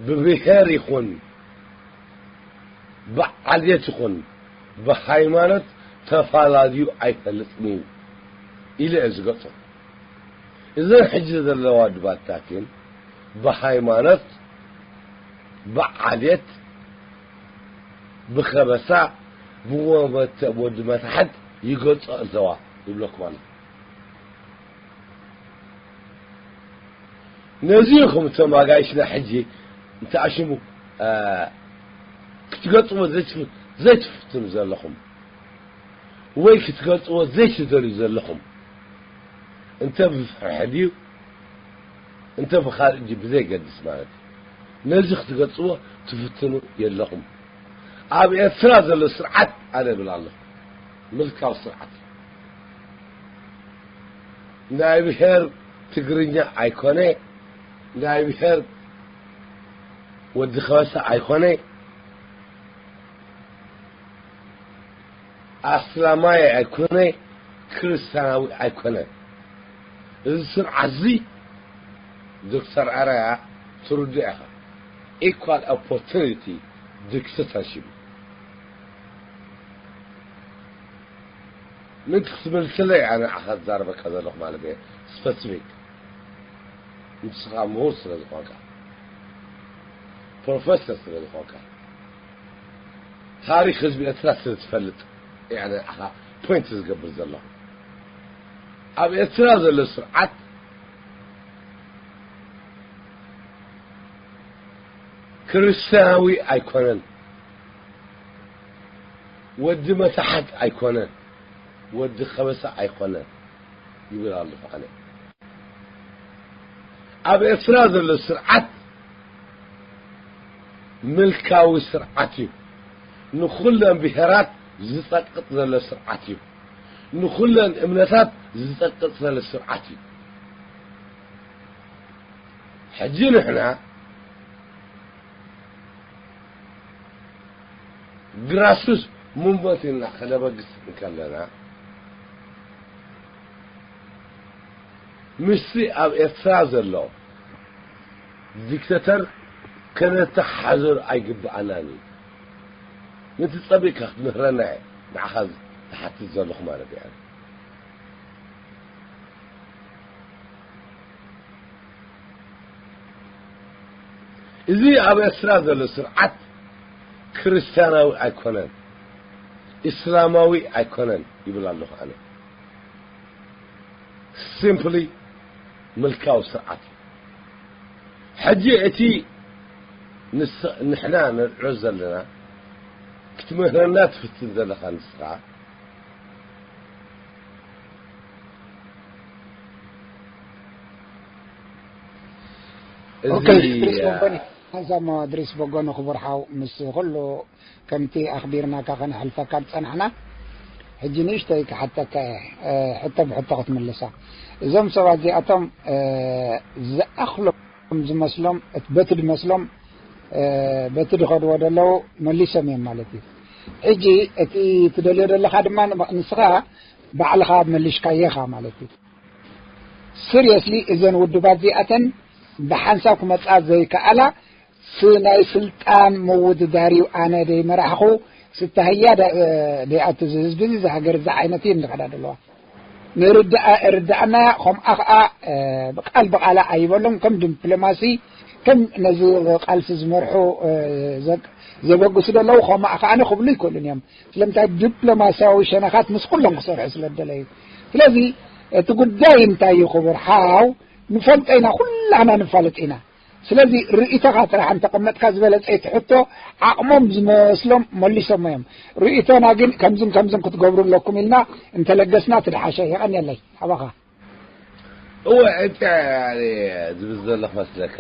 ብብሄር ይኹን ብዓሌት ይኹን ብሃይማኖት ተፋላልዩ ኣይፈልጥን እዩ ኢለ እየ ዝገልጾ። እዘን ሕጂ ዘለዋ ድባታት ግን ብሃይማኖት፣ ብዓሌት፣ ብኸበሳ፣ ብወዲ መታሕት ይገልጾ ኣለዋ ይብለኩም ኣሎ። ነዚ ኢኹም እቶም ኣጋይሽና ሕጂ እንተኣሽሙ ክትገጽዎ ዘይትፍትኑ ዘለኹም ወይ ክትገልጽዎ ዘይትደልዩ ዘለኹም እንተ ብፍርሒ ድዩ እንተ ብኻልእ ድዩ ብዘይገድስ ማለት እዩ። ነዚ ክትገጽዎ ትፍትኑ የለኹም። ኣብ ኤርትራ ዘሎ ስርዓት ኣነ እብል ኣለኹ ምልካዊ ስርዓት ናይ ብሄር ትግርኛ ኣይኮነ ናይ ብሄር ወዲ ከበሳ ኣይኮነ ኣስላማይ ኣይኮነ ክርስትያናዊ ኣይኮነ። እዚ ስርዓት እዚ ዶክተር ኣራያ ትርድኦ ኢኻ equal opportunity dictatorship ምን ክትመልስለይ ኣነ ንዓኻ ዝዛረበካ ዘለኹ ማለት እየ specific ንስኻ ምሁር ስለ ዝኾንካ ፕሮፌሰር ስለ ዝኾንካ ታሪኽ ህዝቢ ኤርትራ ስለ ትፈልጥ እየ ኣነ ንዓኻ ፖይንት ዝገብር ዘለኹ። ኣብ ኤርትራ ዘሎ ስርዓት ክርስትያናዊ ኣይኮነን፣ ወዲ መታሕት ኣይኮነን፣ ወዲ ከበሳ ኣይኮነን ይብል ኣለኹ ኣነ። ኣብ ኤርትራ ዘሎ ስርዓት ምልካዊ ስርዓት እዩ። ንኹለን ብሄራት ዝጸቅጥ ዘሎ ስርዓት እዩ። ንኹለን እምነታት ዝጸቅጥ ዘሎ ስርዓት እዩ። ሕጂ ንሕና ግራስሩት ሙቭመንት ኢልና ከነበግስ እንከለና፣ ምስቲ ኣብ ኤርትራ ዘሎ ዲክተተር ከነተሓሕዞ ኣይግብኣናን እዩ። ነቲ ጸቢቕካ ክትምህረና እየ ንዓኻ ዝሓትት ዘለኹ ማለት እየ። እዚ ኣብ ኤርትራ ዘሎ ስርዓት ክርስትያናዊ ኣይኮነን፣ እስላማዊ ኣይኮነን ይብል ኣለኹ ኣነ። ሲምፕሊ ምልካዊ ስርዓት እዩ። ሕጂ እቲ ንስ-፣ ንሕና ነልዕሎ ዘለና ክትምህረና ትፍትን ዘለኻ ንስኻ፣ እዚ፣ ኦኬ፣ ድሪስ በጎኒ፣ ሓንሳብ እሞ ድሪስ በጎኒ ክቡር ሓው፣ ምስ ኩሉ ከምቲ ኣኽቢርናካ ከነሕልፈካ ዝጸናሕና፣ ሕጂ ንእሽተይ ክሓተካ እየ፣ እ፣ ሕቶ ብሕቶ ክትምልሳ። እዞም ሰባት እዚኣቶም፣ እ፣ ዝኣኽሎም ዝመስሎም፣ እት-፣ በቲ ዝመስሎም፣ እ፣ በቲ ዝኸድዎ ዘለዉ መሊሶም እዮም ማለት እዩ። ሕጂ እቲ ትደልዮ ዘለኻ ድማ ንስኻ ባዕልኻ መሊሽካዮ ኢኻ ማለት እዩ። ሲሪየስሊ እዘን ውድባት እዚኣተን ብሓንሳብ ክመጻ ዘይከኣላ፣ ስ-፣ ናይ ስልጣን ምውድዳር እዩ። ኣነ ደይመራሕኹ፣ ስታህያ ደ-፣ ደይኣቱ፣ እዚ ህዝቢ እዚ፣ እዚ ሃገር እዚ ዓይነት እዩ እንድኸዳ ዘለዋ። ንርዳእ-፣ ርዳእና ከምኣ ኸዓ፣ እ፣ ብቃል ብቃላ ኣይበሎም፣ ከም ዲፕሎማሲ፣ ከም ነዚ ቃልሲ ዝመርሑ፣ እ፣ ዘ-፣ ዘበግሱ ዘለዉ ከምኣ ኸዓ ክብሉ ይክእሉን እዮም። ስለምንታይ ዲፕሎማሲያዊ ሸነኻት ምስ ኩሎም ክሰርሑ ስለ ዝደለዩ። ስለዚ እቲ ጉዳይ እንታይ እዩ ክቡር ሓው፣ ንፈልጦ ኢና፣ ኩላህና ንፋለጥ ኢና። ስለዚ ርእይቶኻ ጥራሕ እንተቐመጥካ ዝበለጸ እቲ ሕቶ ዓቕሞም ዝመስሎም መሊሶሞ እዮም። ርእይቶና ግን ከምዝን ከምዝን ክትገብሩ ኣለኩም ኢልና እንተለገስና እቲ ዝሓሸ። የቐንየለይ። ሓባኻ። እወ፣ እንታይ ዝብል ዘለኹ መስለካ?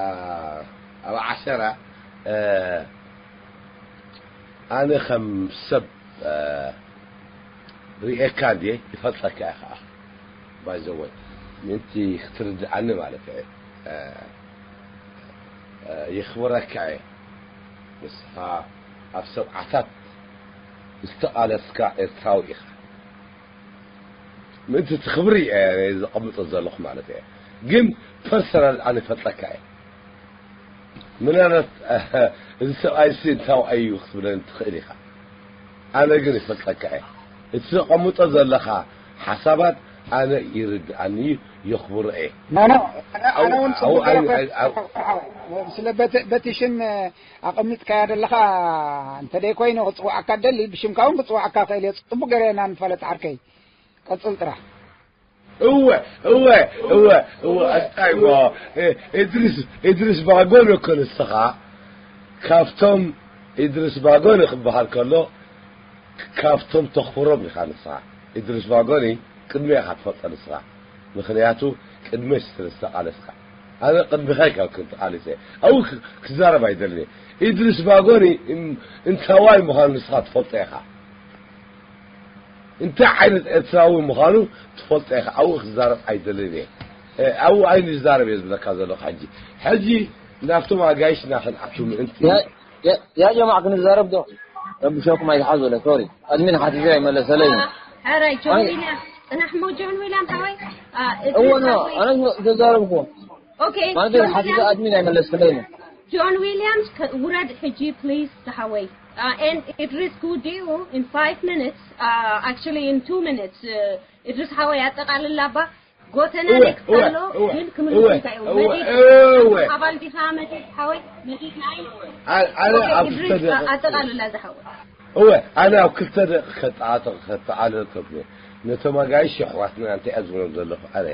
ኣ-፣ ኣብ ዓሸራ፣ እ፣ ኣነ ከም ሰብ፣ እ፣ ርእየካ እንድየ፣ ይፈልጠካ እየ ኸዓ። ባይ ዘ ወይ፣ ምእንቲ ክትርድኣኒ ማለት እየ። እ፣ እ፣ የኽብረካ እየ። ንስኻ ኣብ ሰብዓታት ዝተቓለስካ ኤርትራዊ ኢኻ። ምእንቲ እቲ ክብሪ እየ ዘቐምጦ ዘለኹ ማለት እየ። ግን ፐርሰናል ኣነ እፈልጠካ እየ። ምናልባት እዚ ሰብኣይ እዚ እንታይ እዩ ክትብለኒ ትኽእል ኢኻ። ኣነ ግን ይፈልጠካ እየ። እቲ ዘቐምጦ ዘለኻ ሓሳባት ኣነ ይርድኣኒ እዩ፣ የኽብሮ እየ። ኣነ፣ ኣነ፣ ኣነ እውን ኣብኡ ጽቡቅ ገይረ ኣይ-፣ ኣይ-፣ ኣብ-፣ ስለ በቲ፣ በቲ ሽም ኣቐሚጥካያ ዘለኻ እንተ ደይ ኮይኑ ክጽውዓካ ደሊ፣ ብሽምካ እውን ክጽውዓካ ክእል እየ። ጽቡቅ ገይረ ኢና ንፋለጥ ዓርከይ። ቀጽል ጥራሕ። እወ፣ እወ፣ እወ፣ እወ፣ ኣስታይ እሞ፣ እ-፣ እድሪስ፣ እድሪስ ባጎን እኮ ንስኻ ካብቶም እድሪስ ባጎን ክበሃል ከሎ ካብቶም ተኽብሮም ኢኻ ንስኻ። እድሪስ ባጎኒ ቅድሚ ኢኻ ትፈልጦ ንስኻ። ምኽንያቱ ቅድሚ ስለ ዝተቓለስካ። ኣነ ቅድሚኻ ካብ ክንተቓሊሰ። ኣብኡ ክ-፣ ክዛረብ ኣይደልን እየ። እድሪስ ባጎኒ እም-፣ እንታዋይ ምዃኑ ንስኻ ትፈልጦ ኢኻ። እንታይ ዓይነት ኤርትራዊ ምዃኑ ትፈልጦ ኢኻ። ኣብኡ ክዛረብ ኣይደልን እየ። እ፣ ኣብኡ ኣይንዛረብ እየ ዝብለካ ዘለኹ ሕጂ። ሕጂ ናብቶም ኣጋይሽና ክንኣቱ ምእንቲ። ያ-፣ ያ-፣ ያ ጀማዕ ክንዛረብ ዶ? ረብሸኩም ኣይትሓዙ፣ ለ-፣ ሶሪ። ኣድሚን ሓቲተ ኣይመለሰለይ። ሕራይ፣ ጆን ኣይ- ዊልያም፣ ጽናሕ እሞ ጆን ዊልያም ሓወይ። አ፣ እቲ እወ፣ ኖ፣ ሓወይ። ኣነ ተዛረብኩ። ኦኬ፣ ማለት ጆን ሓቲተ ዊልያም። ኣድሚን ኣይመለሰለይ። ጆን ዊልያምስ፣ ከ-፣ ውረድ ሕጂ ፕሊዝ፣ ዝሓወይ። Uh, and Idris Gudiu in five minutes, uh, actually in two minutes, uh, Idris ሓወይ ኣጠቃልላ እባ። ጎተና እወ፣ ደክሳሎ እወ፣ ግን እወ፣ ክምልስ እንታይ እዩ እወ፣ መዲድ እወ። ሓባል ዲኻ መዲድ ሓወይ መዲድ ናይ ኣነ ኣብ እድሪስ ክልተ ደቂቕ- ኣጠቃልላ ዝሓወ እወ፣ ኣነ ኣብ ክልተ ደቂ ከጠዓጥቕ ከጠዓልል ከብሎ ነቶም ኣጋይሽ ኣሕዋትና እንታይ እየ ዝብሎም ዘለኹ ኣነ፣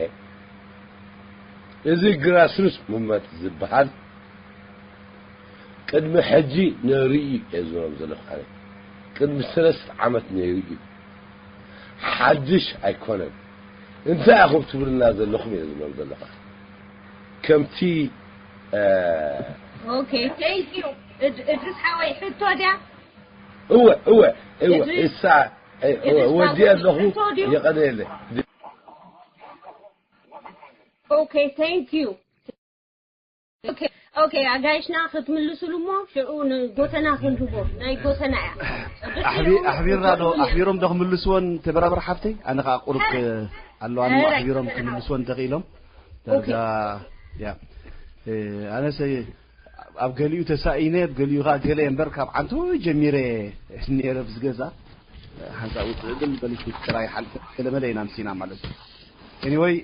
እዚ ግራስሩት ሙቭመንት ዝበሃል ቅድሚ ሕጂ ነይሩ እዩ እየ ዝብሎም ዘለኹ ኣነ። ቅድሚ ሰለስተ ዓመት ነይሩ እዩ። ሓድሽ ኣይኮነን። እንታይ ኢኹም ትብልና ዘለኹም እየ ዝብሎም ዘለኹ። ከምቲ እ፣ okay thank you እድሪስ ሓወይ ሕቶ ድያ እወ እወ እወ እድሪስ- እሳ እወ ወዲ ኣለኹ። የቐደየለ okay thank you okay okay ኣጋይሽና ክትምልስሉ እሞ ሽዑ ንጎተና ክንህቦ ናይ ጎተና እያ ኣሕቢርና ዶ ኣሕቢሮም ዶ ክምልስዎን ተበራበር ሓፍተይ? ኣነ ከዓ ቁሩብ ኣለዋኒ። ኣሕቢሮም ክምልስዎ እንተኽኢሎም ዳርጋ ያ ኣነሰ ኣብ ገሊኡ ተሳኢነ ኣብ ገሊኡ ከዓ ገለ እምበር ካብ ዓንቶ ጀሚረ ነረ ብዝገዛ ሓንሳብ ውፅእ ግን በሊቱ ጥራይ ሓልፈ ገለመለ ኢና ምሲና ማለት እዩ። Anyway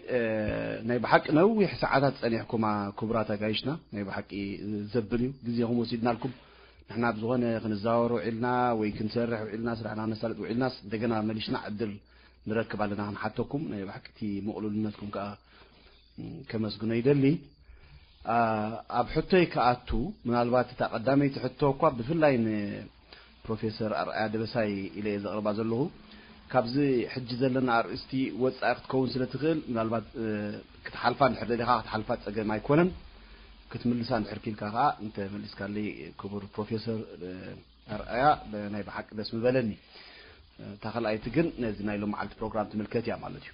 ናይ ብሓቂ ነዊሕ ሰዓታት ፀኒሕኩማ ክቡራት ኣጋይሽና ናይ ብሓቂ ዘብል እዩ ግዜኹም ወሲድናልኩም። ንሕና ብዝኾነ ክንዛወር ውዒልና ወይ ክንሰርሕ ውዒልና ስራሕና ነሳልጥ ውዒልናስ እንደገና መሊስና ዕድል ንረክብ ኣለና ክንሓተኩም ናይ ብሓቂ እቲ ምቕሉልነትኩም ከዓ ከመስግኖ ይደሊ። ኣብ ሕቶይ ክኣቱ ምናልባት እታ ቀዳመይቲ ሕቶ እኳ ብፍላይ ንፕሮፌሰር ኣርኣያ ደበሳይ ኢለ እየ ዘቕርባ ዘለኹ። ካብዚ ሕጂ ዘለና ኣርእስቲ ወፃኢ ክትከውን ስለ ትኽእል ምናልባት ክትሓልፋ እንድሕር ደሊኻ ክትሓልፋ ፀገም ኣይኮነን። ክትምልሳ እንድሕር ኪልካ ከዓ እንተመሊስካለይ ክቡር ፕሮፌሰር ኣርኣያ ናይ ብሓቂ ደስ ምበለኒ። እታ ካልኣይቲ ግን ነዚ ናይ ሎመዓልቲ ፕሮግራም ትምልከት እያ ማለት እዩ።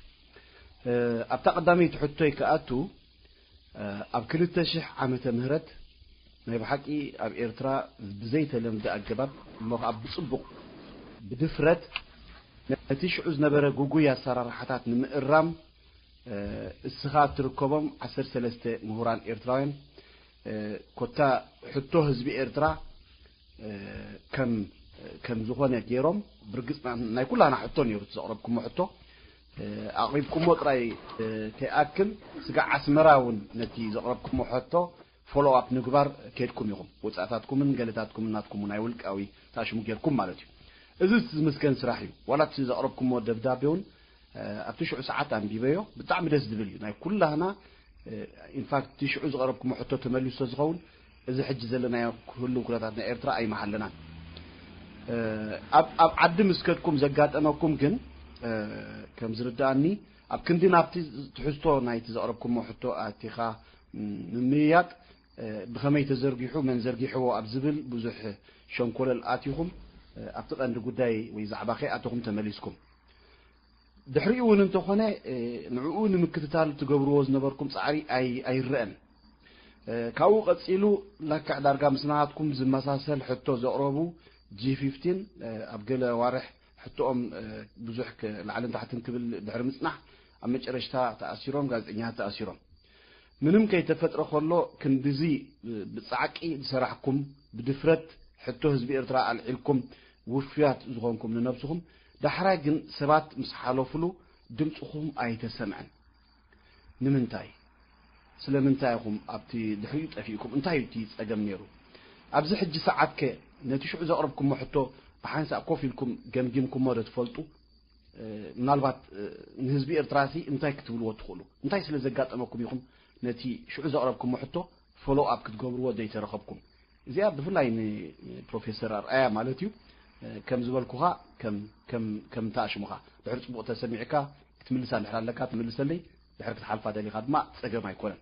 ኣብታ ቀዳመይቲ ሕቶይ ክኣቱ ኣብ ክልተ ሽሕ ዓመተ ምህረት ናይ ብሓቂ ኣብ ኤርትራ ብዘይተለምደ ኣገባብ እሞ ከዓ ብፅቡቕ ብድፍረት ነቲ ሽዑ ዝነበረ ጉጉይ ኣሰራርሓታት ንምእራም እስኻ እትርከቦም ዓሰርተ ሰለስተ ምሁራን ኤርትራውያን ኮታ ሕቶ ህዝቢ ኤርትራ ከም ከም ዝኾነ ገይሮም ብርግፅ ናይ ኩላና ሕቶ ነይሩ ዘቕረብኩሞ ሕቶ ኣቕሪብኩሞ ጥራይ ከይኣክል ስጋዕ ኣስመራ እውን ነቲ ዘቕረብኩሞ ሕቶ ፎሎ ኣፕ ምግባር ከድኩም ኢኹም። ወፃእታትኩምን ገለታትኩምን ናትኩም ናይ ውልቃዊ ተኣሽሙ ጌርኩም ማለት እዩ። እዚ ዝምስገን ስራሕ እዩ። ዋላ እቲ ዘቕረብኩሞ ደብዳቤ እውን ኣብቲ ሽዑ ሰዓት ኣንቢበዮ ብጣዕሚ ደስ ዝብል እዩ። ናይ ኩላህና ኢንፋክት እቲ ሽዑ ዝቐረብኩሞ ሕቶ ተመሊሱ ዝኸውን እዚ ሕጂ ዘለናዮ ክህልው ኩነታት ናይ ኤርትራ ኣይመሃለናን። ኣብ ዓዲ ምስ ከድኩም ዘጋጠመኩም ግን ከም ዝርድኣኒ ኣብ ክንዲ ናብቲ ትሕዝቶ ናይቲ ዘቕረብኩሞ ሕቶ ኣቲኻ ምምይያጥ ብኸመይ ተዘርጊሑ መን ዘርጊሕዎ ኣብ ዝብል ብዙሕ ሸንኮለል ኣቲኹም ኣብቲ ቀንዲ ጉዳይ ወይ ዛዕባ ከይኣተኹም ተመሊስኩም። ድሕሪኡ እውን እንተኾነ ንዕኡ ንምክትታል ትገብርዎ ዝነበርኩም ፃዕሪ ኣይረአን። ካብኡ ቀፂሉ ላክዕ ዳርጋ ምስ ናትኩም ዝመሳሰል ሕቶ ዘቕረቡ ጂ ፊፍቲን ኣብ ገለ ኣዋርሕ ሕቶኦም ብዙሕ ላዕልን ታሕትን ክብል ድሕሪ ምፅናሕ ኣብ መጨረሽታ ተኣሲሮም ጋዜጠኛታት ተኣሲሮም። ምንም ከይተፈጥረ ከሎ ክንድዚ ብፃዕቂ ዝሰራሕኩም ብድፍረት ሕቶ ህዝቢ ኤርትራ ኣልዒልኩም ውፍያት ዝኾንኩም ንነብስኹም ዳሕራይ ግን ሰባት ምስ ሓለፉሉ ድምፅኹም ኣይተሰምዐን። ንምንታይ? ስለምንታይ ኢኹም ኣብቲ ድሕሪኡ ጠፊእኩም? እንታይ እዩ እቲ ፀገም ነይሩ? ኣብዚ ሕጂ ሰዓትከ ነቲ ሽዑ ዘቕረብኩሞ ሕቶ ብሓንሳእ ኮፍ ኢልኩም ገምጊምኩሞ ዶ ትፈልጡ? ምናልባት ንህዝቢ ኤርትራ ሲ እንታይ ክትብልዎ ትኽእሉ? እንታይ ስለ ዘጋጠመኩም ኢኹም ነቲ ሽዑ ዘቕረብኩሞ ሕቶ ፎሎ ኣፕ ክትገብርዎ ዘይተረኸብኩም? እዚኣ ብፍላይ ንፕሮፌሰር ኣርኣያ ማለት እዩ። ከም ዝበልኩኻ ከም ከም ከም ተኣሽሙኻ ድሕሪ ፅቡቕ ተሰሚዕካ ክትምልሳ እንድሕር ኣለካ ትምልሰለይ፣ ድሕሪ ክትሓልፋ ደሊኻ ድማ ፀገም ኣይኮነን።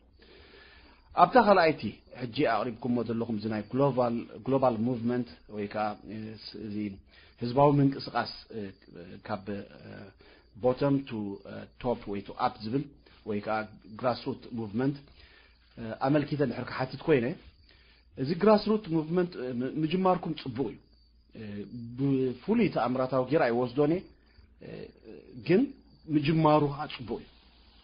ኣብታ ካልኣይቲ ሕጂ ኣቕሪብኩሞ ዘለኹም እዚ ናይ ግሎባል ግሎባል ሙቭመንት ወይ ከዓ እዚ ህዝባዊ ምንቅስቃስ ካብ ቦተም ቱ ቶፕ ወይ ቱ ኣፕ ዝብል ወይ ከዓ ግራስሩት ሙቭመንት ኣመልኪተ ድሕር ክሓትት ኮይነ እዚ ግራስሩት ሙቭመንት ምጅማርኩም ፅቡቅ እዩ። ብፍሉይ ተኣምራታዊ ጌራ ኣይወስዶን እየ፣ ግን ምጅማሩ ከዓ ፅቡቅ እዩ።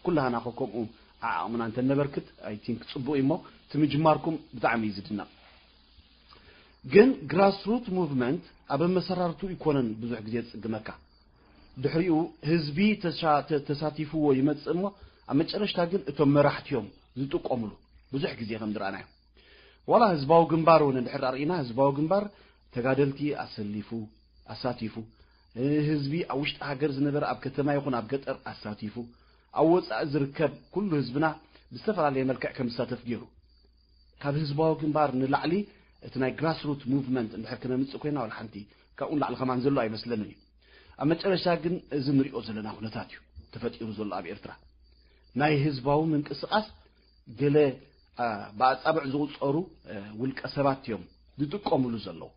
ኩላህና ከ ከምኡ ዓዓቕምና እንተነበርክት ኣይ ቲንክ ፅቡቅ እዩ እሞ እቲ ምጅማርኩም ብጣዕሚ እዩ ዝድነቕ። ግን ግራስሩት ሙቭመንት ኣብ ኣመሰራርቱ ይኮነን ብዙሕ ግዜ ዝፅግመካ። ድሕሪኡ ህዝቢ ተሳቲፍዎ ይመፅእ እሞ ኣብ መጨረሽታ ግን እቶም መራሕቲ እዮም ዝጥቀምሉ። ብዙሕ ግዜ ከም ዝረኣናዮ፣ ዋላ ህዝባዊ ግንባር እውን እንድሕር ኣርኢና፣ ህዝባዊ ግንባር ተጋደልቲ ኣሰሊፉ፣ ኣሳቲፉ፣ ህዝቢ ኣብ ውሽጢ ሃገር ዝነበረ ኣብ ከተማ ይኹን ኣብ ገጠር ኣሳቲፉ፣ ኣብ ወጻኢ ዝርከብ ኩሉ ህዝብና ብዝተፈላለየ መልክዕ ከም ዝሳተፍ ገይሩ። ካብ ህዝባዊ ግንባር ንላዕሊ እቲ ናይ ግራስሩት ሙቭመንት እንድሕር ክነምጽእ ኮይና፣ ዋላ ሓንቲ ካብኡ ንላዕሊ ከማን ዘሎ ኣይመስለንን እዩ። ኣብ መጨረሻ ግን እዚ ንሪኦ ዘለና ኩነታት እዩ ተፈጢሩ ዘሎ ኣብ ኤርትራ። ናይ ህዝባዊ ምንቅስቓስ ገለ፣ አ፣ ብኣጻብዕ ዝቑጸሩ፣ እ፣ ውልቀ ሰባት እዮም ዝጥቀምሉ ዘለዉ።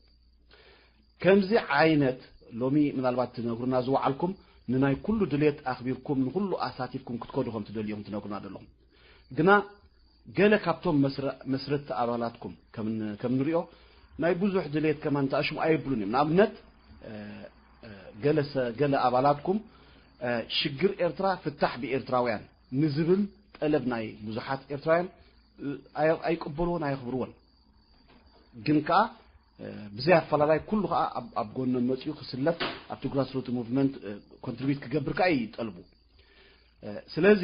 ከምዚ ዓይነት ሎሚ ምናልባት ትነግሩና ዝወዓልኩም ንናይ ኩሉ ድሌት ኣኽቢርኩም ንኹሉ ኣሳቲፍኩም ክትከዱ ከም ትደልዮም ትነግሩና ዘለኹም። ግና ገለ ካብቶም መስረ-፣ መስረትቲ ኣባላትኩም ከም ን-፣ ከም ንሪኦ ናይ ብዙሕ ድሌት ከማን ተኣሽሙ ኣየብሉን እዮም። ንኣብነት፣ እ፣ እ፣ ገለ ሰ-፣ ገለ ኣባላትኩም፣ እ፣ ሽግር ኤርትራ ፍታሕ ብኤርትራውያን ንዝብል ጠለብ ናይ ብዙሓት ኤርትራውያን፣ እ፣ ኣይ-፣ ኣይቅበልዎን ኣየኽብርዎን። ግን ከኣ፣ እ፣ ብዘይ ኣፈላላይ ኩሉ ከኣ ኣብ፣ ኣብ ጎኖም መጺኡ ክስለፍ ኣብቲ ግራስሩት ሙቭመንት፣ እ፣ ኮንትሪቢዩት ክገብር ከኣ ይጠልቡ። እ፣ ስለዚ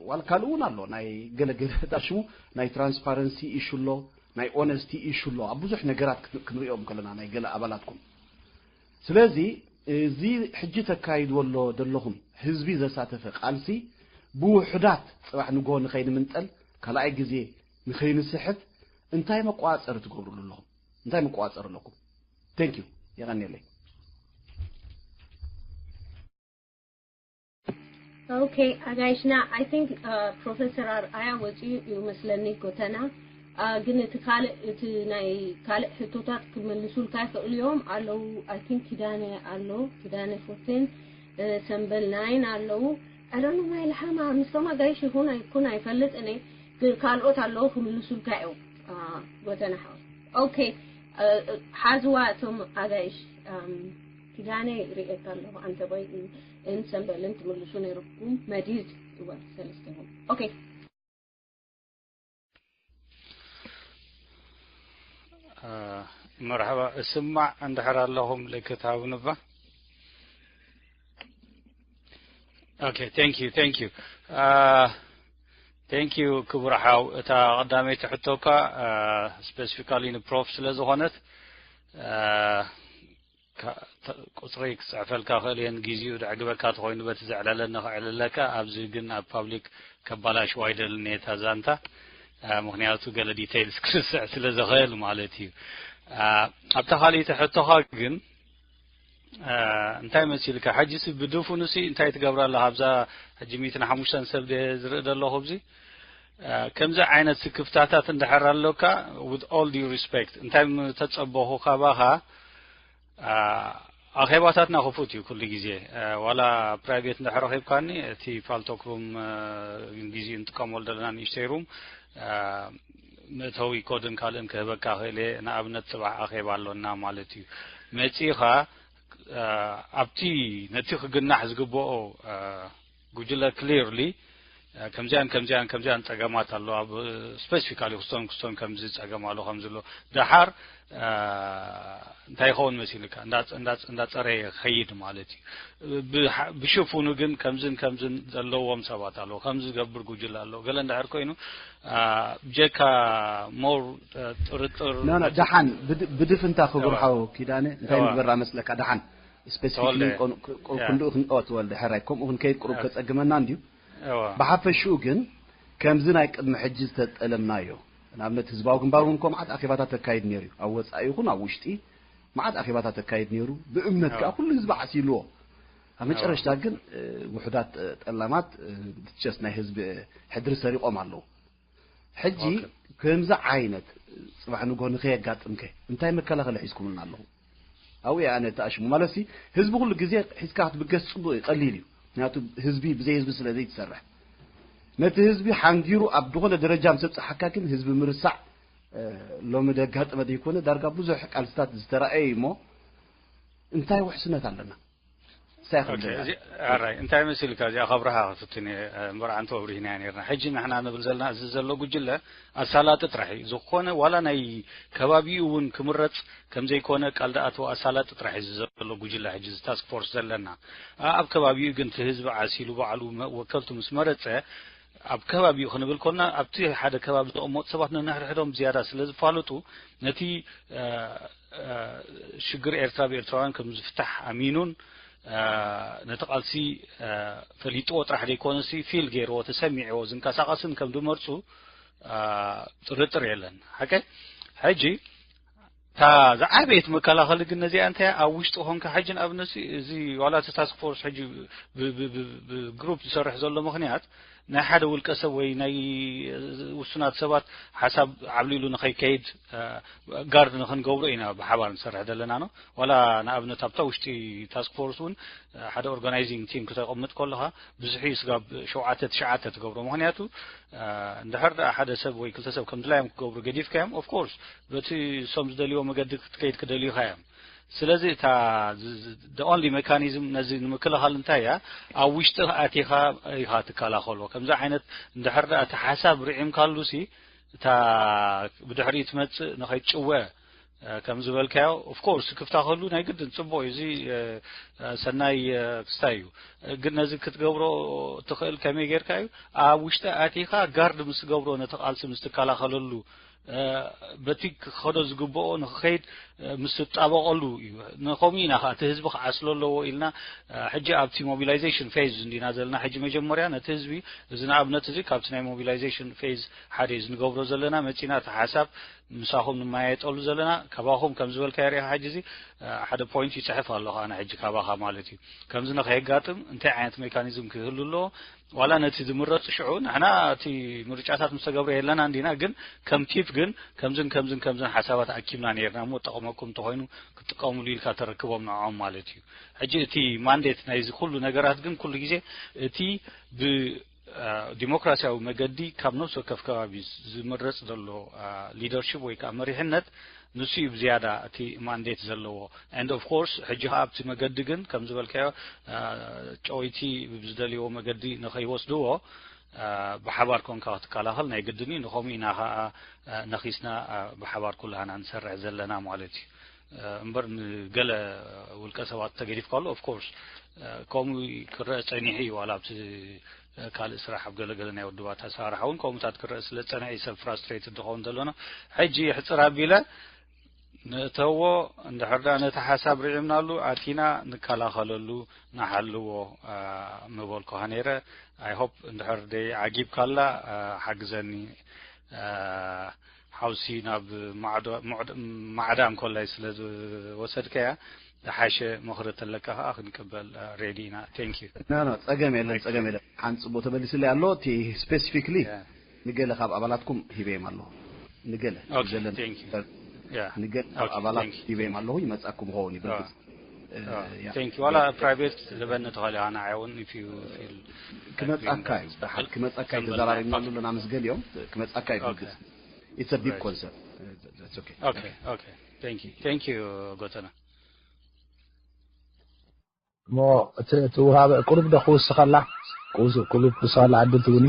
ዋላ ካልእ እውን ኣሎ። ናይ ገለ ገለ ተኣሽሙ ናይ ትራንስፓረንሲ ኢሹ ኣሎ፣ ናይ ኦነስቲ ኢሹ ኣሎ። ኣብ ብዙሕ ነገራት ክን-፣ ክንሪኦም ከለና ናይ ገለ ኣባላትኩም። ስለዚ እዚ ሕጂ ተካይድዎ ኣሎ ዘለኹም ህዝቢ ዘሳተፈ ቃልሲ ብውሑዳት ጽባሕ ንግሆ ንኸይንምንጠል፣ ካልኣይ ግዜ ንኸይንስሕት እንታይ መቋጸሪ ትገብሩሉ ኣለኹም? እንታይ መቋጸሪ ኣለኩም? Thank you። የቐንየለይ። ኦኬ ኣጋይሽና፣ I think ፕሮፌሰር ኣርኣያ ወፂኡ እዩ መስለኒ ጎተና። አ፣ ግን እቲ ካልእ፣ እቲ ናይ ካልእ ሕቶታት ክመልሱልካ ይኽእሉ እዮም ኣለዉ። I think ኪዳነ ኣሎ፣ ኪዳነ ፎርቲን፣ እ፣ ሰምበል ናይን ኣለዉ። I don't know ማይ ልሓማ ምስቶም ኣጋይሽ ይኹን ኣይኩን ኣይፈልጥን እየ። ግን ካልኦት ኣለዉ ክምልሱልካ እዮም። አ፣ ጎተና ሓወይ። ኦኬ፣ እ፣ እ፣ ሓዝዋ እቶም ኣጋይሽ። ኣም፣ ኪዳነ ርእየካ ኣለኹ ኣንተ ቆይ፣ እ፣ ን ሰምበልን ትምልሱ ነይርኩም መዲድ እዋ ሰለስቴኹም። ኦኬ። አ፣ መርሐባ፣ እስማዕ እንድሕር ኣለኹም ምልክት ሃቡኒ እባ። ኦኬ፣ thank you፣ thank you። አ፣ thank you ክቡር ሓው። እታ ቀዳመይቲ ሕቶካ፣ አ፣ ስፔሲፊካሊ ንፕሮፍ ስለ ዝኾነት፣ አ፣ ካ-፣ ተ-፣ ቁጽሪ ክጽሕፈልካ ክእል እየ፣ ንግዜኡ ዘዕግበካ ተኾይኑ በቲ ዘዕለለኒ ከዕልለካ፣ ኣብዚ ግን ኣብ ፓብሊክ ከባላሽዋ ኣይደልን እየ እታ ዛንታ፣ አ፣ ምኽንያቱ ገለ ዲቴይልስ ክርስዕ ስለ ዝኽእል ማለት እዩ። አ፣ ኣብታ ካልኣይቲ ሕቶኻ ግን፣ አ፣ እንታይ መሲልካ፣ ሕጂሲ ብድፉኑሲ እንታይ ትገብር ኣለኻ ኣብዛ ሕጂ ሚእትን ሓሙሽተን ሰብ ድየ ዝርኢ ዘለኹ ኣብዚ? አ፣ ከምዚ ዓይነት ስክፍታታት እንድሕር ኣሎካ፣ with all due respect፣ እንታይ ምተጸበኹ ካባኻ፣ አ፣ ኣኼባታትና ክፉት እዩ ኩሉ ግዜ። አ፣ ዋላ ፕራይቬት እንድሕር ረኺብካኒ፣ እቲ ፓልቶክ ሩም፣ አ፣ ግዜኡ እንጥቀመሉ ዘለና ንእሽተይ ሩም፣ አ፣ መእተዊ ኮድን ካልእን ክህበካ ክእል እየ። ንኣብነት፣ ጽባሕ ኣኼባ ኣሎና ማለት እዩ። መጺኻ፣ አ፣ ኣብቲ ነቲ ክግናሕ ዝግብኦ፣ አ፣ ጉጅለ ክሊርሊ፣ አ፣ ከምዚኣን ከምዚኣን ከምዚኣን ጸገማት ኣለዋ፣ ብ-፣ ስፔሲፊካሊ ክስቶን ክስቶን ከምዚ ጸገም ኣሎ፣ ከምዚ ኣሎ። ደሓር፣ አ፣ እንታይ ይኸውን መሲልካ? እንዳ-፣ እንዳ-፣ እንዳጸረየ ይኸይድ ማለት እዩ። ብሓ-፣ ብሽፉኑ ግን ከምዝን ከምዝን ዘለዎም ሰባት ኣለዉ፣ ከምዚ ዝገብር ጉጅለ ኣለዉ። ገለ እንድሕር ኮይኑ፣ አ፣ ብጀካ ሞር፣ አ፣ ጥርጥር ና፣ ና፣ መጽ-፣ ደሓን ብድ-፣ ብድፍንታ ክቡር እዋ። ሓው ኪዳነ፣ እንታይ እዋ። ንግበራ መስለካ? ደሓን ስፔሲፊክሊ ተወልደ። ቆን-፣ ቅ-፣ ቅ-፣ ያ። ክንድኡ ክንኦ ትወልደ፣ ሕራይ፣ ከምኡ ክንከይድ ቁሩብ ያ። ከጸግመና እንድዩ። እዋ። ብሓፈሽኡ ግን ከምዚ ናይ ቅድሚ ሕጂ ዝተጠለምናዮ፣ ንኣብነት ህዝባዊ ግንባር እውን እኮ መዓት ኣኼባታት ተካይድ ነይሩ እዩ። ኣብ ወጻኢ ይኹን ኣብ ውሽጢ መዓት ኣኼባታት ተካይድ ነይሩ። ብእምነት ከኣ እዋ። ኩሉ ህዝቢ ዓሲልዎ። ኣብ እዋ። መጨረሽታ ግን፣ እ፣ ውሑዳት፣ እ፣ ጠላማት፣ እ፣ ጀስት ናይ ህዝቢ፣ እ፣ ሕድሪ ሰሪቖም ኣለዉ። ሕጂ ኦኬ። ከምዚ ዓይነት ጽባሕ ንግሆ ንኸየጋጥምከ እንታይ መከላኸሊ ሒዝኩምልና ኣለኹም? ኣብኡ እየ ኣነ እተኣሽሙ። ማለትሲ ህዝቢ ኩሉ ግዜ ሒዝካ ክትብገስ ጽቡቕ እዩ፣ ቀሊል እዩ። ምክንያቱ ህዝቢ ብዘይ ህዝቢ ስለ ዘይትሰርሕ። ነቲ ህዝቢ ሓንጊሩ ኣብ ዝኾነ ደረጃ ምስ ኣብጽሓካ ግን ህዝቢ ምርሳዕ፣ እ፣ ሎሚ ዘጋጠመ ዘይኮነ ዳርጋ ብዙሕ ቃልስታት ዝተራእየ እዩ እሞ እንታይ ውሕስነት ኣለና? ንሳ ኢኻ ኦኬ፣ ትደልያ። እዚ ኣራይ፣ እንታይ መሲልካ እዚኣ ከብርሃ ክፍትን እየ፣ እምበር ኣንተ ኣብሪህናያ ነይርና። ሕጂ ንሕና ንብል ዘለና እዚ ዘሎ ጉጅለ ኣሳላጢ ጥራሕ እዩ። ዝኾነ ዋላ ናይ ከባቢኡ እውን ክምረጽ ከም ዘይኮነ ቃል ዝኣተወ ኣሳላጢ ጥራሕ እዩ እዚ ዘሎ ጉጅለ ሕጂ እዚ ታስክ ፎርስ ዘለና። ኣ-፣ ኣብ ከባቢኡ ግን እቲ ህዝቢ ዓሲሉ ባዕሉ መ-፣ ወከልቱ ምስ መረጸ ኣብ ከባቢኡ ክንብል ኮና ኣብቲ ሓደ ከባቢ ዝቕመጡ ሰባት ነንሕድሕዶም ዝያዳ ስለ ዝፋለጡ ነቲ ሽግር ኤርትራ ብኤርትራውያን ከም ዝፍታሕ ኣሚኑን ነቲ ቃልሲ ፈሊጥዎ ጥራሕ ዘይኮነሲ ፊል ገይርዎ ተሰሚዕዎ ዝንቀሳቐስን ከም ዝመርፁ ጥርጥር የለን። ሓቀ ሕጂ እታ ዝዓበየት መከላኸሊ ግን ነዚኣ እንታይ ኣብ ውሽጢ ኾንካ ሕጂ ንኣብነት እዚ ዋላ እቲ ታስክ ፎርስ ሕጂ ብግሩፕ ዝሰርሕ ዘሎ ምኽንያት ናይ ሓደ ውልቀ ሰብ ወይ ናይ ውሱናት ሰባት ሓሳብ ዓብሊሉ ንኸይከይድ ጋርድ ንኽንገብሮ ኢና ብሓባር ንሰርሕ ዘለና ነው። ዋላ ንኣብነት ኣብታ ውሽጢ ታስክ ፎርስ እውን ሓደ ኦርጋናይዚንግ ቲም ክተቐምጥ ከለኻ ብዙሕ እዩ ስጋብ ሸውዓተ ትሽዓተ ትገብሮ። ምኽንያቱ እንድሕር ደኣ ሓደ ሰብ ወይ ክልተ ሰብ ከም ድላዮም ክገብሩ ገዲፍካዮም ኦፍ ኮርስ በቲ እሶም ዝደልይዎ መገዲ ክትከይድ ክደልዩኻ እዮም። ስለዚ እታ the only mechanism ነዚ ንምክልኻል እንታይ እያ? ኣብ ውሽጢ ኣቲኻ ኢኻ ትከላኸሎ። ከምዚ ዓይነት እንድሕር ደኣ እቲ ሓሳብ ርዒምካሉ ሲ እታ ብድሕሪኡ ትመጽእ ንኸይትጭወ ከም ዝበልካዮ ኦፍ ኮርስ ክፍታ ከሉ ናይ ግድን ጽቡቕ እዩ። እዚ ሰናይ ክስታይ እዩ። ግን ነዚ ክትገብሮ ትኽእል ከመይ ጌርካ እዩ? ኣብ ውሽጢ ኣቲኻ ጋርድ ምስ ትገብሮ ነቲ ቃልሲ ምስ ትከላኸለሉ በቲ ክኸዶ ዝግብኦ ንክኸይድ ምስ ትጣበቐሉ እዩ። ንኸምኡ ኢና ከዓ እቲ ህዝቢ ክዓስሎ ኣለዎ ኢልና ሕጂ ኣብቲ ሞቢላይዜሽን ፌዝ እንዲና ዘለና። ሕጂ መጀመርያ ነቲ ህዝቢ እዚ ንኣብነት እዚ ካብቲ ናይ ሞቢላይዜሽን ፌዝ ሓደ እዩ ዝንገብሮ ዘለና። መፂና እቲ ሓሳብ ምሳኹም ንመያየጠሉ ዘለና። ካባኹም ከም ዝበልካዮ ሪኢኻ ሕጂ እዚ ሓደ ፖይንት ይፅሕፍ ኣለኹ ኣነ ሕጂ ካባኻ ማለት እዩ። ከምዚ ንኸየጋጥም እንታይ ዓይነት ሜካኒዝም ክህሉ ኣለዎ? ዋላ ነቲ ዝምረፅ ሽዑ ንሕና እቲ ምርጫታት ምስ ተገብረ የለና እንዲና፣ ግን ከም ቲፕ ግን ከምዝን ከምዝን ከምዝን ሓሳባት ኣኪብና ነርና እሞ ጠቕመኩም እንተኾይኑ ክትጥቀምሉ ኢልካ ተረክቦም ንዕኦም ማለት እዩ። ሕጂ እቲ ማንዴት ናይዚ ኩሉ ነገራት ግን ኩሉ ግዜ እቲ ብ ዲሞክራሲያዊ መገዲ ካብ ነፍሲ ወከፍ ከባቢ ዝምረፅ ዘሎ ሊደርሽፕ ወይ ከዓ መሪሕነት ንሱ እዩ ብዝያዳ እቲ ማንዴት ዘለዎ። And of course ሕጂ ከዓ ኣብቲ መገዲ ግን ከም ዝበልካዮ ጨወይቲ ብዝደልይዎ መገዲ ንኸይወስድዎ ብሓባር ኮንካ ክትከላኸል ናይ ግድን እዩ። ንኸምኡ ኢና ከዓ ነኺስና ብሓባር ኩላህና ንሰርሕ ዘለና ማለት እዩ። እምበር ንገለ ውልቀ ሰባት ተገዲፍካሉ ኦፍ ኮርስ ከምኡ ክረአ ጸኒሑ እዩ። ዋላ ኣብቲ ካልእ ስራሕ ኣብ ገለገለ ናይ ውድባት ኣሰራርሓ እውን ከምኡታት ክረአ ስለ ዝጸንሐ እዩ ሰብ ፍራስትሬትድ ዝኸውን ዘሎ ነው። ሕጂ ሕጽር ኣቢለ ንእተዎ እንድሕር ደኣ ነቲ ሓሳብ ርዒምናሉ ኣቲና ንከላኸለሉ ንሓልዎ ምበልኩኻ ነይረ። I hope እንድሕር ደይ ዓጊብካላ ሓግዘኒ። ሓውሲ ናብ ማዕዳም ኮላይ ስለ ዝወሰድከያ ዝሓሸ ምኽሪ ተለካ ከዓ ክንቅበል ሬዲ ኢና። Thank you። ኖ ኖ ጸገም የለን፣ ጸገም የለን። ሓንጽቦ ተመሊስለይ ኣሎ። እቲ ስፔሲፊክሊ ንገለ ካብ ኣባላትኩም ሂበዮም ኣለኹ። ንገለ ንገለ ካብ ኣባላት ሂበዮም ኣለኹ። ይመጻኩም ይኸውን እዩ። ብርግጽ ቴንክ ዩ። ዋላ ፕራይቬት ልበኒ ተኸእል ኣና እውን ኢፍ ዩ ፊል ክመጻካ እዩ። ብሓት ክመጻካ እዩ። ተዘራሪብናሉ ኣለና ምስ ገሊኦም። ክመጻካ እዩ። ብርግጽ it's a big concern. It's okay. ኦኬ ኦኬ። ቴንክ ዩ ቴንክ ዩ ጎተና። እሞ እቲ እቲ ውሃበ ቁሩብ ዶ ክውስኸላ? ክውስ- ቁሩብ ክውስኸላ ዕድል ትብኒ?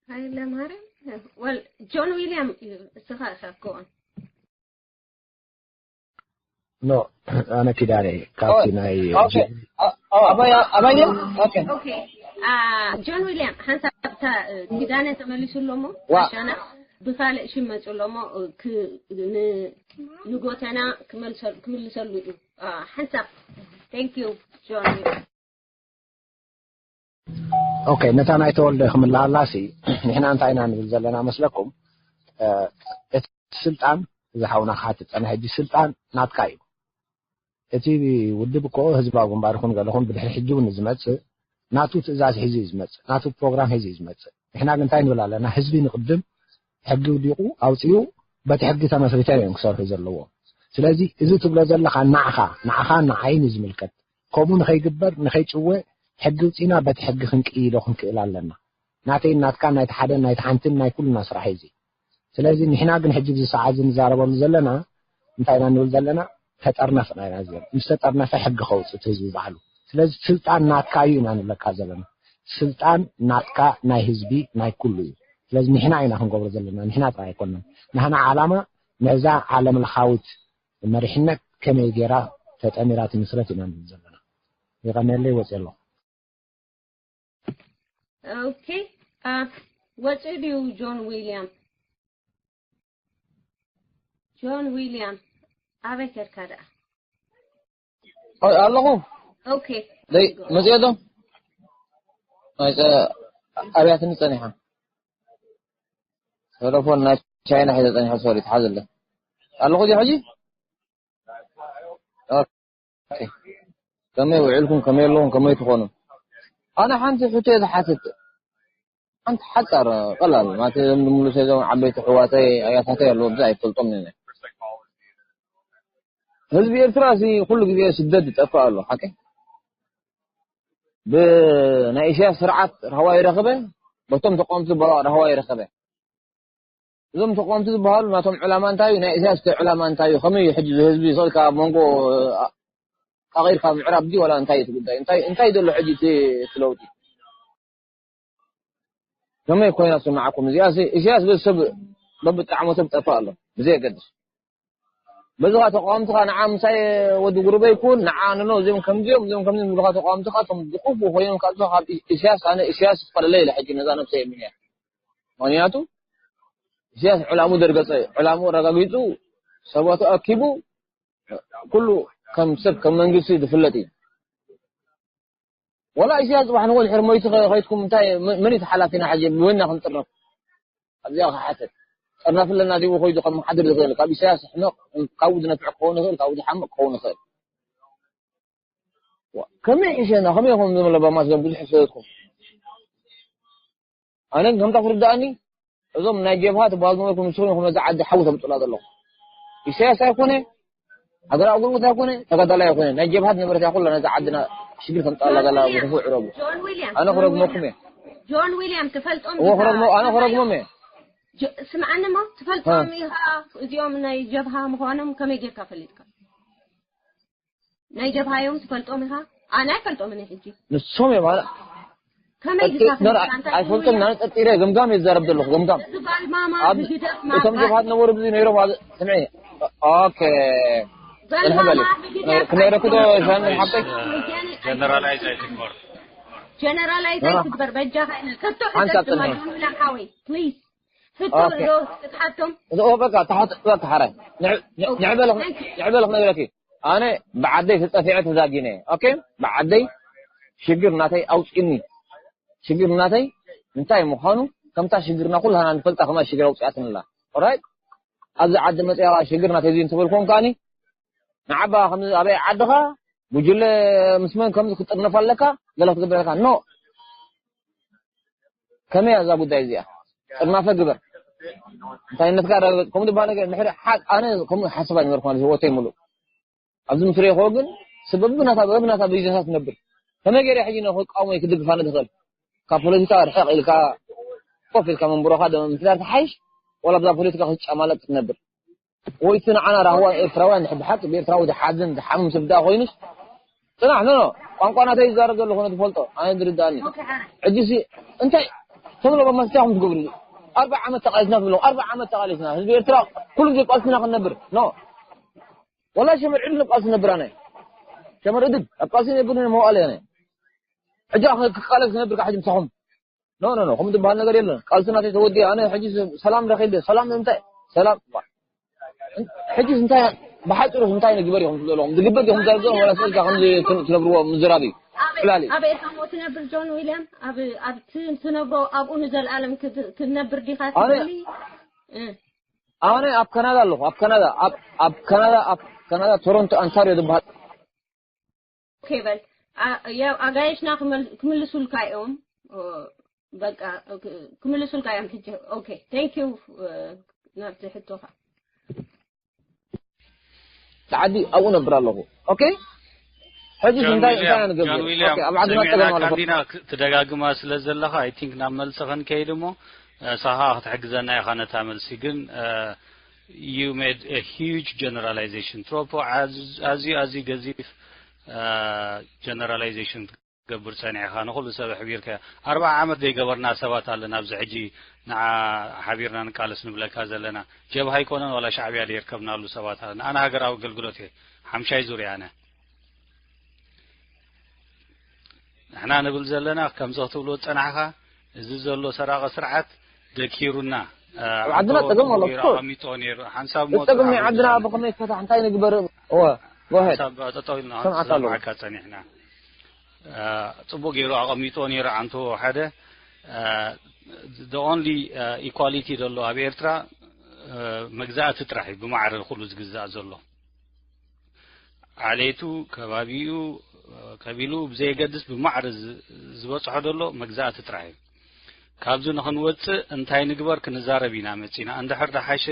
ሃይለ ማርያም ወል ጆን ዊልያም እዩ። እስኻ ኢኻ ክኦን ኖ ኣነ ኪዳነ እየ። ካብቲ ናይ ኦኬ። ኦ- ኦ- ኣበይ ኣበይ ኦኬ። ኦኬ አ፣ ጆን ዊልያም ሓንሳብ እታ እ፣ ኪዳነ ተመሊሱ ኣሎ እሞ ዋ። ኣሻና ብኻልእ ሽም መፁ ኣሎ እሞ እ፣ ክ- ን- ንጎተና ክመልሰሉ ክምልሰሉ እዩ። አ፣ ሓንሳብ thank you ጆን ዊልያም። ኦኬ ነታ ናይ ተወልደ ክምልኣላሲ ንሕና እንታይ ኢና ንብል ዘለና መስለኩም? እ፣ እቲ ስልጣን እዚ ሓውና ክሓትት ጸንሐ ሕጂ ስልጣን ናትካ እዩ። እቲ ውድብ እኮ ህዝባዊ ግንባር ይኹን ገለ ይኹን ብድሕሪ ሕጂ እውን ዝመጽእ ናቱ ትእዛዝ ሒዙ እዩ ዝመጽእ፣ ናቱ ፕሮግራም ሒዙ እዩ ዝመጽእ። ንሕና ግን እንታይ ንብል ኣለና? ህዝቢ ንቕድም፣ ሕጊ ውዲቑ ኣውጺኡ በቲ ሕጊ ተመስሪቶም እዮም ክሰርሑ ዘለዎ። ስለዚ እዚ ትብሎ ዘለኻ ንዓኻ ንዓኻ ንዓይን እዩ ዝምልከት። ከምኡ ንኸይግበር ንኸይጭወ ሕጊ ውፂና በቲ ሕጊ ክንቅይዶ ክንክእል ኣለና። ናተይን ናትካን ናይቲ ሓደን ናይቲ ሓንትን ናይ ኩልና ስራሕ እዩ እዚ። ስለዚ ንሕና ግን ሕጂ እዚ ሰዓት እዚ ንዛረበሉ ዘለና እንታይ ኢና ንብል ዘለና? ተጠርነፍና ኢና እዚኦም። ምስ ተጠርነፈ ሕጊ ከውፅእ እቲ ህዝቢ ባዕሉ። ስለዚ ስልጣን ናትካ እዩ ኢና ንብለካ ዘለና። ስልጣን ናትካ ናይ ህዝቢ ናይ ኩሉ እዩ። ስለዚ ንሕና ኢና ክንገብሮ ዘለና፣ ንሕና ጥራይ ኣይኮነን። ናህና ዓላማ ነዛ ዓለም ለኻዊት መሪሕነት ከመይ ጌራ ተጠሚራ ትምስረት ኢና ንብል ዘለና። የቐንየለይ ወፅየ ኣለኹ። ኦኬ። አ፣ ወፂኡ ድዩ ጆን ዊልያም? ጆን ዊልያም፣ ኣበይ ከድካ ደኣ? ኣለኹ። ኦኬ። ደይ መፅኦ ዶ? ኣይፀ ኣብያትኒ ፀኒሓ። ቴሌፎን ናይ ቻይና ሒዘ ፀኒሐ። ሶሪ፣ ትሓዘለይ። ኣለኹ ድዩ ሕጂ? ኦኬ። ከመይ ውዒልኩም፣ ከመይ ኣለኹም፣ ከመይ ትኾኑ? ኣነ ሓንቲ ሕቶ እየ ዝሓትት። ሓንቲ ሓፃር፣ ቀላል ማለት፣ እዞም ንምልሶ፣ እዞም ዓበይቲ ኣሕዋተይ ኣያታተይ ኣለዉ፣ ብዙሕ ኣይፈልጦም እየ። ህዝቢ ኤርትራ እዚ ኩሉ ግዜ ስደት ዝጠፍእ ኣሎ። ሓቂ፣ ብናይ ኢሳያስ ስርዓት ራህዋ ይረኸበ፣ በቶም ተቃወምቲ ዝበሃሉ ራህዋ ይረኸበ። እዞም ተቃወምቲ ዝበሃሉ ናቶም ዕላማ እንታይ እዩ? ናይ ኢሳያስ ዕላማ እንታይ እዩ? ከመይ እዩ ሕጂ ህዝቢ ይኽእልካ ኣብ መንጎ ኣቂርካ ምዕራብ ድዩ ዋላ እንታይ እዩ እቲ ጉዳይ? እንታይ እንታይ ዘሎ ሕጂ እቲ እቲ ለውጢ? ከመይ ኮይና ትስምዓኩም እዚኣ? ኢሳያስ በዚ ሰብ በብጣዕሞቶም ጠፋእ ኣሎ፣ ብዘየገድስ። በዚኻ ተቃወምትኻ ንዓ ምሳይ ወዲ ጉሩበይ ኩን፣ ንዓ ንኖ፣ እዚኦም ከምዚኦም፣ እዚኦም ከምዚኦም ዝብሉኻ ተቃወምትኻ፣ እቶም ዝኽፉ ኮይኖም ካብዚ ካብ ኢሳያስ፣ ኣነ ኢሳያስ ይፈላለ ኢለ ሕጂ ነዛ ነብሰይ የምንያ። ምኽንያቱ ኢሳያስ ዕላሙ ደርገጸ፣ ዕላሙ ኣረጋጊጹ፣ ሰባቱ ኣኪቡ፣ ኩሉ ከም ሰብ፣ ከም መንግስቲ ዝፍለጥ እዩ። ወላ ኢሳያስ ጽባሕ ንጎ ድሕሪ ሞይቱ ከ-፣ ከይድኩም እንታይ፣ መ-፣ መን እዩ ተሓላፊና ሕጂ? ብወይና ክንጥርነፍ? ኣብዚኣ ክሓተት። ጠርናፊ ኣለና ድዩ? ኮይዱ ከም ሓድር ዝኽእል፣ ካብ ኢሳያስ ሕመቕ፣ ካብኡ ዝነፍዕ ክኸውን ይኽእል፣ ካብኡ ዝሓምቕ ክኸውን ይኽእል። ዋ፣ ከመይ ሒሸና? ከመይ ኢኹም ዝም ለባማት ዞም ብዙሕ ዝፈለጥኩም? ኣነ ከምታ ክርድኣኒ፣ እዞም ናይ ጀብሃ ትበሃሉ ነበርኩም፣ ንስኹም ኢኹም ነዛ ዓዲ ሓዊ ተምጽላ ዘለኹም። ኢሳያስ ኣይኮነ፣ ሃገራዊ ኣገልግሎት ኣይኮነ፣ ተጋዳላይ ኣይኮነ፣ ናይ ጀብሃ ዝነበረት እያ ኩላ ነዛ ዓድና ሽግር ተምጽኣላ ዘላ ብክፉእ ዕረቡ። ጆን ዊልያም፣ ኣነ ክረግመኩም እየ። ጆን ዊልያም ትፈልጦም እዎ፣ ክረግሞ-፣ ኣነ ክረግሞም እየ። ጅ-፣ ስምዓኒ እሞ፣ ትፈልጦም ኢኻ እዚኦም ናይ ጀብሃ ምዃኖም ከመይ ጌርካ ፈሊጥካ? ናይ ጀብሃ እዮም ትፈልጦም ኢኻ? ኣነ ኣይፈልጦምን እየ ሕጂ። ንሶም እዮም፣ ኣነ ከመይ ጠጢ-፣ ጌርካ ነር-፣ ፈሊጥካ? እንታይ ኣይፈልጦም፣ ኣነ ጠጢረ ገምጋም እየ ዝዛረብ ዘለኹ፣ ገምጋም። እዚ ባልማማ ኣብ ብግደፍ እቶም ማባል ጀብሃት ነበሩ ብዚ ነይሮም ኣብ፣ ስምዒ። ኦኬ። ጽንሒ በሊ። ባልማማ ብግደፍ ክነግረኩ ዶ ሻን ሓብተይ? ጀነራላይዝ ኣይትግበር። ጀነራላይዝ ኖ፣ ኖ። ኣይትግበር፣ በጃኻ። ሕቶ ሓንሳብ ሕተት ድማ ጽንሒ። ጆን ዊልያም ሓወይ፣ ፕሊዝ። ሕቶ ኦኬ። ዶ ክትሓቶም? እዚ ኦ፣ በቃ፣ ተሓት-፣ በቃ፣ ሓራይ። ንዕ-፣ ንዕ-፣ ኦኬ፣ ንዕበል፣ ታንክ ዩ። ንዕበል ክነግረኪ። ኣነ ብዓደይ ተጸፊዐ ተዛጊነ። ኦኬ? ብዓደይ ሽግር ናተይ ኣውጺኒ። ሽግር ናተይ እንታይ ምዃኑ፣ ከምታ ሽግርና ኩላና ንፈልጣ፣ ከማ ሽግር ኣውጺኣትንላ። ኦራይት? ኣብዚ ዓዲ መጺኣ ሽግር ናተይ እዚ እንተበልኩም ከኣኒ፣ ንዓባ ከምዚ ኣበይ ዓድኻ፣ ጉጅለ ምስ መን ከምዚ ክትጥርነፍ ኣለካ፣ ገለ ክትገብር ኣለካ። ኖ። ከመይ እያ እዛ ጉዳይ እዚኣ? ጥርናፈ ግበር። እንታይነትካ ኣረጋግጽ። ከምኡ ዝበሃል ነገር ድሕሪ ሓ-፣ ኣነ ከምኡ ሓስብ ኣይነበርኩ ማለት ህይወተይ ሙሉእ። ኣብዚ ምስ ርእኹዎ ግን ስበብ ናታ፣ በብ ናታ ቪዛታት ትነብር። ከመይ ገይረ ሕጂ ነው ክቃወሞ ወይ ክድግፍ ኣነ ዝኽእል? ካብ ፖለቲካ ርሕቕ ኢልካ ኮፍ ኢልካ መንበሮኻ ዶ ምምሕዳር ትሓይሽ? ወላ ብዛ ፖለቲካ ክትጫማለጥ ክትነብር? ወይ እቲ ንዓና ራህዋ ኤርትራውያን ብሓቂ ብኤርትራዊ ዝሓዝን ዝሓምም ሰብ ደኣ ኮይኑስ ጽናሕ፣ ኖ፣ ኖ፣ ቋንቋ ናተይ ዝዛረብ ዘለኹ ነቲ ፈልጦ፣ ኣነ ዝርድኣኒ። ሕጂ ሲ እንታይ፣ እቶም ለባማት እንታይ ኢኹም ትገብሩ? ኣርባዓ ዓመት ተቓሊስና ትብሎም፣ ኣርባዓ ዓመት ተቓሊስና። ህዝቢ ኤርትራ ኩሉ ግዜ ቃልስና ክንነብር። ኖ። ወላ ሸመር ዕድል ቃልሲ ነብር ኣነ። ሸመር ዕድል ኣብ ቃልሲ ነብር መዋእለ ኣነ። ሕጂ ኣኸ ክቃለስ ክነብር ካብ ሕጂ ምሳኹም። ኖ፣ ኖ፣ ኖ፣ ከምኡ ዝበሃል ነገር የለን። ቃልሲ ናተይ ተወዲአ፣ ኣነ ሕጂ ሰላም ረኺበ። ሰላም እንታይ? ሰላም። ሕጂ እንታይ፣ ብሓፂሩ እንታይ ንግበር ኢኹም ትብሉ ዘለኹም? ዝግበር ኢኹም ትዛረቡ ዘለኹም ወላ ስእልካ ከምዚ ትን-፣ ትነብርዎ ምዝራብ እዩ። ዕላል እዩ። ኣብ ኤርትራ ሞ ትነብር ጆን ዊልያም? ኣብ፣ ኣብ ት-፣ ትነብሮ ኣብኡ ንዘለኣለም ክት-፣ ክትነብር ዲኻ ኣነ ትደሊ? እ። ኣነ ኣብ ካናዳ ኣለኹ። ኣብ ካናዳ፣ ኣብ፣ ኣብ ካናዳ፣ ኣብ ካናዳ ቶሮንቶ ኣንታርዮ ዝበሃል። ኦኬ በል። ኣ-፣ ያው ኣጋይሽና ክመል-፣ ክምልሱልካ እዮም። ኦ፣ በቃ፣ ኦኬ፣ ክምልሱልካ እዮም ሕጂ። ኦኬ፣ thank you፣ እ፣ ናብቲ ሕቶኻ። ዓዲ ኣብኡ ነብር ኣለኹ። ኦኬ? ሕጂ ጆን እንታይ፣ እንታይ ዊልያም፣ ንገብር? ጆን ዊልያም፣ ኦኬ፣ ኣብ ዓድና ጸገም ሰሚዕናካ ኣሎ። እንዲና ክ-፣ ትደጋግማ ስለ ዘለኻ፣ I think ናብ መልሲ ክንከይድ እሞ፣ እ፣ ንስኻ ክትሕግዘና ኢኻ ነታ መልሲ። ግን፣ እ፣ you made a huge generalization። ትሮፖ ኣዝ-፣ ኣዝዩ፣ ኣዝዩ ገዚፍ፣ እ፣ ጀነራላይዜሽን ክትገብር ጸኒሕኻ። ንኹሉ ሰብ ኣሕቢርካ። ኣርብዓ ዓመት ዘይገበርና ሰባት ኣለና ኣብዚ ሕጂ ንዓ ሓቢርና ንቃለስ ንብለካ ዘለና። ጀብሃ ኣይኮነን ዋላ ሻዕብያ ዘይርከብናሉ ሰባት ኣለና። ኣነ ሃገራዊ ኣገልግሎት እየ። ሓምሻይ ዙር እየ ኣነ። ንሕና ንብል ዘለና ከምዚ ክትብሎ ዝጸናሕካ እዚ ዘሎ ሰራቂ ስርዓት ደኪሩና። ኣብ ዓድና ጸገም ኣሎ፣ of course። ኣቐሚጦ ነይሩ። ሓንሳብ ሞ ጸገም ናይ ዓድና ብኸመይ ይፈታሕ? እንታይ ንግበር? እወ፣ go ahead። ሓንሳብ ጠጠው ኢልና ሰማዕካ ኣለኹ። ሰማዕካ ጸኒሕና። ጽቡቅ ገይሩ ኣቐሚጦ ነይሩ። ዓንቶ ሓደ the only equality ዘሎ ኣብ ኤርትራ መግዛእቲ ጥራሕ እዩ ብማዕረ ኩሉ ዝግዛእ ዘሎ። ዓሌቱ፣ ከባቢኡ፣ ቀቢሉ ብዘየገድስ ብማዕረ ዝበጽሖ ዘሎ መግዛእቲ ጥራሕ እዩ። ካብዚ ንኽንወጽእ እንታይ ንግበር ክንዛረብ ኢና መጺና። እንድሕር ደሓሸ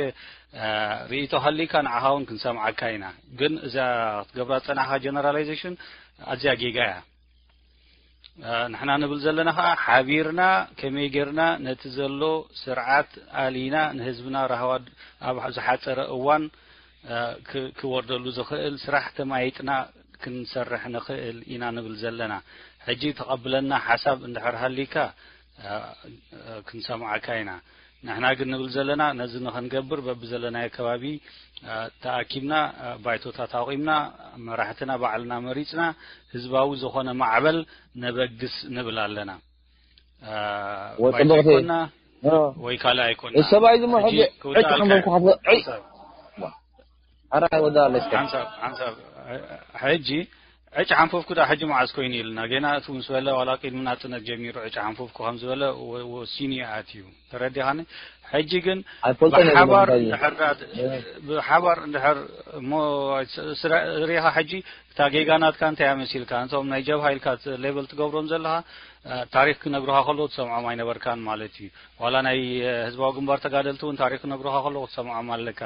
ርእይቶ ሃሊካ ንዓኻ እውን ክንሰምዓካ ኢና። ግን እዛ ክትገብራ ዝጸናሕካ ጀነራላይዜሽን ኣዝያ ጌጋ እያ። ንሕና ንብል ዘለና ኸዓ ሓቢርና ከመይ ጌርና ነቲ ዘሎ ስርዓት ኣሊና ንህዝብና ራህዋ ኣብ ዝሓጸረ እዋን ክወርደሉ ዝኽእል ስራሕ ተማይጥና ክንሰርሕ ንኽእል ኢና ንብል ዘለና። ሕጂ ተቐብለና ሓሳብ እንድሕር ሃሊካ ክንሰምዓካ ኢና። ንሕና ግን ንብል ዘለና ነዚ ንኽንገብር በብዘለናዮ ከባቢ ተኣኪብና ባይቶታት ኣቑምና መራሕትና ባዕልና መሪጽና ህዝባዊ ዝኾነ ማዕበል ነበግስ ንብል ኣለና። ባይቶ ኣይኮና ወይ ካልእ ኣይኮና። ሰብኣይ ዝሞ ሕጂ ዕጭ ሓንበብኩ ሓንሳብ ኣራይ ወዳ ኣለስከ ሓንሳብ ሓንሳብ ሕጂ ዕጭ ሓንፈፍኩ ዳ ሕጂ መዓስ ኮይኑ ኢልና ገና እቲ ምስ በለ ዋላ ቅድሚ ናጽነት ጀሚሩ ዕጭ ሓንፈፍኩ ከም ዝበለ ወሲኑ ኣትዩ። ተረዲኻኒ? ሕጂ ግን ብሓባር እንድሕር ብሓባር እንድሕር እሞ ሪኻ ሕጂ እታ ጌጋ ናትካ እንታይ መሲልካ? ነቶም ናይ ጀብሃ ኢልካ ሌበል ትገብሮም ዘለኻ ታሪኽ ክነግሩኻ ከለዉ ትሰምዖም ኣይነበርካን ማለት እዩ። ዋላ ናይ ህዝባዊ ግንባር ተጋደልቲ እውን ታሪኽ ክነግሩኻ ከለዉ ክትሰምዖም ኣለካ።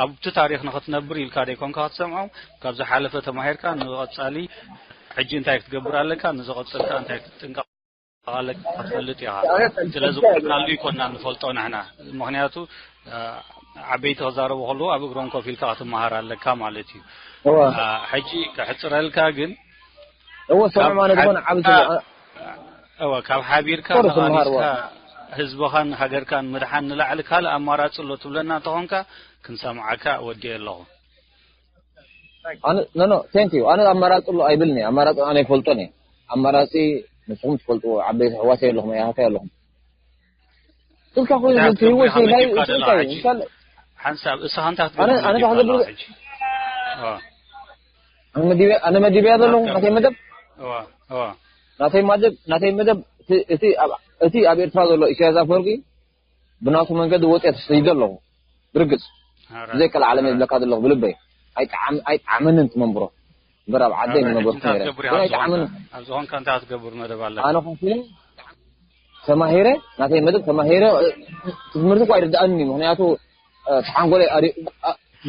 ኣብቲ ታሪኽ ንኽትነብር ኢልካ ደይኮንካ ክትሰምዖም፣ ካብ ዝሓለፈ ተማሂርካ ንቐጻሊ ሕጂ እንታይ ክትገብር ኣለካ፣ ንዝቐጽል ከኣ እንታይ ክትጥንቀቕ ኣለካ ክትፈልጥ ኢኻ። ስለዚ ኩልናሉ ይኮና ንፈልጦ ንሕና። ምኽንያቱ ዓበይቲ ክዛረቡ ከለዉ ኣብ እግሮም ኮፍ ኢልካ ክትመሃር ኣለካ ማለት እዩ። ሕጂ ከሕጽረልካ ግን እወ ሰምዑ ማለት ዝኾነ ዓቢ እወ ካብ ሓቢርካ ተቓሊስካ ህዝብኻን ሃገርካን ምድሓን ንላዕሊ ካልእ ኣማራጺ ኣሎ ትብለና እንተኾንካ ክንሰምዓካ ወዲኤ ኣለኹ። ኣነ no no thank you ኣነ ኣማራጺ ኣሎ ኣይብልኒ። ኣማራጺ ኣነ ይፈልጦን እየ። ኣማራጺ ንስኹም ትፈልጥዎ ዓበይቲ ኣሕዋተይ ኣለኹም ኣያታተይ ኣለኹም። እስካ ኮይኑ እንታይ ህይወት ክትገብር ኢኻ ናይ መዲብካ ዘለኻ እንታይ ሕጂ? እንታይ ሓንሳብ እስኻ እንታይ ኣነ ክትገብር ኣነ መዲብካ ታሕገብር ዘለኻ ሕጂ? ዋ፣ ኣነ መዲበ ኣነ መዲበያ ዘለኹ ናተይ መደብ ዋ፣ ዋ። ናተይ መደብ ናተይ መደብ እቲ እቲ ኣብ እቲ ኣብ ኤርትራ ዘሎ ኢሳያስ ኣፈወርቂ ብናቱ መንገዲ ወጽየ ተሰይደ ኣለኹ። ብርግጽ ኧረ፣ ብዘይ ቀልዓለም ኧረ። ይብለካ ዘለኹ ብልበይ ኣይጠዓም ኣይጠዓመንን ትመንብሮ እምበር ኣብ ዓደይ ኣብ ምነበርኩ እንታይ ነይረ ትገብር ግን ኢኻ? ኣይጠዓመንን ኣብ ዝኾንካ እንታይ ትገብር መደብ ኣለካ? ኣነ ኮፍ ኢለ ተማሂረ ናተይ መደብ ተማሂረ ትምህርቲ እኳ ኣይርድኣኒ ምክንያቱ ተሓንጎለ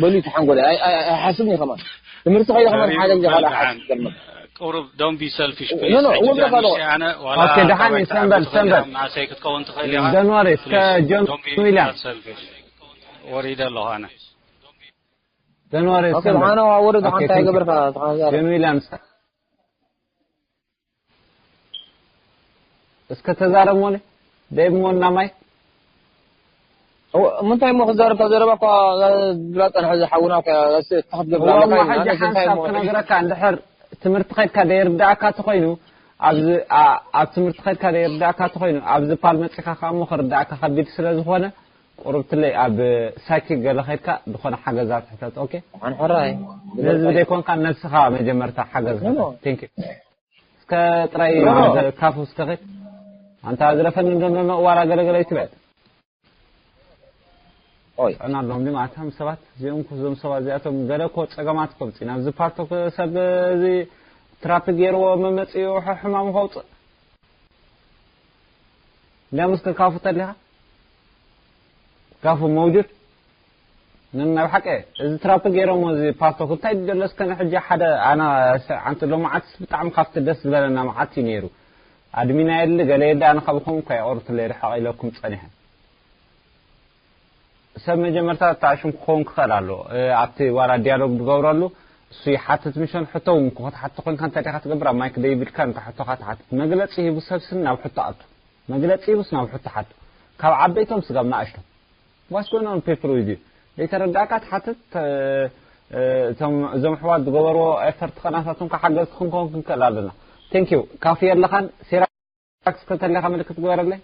በልዩ ተሓንጎለ ኣይሓስብኒ ከማን ትምህርቲ ከይደ ከማን ሓደ ግዜ ካልእ ሓስብ ጀመር ቁሩብ don't be selfish No, no, እወ ብለካ ኣለኹ። ኣነ ዋላ Okay፣ ደሓን እዩ፣ ሰንበል፣ ሰንበል። ናሰይ ክትከውን ትኽእል ኢኻ። Don't worry፣ እስከ ጆን ዊልያም። ወሪደ ኣለኹ ኣነ። Don't worry፣ ኦኬ ሰንበል። ደሓን ወርድ Okay፣ ሓንታይ thank you። ገበርካ ተሓዛረ ጆን ዊልያም እስከ ተዛረብ ሞለ ደብ ሞና ማይ ምንታይ እሞ ክዛረብ ካብ ዘረባ እኳ ዝብላ ጸንሐ ዝሓውና ክትገብር ዋላ ኣለካ ሕጂ ማለት እንታይ ሓንሳብ እሞ ክነግረካ እንድሕር ትምህርቲ ከድካ ደይርዳእካ ተኮይኑ ኣብዚ ኣ- ኣብ ትምህርቲ ከድካ ደይርዳእካ ተኮይኑ ኣብዚ ፓል መጺኻ ከኣ እሞ ክርዳእካ ከቢድ ስለ ዝኾነ ቁርብትለይ ኣብ ሳይኪክ ገለ ከድካ ዝኾነ ሓገዛት ሕተት። ኦኬ፣ ኣን ሕራይ ነዚ ዘይኮንካ ነብስኻ መጀመርታ ሓገዝ ኖ፣ ኖ። ቴንክ ዩ። እስከ ጥራይ ኖ፣ ኖ። ካፉ እስከ ኸድ ኣንታ ዝረፈኒ እንደመመ ዋላ ገለገለ ይትበል ኦይ ጥዕና ኣለዎም ድም ኣታም ሰባት እዚኦም እኮ እዞም ሰባት እዚኣቶም ገለ እኮ ጸገማት እኮ ብፅእ ናብዚ ፓርቶ ሰብ እዚ ትራፊክ ገይርዎ መመፅኡ ሕማም ከውፅእ እንዲያም እስከ ካፉ ተሊኻ ካፉ መውጁድ ነናብ ሓቀ እዚ ትራፊክ ገይሮሞ እዚ ፓርቶክ እንታይ ደሎ እስከ ንሕጂ ሓደ ኣነ ኣንቲ ሎማዓትስ ብጣዕሚ ካብቲ ደስ ዝበለና መዓት እዩ ነይሩ ኣድሚና የለ ገለ የለ ኣነ ካብ ኹም እኳ ይቆርትለይ ርሕቕ ኢለኩም ፀኒሐ ሰብ መጀመርታ ተኣሽም ክኸውን ክኽእል ኣሎ ኣብቲ ዋላ ዲያሎግ ዝገብረሉ እሱ ይሓትት ምሸን ሕቶ እውን ክትሓትት ኮይንካ እንታይ ዲኻ ትገብር ኣብ ማይክ ደይብልካ እንተ ሕቶኻ ትሓትት መግለፂ ሂቡ ሰብስን ናብ ሕቶ ኣቱ መግለፂ ሂቡስ ናብ ሕቶ ሓቱ ካብ ዓበይቶም ስጋብ ንኣሽቶም ዋስ ጎይኖን ፔፕር ዊዝ ዩ ዘይተረዳእካ ትሓትት እቶም እዞም ኣሕዋት ዝገበርዎ ኤፈርት ኸናሳቶም ክሓገዝ ክንከውን ክንክእል ኣለና ቴንክ ዩ ካፊ ኣለኻን ሴራ ታክስ ከተለካ ምልክት ግበረለይ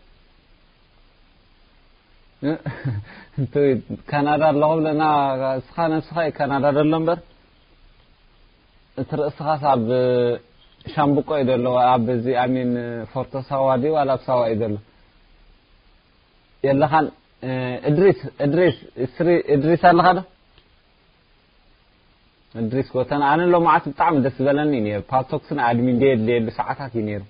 እንት ካናዳ ኣለኹ ብለና። እስኻ ነብስኻ እዩ ካናዳ ዘሎ እምበር፣ እቲ ርእስኻስ ኣብ ሻምብቆ እዩ ዘሎ። ኣብ እዚ ኣሚን ፎርቶ ሳዋ ድዩ ዋላ ኣብ ሳዋ እዩ ዘሎ? የለኻን። እድሪስ እድሪስ እስሪ እድሪስ ኣለኻ ዶ? እድሪስ ጎተና፣ ኣነ ሎማዓት ብጣዕሚ ደስ ዝበለኒ ነይሩ። ፓልቶክስን ኣድሚን ደየድልየሉ ሰዓታት እዩ ነይሩ።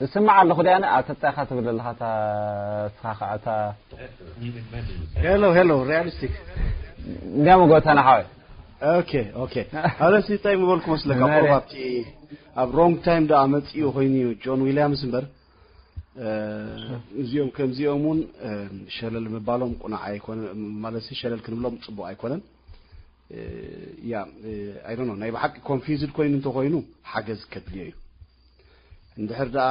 እስማዕ ኣለኹ ድያነ? ኣተጣኻ ትብል ኣለኻ፣ እታ እስኻ ኸዓ እታ ሄሎ ሄሎ ሪያሊስቲክ እንዲያም ጎተና ሓወይ። ኦኬ ኦኬ። ኣነስ እንታይ ምበልኩ መስለካ? መሪ- ቁሩብ ኣብቲ ኣብ ሮንግ ታይም ደኣ መጺኡ ኮይኑ እዩ ጆን ዊልያምስ እምበር፣ እ፣ እዚኦም ከምዚኦም እውን፣ እ፣ ሸለል ምባሎም ቁኑዕ ኣይኮነ ማለት ሸለል ክንብሎም ጽቡቅ ኣይኮነን። እ፣ ያ እ፣ ኣይ ዶንት ኖ፣ ናይ ብሓቂ ኮንፊውዝድ ኮይኑ እንተኮይኑ ሓገዝ ከድልዮ እዩ። እንድሕር ደኣ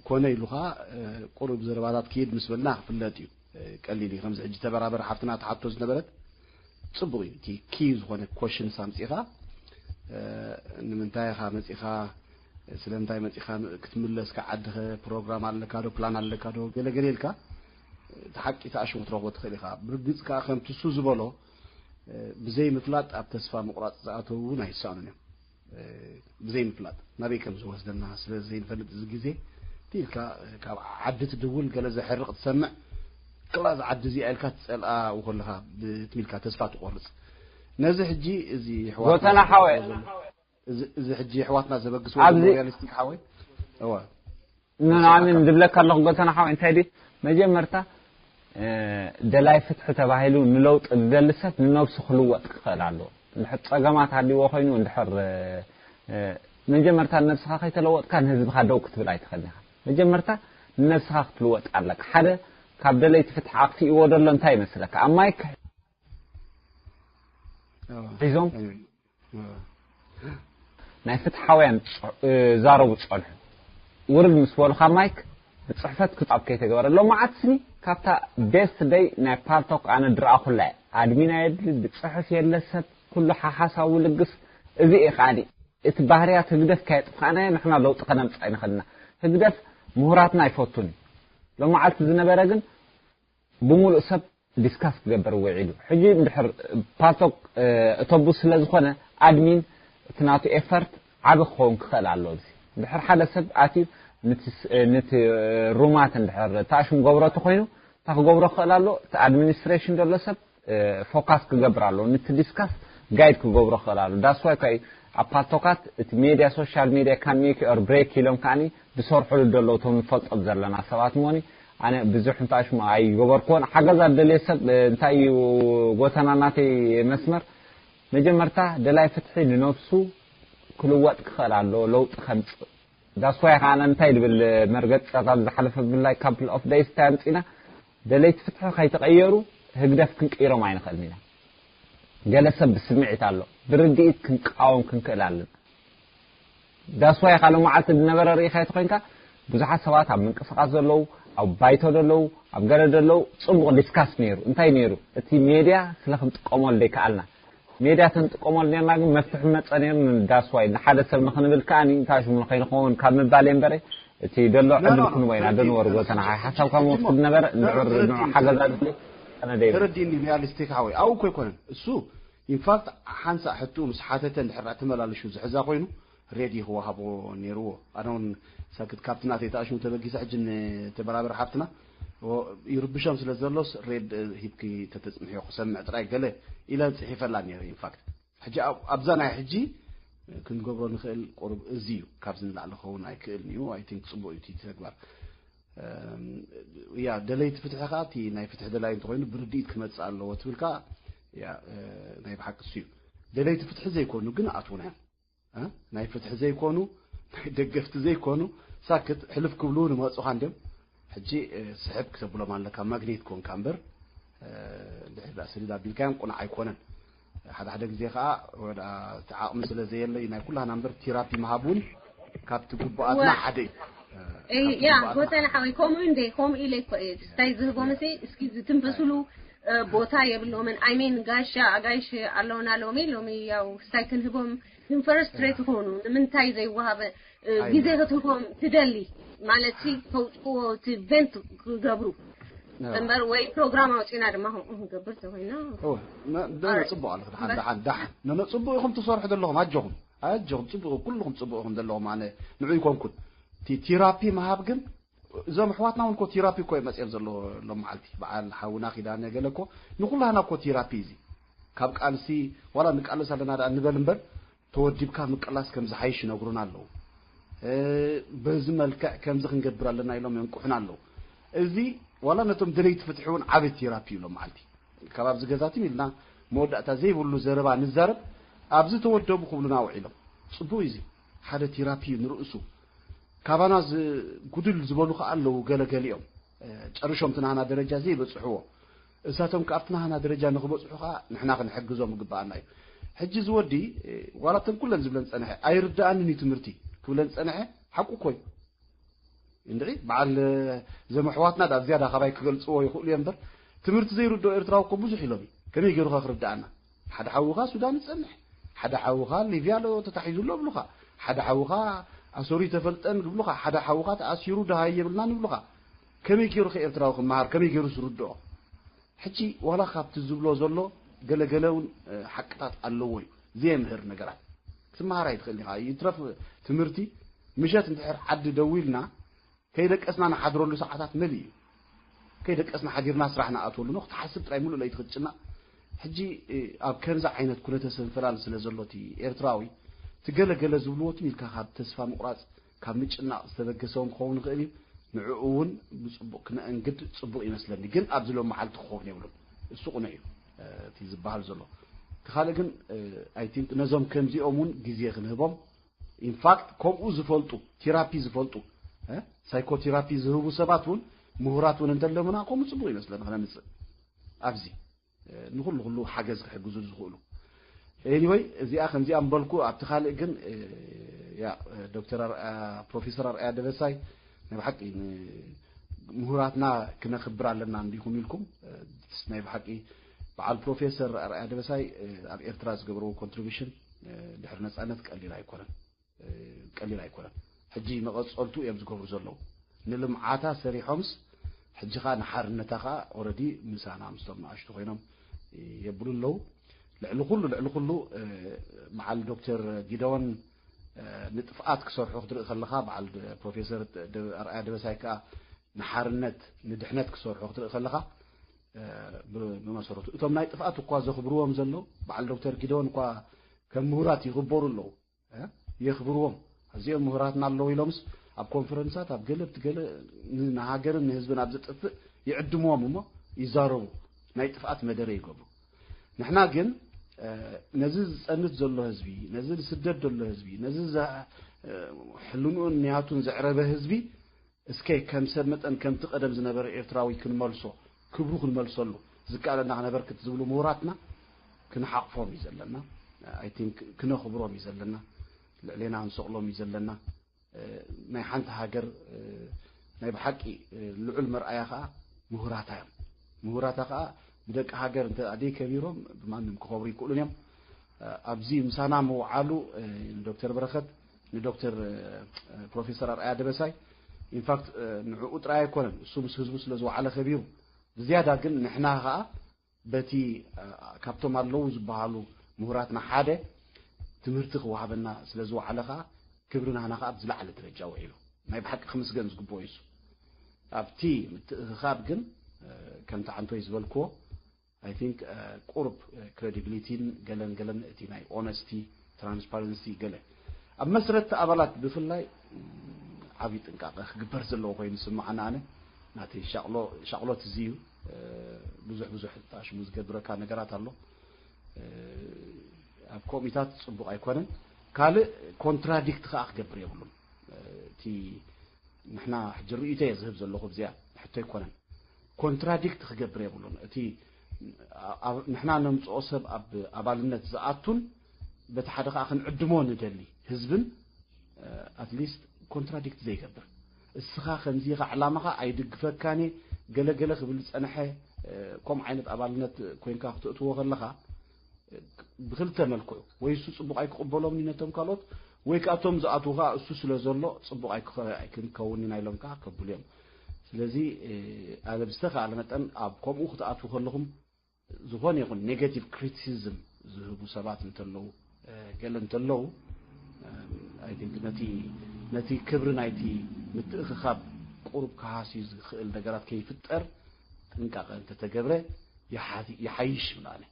ኮነ ኢሉኻ፣ እ፣ ቁሩብ ዘረባታት ክይድ ምስ በልና ክፍለጥ እዩ። እ፣ ቀሊል እዩ። ከምዚ ሕጂ ተበራበር ሓፍትና ትሓቶ ዝነበረት ጽቡቅ እዩ። እቲ ኪ ዝኾነ ኮሽን ሳምጺኻ፣ እ፣ ንምንታይ ኢኻ መጺኻ፣ ስለምንታይ መጺኻ ክትምለስ፣ ካብ ዓድኸ ፕሮግራም ኣለካ ዶ፣ ፕላን ኣለካ ዶ፣ ገለ ገለ ኢልካ፣ እቲ ሓቂ ተኣሽሙ ክትረኽቦ ትኽእል ኢኻ። ብርግጽ ከኣ ከምቲ እሱ ዝበሎ፣ እ፣ ብዘይ ምፍላጥ ኣብ ተስፋ ምቑራጽ ዝኣተዉ እውን ኣይሰኣኑን እዮም። እ፣ ብዘይ ምፍላጥ ናበይ ከም ዝወስደና ስለ ዘይንፈልጥ፣ እዚ ግዜ እቲ ኢልካ ካብ ዓዲ ትድውል፣ ገለ ዘሕርቕ ትሰምዕ፣ ቅላ እዚ ዓዲ እዚኣ ኢልካ ትጸልኣ ከለኻ ብትም ኢልካ ተስፋ ትቆርጽ። ነዚ ሕጂ እዚ ኣሕዋትና ጎተና ሓወይ። እዚ እዚ ሕጂ ኣሕዋትና ዘበግስዎ ኣብዚ ዘሎ ሪያሊስቲክ ሓወይ። እዋ ንናምን ዝብለካ ኣለኹ ጎተና ሓወይ፣ እንታይ ድዩ መጀመርታ፣ እ፣ ደላይ ፍትሒ ተባሂሉ ንለውጢ ዝደሊ ሰብ ንነብሱ ክልወጥ ክኽእል ኣለዎ። እንድሕር ጸገማት ሃልይዎ ኮይኑ፣ እንድሕር፣ እ፣ እ፣ መጀመርታ ንነብስኻ ከይተለወጥካ ንህዝብኻ ደው ክትብል ኣይትኽእልን ኢኻ። መጀመርታ ንነብስኻ ክትልወጥ ኣለካ። ሓደ ካብ ደለይቲ ፍትሒ ኣጥፊእዎ ዘሎ እንታይ ይመስለካ? ኣብ ማይክ እዋ ሒዞም እዋ ናይ ፍትሓውያን ጸ- እ፣ ዛረቡ ጸንሑ። ውርድ ምስ በሉ ካብ ማይክ ብጽሕፈት ክጻብ ከይተገበረ። ሎማዓት ስኒ ካብታ ቤስት ደይ ናይ ፓልቶክ ኣነ ድረኣኹላ እያ። ኣድሚን ኣየድሊ፣ ብጽሕፍ የለ ሰብ፣ ኩሉ ሓሓሳዊ ልግስ። እዚ እዩ ከኣኒ እቲ ባህርያት ህግደፍ ከየጥፋእናዮ ንሕና ለውጢ ከነምጽእ ኣይንኽእልና። ህግደፍ ምሁራትና ኣይፈቱን እዩ። ሎማዓልቲ ዝነበረ ግን ብምሉእ ሰብ ዲስካስ ክገብር ውዒሉ። ሕጂ እንድሕር ፓልቶክ፣ እ፣ እተቡ ስለ ዝኾነ ኣድሚን እቲ ናቱ ኤፈርት ዓቢ ክኸውን ክኽእል ኣለዎ። እዚ እንድሕር ሓደ ሰብ ኣትዩ ንቲ ስ-፣ እ፣ ንቲ ሩማት እንድሕር ተኣሽም ገብሮ ተኾይኑ፣ እንታይ ክገብሮ ክኽእል ኣለዎ? እቲ ኣድሚኒስትሬሽን ዘሎ ሰብ፣ እ፣ ፎካስ ክገብር ኣለዎ። ንቲ ዲስካስ ጋይድ ክገብሮ ክኽእል ኣለዎ። ዳስ ዋይ ካብ ኣብ ፓልቶካት እቲ ሜድያ፣ ሶሻል ሜድያ ካን ሜክ ኦር ብሬክ ኢሎም ከኣኒ ዝሰርሑሉ ዘለዉ እቶም ንፈልጦም ዘለና ሰባት ምኾኒ። ኣነ ብዙሕ እንታይ ሽሙ ኣይገበርኩዎን። ሓገዝ ኣደልየ ሰብ፣ እ፣ እንታይ እዩ ጎተና ናተይ መስመር? መጀመርታ ደላይ ፍትሒ ንነብሱ ክልወጥ ክኽእል ኣለዎ፣ ለውጢ ከምጽእ። ዳስ ዋይ ከኣ ኣነ እንታይ ድብል መርገጽ ኣብ ዝሓለፈ ብላይ ካፕል ኦፍ ደይስ እንታይ ኣምጺና? ደለይቲ ፍትሒ ከይተቐየሩ ህግደፍ ክንቅይሮም ኣይንኽእልን ኢና። ገለ ሰብ ብስምዒት ኣሎ፣ ብርድኢት ክንቃወም ክንክእል ኣለና። ዳስ ዋይ ካልእ መዓልቲ ዝነበረ ርኢኻ ተኾይንካ ብዙሓት ሰባት ኣብ ምንቅስቃስ ዘለዉ፣ ኣብ ባይቶ ዘለዉ፣ ኣብ ገለ ዘለዉ ጽቡቕ ዲስካስ ነይሩ። እንታይ ነይሩ? እቲ ሜድያ ስለ ክንጥቀመሉ ዘይከኣልና። ሜድያ ተንጥቀመሉ ነርና ግን መፍትሒ መጸ ነይሩ። ዳስ ዋይ ንሓደ ሰብ ንኽንብል ከኣ እንታይ ሽሙ ንኸይንኸውን ካብ ምባል እየ እምበረ እቲ ደሎ ኖ፣ ኖ፣ ዕድል ኖ፣ ክንወ ኢና ተረዲእኒ፣ ደንወር ተረዲእኒ፣ ጎተና ሓሳብካ ተረዲእኒ፣ መውስድ ነበረ እንድዕር ተረዲእኒ፣ ንዑ ሓገዝ ኣድሊ ኣነ ደይብል ተረዲእኒ ሪያሊስቲክ ሓወይ ኣብኡ እኮ ኣይኮነን እሱ። ኢንፋክት ሓንሳእ ሕትኡ ምስ ሓተተ እንድሕር ተመላልሹ ዝሕዛ ኮይኑ ሬዲ ክወሃቦ ነይርዎ። ኣነ እውን ሳክት ካብቲ ናተይ ተኣሽሙ ተበጊሰ ሕጂ ንተበራበር ሓፍትና ይርብሾም ስለ ዘሎስ ሬድ ሂብኪ ተተጽንሕዮ ክሰምዕ ጥራይ ገለ ኢለ ጽሒፈላ ነይረ። ኢንፋክት ሕጂ ኣብ- ኣብዛ ናይ ሕጂ ክንገብሮ ንኽእል ቁሩብ እዚ እዩ። ካብዚ ንላዕሊ ክኸውን ኣይክእልን እዩ። ኣይ ቲንክ ጽቡቅ እዩ እቲ ተግባር። እም፣ ያ ደለይቲ ፍትሒ ከዓ እቲ ናይ ፍትሒ ደላይ እንተኮይኑ ብርድኢት ክመጽእ ኣለዎ ትብል ከዓ ያ እ፣ ናይ ብሓቂ እሱ እዩ። ደለይቲ ፍትሒ ዘይኮኑ ግን ኣትውና እዮም። እ? ናይ ፍትሒ ዘይኮኑ ናይ ደገፍቲ ዘይኮኑ ሳክት ሕልፍ ክብሉ ንመጹኻ እንዲም። ሕጂ እ፣ ስሕብ ክተብሎም ኣለካ ማግኔት ኮንካ እምበር እ፣ እንድሕር ደኣ ስድድ ኣቢልካዮም ቁኑዕ ኣይኮነን። ሓደ ሓደ ግዜ ከዓ ወዳ እቲ ዓቕሚ ስለ ዘየለ እዩ ናይ ኩላህና እምበር ቴራፒ ምሃብ እውን ካብቲ ግቡኣትና ወ- ሓደ እዩ። እይ፣ ያ ጎተና ሓወይ ከምኡ እንደ ከምኡ ኢለ እኮ እየ ስታይ ዝህቦም ሲ እስኪ ዝትንፈስሉ እ፣ ቦታ የብሎምን። ኣይሜን ጋሻ ኣጋይሽ ኣለውና ሎሚ ሎሚ ያው ስታይ ክንህቦም ግን ፈረስትሬት ይኾኑ ንምንታይ ዘይወሃበ ግዜ ክትህቦም ትደሊ ማለት ከውፅዎ እቲ ቨንት ክገብሩ እምበር ወይ ፕሮግራም ኣውፂና ድማ ከምኡ ክንገብር ተኮይና ፅቡቅ ኣለ። ደሓን ደሓን ደሓን ነነ ፅቡቅ ኢኹም ትሰርሑ ዘለኹም ኣጆኹም ኣጆኹም ፅቡቅ ኩልኹም ፅቡቅ ኢኹም ዘለኹም ኣነ ንዑ ይኮንኩን ቴራፒ ምሃብ ግን እዞም ኣሕዋትና እውን እኮ ቴራፒ እኮ መፅኦም ዘሎ ሎም መዓልቲ በዓል ሓውና ኪዳነ ገለ እኮ ንኩላህና እኮ ቴራፒ እዚ ካብ ቃልሲ ዋላ ንቃለስ ኣለና ደኣ ንበል እምበር ተወዲብካ ምቅላስ ከም ዝሓይሽ ይነግሩና ኣለዉ። በዚ መልክዕ ከምዚ ክንገብር ኣለና ኢሎም የንቁሑና ኣለዉ። እዚ ዋላ ነቶም ደለይቲ ፍትሒ እውን ዓቢ ቴራፒ እዩ ሎም መዓልቲ ካብ ኣብዚ ገዛትም ኢልና መወዳእታ ዘይብሉ ዘረባ ንዛረብ ኣብዚ ተወደቡ ክብሉና ውዒሎም። ፅቡቅ እዩ እዚ ሓደ ቴራፒ እዩ ንርእሱ። ካባና ጉድል ዝበሉ ከዓ ኣለዉ ገለገሊኦም ጨርሾም ትናህና ደረጃ ዘይበፅሕዎ እሳቶም ከኣብቲ ናህና ደረጃ ንክበፅሑ ከዓ ንሕና ክንሕግዞም ይግበኣና እዩ። ሕጂ ዝወዲ ዋላ ተን ኩለን ዝብለን ፀንሐ ኣይርዳኣንን እዩ ትምህርቲ ክብለን ፀንሐ ሓቁ እኮ እዩ። እንድዒ በዓል ዘመሕዋትና ዳ ዝያዳ ካባይ ክገልፅዎ ይኽእሉ እዮም እምበር ትምህርቲ ዘይርድኦ ኤርትራዊ እኮ ብዙሕ ኢሎም እዩ። ከመይ ገይሩኻ ክርዳኣና? ሓደ ሓውኻ ሱዳን ይፀንሕ፣ ሓደ ሓውኻ ሊብያ ኣሎ ተታሒዙ ኣሎ ብሉኻ፣ ሓደ ሓውኻ ኣሰሩ ይተፈልጠን ይብሉኻ፣ ሓደ ሓውኻ ተኣሲሩ ደሃይ የብልናን ይብሉኻ። ከመይ ገይሩ ከኤርትራዊ ክመሃር ከመይ ገይሩ ዝርድኦ? ሕጂ ዋላ ካብቲ ዝብሎ ዘሎ ገለገለ እውን ሓቅታት ኣለዎ እዩ። ዘየምህር ነገራት ክትመሃር ኣይትኽእል ኢኻ። ይትረፍ ትምህርቲ ምሸት እንድሕር ዓዲ ደው ኢልና ከይደቀስና ንሓድረሉ ሰዓታት መሊእ እዩ። ከይደቀስና ሓዲርና ስራሕ ንኣትወሉ ነው ክትሓስብ ጥራይ ሙሉእ ለይቲ ክትጭናቕ። ሕጂ ኣብ ከምዚ ዓይነት ኩነተ ሰንፈላል ስለ ዘሎ እቲ ኤርትራዊ እቲ ገለገለ ዝብልዎ ትም ኢልካ ካብ ተስፋ ምቑራፅ ካብ ምጭናቕ ዝተበገሰ እውን ክኸውን ይኽእል እዩ። ንዕኡ እውን ብፅቡቕ ክነእንግድ ፅቡቕ ይመስለኒ። ግን ኣብዚ ሎም መዓልቲ ክኸውን የብሉን። እሱ ቁኑዕ እዩ እቲ ዝበሃል ዘሎ። እቲ ካልእ ግን ኣይ ቲንክ ነዞም ከምዚኦም እውን ግዜ ክንህቦም ኢንፋክት ከምኡ ዝፈልጡ ቴራፒ ዝፈልጡ ሳይኮቴራፒ ዝህቡ ሰባት እውን ምሁራት እውን እንተለሙና ከምኡ ፅቡቕ ይመስለኒ ክነምፅእ ኣብዚ ንኩሉ ኩሉ ሓገዝ ክሕግዙ ዝኽእሉ። ኤኒወይ እዚኣ ከምዚኣ ምበልኩ ኣብቲ ካልእ ግን ያ ዶክተር ፕሮፌሰር ኣርኣያ ደበሳይ ናይ ብሓቂ ምሁራትና ክነኽብር ኣለና እንዲኹም ኢልኩም ናይ ብሓቂ በዓል ፕሮፌሰር ኣርኣያ ደበሳይ ኣብ ኤርትራ ዝገበርዎ ኮንትሪቢሽን ድሕሪ ነፃነት ቀሊል ኣይኮነን ቀሊል ኣይኮነን። ሕጂ መቐፀልቱ እዮም ዝገብሩ ዘለዉ። ንልምዓታ ሰሪሖምስ ሕጂ ከዓ ንሓርነታ ከዓ ኦረዲ ምሳና ምስቶም ንኣሽቱ ኮይኖም የብሉ ኣለዉ። ልዕሊ ኩሉ ልዕሊ ኩሉ በዓል ዶክተር ጊደወን ንጥፍኣት ክሰርሑ ክትርኢ ከለካ በዓል ፕሮፌሰር ኣርኣያ ደበሳይ ከዓ ንሓርነት ንድሕነት ክሰርሑ ክትርኢ ከለካ ብመሰረቱ እቶም ናይ ጥፍኣት እኳ ዘኽብርዎም ዘለዉ በዓል ዶክተር ጊደወን እኳ ከም ምሁራት ይኽበሩ ኣለዉ። የኽብርዎም። እዚኦም ምሁራትና ኣለዉ ኢሎምስ ኣብ ኮንፈረንሳት ኣብ ገለ ብቲ ገለ ንሃገርን ንህዝብን ኣብ ዝጥፍእ ይዕድምዎም እሞ ይዛረቡ ናይ ጥፍኣት መደረ ይገብሩ። ንሕና ግን ነዚ ዝፀንት ዘሎ ህዝቢ ነዚ ዝስደድ ዘሎ ህዝቢ ነዚ ሕልንኡን ንያቱን ዘዕረበ ህዝቢ እስከ ከም ሰብ መጠን ከምቲ ቀደም ዝነበረ ኤርትራዊ ክንመልሶ ክብሩ ክንመልሰሉ ዝከኣለና ክነበርክት ዝብሉ ምሁራትና ክንሓቕፎም እዩ ዘለና። ኣይ ቲንክ ክነኽብሮም እዩ ዘለና። ልዕሌና ክንሰቕሎም እዩ ዘለና። ናይ ሓንቲ ሃገር ናይ ብሓቂ ልዑል መርኣያ ከዓ ምሁራታ እዮም። ምሁራታ ከዓ ብደቂ ሃገር እንተ ደይ ከቢሮም ብማንም ክኸብሩ ይክእሉን እዮም። ኣብዚ ምሳና ምውዓሉ ንዶክተር በረኸት ንዶክተር ፕሮፌሰር ኣርኣያ ደበሳይ ኢንፋክት ንዕኡ ጥራይ ኣይኮነን እሱ ምስ ህዝቡ ስለ ዝወዓለ ከቢሩ ብዝያዳ ግን ንሕና ከዓ በቲ ካብቶም ኣለዉ ዝበሃሉ ምሁራትና ሓደ ትምህርቲ ክወሃበና ስለ ዝወዓለ ከዓ ክብሪ ናህና ከዓ ብዝለዓለ ደረጃ ውዒሉ ናይ ብሓቂ ክምስገን ዝግብኦ እዩ። ኣብቲ ምትእኽኻብ ግን ከምቲ ዓንቶይ ዝበልክዎ ኣይ ቲንክ ቁሩብ ክሬዲቢሊቲን ገለን ገለን እቲ ናይ ኦነስቲ ትራንስፓረንሲ ገለ ኣብ መስረቲ ኣባላት ብፍላይ ዓብዪ ጥንቃቐ ክግበር ዘለዎ ኮይኑ ዝስምዓና ኣነ ናተይ ሻቕሎት እዚ እዩ። ብዙሕ ብዙሕ ጣሽሙ ዝገብረካ ነገራት ኣሎ። ኣብ ኮሚታት ፅቡቕ ኣይኮነን። ካልእ ኮንትራዲክት ከዓ ክገብር የብሉን። እቲ ንሕና ሕጂ ርእይቶ እየ ዝህብ ዘለኹ ብዚኣ ሕቶ ኣይኮነን። ኮንትራዲክት ክገብር የብሉን። እቲ ንሕና ነምፅኦ ሰብ ኣብ ኣባልነት ዝኣቱን በቲ ሓደ ከዓ ክንዕድሞ ንደሊ ህዝብን ኣትሊስት ኮንትራዲክት ዘይገብር እስኻ ከምዚ ኢኻ ዕላማኻ ኣይድግፈካን እየ ገለገለ ክብል ዝፀንሐ ከምኡ ዓይነት ኣባልነት ኮይንካ ክትእትዎ ከለኻ ብክልተ መልክዑ ወይ እሱ ፅቡቅ ኣይክቕበሎም ነቶም ካልኦት ወይ ከኣቶም ዝኣትዉ ከኣ እሱ ስለ ዘሎ ጽቡቕ ኣይክኸ- ኣይክንከውን ኢና ኢሎም ከኣ ከብሉ እዮም። ስለዚ ኣነ ብዝተኻእለ መጠን ኣብ ከምኡ ክትኣትዉ ከለኹም ዝኾነ ይኹን ኔጋቲቭ ክሪቲሲዝም ዝህቡ ሰባት እንተለዉ ገለ እንተለዉ ነቲ ክብሪ ናይቲ ምትእኽኻብ ቁሩብ ክሃስዩ ዝኽእል ነገራት ከይፍጠር ጥንቃቐ እንተተገብረ ይሓይሽ ብላነ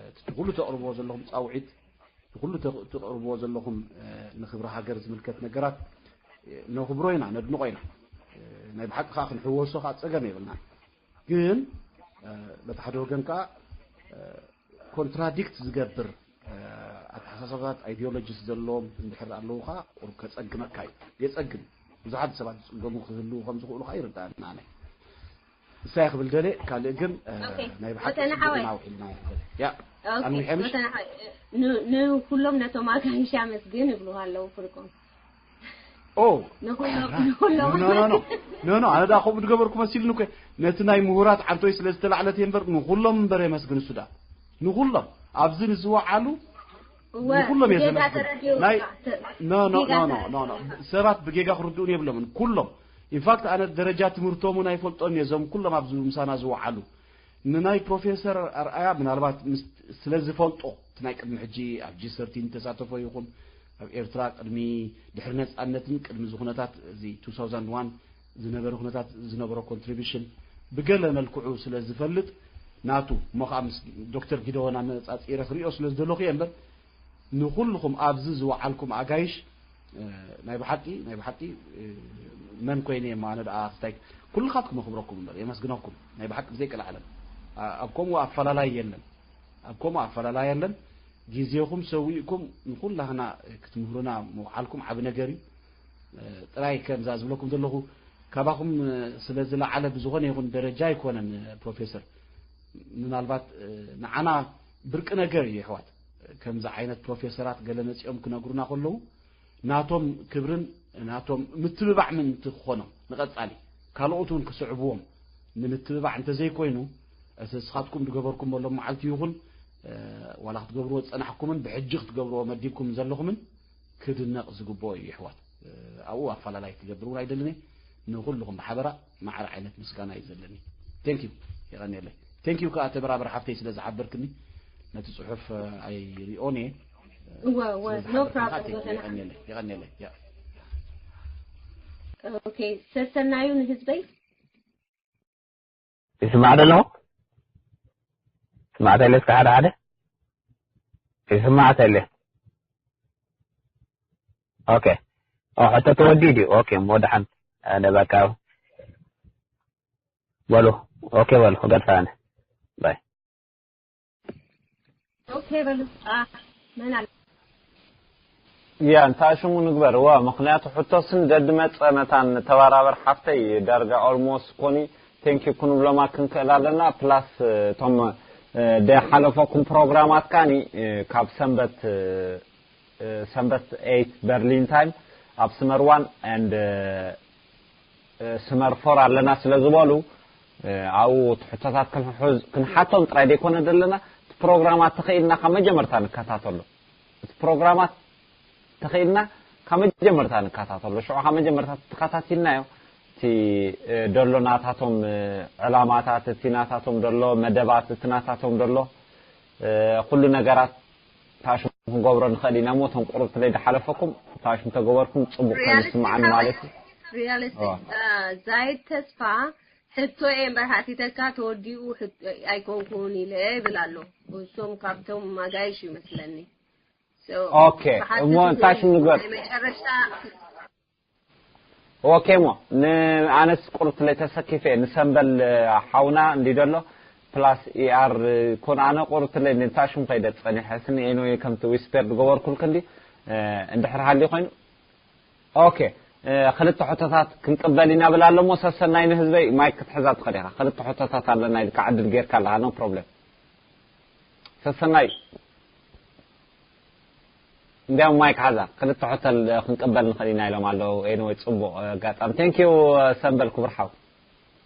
እቲ ኩሉ ተቕርብዎ ዘለኹም ፃውዒት ንኩሉ ተቕርብዎ ዘለኹም ንክብሪ ሃገር ዝምልከት ነገራት ነኽብሮ ኢና ነድንቆ ኢና ናይ ብሓቂ ከዓ ክንሕወሶ ከዓ ፀገም የብልና ግን በቲ ሓደ ወገን ከዓ ኮንትራዲክት ዝገብር ኣተሓሳሰባታት ideologies ዘለዎም እንድሕር ኣለዉ ከዓ ቁሩብ ከፀግመካ እዩ የፀግም ብዙሓት ሰባት ዝፅገሙ ክህልዉ ከም ዝኽእሉ ከዓ ይርዳእና ኣነ እሳይ ክብል ደለ ካልእ ግን ናይ ብሓቂ ኣውዒልና ንኩሎም ነቶም ኣጋይሽ ኣመስግን ይብሉ ኣለዉ ፍርቆም ኖ ኖ ኣነ ዳ ከምኡ ዝገበርኩ መሲልኒ እኮ ነቲ ናይ ምሁራት ዓንቶይ ስለ ዝተላዕለት እየ እምበር ንኩሎም እምበር የመስግን እሱ ዳ ንኩሎም ኣብዚ ንዝወዓሉ ንኩሎም እየ ዘመስግን ናይ ኖ ኖ ኖ ኖ ኖ ሰባት ብጌጋ ክርድኡን የብሎምን ኩሎም ኢንፋክት ኣነ ደረጃ ትምህርቶም እውን ኣይፈልጦን እየ እዞም ኩሎም ኣብዚ ምሳና ዝወዓሉ ንናይ ፕሮፌሰር ኣርኣያ ምናልባት ስለ ዝፈልጦ እቲ ናይ ቅድሚ ሕጂ ኣብ ጂ ሰርቲን ተሳተፎ ይኹን ኣብ ኤርትራ ቅድሚ ድሕሪ ነፃነትን ቅድሚ እዚ ኩነታት እዚ two thousand one ዝነበረ ኩነታት ዝነበሮ ኮንትሪቢሽን ብገለ መልክዑ ስለ ዝፈልጥ ናቱ እሞ ከዓ ምስ ዶክተር ጊደዎን ኣነፃፂረ ክሪኦ ስለ ዝደለኹ እየ እምበር ንኩልኹም ኣብዚ ዝወዓልኩም ኣጋይሽ ናይ ብሓቂ ናይ ብሓቂ መን ኮይነ እየ ኣነ ደኣ ክስታይ ኩልኻትኩም ኣኽብረኩም እምበር የመስግነኩም ናይ ብሓቂ ብዘይቀልዓለም ኣብ ከምኡ ኣፈላላይ የለን ኣብ ከምኡ ኣፈላላይ የለን ግዜኹም ሰዊእኩም ንኩላህና ክትምህሩና ምውዓልኩም ዓቢ ነገር እዩ ጥራይ ከምዛ ዝብለኩም ዘለኹ ካባኹም ስለ ዝለዓለ ብዝኾነ ይኹን ደረጃ ኣይኮነን ፕሮፌሰር ምናልባት ንዓና ብርቂ ነገር እዩ ይሕዋት ከምዚ ዓይነት ፕሮፌሰራት ገለ መጺኦም ክነግሩና ከለዉ ናቶም ክብርን ናቶም ምትብባዕ ምንቲ ክኾኖም ንቐጻሊ ካልኦት እውን ክስዕብዎም ንምትብባዕ እንተዘይኮይኑ እቲ ንስኻትኩም ዝገበርኩም ሎም መዓልቲ ይኹን ዋላ ክትገብርዎ ዝጸናሕኩምን ብሕጂ ክትገብርዎ መዲብኩም ዘለኹምን ክድነቕ ዝግብኦ እዩ ይሕዋት ኣብኡ ኣፈላላይ ክገብር እውን ኣይደልን ንኩልኹም ብሓበራ ማዕረ ዓይነት ምስጋና እዩ ዘለኒ ቴንክ ዩ የቐንየለይ ቴንክ ዩ ከዓ ተበራበር ሓፍተይ ስለ ዝሓበርክኒ ነቲ ፅሑፍ ኣይሪኦን እየ እወ እወ no problem ጎተና የቐንየለይ የቐንየለይ ያ okay ሰሰናዩ ንህዝበይ ይስማዕ ዶ ኣለኹ ስማዕ ተለ እስከ ሓደ ሓደ ይስማዕ ተለ ኦኬ ሕቶ ተወዲኡ ድዩ ኦኬ እሞ ደሓን ኣነ በቃ በሉ ኦኬ በሉ ገድፋ ኣነ ባይ ኦኬ በሉ መን ኣሎ ያ እንታይ ሽሙ ንግበር እዋ ምክንያቱ ሕቶስን ደድመፀ መታን ተባራበር ሓፍተይ ዳርጋ ኦልሞስ ኮኒ ቴንኪ ክንብሎማ ክንክእል ኣለና ፕላስ እቶም ደሓለፈኩም ፕሮግራማት ካኒ ካብ ሰንበት ሰንበት ኤይት በርሊን ታይም ኣብ ስመር ዋን ኤንድ ስመር ፎር ኣለና ስለ ዝበሉ ኣብኡ እቲ ሕቶታት ክንሓቶም ጥራይ ዘይኮነ ዘለና እቲ ፕሮግራማት ተኽኢልና ካብ መጀመርታ ንከታተሎ እቲ ፕሮግራማት ተኽኢልና ካብ መጀመርታ ንከታተሎ ሽዑ ካብ መጀመርታ ተኸታቲልናዮ እቲ ደሎ ናታቶም ዕላማታት እቲ ናታቶም ደሎ መደባት እቲ ናታቶም ደሎ ኩሉ ነገራት ታሽም ክንገብሮ ንኽእል ኢና እሞ እቶም ቁሩብ ትለይ ዝሓለፈኩም ታሽም ተገበርኩም ፅቡቅ ከም ዝስምዓኒ ማለት እዩ ሪያሊስቲክ ዛይድ ተስፋ ሕቶ እየ እምበር ሓቲተካ ተወዲኡ ኣይኮንኩን ኢለ ይብል ኣሎ እሶም ካብቶም ኣጋይሽ ይመስለኒ ኦኬ እሞ እንታይ ሽም ንግበር መጨረሻ ኦኬ ሞ ንኣነስ ቁርትለይ ተሰኪፈ ንሰንበል ሓውና እንዲ ደሎ ፕላስ ኢኣር ኮን ኣነ ቁርትለይ ንታሽም ከይደ ጸኒሐ ስኒ ኤኖ ከምቲ ዊስፐር ዝገበርኩልክ እንዲ እንድሕር ሃልዩ ኮይኑ ኦኬ ክልተ ሕቶታት ክንቅበል ኢና ብል ኣሎ ሞ ሰሰናይ ንህዝበይ ማይክ ክትሕዛ ትኽእል ኢኻ ክልተ ሕቶታት ኣለና ኢልካ ዕድል ጌርካ ኣለኻ no problem ሰሰናይ እንዲያም ማይክ ሓዛ ክልተ ሆተል ክንቅበል ንኽእል ኢና ኢሎም ኣለዉ ኤንወይ ፅቡቅ ኣጋጣሚ thank you ሰንበል ክቡር ሓው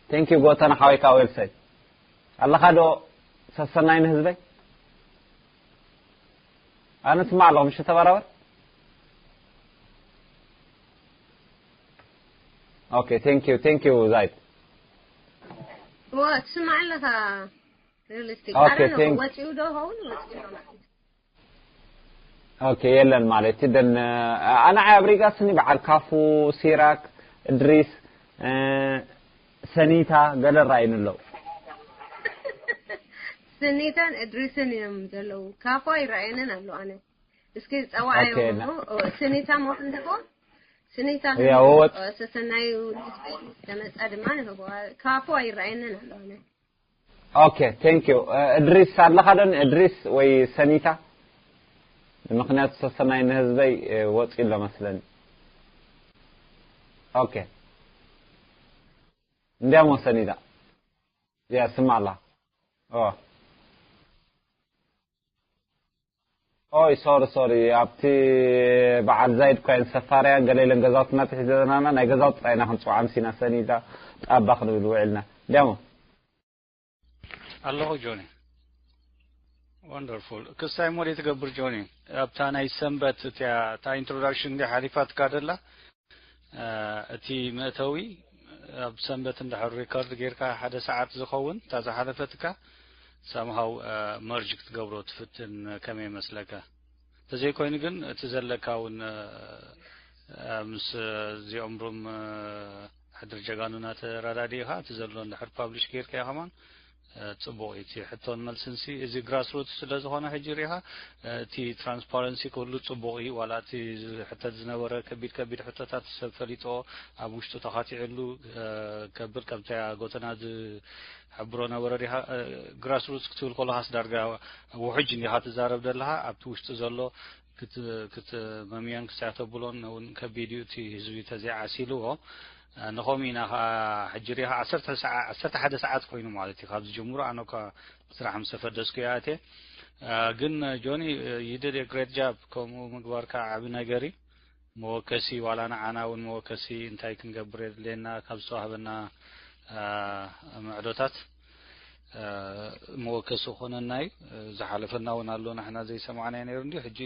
thank you ጎተና ሓወይ ከዓ well said ኣለኻ ዶ ሰሰናይ ንህዝበይ ኣነ ስማዕ ኣለኹ ምሽ ተባራበር Okay, thank you, thank you, Zaid. ወ ትስማዕ ኣለኻ? Realistic. Okay, I don't know. thank- ወፂኡ ዶ ኸውን ወፂኡ ዶ? Okay, የለን ማለት ደን ኣና ዓብሪጋ ስኒ በዓል ካፉ፣ ሲራክ፣ እድሪስ፣ ሰኒታ ገለ ራይን ኣለዉ። ስኒታን እድሪስን እዮም ዘለዉ። ካፎ ኣይረኣየንን ኣሎ። ኣነ እስኪ ጸዋዓዮ። Okay, ና- ስኒታ ሞት እንተኾ ስኒታ ያ፣ ወወጥ- ሰሰናዩ ተመጻ ድማ ንህቦ። ካፎ ኣይረኣየንን ኣሎ። ኣነ Okay, thank you. እድሪስ ኣለኻ ደን እድሪስ ወይ ሰኒታ? ምኽንያቱ ሰሰናይ ንህዝበይ ወፂ ኣሎ መስለኒ። Okay, እንዲያሞ ሰኒታ ያ ስማ ኣላ። ኦ ኦይ፣ ሶሪ ሶሪ፣ ኣብቲ በዓል ዛይድ ኮይን ሰፋርያን ገለ ኢለን ገዛውትና ትሒዘናና፣ ናይ ገዛውት ጥራይና ክንፅውዓም ሲና ሰኒታ ጣባ ክንብል ውዕልና። እንዲያሞ ኣለኹ ጆኒ። Wonderful። ክስታይ ሞዴ ትገብር ጆኒ። ኣብታ ናይ ሰንበት እቲያ እታ ኢንትሮዳክሽን እንዲ ሓሊፋትካ ደላ እቲ መእተዊ ኣብ ሰንበት እንድሕር ሪከርድ ጌርካ ሓደ ሰዓት ዝኸውን እታ ዝሓለፈትካ ሳምሃው መርጅ ክትገብሮ ትፍትን ከመይ መስለካ? ተዘይኮይኑ ግን እቲ ዘለካ እውን ምስ እዚኦም ሩም ሕድር ጀጋኑና ተረዳዲእኻ እቲ ዘሎ እንድሕር ፓብሊሽ ጌርካዮ ከማን ጽቡቕ እዩ። እቲ ሕቶን መልስን ሲ እዚ ግራስሩት ስለ ዝኾነ ሕጂ ሪኻ እቲ ትራንስፓረንሲ ኩሉ ጽቡቕ እዩ። ዋላ እቲ ሕተት ዝነበረ ከቢድ ከቢድ ሕቶታት ሰብ ፈሊጦ ኣብ ውሽጡ ተኻቲዕሉ ከብል ከምታ ጎተና ዝሕብሮ ነበረ ሪኻ ግራስሩት ክትብል ከለኻስ ዳርጋ ውሕጅ እንዲኻ ትዛረብ ዘለኻ ኣብቲ ውሽጢ ዘሎ ክትመምዮን ክሳተብሎን እውን ከቢድ እዩ። እቲ ህዝቢ ተዘይዓሲልዎ ንኸምኡ ኢና ከዓ ሕጂ ሪኢኻ ዓሰርተ ሓደ ሰዓት ኮይኑ ማለት እዩ ካብ ዝጅምሩ። ኣነ እኳ ስራሕ ምስ ተፈደስኩ እየ ኣትየ። ግን ጆኒ you did a great job። ከምኡ ምግባርካ ዓቢ ነገር እዩ። መወከሲ ዋላ ንዓና እውን መወከሲ እንታይ ክንገብር የድልየና ካብ ዝተዋህበና ምዕዶታት መወከሲ ኾነና እዩ። ዝሓለፈና እውን ኣሎ ንሕና ዘይሰማዕናዮ ነይሩ እንዲ ሕጂ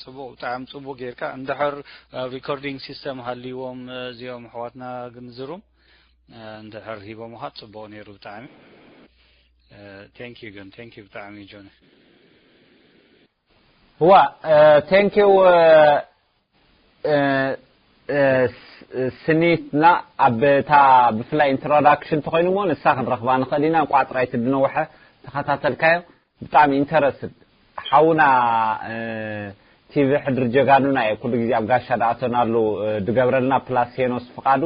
ጽቡቕ ብጣዕሚ ጽቡቕ ጌርካ እንድሕር ሪኮርዲንግ ሲስተም ሃልይዎም እዚኦም ኣሕዋትና ግን ዝሩም እንድሕር ሂቦምኻ ጽቡቕ ነይሩ ብጣዕሚ። Thank you ግን thank you ብጣዕሚ ጆኒ። ዋ thank you ስኒትና ኣብ እታ ብፍላይ ኢንትሮዳክሽን ተኮይኑ እሞ ንሳ ክንረኽባ ንኽእል ኢና። እንቋዕ ጥራይ እቲ ዝነውሐ ተኸታተልካዮ ብጣዕሚ ኢንተረስትድ ሓውና ቲቪ ሕድሪ ጀጋኑና እየ ኩሉ ግዜ ኣብ ጋሻ ድኣተናሉ ድገብረልና ፕላስ ሄኖስ ፍቓዱ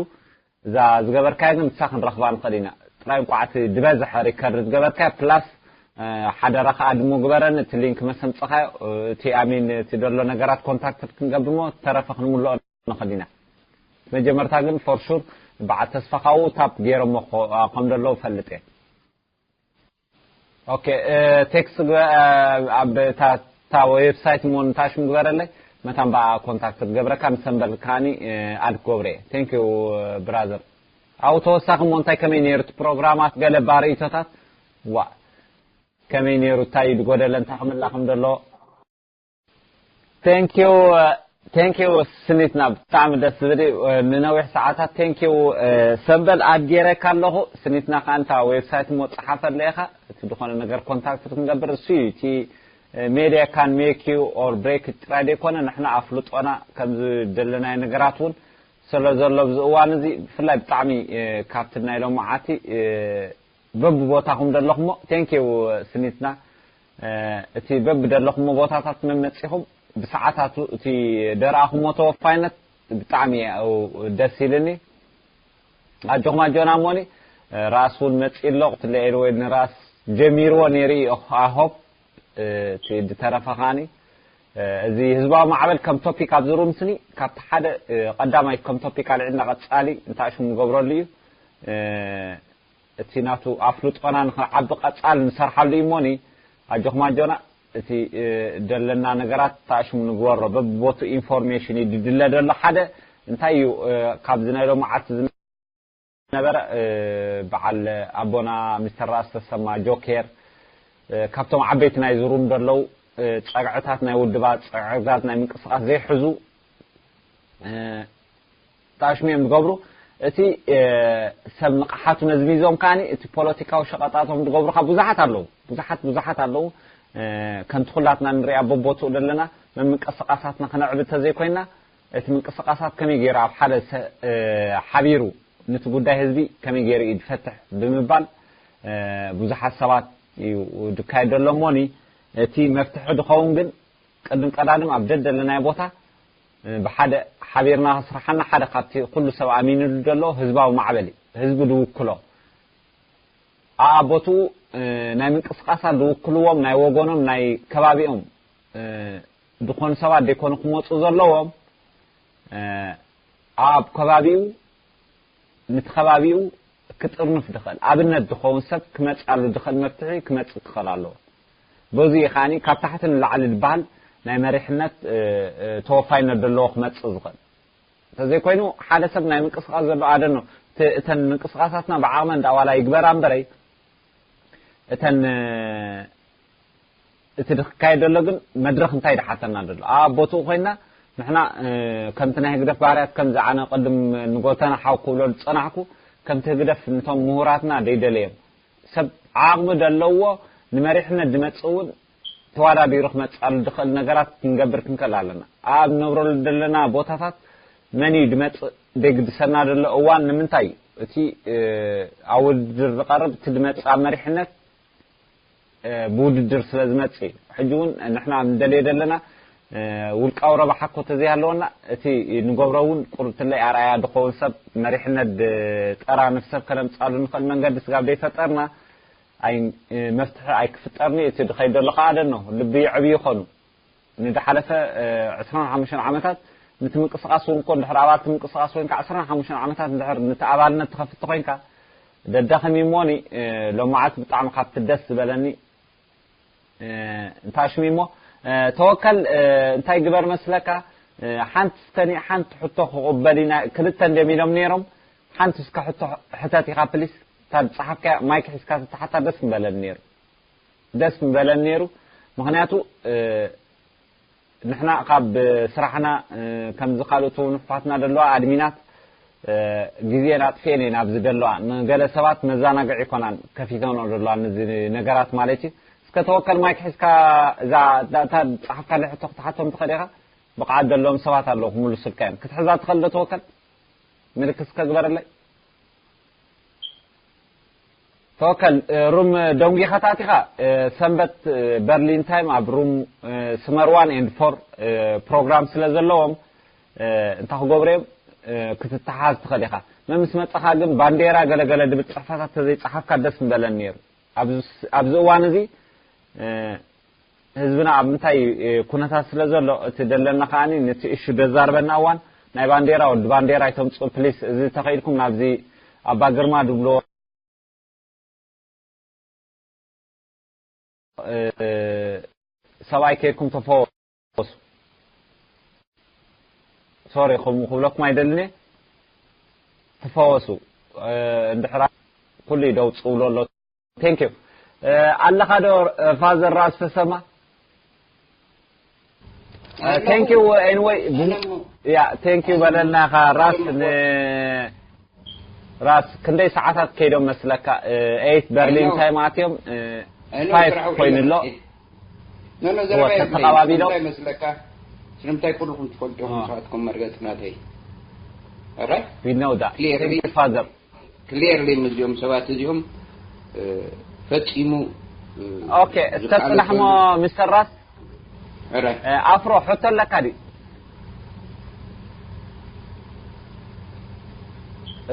እዛ ዝገበርካዮ ግን ንሳ ክንረኽባ ንኽእል ኢና። ጥራይ እንቋዕ እቲ ዝበዝሐ ሪከርድ ዝገበርካዮ ፕላስ ሓደራ ከዓ ድሞ ግበረኒ እቲ ሊንክ መሰምፀኻዮ እቲ ኣሚን እቲ ዘሎ ነገራት ኮንታክት ክንገብር ሞ ተረፈ ክንምልኦ ንኽእል ኢና። መጀመርታ ግን ፎር ሹር በዓል ተስፋ ካብኡ ታፕ ገይሮሞ ከም ዘለዉ ፈልጥ እየ። ኦኬ ቴክስት ኣብ እታ ዌብሳይት ሞ ንታሽም ግበረለይ መታን በኣ ኮንታክት ትገብረካ ንሰንበል ካኒ ኣድ ክገብረ እየ። Thank you ብራዘር። ኣብኡ ተወሳኺ ሞ እንታይ ከመይ ነይሩ እቲ ፕሮግራማት ገለ ባርእይቶታት ዋ ከመይ ነይሩ እንታይ እዩ ዝጎደለ እንታይ ክምላእ ከም ዘለዎ Thank you thank you ስኒትና ብጣዕሚ ደስ ዝብል እዩ። ንነዊሕ ሰዓታት thank you ሰንበል ኣድ ገይረካ ኣለኹ። ስኒትና ከዓ እንታ ዌብሳይት እሞ ፀሓፈለ ኢኻ እቲ ዝኾነ ነገር ኮንታክት ክንገብር እሱ እዩ እቲ media can make you or break ጥራይ ዘይኮነ ንሕና ኣፍልጦና ከም ዝደለናዮ ነገራት እውን ስለ ዘሎ ኣብዚ እዋን እዚ ብፍላይ ብጣዕሚ ካብቲ ናይ ሎማዓቲ በብቦታኹም ዘለኹሞ thank you ስኒትና እቲ በብደለኹሞ ቦታታት መመፂኹም ብሰዓታቱ እቲ ደረኣኹሞ ተወፋይነት ብጣዕሚ ደስ ኢልኒ። ኣጆኹም ኣጆና እሞኒ ራስ እውን መፂ ኣሎ ክትለኤል ወይ ንራስ ጀሚርዎ ነይሩ እዩ ኣሆብ እቲ ዝተረፈ ካኒ እዚ ህዝባዊ ማዕበል ከም ቶፒክ ኣብዚ ሩም ስኒ ካብቲ ሓደ ቀዳማይ ከም ቶፒክ ኣልዒልና ቀፃሊ እንታይ ሽሙ ንገብረሉ እዩ እቲ ናቱ ኣፍልጦና ንክዓቢ ቀፃል ንሰርሓሉ እዩ እሞኒ ኣጆኹም ኣጆና እቲ ደለና ነገራት ተኣሽሙ ንግበሮ በብቦቱ ኢንፎርሜሽን እዩ ድድለ ደሎ ሓደ እንታይ እዩ ካብዚ ናይ ሎማዓልቲ ዝነበረ በዓል ኣቦና ሚስተር ራእሲ ተሰማ ጆኬር ካብቶም ዓበይቲ ናይ ዝሩም ደለዉ ፀግዕታት ናይ ውድባት ፀግዕታት ናይ ምንቅስቃስ ዘይሕዙ ተኣሽሙ እዮም ዝገብሩ እቲ ሰብ ንቕሓቱ መዝሚዞም ከኣ እቲ ፖለቲካዊ ሸቐጣቶም ዝገብሩኻ ብዙሓት ኣለዉ። ብዙሓት ብዙሓት ኣለዉ። ከምቲ ኩላትና ንሪኣ በቦትኡ ዘለና መምንቀስቓሳትና ክነዕቢ እንተዘይኮይና እቲ ምንቅስቓሳት ከመይ ገይሩ ኣብ ሓደ ሓቢሩ ነቲ ጉዳይ ህዝቢ ከመይ ገይሩ እዩ ዝፈትሕ ብምባል ብዙሓት ሰባት እዩ ዝካየድ ዘሎ እሞኒ እቲ መፍትሒ ዝኸውን ግን ቅድም ቀዳድም ኣብ ደደለናዮ ቦታ ብሓደ ሓቢርና ክስርሓና ሓደ ካብቲ ኩሉ ሰብ ኣሚንሉ ዘሎ ህዝባዊ ማዕበል እዩ። ህዝቢ ዝውክሎ ኣኣቦትኡ ናይ ምንቅስቃሳት ዝውክልዎም ናይ ወገኖም ናይ ከባቢኦም ዝኾኑ ሰባት ዘይኮኑ ክመፁ ዘለዎም ኣብ ከባቢኡ ንቲ ከባቢኡ ክጥርንፍ ድኽእል ኣብነት ድኸውን ሰብ ክመፅኣሉ ድኽእል መፍትሒ ክመፅእ ክኽእል ኣለዎ። በዚ እዩ ከዓኒ ካብ ታሕቲ ንላዕሊ ዝበሃል ናይ መሪሕነት ተወፋይነት ዘለዎ ክመፅእ ዝኽእል። እንተዘይኮይኑ ሓደ ሰብ ናይ ምንቅስቃስ ዘሎ ኣደኖ እተን ምንቅስቃሳትና ብዓቕመን ዳዋላ ይግበራ እምበረይ እተን እቲ ዝካየድ ዘሎ ግን መድረኽ እንታይ ድሓተና ዘሎ ኣብ ቦትኡ ኮይና ንሕና ከምቲ ናይ ህግደፍ ባህርያት ከምዚ ኣነ ቅድም ንጎተና ሓው ክብሎ ዝፀናሕኩ ከምቲ ህግደፍ ነቶም ምሁራትና ደይደለዮም ሰብ ዓቕሚ ዘለዎ ንመሪሕነት ዝመፅእ እውን ተዋዳዲሩ ክመፅኣሉ ዝኽእል ነገራት ክንገብር ክንክእል ኣለና ኣብ ነብረሉ ዘለና ቦታታት መን እዩ ዝመፅእ ደግድሰና ዘሎ እዋን ንምንታይ እዩ እቲ ኣብ ውድድር ዝቐርብ እቲ ዝመፅእ ኣብ መሪሕነት ብውድድር ስለ ዝመፅእ እዩ ሕጂ እውን ንሕና ንደልዮ ዘለና ውልቃዊ ረባሓ እኮ ተዘይሃለወና እቲ ንገብሮ እውን ቁርትለይ ኣርኣያ ዝኸውን ሰብ መሪሕነት ጠራንፍ ሰብ ከነምፅኣሉ ንኽእል መንገዲ ስጋብ ዘይፈጠርና ኣይ መፍትሒ ኣይክፍጠርኒ እቲ ድኸይድ ዘሎ ከዓ ደኖ ልቢ ይዕብ ይኾኑ ንድሓለፈ ዕስራን ሓሙሽተን ዓመታት ንቲ ምንቅስቃስ እውን እኮ ድሕር ኣባልቲ ምንቅስቃስ ኮይንካ ዕስራን ሓሙሽተን ዓመታት ድሕር ንቲ ኣባልነት ትኸፍት ኮይንካ ደዳኸም ይሞኒ ሎማዓት ብጣዕሚ ካብቲ ደስ ዝበለኒ እንታሽሚ እሞ ተወከል እንታይ ግበር መስለካ ሓንቲ ስከኒ ሓንቲ ሕቶ ክቕበል ኢና ክልተ እንደም ኢሎም ነይሮም ሓንቲ እስከ ሕቶ ሕተት ኢኻ ፕሊስ እታ ዝፀሓፍካያ ማይክ ሒዝካ ትተሓታ ደስ ምበለኒ ነይሩ ደስ ምበለኒ ነይሩ ምክንያቱ ንሕና ካብ ስራሕና ከምዚ ካልኦት ንሕፋትና ዘለዋ ኣድሚናት ግዜን ኣጥፍኤን እየን ኣብዚ ዘለዋ ንገለ ሰባት መዘናግዒ ይኮናን ከፊተኖ ዘለዋ ነዚ ነገራት ማለት እዩ እስከ ተወከል ማይክ ሒዝካ እዛ እታ ዝፀሓፍካለ ሕቶ ክትሓቶም ትኽእል ኢኻ ብቕዓት ዘለዎም ሰባት ኣለዉ ክምልሱልካ እዮም ክትሕዛ ትኽእል ዶ ተወከል ምልክት እስከ ግበረለይ ተወከል ሩም ደንጒኻ ታቲኻ ሰንበት በርሊን ታይም ኣብ ሩም ስመር ዋን ኤንድ ፎር ፕሮግራም ስለ ዘለዎም እንታይ ክገብሩ እዮም ክትተሓዝ ትኽእል ኢኻ መምስ መፀኻ ግን ባንዴራ ገለገለ ድብል ፅሕፈታት ተዘይፀሓፍካ ደስ ምበለን ነይሩ ኣብዚ እዋን እዚ ህዝብና ኣብ ምንታይ ኩነታት ስለ ዘሎ እቲ ደለና ከዓኒ ነቲ እሹ ደዛርበና እዋን ናይ ባንዴራ ወዲ ባንዴራ ኣይተምፅኡ ፕሊስ እዚ ተኸኢልኩም ናብዚ ኣባ ግርማ ድብልዎ ሰብኣይ ከይድኩም ተፈወሱ ሶሪ ከም ክብለኩም ኣይደልን ተፈወሱ እንድሕራ ኩሉ ደው ፅብሎ ኣሎ Thank you ኣለኻ ዶ ፋዘር ራስ ተሰማ Thank you anyway yeah thank you በለልና ኢኻ ራስ ን ራስ ክንደይ ሰዓታት ከይዶም መስለካ ኤይት በርሊን ታይም ኣትዮም ፋይቭ ኮይኑ ኣሎ ተተቐባቢሎም መስለካ ስለምንታይ ኩልኩም ትፈልጡ ኢኹም ሰዓትኩም መርገፂ ናተይ we know that father clearly ምስዚኦም ሰባት እዚኦም ፈፂሙ okay እስከ ፅናሕሞ ሚስተር ራስ ኣፍሮ ሕቶ ኣለካ ድዩ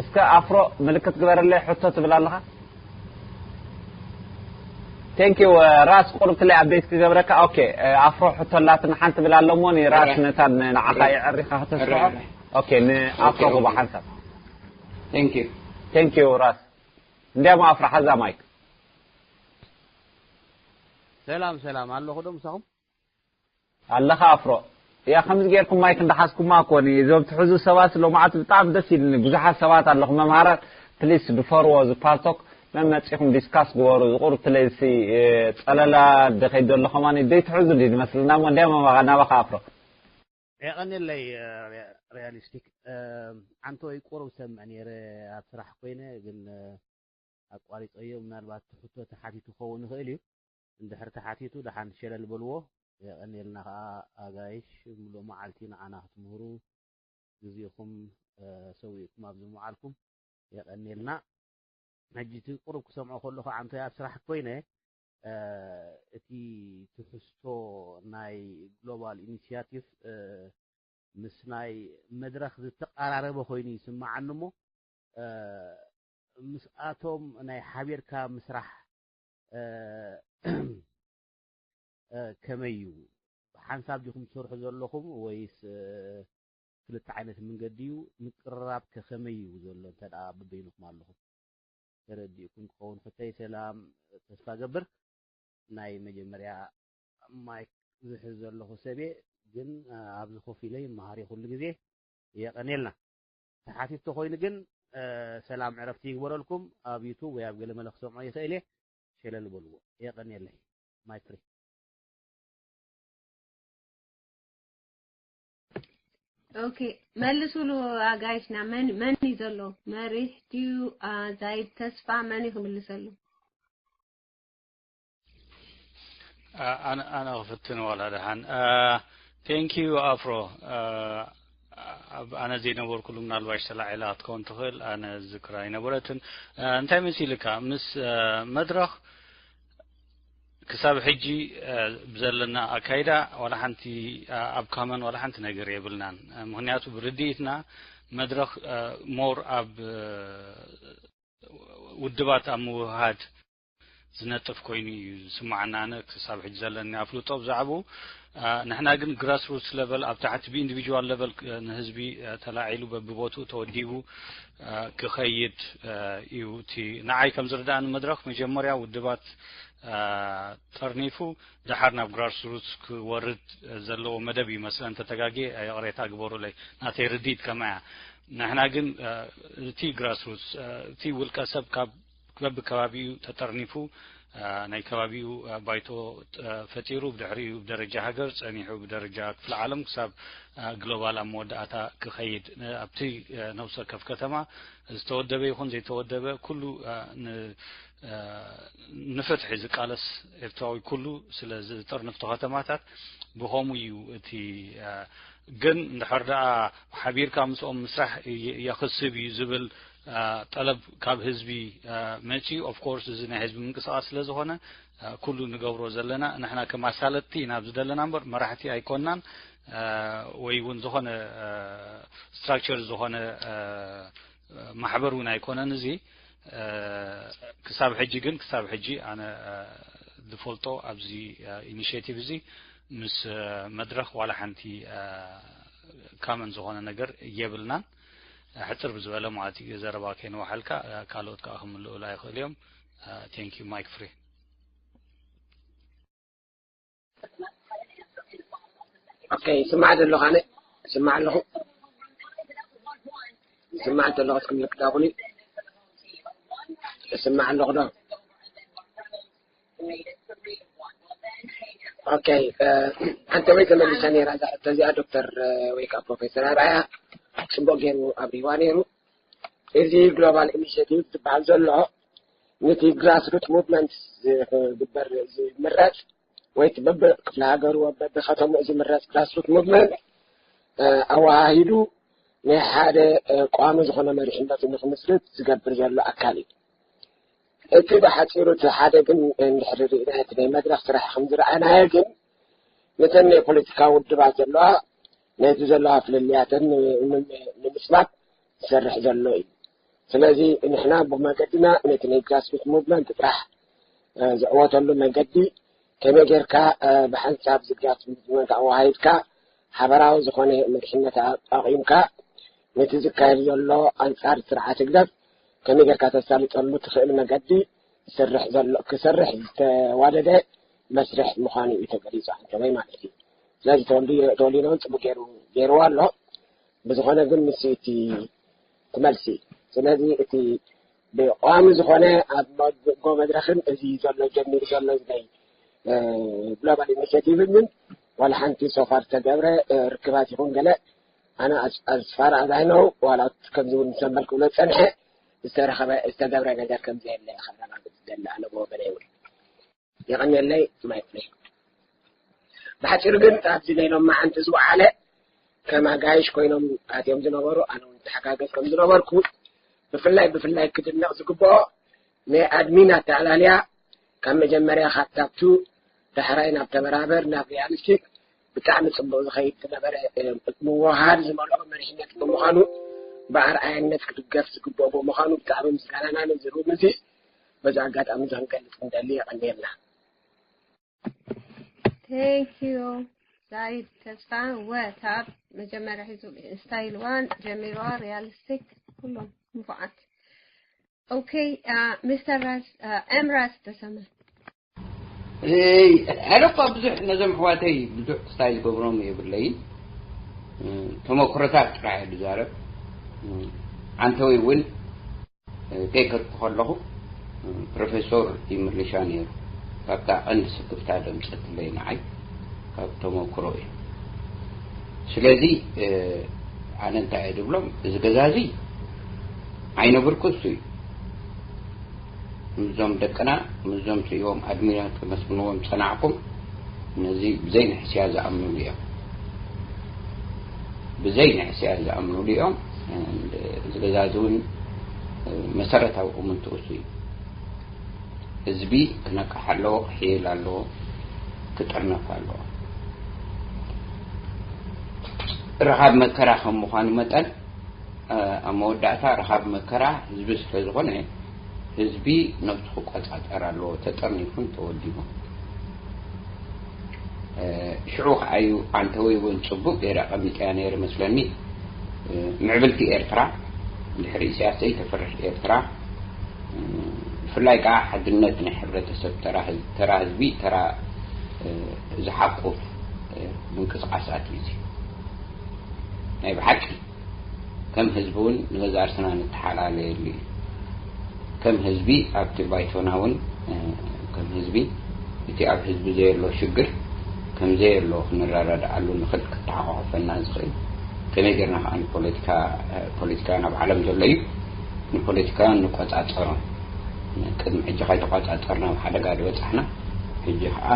እስከ ኣፍሮ ምልክት ግበረለይ ሕቶ ትብል ኣለኻ Thank you ራስ ቁርብትለይ update ክገብረካ okay ኣፍሮ ሕቶ ኣላትን ሓንቲ ብል ኣለሞ ንራስ ነታ ንዓኻ የዕሪኻ ከተስምዖ okay ንኣፍሮ ግባ ሓንሳብ Thank you Thank you ራስ እንዲያም ኣፍሮ ሓዛ ማይክ ሰላም ሰላም ኣለኹ ዶ ምሳኹም ኣለኻ ኣፍሮ ያ ከምዚ ጌርኩም ማይክ እንዳሓዝኩማ እኮ እዞም ትሕዙ ሰባት ሎማዓት ብጣዕሚ ደስ ኢልኒ ብዙሓት ሰባት ኣለኹም መምሃራት ፕሊስ ድፈርዎ ዝፓልቶክ መመፂኹም ዲስካስ ግበሩ ዝቁርብ ትለይሲ ፀለላ ደኸይድ ዘሎ ከማኒ ደይትሕዙ ድዩ ዝመስልና እሞ እንዲያ ናባኻ ኣፍሮ የቐንየለይ። ሪያሊስቲክ ዓንተወይ ቁሩብ ሰምዕ ነይረ ኣብ ስራሕ ኮይነ፣ ግን ኣቋሪፀዮ። ምናልባት እቲ ሕቶ ተሓቲቱ ክኸውን ይኽእል እዩ። እንድሕር ተሓቲቱ ደሓን ሸለል በልዎ። የቐንየልና ከዓ ኣጋይሽ፣ ምሉእ መዓልቲ ንዓና ክትምህሩ ግዜኹም ሰዊእኩም ኣብዚ ምውዓልኩም የቐንየልና። ሕጂ እቲ ቁሩብ ክሰምዖ ከለኹ ዓንተወይ ኣብ ስራሕ ኮይነ፣ እቲ ትሕዝቶ ናይ ግሎባል ኢኒሽያቲቭ ምስ ናይ መድረኽ ዝተቐራረበ ኮይኑ ይስምዓኒ እሞ፣ ምስኣቶም ናይ ሓቢርካ ምስራሕ ከመይ እዩ? ሓንሳብ ዲኹም ትሰርሑ ዘለኹም ወይስ ክልተ ዓይነት መንገዲ እዩ? ምቅርራብ ከ ከመይ እዩ ዘሎ? እንተ ደኣ በበይንኹም ኣለኹም ተረዲእኩም ክኸውን ሕቶይ። ሰላም፣ ተስፋ ገብር። ናይ መጀመርያ ማይክ ዝሕዝ ዘለኹ ሰብ እየ፣ ግን ኣብዚ ኮፍ ኢለ ይመሃር እየ ኩሉ ግዜ። የቐንየልና። ተሓቲቱ ተኾይኑ ግን ሰላም ዕረፍቲ ይግበረልኩም። ኣብ ዩቱብ ወይ ኣብ ገለ መለ ክሰምዖ ይኽእል እየ። ሸለል በልዎ። የቐንየለይ። ማይክ ፍሪ። ኦኬ፣ መልሱሉ ኣጋይሽና። መን መን እዩ ዘሎ? መሪሕ ድዩ? ዛይድ ተስፋ፣ መን እዩ ክምልሰሉ? ኣነ ክፍትን ዋላ ደሓን። ቴንክ ዩ ኣፍሮ። ኣነ ዘይነበርኩሉ ምናልባሽ ተላዒላ ክትከውን ትኽእል። ኣነ ዝክራ ኣይነበረትን። እንታይ መሲልካ ምስ መድረኽ ክሳብ ሕጂ ብዘለና ኣካይዳ ዋላ ሓንቲ ኣብ ካመን ዋላ ሓንቲ ነገር የብልናን። ምክንያቱ ብርድኢትና መድረኽ ሞር ኣብ ውድባት ኣብ ምውህሃድ ዝነጥፍ ኮይኑ እዩ ዝስምዓና። ኣነ ክሳብ ሕጂ ዘለኒ ኣፍልጦ ብዛዕባኡ። ንሕና ግን ግራስሩትስ ለቨል ኣብ ታሕቲ ብኢንዲቪጁዋል ለቨል ንህዝቢ ተላዒሉ በብቦትኡ ተወዲቡ ክኸይድ እዩ። እቲ ንዓይ ከም ዝርድኣኒ መድረኽ መጀመርያ ውድባት ጠርኒፉ ድሓር ናብ ግራስሩትስ ክወርድ ዘለዎ መደብ እዩ መስለን። ተተጋጌ ይቕሬታ ግበሩለይ፣ ናተይ ርድኢት ከምኣ እያ። ንሕና ግን እቲ ግራስሩትስ እቲ ውልቀ ሰብ ካብ በብከባቢኡ ተጠርኒፉ ናይ ከባቢኡ ባይቶ ፈጢሩ ብድሕሪኡ ብደረጃ ሃገር ጸኒሑ ብደረጃ ክፍለ ዓለም ክሳብ ግሎባል ኣብ መወዳእታ ክኸይድ ኣብቲ ነብሲ ወከፍ ከተማ ዝተወደበ ይኹን ዘይተወደበ ኩሉ ንፍትሒ ዝቃለስ ኤርትራዊ ኩሉ ስለ ዝጥርንፍ እቶ ከተማታት ብኸምኡ እዩ። እቲ ግን እንድሕር ደኣ ሓቢርካ ምስኦም ምስራሕ የኽስብ እዩ ዝብል ጠለብ ካብ ህዝቢ መፅዩ። ኦፍኮርስ እዚ ናይ ህዝቢ ምንቅስቃስ ስለ ዝኾነ ኩሉ ንገብሮ ዘለና ንሕና ከም ኣሳለጥቲ ኢና ኣብዚ ዘለና እምበር መራሕቲ ኣይኮናን ወይ እውን ዝኾነ ስትራክቸር ዝኾነ ማሕበር እውን ኣይኮነን። እዚ ክሳብ ሕጂ ግን ክሳብ ሕጂ ኣነ ዝፈልጦ ኣብዚ ኢኒሽቲቭ እዚ ምስ መድረኽ ዋላ ሓንቲ ካመን ዝኾነ ነገር የብልናን። ሕፅር ብዝበለ ማለት እዩ ዘረባ ከይንወሓልካ ካልኦት ከዓ ክምልኡላ ይኽእሉ እዮም። ቴንክ ዩ ማይክ ፍሪ። ኦኬ፣ ይስማዕ ዘሎ ካነ ይስማዕ ኣለኹ። ይስማዕ እንተሎ ክትክምልክ ዳኹኒ ይስማዕ ኣለኹ ዶ? ኦኬ፣ ኣንተ ወይ ተመሊሳ ነይራ እዛ ሕቶ እዚኣ ዶክተር ወይ ከዓ ፕሮፌሰር ኣርኣያ ጽቡቅ ገይሩ ኣብሪዋ ነይሩ። እዚ ግሎባል ኢኒሽቲቭ ዝበሃል ዘሎ ነቲ ግራስሩት ሙቭመንት ዝግበር ዝምረፅ ወይ በብክፍለ ሃገሩ በብከተሙ ዝምረፅ ግራስሩት ሙቭመንት ኣወሃሂዱ ናይ ሓደ ቋሚ ዝኾነ መሪሕነት ንክምስርት ዝገብር ዘሎ ኣካል እዩ። እቲ ብሓፂሩ እቲ ሓደ ግን እንድሕር ርኢና እቲ ናይ መድረክ ስራሕ ከም ዝረኣናዮ ግን ነተን ናይ ፖለቲካ ውድባት ዘለዋ ነቲ ዘለዋ ፍልልያተን ንምስማት ዝሰርሕ ዘሎ እዩ። ስለዚ ንሕና ብመገድና ነቲ ናይ ግራስሩት ሙቭመንት ጥራሕ ዝዕወተሉ መገዲ ከመይ ጌርካ ብሓንሳብ እዚ ግራስሩት ሙቭመንት ኣወሃሂድካ ሓበራዊ ዝኾነ መሪሕነት ኣቋቒምካ ነቲ ዝካየድ ዘሎ ኣንጻር ስርዓት ህግደፍ ከመይ ጌርካ ተሳልጠሉ ትኽእል መገዲ ዝሰርሕ ዘሎ ክሰርሕ ዝተዋደደ መስርሕ ምዃኑ እዩ ተገሊጹ ኣንተበይ ማለት እዩ። ስለዚ ተወልዱ ተወሊኖ እውን ጽቡቅ ገይሩ ገይርዎ ኣሎ። ብዝኾነ ግን ንሱ እቲ ትመልሲ ስለዚ እቲ ብቋሚ ዝኾነ ኣብ መጎ መድረኽን እዚ ዘሎ ጀሚሩ ዘሎ ናይ ግሎባል ኢኒሽቲቭን ግን ዋላ ሓንቲ so far ዝተገብረ ርክባት ይኹን ገለ ኣነ ኣስፋራ ኣዛይነው ዋላ ከምዚ እውን ሰንበል ክብሎ ፀንሐ ዝተረኸበ ዝተገብረ ነገር ከምዘየለ ከረጋግፅ ደለ ኣነ ብወገነ ይብል። የቐንየለይ ማይክለይ። ብሓፂሩ ግን ኣብዚ ናይ ሎም መዓንቲ ዝወዓለ ከም ኣጋይሽ ኮይኖም ኣትዮም ዝነበሩ ኣነ እውን ተሓጋገዝ ከም ዝነበርኩ ብፍላይ ብፍላይ ክድነቕ ዝግብኦ ናይ ኣድሚን ኣተኣላልያ ካብ መጀመርያ ካብ ታብቱ ዳሕራይ ናብ ተበራበር ናብ ሪያሊስቲክ ብጣዕሚ ፅቡቅ ዝኸይድ ዝነበረ ምውሃድ ዝመልኦ መሪሕነት ብምዃኑ ብኣርኣያነት ክድገፍ ዝግብኦ ብምዃኑ ብጣዕሚ ምስጋናና ነዚ ሩም እዚ በዚ ኣጋጣሚ እዚ ክንገልፅ ንደሊ። የቐንየልና። Thank you ዛይድ ተስፋ ወታብ መጀመርያ ሒዙ ስታይል ዋን ጀሚርዋ ሪያሊስቲክ ኩሎም ንፉዓት። Okay ሚስተር ራስ ኤምራስ ተሰማ ኣነ እኳ ብዙሕ ነዞም ኣሕዋተይ ብዙሕ ክስታይ ዝገብሮም የብለይን። ተመክሮታት ጥራሕ እየ ዝዛረብ። ዓንተወይ እውን ከይከድኩ ከለኹ ፕሮፌሶር ይምልሻ ነይሩ። ካብታ ቀንዲ ስክፍታ ደምፀትለይ ንዓይ ካብ ተመክሮ እዩ። ስለዚ ኣነ እንታይ እየ ዝብሎም፣ እዚ ገዛ እዚ ዓይነ ብርኩ እሱ እዩ። ምስዞም ደቅና ምስዞም ስኢቦም ኣድሚና ተመስግንዎም ዝፀናዕኩም ነዚ ብዘይ ንሕስያ ዝኣምኑሉ እዮም። ብዘይ ንሕስያ ዝኣምኑሉ እዮም። እዚ ገዛ እዚ እውን መሰረታዊ እምንትኡ እሱ እዩ። ህዝቢ ክነቅሕ ኣለዎ፣ ክሕይል ኣለዎ፣ ክጥርነፍ ኣለዎ። ረኻብ መከራ ከም ምዃኑ መጠን ኣብ መወዳእታ ረኻብ መከራ ህዝቢ ስለ ዝኾነ ህዝቢ ነብሱ ክቆፃፀር ኣለዎ፣ ተጠርኒፉን ተወዲቡን። ሽዑ ከዓዩ ኣንተወይ እውን ፅቡቅ ገይረ ኣቐሚጠያ ነይረ መስለኒ። ምዕብልቲ ኤርትራ ድሕሪ ኢሳያስ ዘይተፍርሕ ኤርትራ፣ ብፍላይ ከዓ ሓድነት ናይ ሕብረተሰብ ተራ ህዝቢ ተራ ዝሓቁፍ ምንቅስቃሳት እዩ። ናይ ብሓቂ ከም ህዝቢ እውን ንገዛ ርእስና ንተሓላለየሉ እዩ። ከም ህዝቢ ኣብቲ ባይቶና እውን ከም ህዝቢ እቲ ኣብ ህዝቢ ዘየሎ ሽግር ከም ዘየሎ ክንረዳድኣሉ ንኽእል፣ ክተሓቋቆፈና ዝኽእል። ከመይ ጌርና ከዓ ንፖለቲካ ፖለቲካውያን ኣብ ዓለም ዘሎ እዩ፣ ንፖለቲካውያን ንቆፃፀሮም። ቅድሚ ሕጂ ከይተቆፃፀርና ኣብ ሓደጋ ዝበፃሕና፣ ሕጂ ከዓ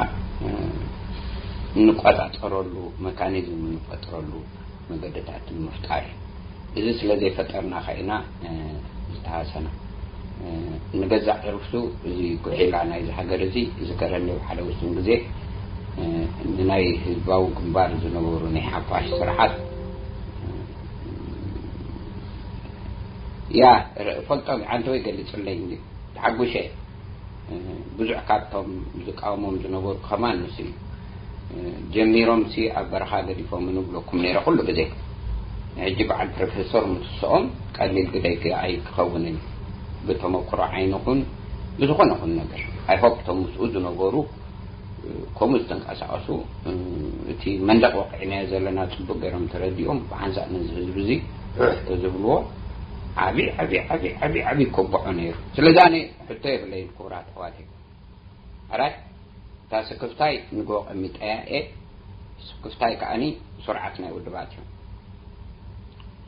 እንቆፃፀረሉ መካኒዝም እንፈጥረሉ መገድታት ንምፍጣር እዩ። እዚ ስለ ዘይፈጠርና ከኢና ዝተሃሰና። ንገዛእ ርእሱ እዚ ጉሒላ ናይዚ ሃገር እዚ ዝከረኒ ኣብ ሓደ ውሱን ግዜ ንናይ ህዝባዊ ግንባር ዝነበሩ ናይ ሓፋሽ ስርዓት ያ ፈልጦም ዓንተወይ ገሊፅለይ እንዲ ተሓጉሸ ብዙሕ ካብቶም ዝቃወሞም ዝነበሩ ከማን ንሱ እዩ። ጀሚሮም ሲ ኣብ በረኻ ገዲፎም ንብለኩም ነይረ ኩሉ ግዜ። ሕጂ በዓል ፕሮፌሶር ምትስኦም ቀሊል ግዳይ ኣይክኸውንን ብተመክሮ ዓይንኹን ብዝኾነ ኹን ነገር ኣይሆፕ እቶም ምስኡ ዝነበሩ ከምኡ ዝተንቀሳቀሱ እቲ መንደቅ ወቂዕናዮ ዘለና ፅቡቅ ገይሮም ተረዲኦም ብሓንሳእ ነዚ ህዝቢ እዚ ርሕ ተዝብልዎ ዓብይ ዓብይ ዓብይ ዓብይ ዓብይ ከቦዖ ነይሩ። ስለዚ ኣነ ሕቶ የብለይን ክቡራት ኣሕዋተይ። ኣራይ እታ ስክፍታይ ንጎ ቀሚጠያ እየ። ስክፍታይ ከዓኒ ስርዓት ናይ ውድባት እዩ።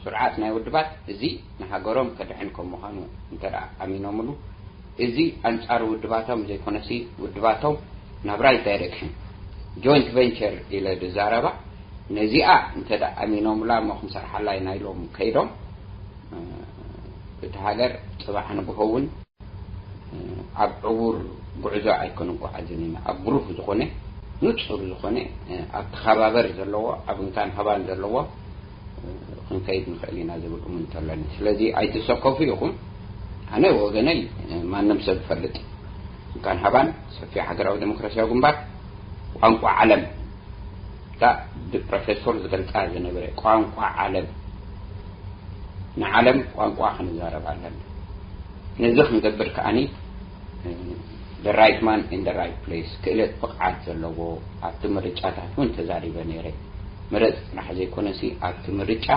ስርዓት ናይ ውድባት እዚ ንሃገሮም ከድሕን ከም ምዃኑ እንተ ኣሚኖምሉ እዚ ኣንጻር ውድባቶም ዘይኮነሲ ውድባቶም ናብ right direction joint venture ኢለ ዝዛረባ ነዚኣ እንተ ኣሚኖምላ እሞ ክንሰርሓላ ኢና ኢሎም ከይዶም እቲ ሃገር ጽባሕ ንግሆ እውን ኣብ ዕዉር ጉዕዞ ኣይኮነ ጓዓዝን ኢና ኣብ ብሩህ ዝኾነ ንጹር ዝኾነ ኣብ ተኸባበር ዘለዎ ኣብ እንካን ሃባን ዘለዎ ክንከይድ ንኽእል ኢና ዝብል እምንቶ ኣለኒ። ስለዚ ኣይትሰከፉ ኢኹም። ኣነ ወገነይ ማንም ሰብ ይፈልጥ እንካን ሃባን ሰፊሕ ሃገራዊ ዴሞክራሲያዊ ግንባር ቋንቋ ዓለም እታ ብፕሮፌሶር ዝገልጻ ዝነበረ ቋንቋ ዓለም ንዓለም ቋንቋ ክንዛረብ ኣለና። ነዚ ክንገብር ከዓኒ the right man in the right place ክእለት ብቕዓት ዘለዎ ኣብቲ ምርጫታት እውን ተዛሪበ ነይረ። ምረፅ ጥራሕ ዘይኮነሲ ኣብቲ ምርጫ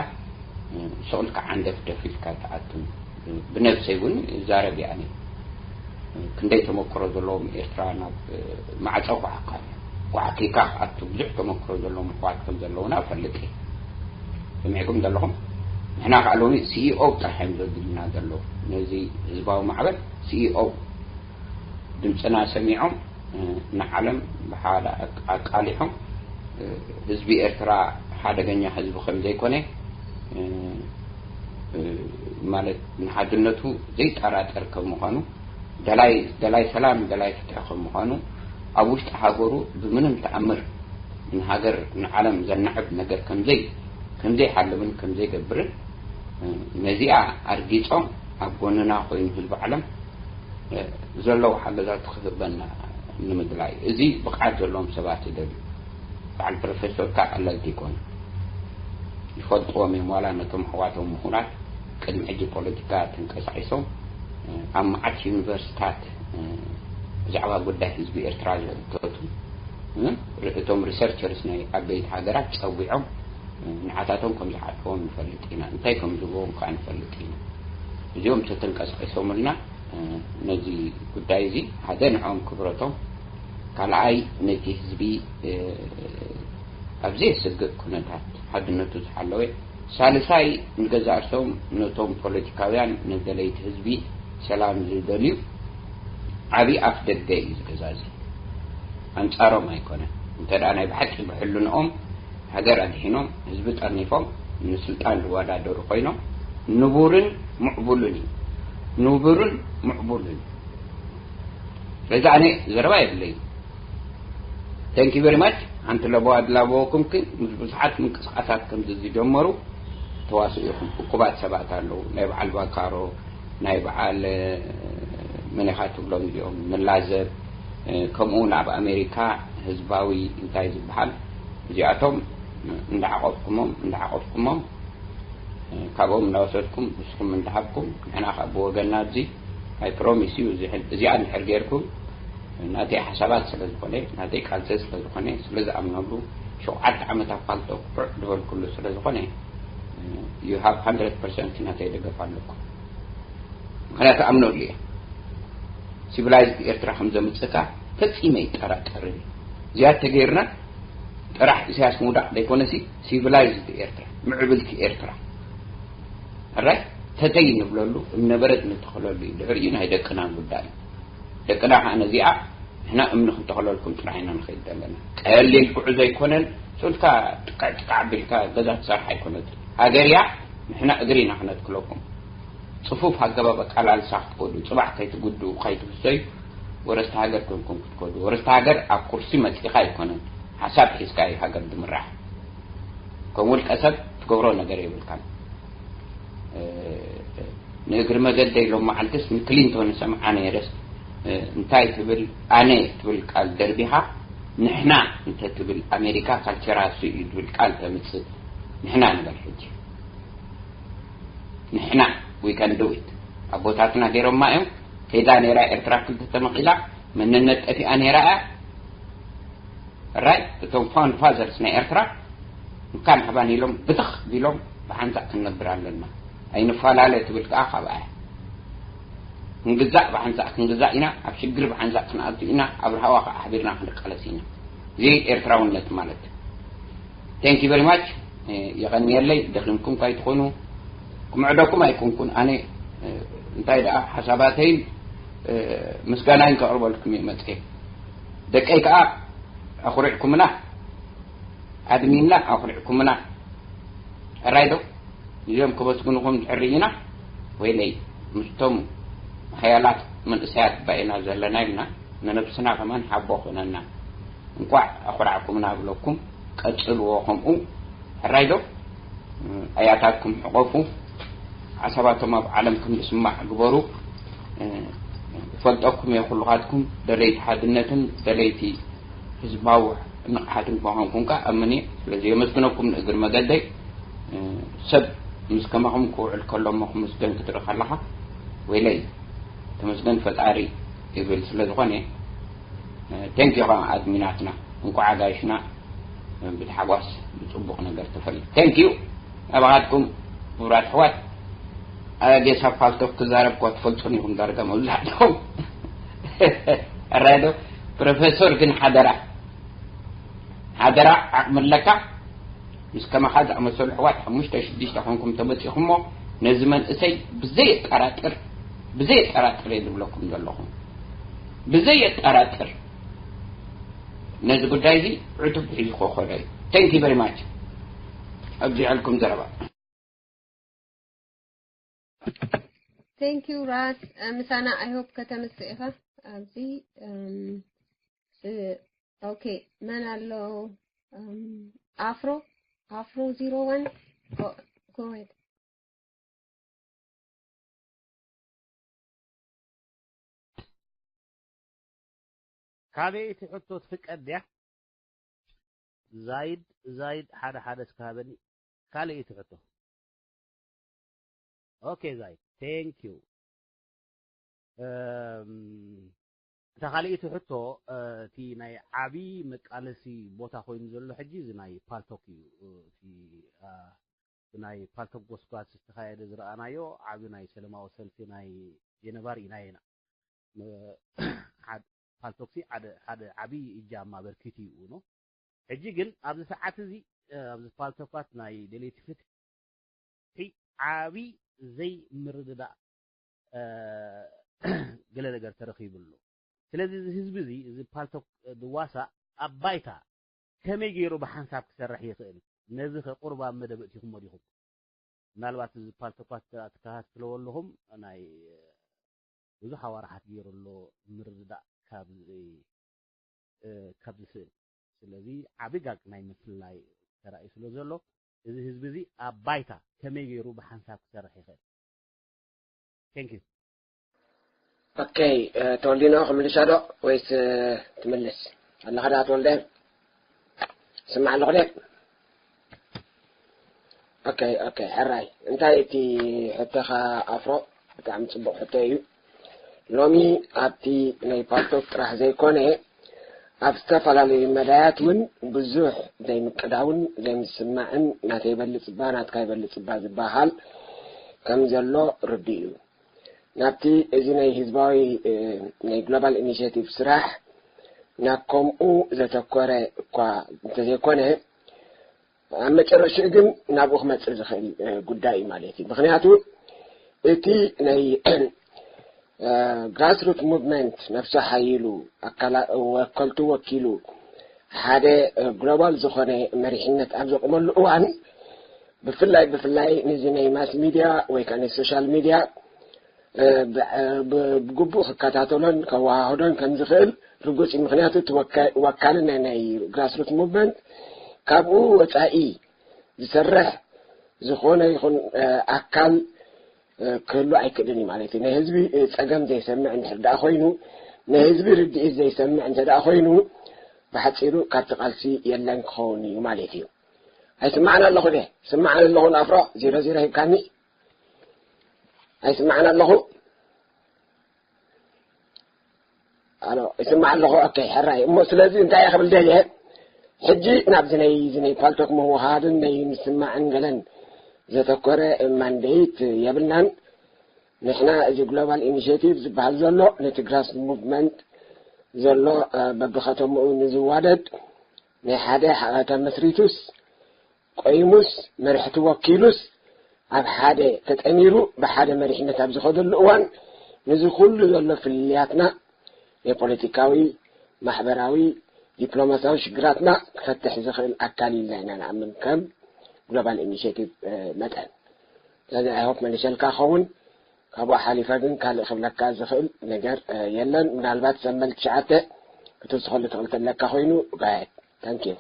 ስቕ ኢልካ ዓንደፍደፍ ኢልካ ትኣቱን ብነብሰይ እውን ይዛረብ እየ ኣነ። ክንደይ ተመክሮ ዘለዎም ኤርትራውያን ኣብ ማዕፀ ኳዕካ ኳዕኪካ ክኣቱ ብዙሕ ተመክሮ ዘለዎም ኣሕዋት ከም ዘለውና እፈልጥ እየ። ሰሚዕኩም ዘለኹም? ንሕና ከዓ ሎሚ ሲኢኦ ጥራሕ እዮም ዘድልና ዘለዉ። ነዚ ህዝባዊ ማዕበል ሲኢኦ ድምፅና ሰሚዖም፣ እ፣ ንዓለም ብሓደ ኣቃ-፣ ኣቃሊሖም፣ እ፣ ህዝቢ ኤርትራ ሓደገኛ ህዝቢ ከም ዘይኮነ፣ እ፣ እ፣ ማለት ንሓድነቱ ዘይጠራጠር ከም ምዃኑ፣ ደላይ፣ ደላይ ሰላም፣ ደላይ ፍትሒ ከም ምዃኑ፣ ኣብ ውሽጢ ሃገሩ ብምንም ተኣምር ንሃገር ንዓለም ዘናዕብ ነገር ከምዘይ-፣ ከምዘይሓልምን ከምዘይገብርን፣ እ፣ ነዚኣ ኣርጊጾም ኣብ ጎንና ኮይኑ ህዝቢ ዓለም፣ እ፣ ዘለዉ ሓገዛት ክህበና ንምድላይ። እዚ ብቕዓት ዘለዎም ሰባት ይደልዩ። በዓል ፕሮፌሰር ከኣ ቀለልቲ ይኮኑ። ይፈልጥዎም እዮም። ዋላ ነቶም ኣሕዋቶም ምሁራት ቅድሚ ሕጂ ፖለቲካ ተንቀሳቒሶም፣ እ፣ ኣብ መዓት ዩኒቨርሲታት፣ እ፣ ብዛዕባ ጉዳይ ህዝቢ ኤርትራ ዝሕተቱ፣ እ፣ ር-፣ እቶም ሪሰርቸርስ ናይ ዓበይቲ ሃገራት ጸዊዖም፣ እ፣ ንዓታቶም ከም ዝሓትዎም ንፈልጥ ኢና። እንታይ ከም ዝብዎም ከኣ ንፈልጥ ኢና። እዚኦም ተተንቀሳቒሶምልና፣ እ፣ ነዚ ጉዳይ እዚ ሓደ ንዕኦም ክብረቶም፣ ካልኣይ ነቲ ህዝቢ፣ እ፣ ኣብ ዘየስግእ ኩነታት ሓድነቱ ዝሓለወ፣ ሳልሳይ ንገዛእ ርእሶም ነቶም ፖለቲካውያን ንደለይቲ ህዝቢ ሰላም ዝደልዩ ዓቢ ኣፍ ደገ እዩ እዚ ገዛ እዚ። ኣንጻሮም ኣይኮነን። እንተ ደኣ ናይ ብሓቂ ብሕልንኦም ሃገር ኣድሒኖም፣ ህዝቢ ጠርኒፎም፣ ንስልጣን ዝወዳደሩ ኮይኖም፣ ንቡርን ምዕቡልን እዩ። ንቡርን ምዕቡልን እዩ። ስለዚ ኣነ ዘረባ የብለይ። Thank you very much። ሓንቲ ለበዋ ድላበወኩም ግን ምስ ብዙሓት ምንቅስቃሳት ከምዚ ዝጀመሩ ተዋስኡ ኢኹም። እኩባት ሰባት ኣለዉ። ናይ በዓል ቫካሮ፣ ናይ በዓል፣ እ፣ መን ኢኻ ትብሎም እዚኦም፣ ንላዘብ፣ እ፣ ከምኡ እውን ኣብ ኣሜሪካ ህዝባዊ እንታይ ዝበሃል፣ እዚኣቶም እንዳዓቆብኩሞም፣ እንዳዓቆብኩሞም፣ እ፣ ካብኦም እናወሰድኩም ንስኹም እንዳሃብኩም፣ ንሕና ካብ ብወገንና ኣብዚ I promise you፣ እዚ ሕል-፣ እዚኣ እንድሕር ጌርኩም፣ ናተይ ሓሳባት ስለ ዝኾነ፣ ናተይ ቃልሲ ስለ ዝኾነ፣ ስለ ዝኣምነሉ፣ ሸውዓተ ዓመት ኣብ ፓልቶክ ዑዕ ዝበልኩሉ ስለ ዝኾነ፣ you have hundred percent ናተይ ደገፍ ኣለኩም። ምኽንያቱ ኣምነሉ እየ። ሲቪላይዝድ ኤርትራ ከም ዘምጽእካ ፈጺመ ይጠራጠርን። እዚኣ ተገይርና ጥራሕ ኢሳያስ ምውዳቕ ዘይኮነሲ፣ ሲቪላይዝድ ኤርትራ፣ ምዕብልቲ ኤርትራ፣ ሕራይ ተተይ ንብለሉ፣ እምነበረድ ንተኽለሉ እዩ። ድሕሪኡ ናይ ደቅና ጉዳይ እዩ። ደቅና ከዓ ነዚኣ ንሕና እምኒ ክንተኽለልኩም ጥራሕ ኢና ንኸይድ ዘለና። ቀሊል ጉዕዞ ኣይኮነን። ሶልካ ጥቃዕ ጥቃዕ ኣቢልካ ገዛ ትሰርሕ ኣይኮነትን። ሃገር እያ፣ ንሕና እግሪ ኢና ክነትክለኩም። ጽፉፍ ኣገባብ ኣቃላልሳ ክትከዱ፣ ጽባሕ ከይትጉድኡ፣ ከይትህሰዩ፣ ወረስቲ ሃገር ኮንኩም ክትከዱ። ወረስቲ ሃገር ኣብ ኩርሲ መጺኻ ኣይኮነን፣ ሓሳብ ሒዝካ እዩ ሃገር ዝምራሕ። ከም ውልቀ ሰብ ትገብሮ ነገር የብልካን። እ፣ ንእግሪ መገደይ ሎም መዓልትስ ንክሊንቶን ሰምዓ ነይረስ፣ እ፣ እንታይ ትብል? ኣነ ትብል ቃል ደርቢኻ፣ ንሕና እንተ ትብል፣ ኣሜሪካ ካልቸራ እሱ እዩ ትብል ቃል ተምጽእ። ንሕና ንበል ሕጂ። ንሕና፣ we can do it። ኣቦታትና ገይሮማ እዮም። ከይዳ ነይራ ኤርትራ ክልተ ተመቒላ፣ መንነት ጠፊኣ ነይራ እያ። ራይ እቶም ፋውንድ ፋዘርስ ናይ ኤርትራ እንካን ሃባን ኢሎም ብትኽ ቢሎም ብሓንሳእ ክንነብር ኣለና። ኣይንፈላለ ትብል ከኣ ካብኣ እያ። ክንግዛእ ብሓንሳእ ክንግዛእ ኢና፣ ኣብ ሽግር ብሓንሳእ ክንኣቱ ኢና፣ ኣብ ራህዋ ከኣ ሓቢርና ክንቃለስ ኢና። እዚ ኤርትራውነት ማለት። Thank you very much። የቐንየለይ። ደኺምኩም ካይትኾኑ ክምዕደኩም ኣይኮንኩን። ኣነ፣ እ፣ እንታይ ደኣ ሓሳባተይን፣ እ፣ ምስጋናይን ከቕርበልኩም እየ መጽኤ። ደቀይ ከኣ ኣኹሪዕኩምና፣ ኣድሚንና ኣኹሪዕኩምና። ሕራይ ዶ? እዚኦም ከመስግንኹም ድሕር ኢና። ወይለይ፣ ምስቶም ሓያላት መንእሰያት ባይና ዘለና ኢልና፣ ንነብስና ከማን ሓቦ ኮነና። እንቋዕ ኣኹራዕኩምና እብለኩም። ቀጽልዎ ከምኡ። ሕራይ ዶ? ኣያታትኩም ሕቆፉ። ሓሳባቶም ኣብ ዓለም ከም ዝስማዕ ግበሩ። እፈልጠኩም እየ ኩልኻትኩም ደለይቲ ሓድነትን ደለይቲ ህዝባዊ ንቕሓትን ምዃንኩም ከኣ ኣምን እየ። ስለዚ የመስግነኩም ንእግሪ መገደይ። ሰብ ምስ ከማኹም ክውዕል ከሎ እሞ ክምስገን ክትርኢ ከለኻ፣ ወይለይ፣ ተመስገን ፈጣሪ ይብል። ስለ ዝኾነ፣ ቴንኪዩ ኸዓ ኣድሚናትና፣ እንቋዕ ኣጋይሽና ብታሕጓስ ብጽቡቕ ነገር ተፈልዩ። ቴንኪዩ። ኣባኻትኩም ክቡራት ኣሕዋት፣ ኣጌሳ ፓልቶክ ክዛረብ እኳ ትፈልጡን ኢኹም ዳርጋ መብዛሕትኹም። ኣራይ ዶ? ፕሮፌሶር ግን ሓደራ፣ ሓደራ ዓቕሚ ኣለካ፣ ምስ ከማኻ ዝኣመሰሉ ኣሕዋት ሓሙሽተ ሽዱሽተ ኮንኩም ተመጺኹሞ፣ ነዚ መንእሰይ ብዘየጠራጥር፣ ብዘየጠራጥር እየ ዝብለኩም ዘለኹ። ብዘየጠራጥር ነዚ ጉዳይ እዚ ዕቱብ ሒዙ ክኾዶ እዩ። Thank you very much። ኣብዚሐልኩም ዘረባ። Thank you ራስ። ምሳና I hope ከተምጽእ ኢኻ ኣብዚ። ኦኬ፣ መን ኣሎ? ኣፍሮ ኣፍሮ ዜሮ ዋን። Go ahead። ካልኣይቲ ሕቶ ትፍቀድ ድያ? ዛይድ ዛይድ ሓደ ሓደ እስከ ሃበኒ። ካልኣይቲ ሕቶ። ኦኬ ዛይድ፣ thank you። እም፣ እታ ካልኣይቲ ሕቶ፣ እ፣ እቲ ናይ ዓቢ መቃለሲ ቦታ ኮይኑ ዘሎ ሕጂ እዚ ናይ ፓልቶክ እዩ። እ፣ እቲ፣ እ፣ ብናይ ፓልቶክ ጎስጓስ ዝተኻየደ ዝረኣናዮ ዓቢ ናይ ሰላማዊ ሰልፊ ናይ ጀነቫ ርኢናዮ ኢና። ም-፣ ሓድ-፣ ፓልቶክሲ ሓደ፣ ሓደ ዓቢ እጃም ኣበርኪቱ እዩ ነው። ሕጂ ግን ኣብዚ ሰዓት እዚ፣ እ፣ ኣብዚ ፓልቶካት ናይ ደለይቲ ፍትሒ ዓቢ ዘይምርድዳእ፣ እ፣ ገለ ነገር ተረኺቡ ኣሎ። ስለዚ እዚ ህዝቢ እዚ፣ እዚ ፓልቶክ ድዋሳ ኣብ ባይታ ከመይ ገይሩ ብሓንሳብ ክሰርሕ ይኽእል? ነዚ ከ ቁሩብ ኣብ መደብ እቲኹሞ ዲኹም? ምናልባት እዚ ፓልቶካት ትከታተልዎ ኣለኹም፣ ናይ ብዙሕ ኣዋርሓት ገይሩ ኣሎ ምርድዳእ ካብ ዝ-፣ እ፣ ካብ ዝስእል። ስለዚ ዓቢ ጋግ ናይ ምፍልላይ ተራእዩ ስለ ዘሎ፣ እዚ ህዝቢ እዚ ኣብ ባይታ ከመይ ገይሩ ብሓንሳብ ክሰርሕ ይኽእል? Thank you። ኦኬ፣ እ፣ ተወልዲኖ ክምልሳ ዶ ወይስ፣ እ፣ ትምልስ ኣለኻ ዳ ተወልደ? ስማዕ ኣለኹ ደ? ኦኬ፣ ኦኬ፣ ሕራይ። እንታይ እቲ ሕቶኻ ኣፍሮ? ብጣዕሚ ጽቡቕ ሕቶ እዩ። ሎሚ ኣብቲ ናይ ፓልቶክ ጥራሕ ዘይኮነ፣ ኣብ ዝተፈላለዩ መዳያት እውን ብዙሕ ዘይምቅዳውን ዘይምስማዕን ናተይ ይበልጽ እባ ናትካ ይበልጽ እባ ዝበሃል ከም ዘሎ ርዱእ እዩ። ናብቲ እዚ ናይ ህዝባዊ፣ እ፣ ናይ ግሎባል ኢኒሼቲቭ ስራሕ ናብ ከምኡ ዘተኮረ እኳ እንተዘይኮነ፣ ኣብ መጨረሽኡ ግን ናብኡ ክመጽእ ዝኽእል፣ እ፣ ጉዳይ እዩ ማለት እዩ። ምኽንያቱ እቲ ናይ፣ እ፣ ግራስሩት ሙቭመንት ነፍሱ ሓይሉ ኣካላ-፣ ወከልቱ ወኪሉ ሓደ፣ እ፣ ግሎባል ዝኾነ መሪሕነት ኣብ ዘቑመሉ እዋን፣ ብፍላይ፣ ብፍላይ ነዚ ናይ ማስ ሚድያ ወይ ከኣ ናይ ሶሻል ሚድያ፣ እ፣ ብ-፣ እ፣ ብ-፣ ብግቡእ ክከታተሎን ከወሃህዶን ከም ዝኽእል ርጉጽ እዩ። ምኽንያቱ እቲ ወካ-፣ ወካሊ ናይ፣ ናይ ግራስሩት ሙቭመንት ካብኡ ወጻኢ ዝሰርሕ ዝኾነ ይኹን፣ እ፣ ኣካል፣ እ፣ ክህሉ ኣይክእልን እዩ ማለት እዩ። ናይ ህዝቢ፣ እ፣ ጸገም ዘይሰምዕ እንድሕር ደኣ ኮይኑ፣ ናይ ህዝቢ ርድኢት ዘይሰምዕ እንተ ደኣ ኮይኑ፣ ብሓጺሩ ካብቲ ቃልሲ የለን ክኸውን እዩ ማለት እዩ። ኣይስማዕን ኣለኹ ድየ? ስማዕን ኣለኹ ንኣፍሮ ዜሮ ዜሮ ሂብካኒ። ኣይስማዕን ኣለኹ። ኣሎ፣ ይስማዕ ኣለኹ። ኦኬ፣ ሕራይ። እሞ ስለዚ እንታይ እየ ክብል ደልየ? ሕጂ ናብዚ ናይ፣ እዚ ናይ ፓልቶክ ምውሃድን ናይ ምስማዕን ገለን ዘተኮረ ማንዴት የብልናን። ንሕና እዚ ግሎባል ኢኒሼቲቭ ዝበሃል ዘሎ ነቲ ግራስ ሙቭመንት ዘሎ፣ እ፣ በብኸተምኡ ንዝዋደድ ናይ ሓደ ሓ-፣ ተመስሪቱስ ቆይሙስ መርሕቲ ወኪሉስ ኣብ ሓደ ተጠሚሩ ብሓደ መሪሕነት ኣብ ዝኸደሉ እዋን፣ ነዚ ኩሉ ዘሎ ፍልልያትና ናይ ፖለቲካዊ፣ ማሕበራዊ፣ ዲፕሎማሲያዊ ሽግራትና ክፈትሕ ዝኽእል ኣካል ኢልና ኢና ንኣምን ከም ግሎባል ኢኒሼቲቭ፣ እ፣ መጠን። ስለዚ I hope መሊሰልካ ኸውን። ካብኡ ሓሊፈ ግን ካልእ ክብለካ ዝኽእል ነገር፣ እ፣ የለን። ምናልባት ሰመል ትሽዓተ ክትውስኸሉ ትኽእል ተለካ ኮይኑ፣ go ahead። Thank you።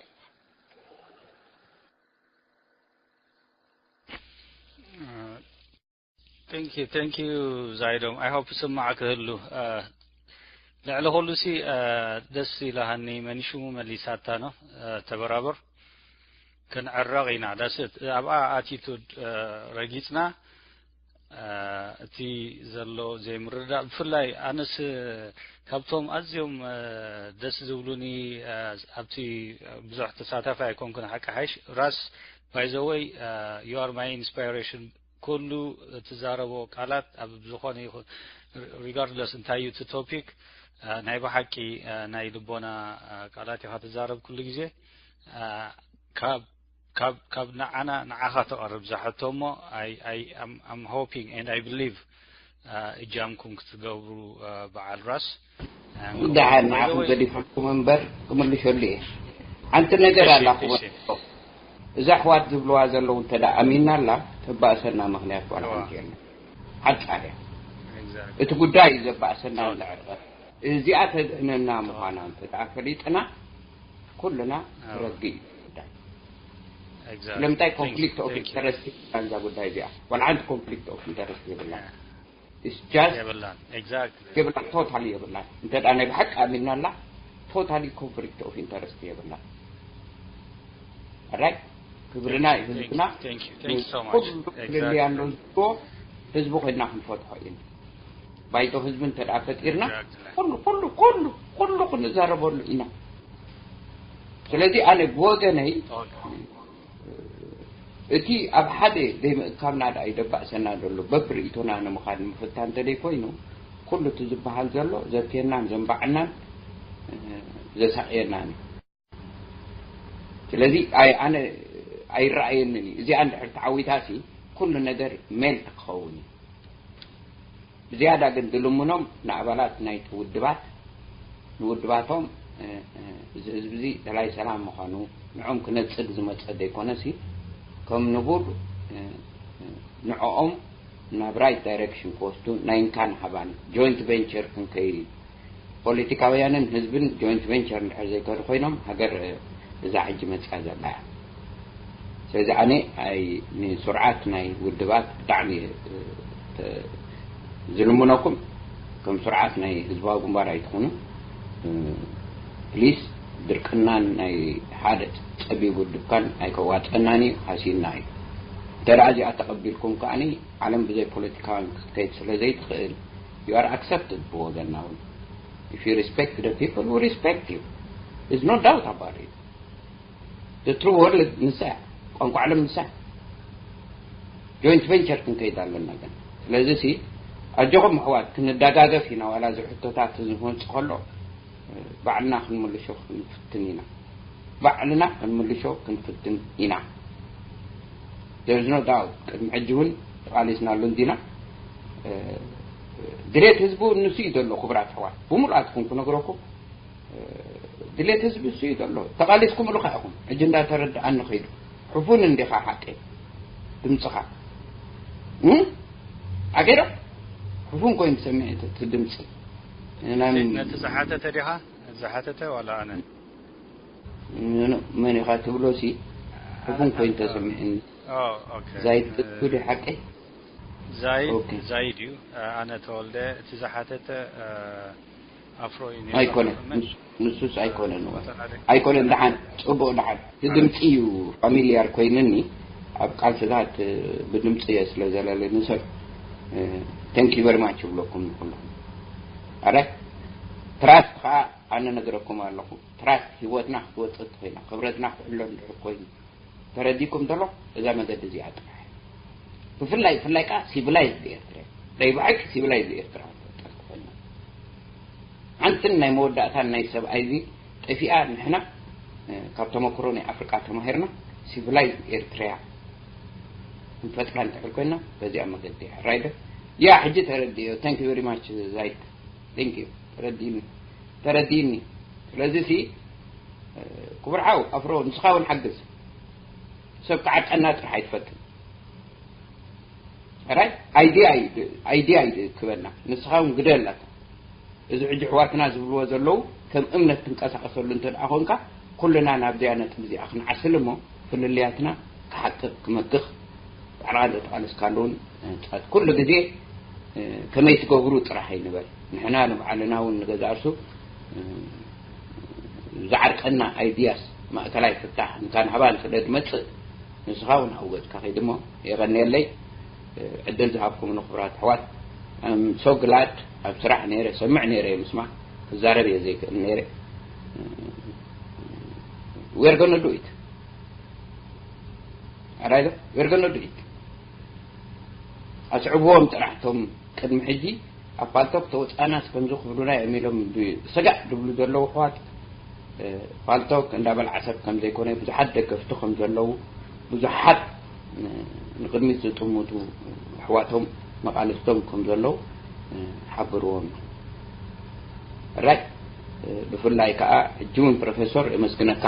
Thank you, thank you ዛይዶም። I hope ስማዕ ክህሉ። እ፣ ልዕሊ ኩሉ ሲ፣ እ፣ ደስ ኢላሃኒ መኒሹ መሊሳታ ነው፣ እ፣ ተበራበር። ክንዕረቕ ኢና። ዳስ ኣብኣ ኣቲቱድ፣ እ፣ ረጊጽና፣ እ፣ እቲ ዘሎ ዘይምርዳእ ብፍላይ ኣነስ ካብቶም ኣዝዮም፣ እ፣ ደስ ዝብሉኒ፣ እ፣ ኣብቲ ብዙሕ ተሳታፊ ኣይኮንኩን ሓቂ ሓይሽ። ራስ፣ by the way, you are my inspiration። ኩሉ ትዛረቦ ቃላት ኣብ ዝኾነ ይኹን፣ regardless እንታይ እዩ እቲ ቶፒክ፣ እ፣ ናይ ብሓቂ፣ እ፣ ናይ ልቦና፣ እ፣ ቃላት ኢኻ ትዛረብ ኩሉ ግዜ። ካብ ካብ ካብ ንዓና ንዓኻ ተቐርብ ዝሓቶ እሞ፣ I I I'm I'm hoping and I believe እጃምኩም ክትገብሩ፣ በዓል ራስ። ደሓን ንዓኹም ገዲፈኩም እምበር ክምልሸሉ እየ። ሓንቲ ነገር ኣላ ክበልኩም። እዛ ኣሕዋት ዝብልዋ ዘለዉ እንተ ደኣ ኣሚናላ ተባእሰና ምኽንያት ዋላ ሓንቲ የለን። ሓጻር እያ። እቲ ጉዳይ እዩ ዘባእሰና እንዳ ዕርቀት። እዚኣ ተድህነና ምዃና እንተ ደኣ ፈሊጥና ኩልና ረጊ እዩ ጉዳይ። ስለምንታይ ኮንፍሊክት ኦፍ ኢንተረስት እዛ ጉዳይ እዚኣ ዋላ ሓንቲ ኮንፍሊክት ኦፍ ኢንተረስት የብላ። የብላን። የብላን። ቶታሊ የብላን። እንተ ደኣ ናይ ብሓቂ ኣሚናላ ቶታሊ ኮንፍሊክት ኦፍ ኢንተረስት የብላን። ኣራይ ክብርና ህዝብና ኩሉ ክልልያ ኣሎ ዝብሎ ህዝቢ ኮይና ክንፈትሖ ኢና። ባይቶ ህዝቢ እንተ ደኣ ፈጢርና ኩሉ ኩሉ ኩሉ ኩሉ ክንዛረበሉ ኢና። ስለዚ ኣነ ብወገነይ እቲ ኣብ ሓደ ዘይምእካብና ደኣ ይደባእሰና ዘሎ በብርእይቶና ንምኻድ ምፍታን እንተደይ ኮይኑ ኩሉ እቲ ዝበሃል ዘሎ ዘብክየናን ዘንባዕናን ዘሳቕየናን እዩ። ስለዚ ኣነ ኣይረኣየንን እዩ። እዚኣ እንድሕር ተዓዊታሲ ኩሉ ነገር ሜልት ክኸውን እዩ። ብዝያዳ ግን ዝልምኖም ንኣባላት ናይቲ ውድባት ንውድባቶም እዚ ህዝቢ እዚ ደላይ ሰላም ምዃኑ ንዖም ክነጽግ ዝመጸ ዘይኮነሲ ከም ንቡር ንዕኦም ናብ ራይት ዳይሬክሽን ክወስዱ ናይ እንካን ሃባን ጆይንት ቬንቸር ክንከይድ እዩ። ፖለቲካውያንን ህዝብን ጆይንት ቬንቸር እንድሕር ዘይከዱ ኮይኖም ሃገር እዛ ሕጂ መፅያ ዘላ እያ። ስለዚ ኣነ ኣይ ንስርዓት ናይ ውድባት ብጣዕሚ ዝልምነኩም ከም ስርዓት ናይ ህዝባዊ ግንባር ኣይትኹኑ ፕሊስ። ድርቅናን ናይ ሓደ ፀቢብ ውድብካን ኣይከዋፀናን እዩ፣ ሃሲና እዩ። እንተ ደኣ እዚኣ ተቐቢልኩም ከዓኒ ዓለም ብዘይ ፖለቲካውያን ክትከይድ ስለ ዘይትኽእል you are accepted ብወገንና እውን። If you respect the people, we respect you. There's no doubt about it. The true world ንሳ እያ፣ ቋንቋ ዓለም ንሳ እያ። ጆይንት ቬንቸር ክንከይድ ኣለና ግን። ስለዚ ሲ ኣጆኹም ኣሕዋት ክንደጋገፍ ኢና። ዋላ እዚ ሕቶታት እዚ ክመፅእ ከሎ ባዕልና ክንምልሾ ክንፍትን ኢና። ባዕልና ክንምልሾ ክንፍትን ኢና። There's no doubt። ቅድሚ ሕጂ እውን ተቓሊስናሉ እንዲና። ድሌት ህዝቡ ንሱ እዩ ዘሎ። ክቡራት ኣሕዋት ብምሉኣትኩም ክነግረኩም ድሌት ህዝቢ እሱ እዩ ዘሎ። ተቓሊስኩም ኢሉ ኢኹም ሕጂ እንዳተረድኣኒ ከይዱ። ሕፉን እንዲኻ ሓቂ ድምፅኻ ኣገዶ ሕፉን ኮይኑ ሰሚዐ እቲ ድምፂ። ነቲ ዝሓተተ ዲኻ ዝሓተተ ዋላ ኣነ መን ኢኻ ትብሎ ሲ ሕፉን ኮይኑ ተሰሚዕኒ። ዛይድ ትብሉ ሓቂ ዛይድ ዛይድ እዩ። ኣነ ተወልደ እቲ ዝሓተተ ኣፍሮ እዩ ነይሩ። ኣይኮነ ንሱስ ኣይኮነን። ኣይኮነን። ደሓን ፅቡቕ ደሓን እቲ ድምፂ እዩ ፋሚልያር ኮይንኒ። ኣብ ቃልስታት ብድምፂ እየ ስለ ዘለለኒ ሰብ thank you very much ይብለኩም ንኩልኩም። ኣረ ትራስት ከዓ ኣነ ነግረኩም ኣለኹ። ትራስት ህይወትና ክትወፅእ ትኽእላ፣ ክብረትና ክዕሎ እንድሕር ኮይኑ ተረዲኩም ዘሎ እዛ መገዲ እዚኣ ጥራሕ። ብፍላይ ብፍላይ ከዓ ሲቪላይዝድ ኤርትራ ናይ ብሓቂ ሲቪላይዝድ ኤርትራ ክትፈጥር ትኽእልና። ሓንትን ናይ መወዳእታን ናይ ሰብኣይ እዚ ጠፊኣ ንሕና ካብ ተመክሮ ናይ ኣፍሪቃ ተማሂርና ሲቪላይዝድ ኤርትራ ክንፈጥራ እንድሕር ኮይና በዚኣ መገዲ እያ። ራይደ ያ ሕጂ ተረዲዮ። Thank you very much ዛይት። Thank you ተረዲኒ ተረዲኒ። ስለዚ ሲ ክቡር ሓው ኣፍሮ ንስኻ እውን ሓግዝ። ሰብ ክዓርቀና ጥራሕ ኣይትፈትን። ራይ ኣይዲያ እዩ ክበና ንስኻ እውን ግደላታ። እዚ ሕጂ ኣሕዋትና ዝብልዎ ዘለዉ ከም እምነት ትንቀሳቐሰሉ እንተ ደኣ ኾንካ ኩልና ናብዚኣ ነጥቢ እዚኣ ክንዓስል እሞ ፍልልያትና ክሓቅቕ ክመክኽ ባዕልኻ ዘተቓለስካሉ እውን ሕንጸት ኩሉ ግዜ ከመይ ትገብሩ ጥራሕ ኣይንበል። ንሕና ንባዕልና እውን ንገዛእሱ ዝዓርቀና ኣይድያስ ማእከላይ ፍታሕ እንካን ሃባን ስለ ዝመጽእ ንስኻ እውን ኣብኡ ገጽካ ከይድ እሞ የቐንየለይ። ዕድል ዝሃብኩም ንክብራት ኣሕዋት I'm so glad ኣብ ስራሕ ነይረ ሰምዕ ነይረ ምስማዕ ክዛረብ እየ ዘይክእል ነይረ። We're gonna do it. ኣራይዶ we're gonna do it። ኣስዕብዎም ጥራሕ እቶም ቅድሚ ሕጂ ኣብ ፓልቶክ ተወፃእናስ ከምዚ ክብሉና እዮም ኢሎም ሰጋእ ዝብሉ ዘለዉ ኣሕዋት። ፓልቶክ እንዳ በልዓ ሰብ ከም ዘይኮነ፣ ብዙሓት ደገፍቲ ከም ዘለዉ፣ ብዙሓት ንቅድሚት ዝጥምቱ ኣሕዋቶም መቓልስቶም ከም ዘለዉ ሓብርዎም። ራይ ብፍላይ ከዓ ሕጂ እውን ፕሮፌሰር የመስግነካ፣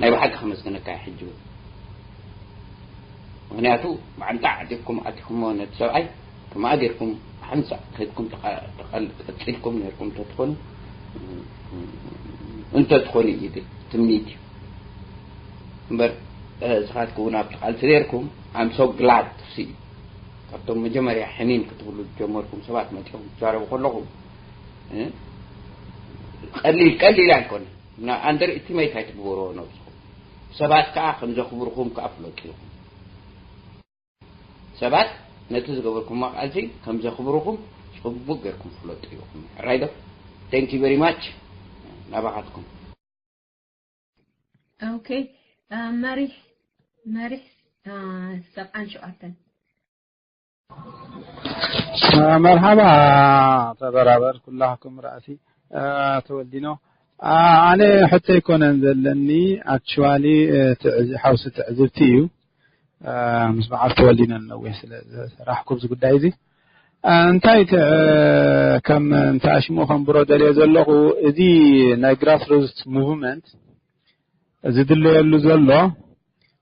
ናይ ብሓቂ ከመስግነካ ሕጂ እውን። ምክንያቱ ብዓንጣ ዓጢቕኩም ኣቲኹሞ ነቲ ሰብኣይ፣ ከማኣ ጌርኩም ሓንሳእ ከድኩም ተቐ- ተቐል- ቀጺልኩም ነርኩም እንተትኾኑ፣ እንተትኾኑ እዩ ትምኒት እዩ። እምበር እስኻትኩም እውን ኣብቲ ቃልሲ ነርኩም። I'm so glad to see you። ካብቶም መጀመርያ ሕኒን ክትብሉ ዝጀመርኩም ሰባት መፂኹም ትዛረቡ ከለኹም ቀሊል ቀሊል ኣይኮነ። እና under estimate ኣይትግበርዎ ነብስኹም። ሰባት ከዓ ከም ዘኽብርኹም ከዓ ፍለጡ ኢኹም። ሰባት ነቲ ዝገበርኩሞ ቃልሲ ከም ዘኽብርኹም ጽቡቅ ጌርኩም ፍለጡ ኢኹም። ሕራይ ዶ? Thank you very much። ናባኻትኩም። Okay. መሪሕ መሪሕ ሰብዓን ሸውዓተን። መርሓባ ተበራበር ኩላኩም ራእሲ ተወልዲኖ። ኣነ ሕቶ ኣይኮነን ዘለኒ፣ actually ሓውሲ ትዕዝብቲ እዩ። ምስ በዓል ተወልዲኖ ነዊሕ ስለ ዝሰራሕኩ ኣብዚ ጉዳይ እዚ እንታይ ከም እንተኣሽሙ ከም ብሮ ደልዮ ዘለኹ፣ እዚ ናይ grassroots movement ዝድለየሉ ዘሎ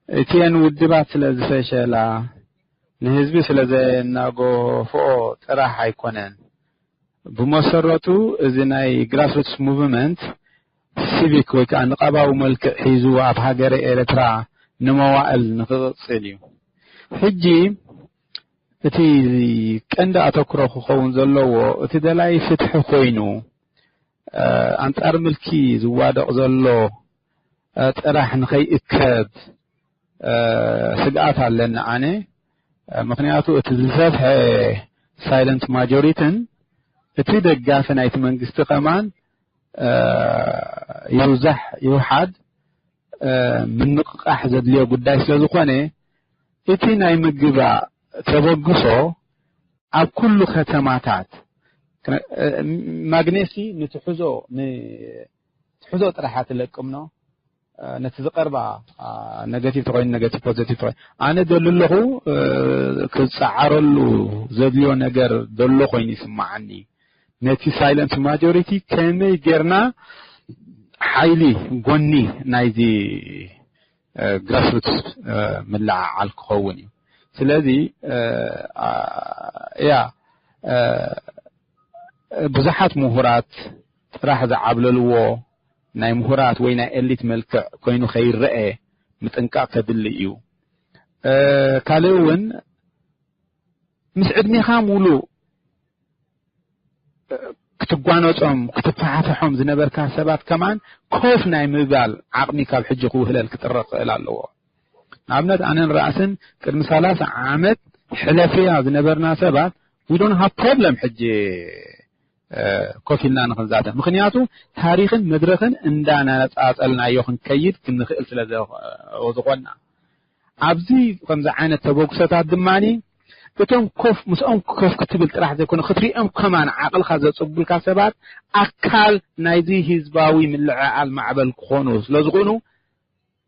እቲኤን ውድባት ስለ ዝፈሸላ፣ ንህዝቢ ስለ ዘናገፍኦ ጥራሕ ኣይኮነን። ብመሰረቱ እዚ ናይ grassroots movement civic ወይ ከዓ ንቐባዊ መልክዕ ሒዙ ኣብ ሃገረ ኤርትራ ንመዋእል ንክቕፅል እዩ። ሕጂ እቲ ቀንዲ ኣተኩሮ ክኸውን ዘለዎ እቲ ደላይ ፍትሒ ኮይኑ፣ ኣንጻር ምልኪ ዝዋደቕ ዘሎ ጥራሕ ንኸይእከብ ስግኣት ኣለኒ ኣነ። ምክንያቱ እቲ ዝሰፍሐ silent majority ን እቲ ደጋፊ ናይቲ መንግስቲ ከማን ይብዛሕ ይውሓድ ምንቕቓሕ ዘድልዮ ጉዳይ ስለ ዝኾነ፣ እቲ ናይ ምግባእ ተበግሶ ኣብ ኩሉ ከተማታት ማግኔሲ ንትሕዞ ንትሕዞ ጥራሕ ትለቅምኖ። ነቲ ዝቐርባ negative ተኮይኑ negative positive ተኮይኑ፣ ኣነ ደሉ ኣለኹ ክፀዓረሉ ዘድልዮ ነገር ዘሎ ኮይኑ ይስማዓኒ። ነቲ silent majority ከመይ ጌርና ሓይሊ ጎኒ ናይዚ grassroots ምልዓዓል ክኸውን እዩ። ስለዚ ያ ብዙሓት ምሁራት ጥራሕ ዝዓብለልዎ ናይ ምሁራት ወይ ናይ elite መልክዕ ኮይኑ ከይረአ ምጥንቃቕ ከድሊ እዩ። ካልእ እውን ምስ ዕድሜኻ ሙሉእ ክትጓነጾም ክትፈሓፍሖም ዝነበርካ ሰባት ከማን ኮፍ ናይ ምባል ዓቕሚ ካብ ሕጂ ክውህለል ክጥረ ክኽእል ኣለዎ። ንኣብነት ኣነን ራእስን ቅድሚ ሰላሳ ዓመት ሕለፍያ ዝነበርና ሰባት we don't have problem ሕጂ ኮፍ ኢልና ንኽንዛተ። ምክንያቱ ታሪኽን መድረኽን እንዳነጻጸልናዮ ክንከይድ ክንኽእል ስለ ዝኾንና ኣብዚ ከምዚ ዓይነት ተበግሶታት ድማ እቶም ኮፍ ምስኦም ኮፍ ክትብል ጥራሕ ዘይኮነ ክትሪኦም ከማን ዓቕልካ ዘፅጉልካ ሰባት ኣካል ናይዚ ህዝባዊ ምልዕዓል ማዕበል ክኾኑ ስለ ዝኾኑ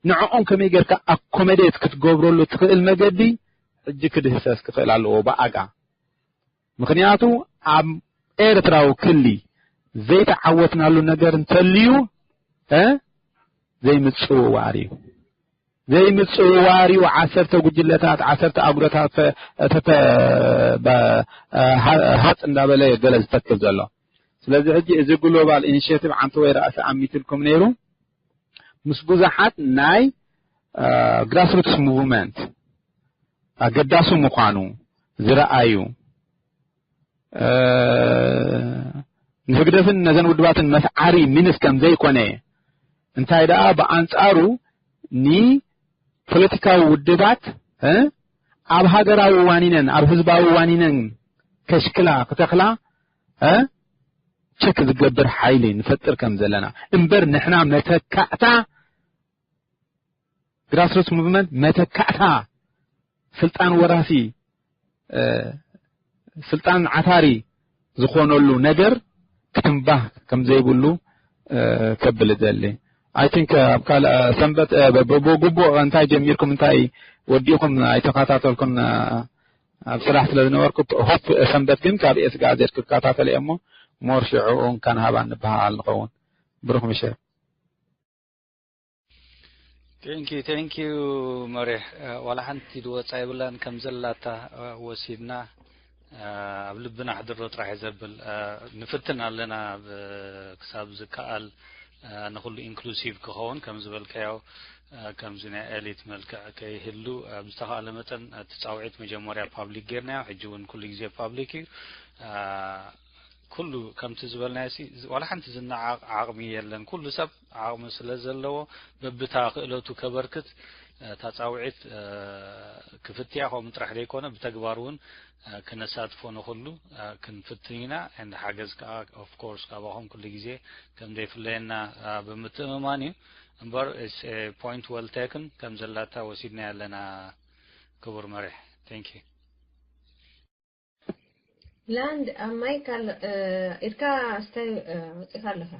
ንዕኦም ከመይ ጌርካ accommodate ክትገብረሉ ትኽእል መገዲ ሕጂ ክድህሰስ ክኽእል ኣለዎ ብኣጋ። ምክንያቱ ኣብ ኤርትራዊ ክሊ ዘይተዓወትናሉ ነገር እንተልዩ ዘይምጽውዋር እዩ። ዘይምጽውዋር እዩ። ዓሰርተ ጉጅለታት ዓሰርተ ኣጉረታት ሃጥ እንዳበለ ገለ ዝተክል ዘሎ። ስለዚ ሕጂ እዚ global initiative ዓንተ ወይ ራእሲ ኣሚትልኩም ነይሩ ምስ ብዙሓት ናይ grassroots movement ኣገዳሲ ምዃኑ ዝረኣዩ ንህግደፍን ነዘን ውድባትን መስዓሪ ሚንስ ከም ዘይኮነ እንታይ ደኣ ብኣንጻሩ ንፖለቲካዊ ውድባት ኣብ ሃገራዊ ዋኒነን ኣብ ህዝባዊ ዋኒነን ከሽክላ ክተኽላ ቸክ ዝገብር ሓይሊ ንፈጥር ከም ዘለና እምበር ንሕና መተካእታ grassroots movement መተካእታ ስልጣን ወራሲ ስልጣን ዓታሪ ዝኾነሉ ነገር ክትንባህ ከም ዘይብሉ ከብል እደሊ። I think ኣብ ካልእ ሰንበት ብግቡእ እንታይ ጀሚርኩም እንታይ ወዲኹም ኣይተኸታተልኩን። ኣብ ስራሕ ስለ ዝነበርኩ ሆፕ ሰንበት ግን ካብ ኤስ ጋዜት ክከታተል እየ እሞ ሞር ሽዑ እንካን ሃባን ንበሃል ንኸውን። ብሩኽ ምሸት። Thank you, thank you መሪሕ። ዋላ ሓንቲ ድወፃ የብላን፣ ከም ዘላታ ወሲድና ኣብ ልብና ኣሕድሮ ጥራሕ እዩ ዘብል። ንፍትን ኣለና ክሳብ ዝከኣል ንኹሉ ኢንክሉሲቭ ክኸውን፣ ከም ዝበልካዮ ከምዚ ናይ ኤሊት መልክዕ ከይህሉ ብዝተኻእለ መጠን እቲ ፃውዒት መጀመርያ ፓብሊክ ጌርናዮ፣ ሕጂ እውን ኩሉ ግዜ ፓብሊክ እዩ። ኩሉ ከምቲ ዝበልናዮ ሲ ዋላ ሓንቲ ዝነዓቕ ዓቕሚ የለን። ኩሉ ሰብ ዓቕሚ ስለ ዘለዎ በብታ ክእለቱ ከበርክት እታ ፃውዒት ክፍትያ ከምኡ ጥራሕ ዘይኮነ ብተግባር እውን ክነሳትፎ ንኹሉ ክንፍትን ኢና። And ሓገዝ ከዓ of course ካባኹም ኩሉ ግዜ ከም ዘይፍለየና ብምትእምማን እዩ። እምበር point well taken ከም ዘላታ ወሲድና ኣለና። ክቡር መሪሕ thank you። ላንድ ኣብ ማይክ ኣሎ። ኢድካ ስታይ ወፂኻ ኣለኻ።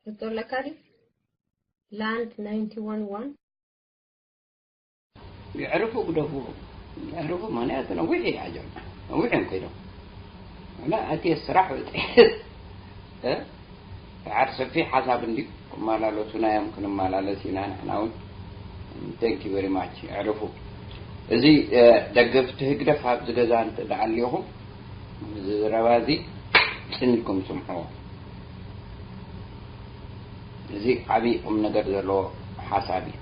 ሕቶ ኣለካ ድዩ? ላንድ ናይንቲ ዋን ዋን። የዕርፉ ግደፉ። የዕርፉ ማለት ነዊሕ እዩ ኣጆና። ነዊሕ እዮም ከይዶም። እና እቲ ስራሕ ውፅኢት እ በዓል ሰፊሕ ሓሳብ እንድዩ። ክመላለሱና እዮም፣ ክንመላለስ ኢና ንሕና እውን። Thank you very much። የዕርፉ። እዚ ደገፍቲ ህግደፍ ኣብዚ ገዛ እንተ ደኣ ኣልኹም፣ እዚ ዘረባ እዚ ጽን ኢልኩም ስምዕዎ። እዚ ዓቢ ቁም ነገር ዘለዎ ሓሳብ እዩ።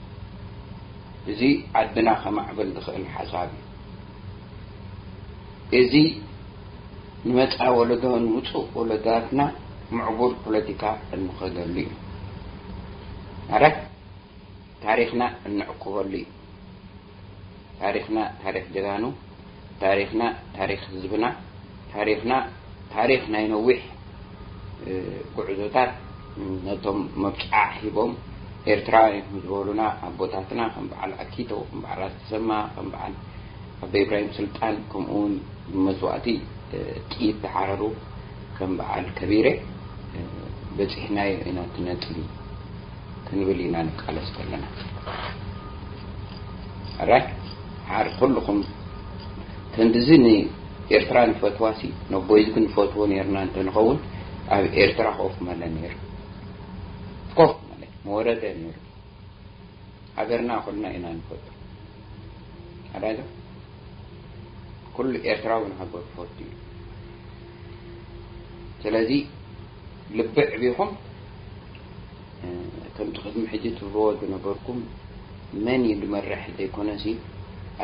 እዚ ዓድና ከማዕብል ዝኽእል ሓሳብ እዩ። እዚ ንመጻኢ ወለዶ፣ ንውጹእ ወለዶታትና ምዕቡል ፖለቲካ እንኸደሉ እዩ። ኣረ ታሪኽና እንዕቅበሉ እዩ። ታሪኽና ታሪኽ ጀጋኑ፣ ታሪኽና ታሪኽ ህዝብና፣ ታሪኽና ታሪኽ ናይ ነዊሕ ጉዕዞታት፣ ነቶም መብጽዓ ሂቦም ኤርትራውያን ዝበሉና ኣቦታትና ከም በዓል ኣኪቶ፣ ከም በዓል ኣስተሰማ፣ ከም በዓል ኣቦ ኢብራሂም ስልጣን፣ ከምኡ እውን ብመስዋእቲ ጥይት ዝሓረሩ ከም በዓል ከቢረ በጺሕናዮ ኢና እቲ ነጥቢ ክንብል ኢና ንቃለስ ዘለና። ኣራይ ሓር ኩልኹም ክንድዚ ንኤርትራ ንፈትዋሲ ነቦይዝ ግን ንፈትዎ ነርና እንተንኸውን ኣብ ኤርትራ ኮፍ መለ ነይሩ። ኮፍ መለ መወረደ ነይሩ። ሃገርና ኩልና ኢና ንፈቱ። ኣራይ ኩሉ ኤርትራዊ ንሃገሩ ክፈቱ እዩ። ስለዚ ልቢ ዕቢኹም ከምቲ ቅድሚ ሕጂ ትብልዎ ዝነበርኩም መን እዩ ዝመርሕ ዘይኮነሲ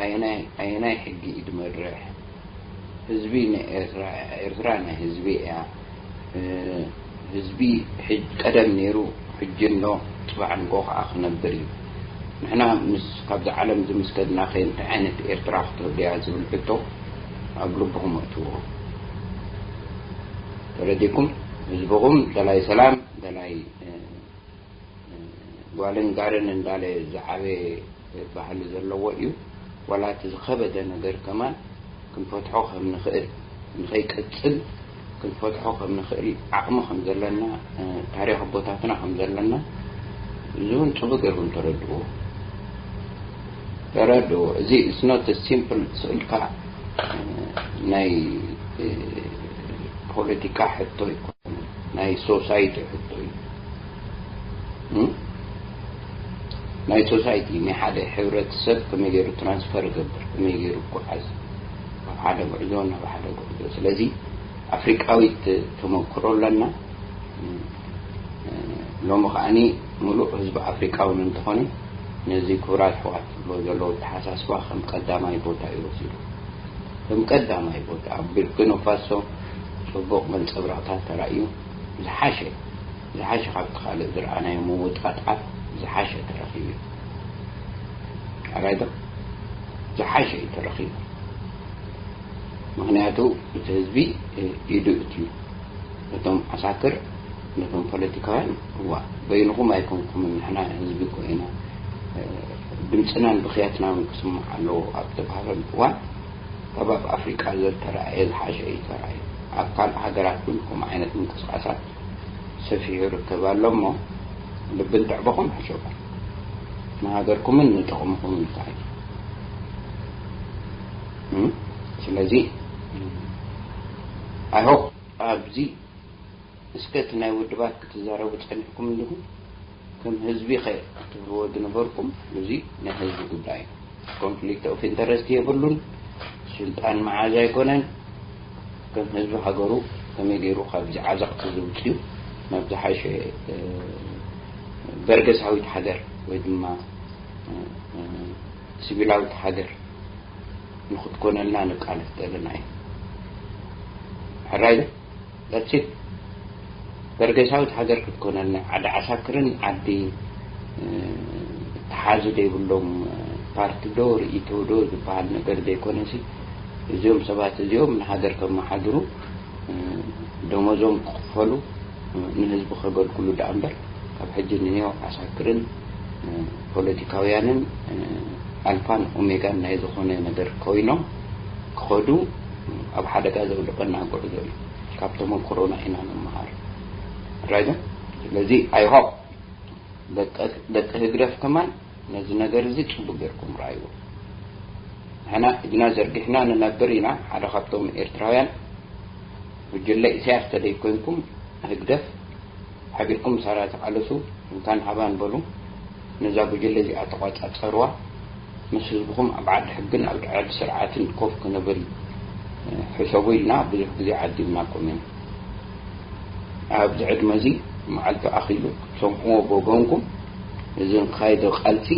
ኣየናይ ኣየናይ ሕጊ እዩ ዝመርሕ? ህዝቢ ናይ ኤርትራ፣ ኤርትራ ናይ ህዝቢ እያ። ህዝቢ ሕጅ ቀደም ነይሩ ሕጂ ኣሎ፣ ጽባሕ ንግሆ ከኣ ክነብር እዩ። ንሕና ምስ ካብዚ ዓለም እዚ ምስ ከድና ከ እንታይ ዓይነት ኤርትራ ክትህሉ እያ ዝብል ሕቶ ኣብ ልብኹም ኣእትዎ። ተረዲኩም? ህዝብኹም ደላይ ሰላም፣ ደላይ ጓልን ጋርን እንዳለ ዝዓበየ ባህሊ ዘለዎ እዩ። ዋላ እቲ ዝኸበደ ነገር ከማን ክንፈትሖ ከም ንኽእል፣ ንኸይቀጽል ክንፈትሖ ከም ንኽእል ዓቕሚ ከም ዘለና፣ ታሪኽ ኣቦታትና ከም ዘለና፣ እዚ እውን ጽቡቕ ገይርኩም ተረድእዎ። ተረድእዎ። እዚ it's not simple ስእልካ ናይ ፖለቲካ ሕቶ ኣይኮነን፣ ናይ ሶሳይቲ ሕቶ እዩ። ናይ ሶሳይቲ ናይ ሓደ ሕብረተሰብ ከመይ ገይሩ ትራንስፈር ይገብር፣ ከመይ ገይሩ ይጓዓዝ፣ ካብ ሓደ ጉዕዞ ናብ ሓደ ጉዕዞ። ስለዚ ኣፍሪቃዊት ተመክሮ ኣለና። ሎሚ ከዓኒ ሙሉእ ህዝቢ ኣፍሪቃ እውን እንተኾነ ነዚ ክቡራት ኣሕዋት ዝብሎ ዘለዉ ኣተሓሳስባ ከም ቀዳማይ ቦታ እዩ ወሲዱ። ከም ቀዳማይ ቦታ ኣብ ቡርኪና ፋሶ ጽቡቕ መንጸብራቕታት ተራእዩ። ዝሓሸ ዝሓሸ ካብቲ ካልእ ዝረኣናዮ ምውጣጣት ዝሓሸ ተረኺቡ እዩ። ኣራይ ዶ ዝሓሸ እዩ ተረኺቡ። ምኽንያቱ እቲ ህዝቢ ኢዱ እትዩ ነቶም ዓሳክር ነቶም ፖለቲካውያን እዋ በይንኹም ኣይኮንኩምን ንሕና ህዝቢ እኮ ኢና ድምፅናን ብኽያትናን ክስማዕ ኣለዎ ኣብ ተባህለሉ እዋን ካብ ኣብ ኣፍሪቃ ዘተረኣየ ዝሓሸ እዩ ተራእዩ። ኣብ ካልእ ሃገራት እውን ከምኡ ዓይነት ምንቅስቃሳት ሰፊሑ ይርከብ ኣሎ እሞ ልብን ትዕበኹም ሕሸኹም፣ ንሃገርኩምን ንጥቕምኹምን እንታይ እዩ? እም? ስለዚ I hope ኣብዚ እስከ እቲ ናይ ውድባት ክትዛረቡ ጸኒሕኩም እንዲኹም፣ ከም ህዝቢ ኸ ክትብልዎ ዝነበርኩም፣ እዚ ናይ ህዝቢ ጉዳይ እዩ። ኮንፍሊክት ኦፍ ኢንተረስት የብሉን። ስልጣን መዓዝ ኣይኮነን። ከም ህዝቢ ሃገሩ ከመይ ገይሩ ካብዚ ዓዘቕቲ ዝውፅዩ ናብ ዝሓሸ፣ እ፣ በርገሳዊት ሃገር ወይ ድማ፣ እ፣ እ፣ ሲቪላዊት ሃገር ንክትኮነልና ንቃለስ ዘለና እዩ። ሕራይ ዶ? That's it። በርገሳዊት ሃገር ክትኮነልና፣ ዓዲ ዓሳክርን ዓዲ፣ እ፣ ተሓዚ ዘይብሎም፣ እ፣ ፓርቲ ዶ ርእይቶ ዶ ዝበሃል ነገር ዘይኮነሲ፣ እዚኦም ሰባት እዚኦም ንሃገር ከመሓድሩ፣ እ፣ ደሞዞም ክኽፈሉ፣ እ፣ ንህዝቢ ከገልግሉ ደኣ እምበር፣ ካብ ሕጂ ንኔው ዓሳክርን፣ እ፣ ፖለቲካውያንን፣ እ፣ ኣልፋን ኦሜጋን ናይ ዝኾነ ነገር ኮይኖም ክኸዱ፣ ኣብ ሓደጋ ዘውድቐና ጉዕዞ እዩ። ካብ ተመክሮና ኢና ንመሃር። ራይዶ። ስለዚ I hope ደቂ፣ ደቂ ህግደፍ ከማን ነዚ ነገር እዚ ጽቡቅ ጌርኩም ረኣይዎ። ንሕና ኢድና ዘርጊሕና ንነብር ኢና። ሓደ ካብቶም ኤርትራውያን፣ ጉጅለ ኢሳያስ ተደይኮንኩም፣ ህግደፍ ሓቢርኩም ምሳና ተቃለሱ፣ እንካን ሃባን በሉ። ነዛ ጉጅለ እዚኣ ተቋጻጸርዋ። ምስ ህዝብኹም ኣብ ዓዲ ሕግን ኣብ ዓዲ ስርዓትን ኮፍ ክንብል፣ እ፣ ሕሰቡ ኢልና ብዙሕ ግዜ ዓዲምናኩም ኢና። ኣብዚ ዕድመ እዚ መዓልቲ ኣኺሉ ክትሰምዕዎ ብወገንኩም፣ እዚ ንካይዶ ቃልሲ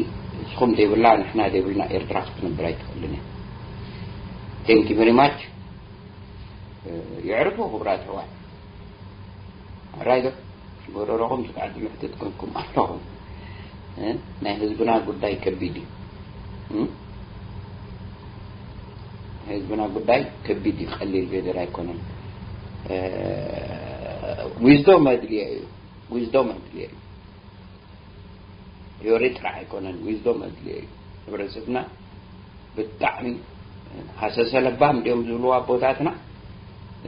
ንስኹም ዘይብላ ንሕና ዘይብልና ኤርትራ ክትነብር ኣይትኽእልን እያ። Thank you very much። እ፣ የዕርፉ ክቡራት ኣሕዋት። ራይዶ ጎረሮኹም ዝቃዕድ ምሕትት ኮንኩም ኣለኹም። እ፣ ናይ ህዝብና ጉዳይ ከቢድ እዩ። እ? ናይ ህዝብና ጉዳይ ከቢድ እዩ፣ ቀሊል ነገር ኣይኮነን። እ፣ ዊዝዶም ኣድልዮ እዩ። ዊዝዶም ኣድልዮ እዩ። ቲዮሪ ጥራሕ ኣይኮነን፣ ዊዝዶም ኣድልዮ እዩ። ሕብረተሰብና ብጣዕሚ ሃሰሰ ለባም እንዲዮም ዝብልዋ ኣቦታትና።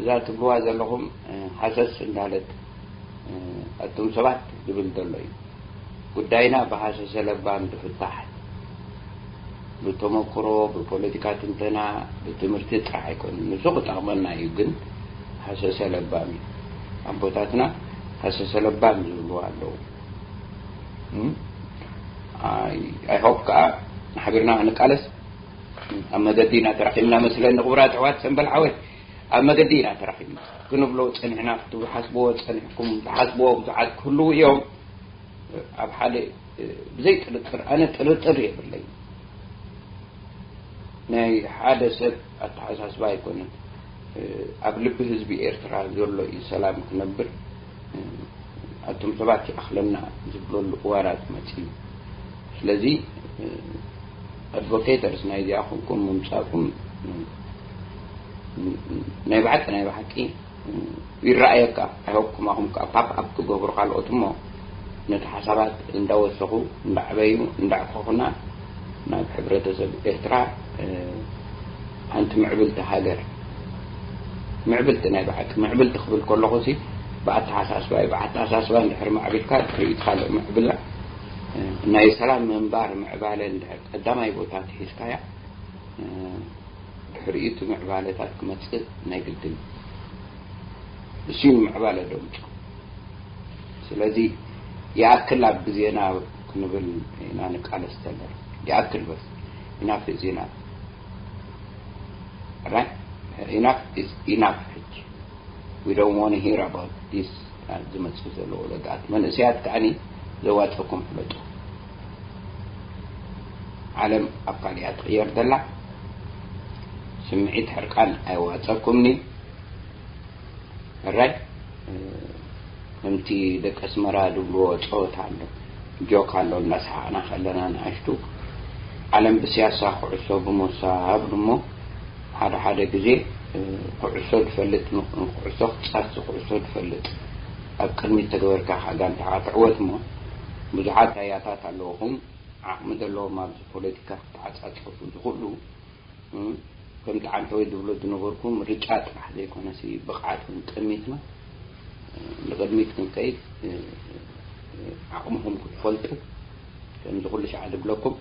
እዛ ትብልዋ ዘለኹም፣ እ፣ ሃሰስ እንዳለት፣ እ፣ ኣቱም ሰባት ዝብል ዘሎ እዩ። ጉዳይና ብሃሰሰ ለባም ዝፍታሕ፣ ብተመክሮ፣ ብፖለቲካ ትንተና፣ ብትምህርቲ ጥራሕ ኣይኮነን። ንሱ ክጠቕመና እዩ፣ ግን ሃሰሰ ለባም እዩ። ኣቦታትና ሃሰሰ ለባም ዝብልዋ ኣለዉ። እም? ኣይ፣ I hope ከኣ ሓቢርና ክንቃለስ ኣብ መገዲ ኢና ተራኺብና መስለኒ። ክቡራት ኣሕዋት ሰምበል ሓወይ፣ ኣብ መገዲ ኢና ተራኺብና። ክንብሎ ጸኒሕና፣ ክትሓስብዎ ጸኒሕኩም፣ ዝሓስብዎ ብዙሓት ክህልዉ እዮም። ኣብ ሓደ፣ ብዘይ ጥርጥር፣ ኣነ ጥርጥር የብለይ። ናይ ሓደ ሰብ ኣተሓሳስባ ኣይኮነን። ኣብ ልቢ ህዝቢ ኤርትራ ዘሎ እዩ ሰላም ክነብር። ኣቱም ሰባት ይኣኽለና ዝብለሉ እዋናት መጺኡ። ስለዚ ኣድቮኬተርስ ናይዚኣ ኮንኩም ምምጻእኩም ናይ ብሓቂ፣ ናይ ብሓቂ ይረኣየካ። I hope ከማኹም ከኣ ፓፕ ኣፕ ክገብሩ ካልኦት እሞ ነቲ ሓሳባት እንዳወሰኹ፣ እንዳዕበዩ፣ እንዳዕኮኹና ናብ ሕብረተሰብ ኤርትራ፣ እ፣ ሓንቲ ምዕብልቲ ሃገር፣ ምዕብልቲ፣ ናይ ብሓቂ ምዕብልቲ ክብል ከለኹ ሲ ብኣተሓሳስባ እዩ። ብኣተሓሳስባ እንድሕር ማዕቢልካ ድሕሪኡ እቲ ካልእ ምዕብላ፣ እ፣ ናይ ሰላም ምንባር ምዕባለ እንድሕር ቀዳማይ ቦታ ትሒዝካያ፣ እ፣ ድሕሪኡ እቲ ምዕባለታት ክመጽእ ናይ ግድን እዩ። እሱ እዩ ንምዕባለ ደምጹ። ስለዚ ይኣክል ኣብ ግዜና ክንብል ኢና ንቃለስ ዘለና። ይኣክል በስ። ኢናፍ ኢዝ ኢናፍ። ራይት? ኢናፍ ኢዝ ኢናፍ። ሕጂ we don't want to hear about this ዝመጽእ ዘሎ ወለዶታት። መንእሰያት ከኣኒ ዘዋጸኩም ፍለጡ። ዓለም ኣብ ካሊኣ ትቕየር ዘላ። ስምዒት ሕርቃን ኣይዋጸኩምኒ። ሕራይ፣ እ፣ ከምቲ ደቂ ኣስመራ ዝብልዎ ጸወታ ኣሎ፣ ጆክ ኣሎ፣ እንዳሰሓቕና ከለና ንኣሽቱ፣ ዓለም ብስያሳ ኩዕሶ ብምውሳብ ድሞ ሓደ ሓደ ግዜ፣ እ፣ ኩዕሶ ዝፈልጥ ን-፣ ንኩዕሶ ክጻሲ ኩዕሶ ዝፈልጥ ኣብ ቅድሚት ተገበርካ ከኣ ጋንታኻ ትዕወት እሞ ብዙሓት ኣያታት ኣለውኹም ዓቕሚ ዘለዎም ኣብዚ ፖለቲካ ክተዓጻጸፉ ዝኽእሉ፣ እ፣ ከምቲ ዓንተወይ ዝብሎ ዝነበርኩ ምርጫ ጥራሕ ዘይኮነሲ ብቕዓት እውን ጠሚትና፣ እ፣ ንቕድሚት ክንከይድ፣ እ፣ ዓቕምኹም ክትፈልጡ፣ ከምዚ ኩሉ ሻዕ ዝብለኩም፣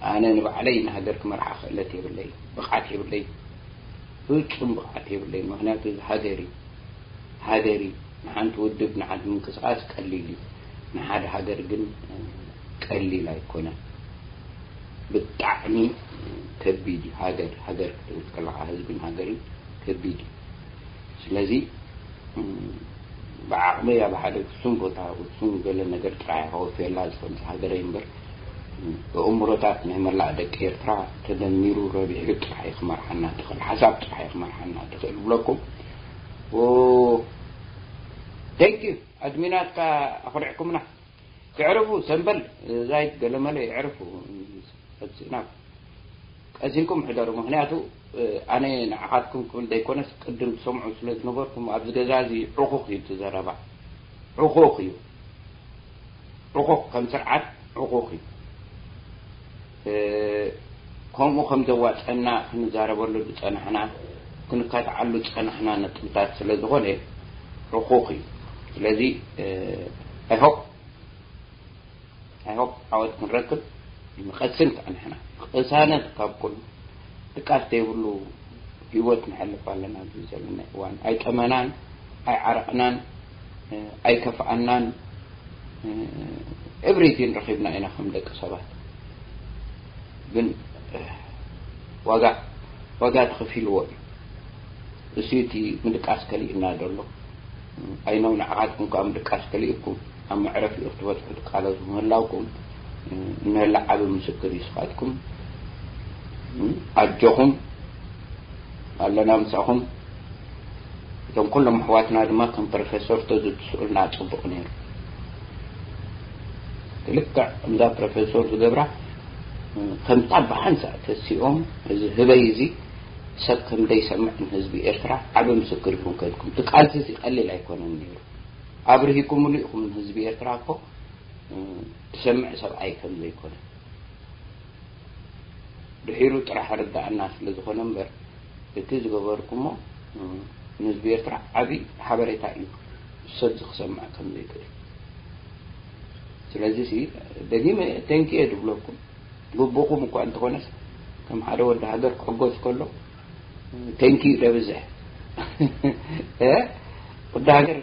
ኣነ ንባዕለይ ንሃገር ክመርሓ ክእለት የብለይ፣ ብቕዓት የብለይ፣ ፍጹም ብቕዓት የብለይ። ምኽንያቱ እዚ ሃገር እዩ፣ ሃገር እዩ። ንሓንቲ ውድብ፣ ንሓንቲ ምንቅስቃስ ቀሊል እዩ፣ ንሓደ ሃገር ግን ቀሊል ኣይኮነን። ብጣዕሚ ከቢድ እዩ። ሃገር፣ ሃገር ክትብል ከለኻ ህዝብን ሃገርን ከቢድ እዩ። ስለዚ ብዓቕመይ ኣብ ሓደ ውሱን ቦታ ውሱን ገለ ነገር ጥራይ ከወፍየላ ዝኽእል ሃገረይ እምበር፣ ብእምሮታት ናይ መላእ ደቂ ኤርትራ ተደሚሩ ረቢሑ ጥራይ ክመርሓና ትኽእል፣ ሓሳብ ጥራይ ክመርሓና ትኽእል ብለኩም። ቴንክ ዩ። ኣድሚናትካ ኣኹሪዕኩምና። ይዕርፉ። ሰምበል፣ ዛይት፣ ገለመለ ይዕርፉ። ናብ ቀሲንኩም ሕደሩ። ምኽንያቱ ኣነ ንዓኻትኩም ክብል ዘይኮነስ ቅድም ትሰምዑ ስለ ዝነበርኩም ኣብዚ ገዛ እዚ ዕኹኽ እዩ እቲ ዘረባ። ዕኹኽ እዩ። ዕኹኽ ከም ስርዓት ዕኹኽ እዩ። ከምኡ ከም ዘዋፀና ክንዛረበሉ ዝፀናሕና፣ ክንካትዓሉ ዝፀናሕና ነጥብታት ስለ ዝኾነ ዕኹኽ እዩ። ስለዚ ኣይሆፕ ኣይሆፕ ዓወት ክንረክብ ንቐስን ከኣ ንሕና። ቅሳነት ካብ ኩሉ ድቃስ ዘይብሉ ህይወት ንሕልፍ ኣለና ኣብዚ ዘለና እዋን። ኣይጠመናን፣ ኣይዓረቕናን፣ ኣይከፍኣናን፣ ኤቭሪቲን ረኺብና ኢና ከም ደቂ ሰባት። ግን ዋጋ፣ ዋጋ ተኸፊልዎ እዩ። እሱ እቲ ምድቃስ ከሊእና ዘሎ። ኣይነው ንዓኻትኩም ከዓ ምድቃስ ከሊእኩም ኣብ መዕረፊኡ ክትበጽሑ ትቃለሱ ምህላውኩም እንህላ ዓቢ ምስክር እዩ። ስኻትኩም ኣጆኹም ኣለና ምሳኹም። እቶም ኩሎም ኣሕዋትና ድማ ከም ፕሮፌሰር ተዝትስኡልና ጽቡቕ ነይሩ። ልክዕ እዛ ፕሮፌሰር ዝገብራ ከምታ ብሓንሳእ ተሲኦም እዚ ህበይ እዚ ሰብ ከም ዘይሰምዕ ንህዝቢ ኤርትራ ዓቢ ምስክር ይኹን ከልኩም። እቲ ቃልሲ እዚ ቀሊል ኣይኮነን ነይሩ። ኣብርሂኩምሉ ኢኹም ንህዝቢ ኤርትራ እኮ ትሰምዕ ሰብኣይ ከም ዘይኮነ። ድሒሩ ጥራሕ ርዳእና ስለ ዝኾነ እምበር እቲ ዝገበርኩሞ ንህዝቢ ኤርትራ ዓቢ ሓበሬታ እዩ። ሰብ ክሰምዕ ከም ዘይክእል። ስለዚ ሲ ደጊመ ቴንኪየ ድብለኩም። ግቡእኩም እኳ እንተኾነስ ከም ሓደ ወዲ ሃገር ክሕጎስ ከሎ ቴንኪዩ ደብዝሕ። እ? ወዲ ሃገር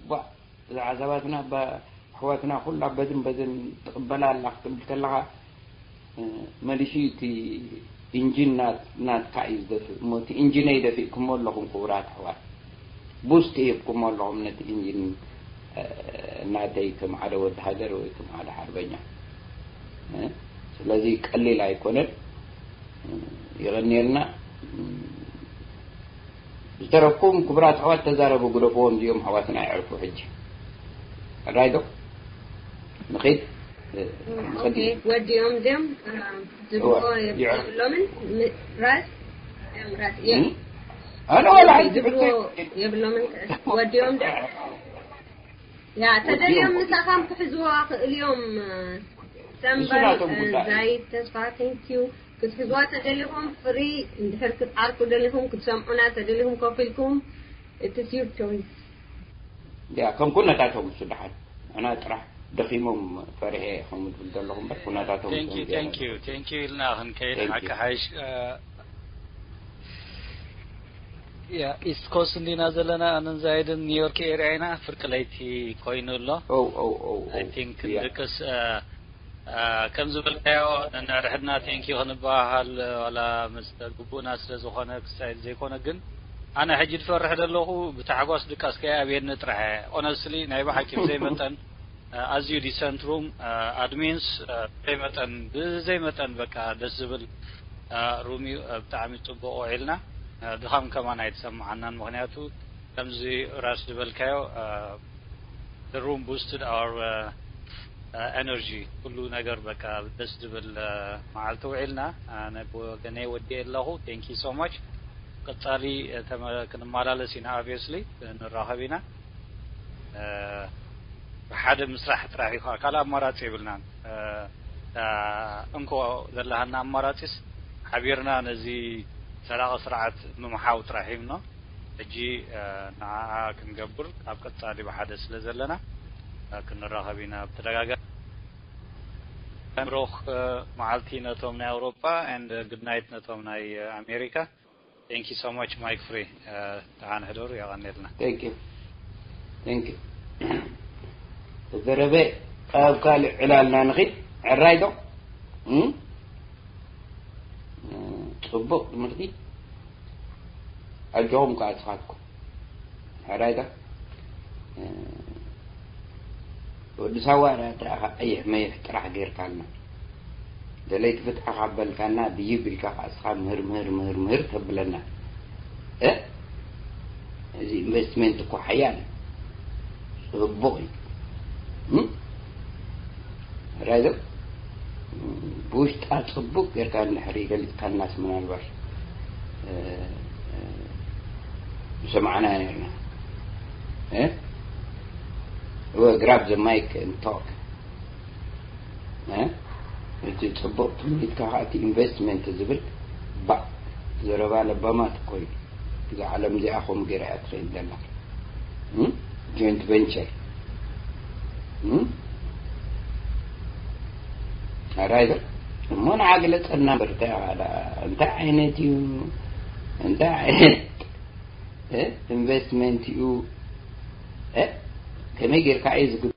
ቧ፣ እዛ ዓዛባትና ባ፣ ኣሕዋትና ኩላ በዝን በዝን ትቕበላ ኣላ ክትብል ከለኻ፣ እ፣ መሊሹ እቲ ኢንጂን ናት-፣ ናትካ እዩ ዝደፍእ እሞ እቲ ኢንጂነይ ደፊእኩሞ ኣለኹም ክቡራት ኣሕዋት። ቡስት ሂብኩሞ ኣለኹም ነቲ ኢንጂን፣ እ፣ ናተይ ከም ሓደ ወዲ ሃገር ወይ ከም ሓደ ሓርበኛ። እ፣ ስለዚ ቀሊል ኣይኮነን። እ፣ የቐንየልና። ዝተረፍኩም ክቡራት ኣሕዋት ተዛረቡ፣ ግደፍዎም፣ እዚኦም ኣሕዋትና የዕርፉ። ሕጂ ሕራይ ዶ ንኺድ? ንኸዲ። ኦኬ፣ ወዲኦም ድዮም? ዝብልዎ እወ፣ ይዕርፉ። የብሎምን? ም-፣ ራስ? ራስ እየ። እም? ኣነ ዋላ ሓንቲ ዝብልዎ ሕቶ የብሎምን? ወዲኦም ድዮም? ያ፣ ወዲኦም ተደልዮም ወዲኦም። ምሳኻም ክሕዝዋ ክእል እዮም። እሱ ሰምበል ናቶም ጉዳይ። ዛይድ ተስፋ፣ ቴንኪዩ። ክትሕዝዋ ተደሊኹም ፍሪ እንድሕር ክትዓርቁ ደሊኹም ክትሰምዑና ተደሊኹም ኮፍ ኢልኩም፣ it's your choice። ያ፣ ከም ኩነታቶም እሱ ደሓን። ኣና ጥራሕ ደኺሞም ፈሪሐ ከም ዝብል ዘለኹ እምበር ኩነታቶም Thank you, ከምዚኦም thank you, thank you ኢልና ክንከይድ Thank ሓቂ you። ሓይሽ። ያ፣ ኢስት ኮስት እንዲና ዘለና፣ ኣነን ዛይድን ኒውዮርክ ኤርያ ኢና። ፍርቂ ለይቲ ኮይኑ ኣሎ። ኦ፣ ኦ፣ ኦ፣ ኦ። I think ያ። ንድቅስ፣ እ፣ እ፣ ከም ዝበልካዮ ንሕድሕድና ቴንኪዩ ክንበሃሃል፣ ዋላ ምስ ግቡእና ስለ ዝኾነ ክሳይድ ዘይኮነ፣ ግን ኣነ ሕጂ ዝፈርሕ ዘለኹ ብታሕጓስ ድቃስ ከይኣብየኒ ጥራሕ። ኦነስትሊ ናይ ብሓቂ ብዘይ መጠን፣ እ፣ ኣዝዩ ዲሰንት ሩም፣ እ፣ ኣድሚንስ፣ እ፣ ብዘይ መጠን፣ ብዘይ መጠን በቃ ደስ ዝብል፣ እ፣ ሩም እዩ። እ፣ ብጣዕሚ ጽቡቕ ውዒልና። እ፣ ድኻም ከማን ኣይተሰምዓናን፣ ምኽንያቱ ከምዚ ራስ ዝበልካዮ፣ እ፣ the room boosted our, uh, uh, energy። ኩሉ ነገር በቃ ደስ ዝብል፣ እ፣ መዓልቲ ውዒልና። ኣነ ብወገነይ ወዲኤ ኣለኹ። Thank you so much። ቀጻሊ፣ እ፣ ተመ-፣ ክንመላለስ ኢና፣ obviously ንራኸብ ኢና። እ፣ ብሓደ ምስራሕ ጥራሕ እዩ፣ ካልእ ኣማራጺ የብልናን። እ፣ እ፣ እንኮ ዘለሃና ኣማራጺስ ሓቢርና ነዚ ሰራቒ ስርዓት ምምሓው ጥራሕ እዩ እሞ። ሕጂ ንዓኣ ክንገብር ኣብ ቀጻሊ ብሓደ ስለ ዘለና ክንራኸብ ኢና ብተደጋጋሚ። ብሩኽ መዓልቲ ነቶም ናይ ኣውሮፓ and good night ነቶም ናይ ኣሜሪካ። Thank you so much Mike Free። ደሓን ሕደሩ። የቐኔልና። Thank you. Thank you. ዘረበ ኣብ ካልእ ዕላልና ንኺድ። ዕራይ ዶ? እም? ጽቡቕ ትምህርቲ። ኣጆኹም ከኣ ንስኻትኩም። ዕራይ ዶ? ወዲ ሳዋ ዳ ተኣኻ ቀይሕ መይሕ ጥራሕ ጌርካልና። ደለይቲ ፍትሒ ካብ በልካና ድይብ ኢልካ ከኣ እስኻ ምህር ምህር ምህር ምህር ተብለና። እ? እዚ ኢንቨስትመንት እኮ ሓያል እዩ። ጽቡቕ እዩ። እም? ራይዘር ብውሽጣ ጽቡቕ ጌርካ እንድሕሪ ገሊጽካልናስ ምናልባሽ ምሰማዕና ነርና። እ? እወ፣ grab the mic and talk። እ? እቲ ጽቡቕ ትምኒትካ ከኣ እቲ ኢንቨስትመንት ዝብል ባእ ዘረባ ለባማት እኮ እዩ። እዛ ዓለም እዚኣ ከምኡ ገይራ እያ ትኸይድ ዘላ። እም? ጆይንት ቨንቸር። እም? ኣራይ እሞ ንዓ ግለጸልና እምበር እንታይ ኢኻ ደኣ? እንታይ ዓይነት እዩ? እንታይ ዓይነት እ? ኢንቨስትመንት እዩ? እ? ከመይ ጌርካ እዩ ዝግበር?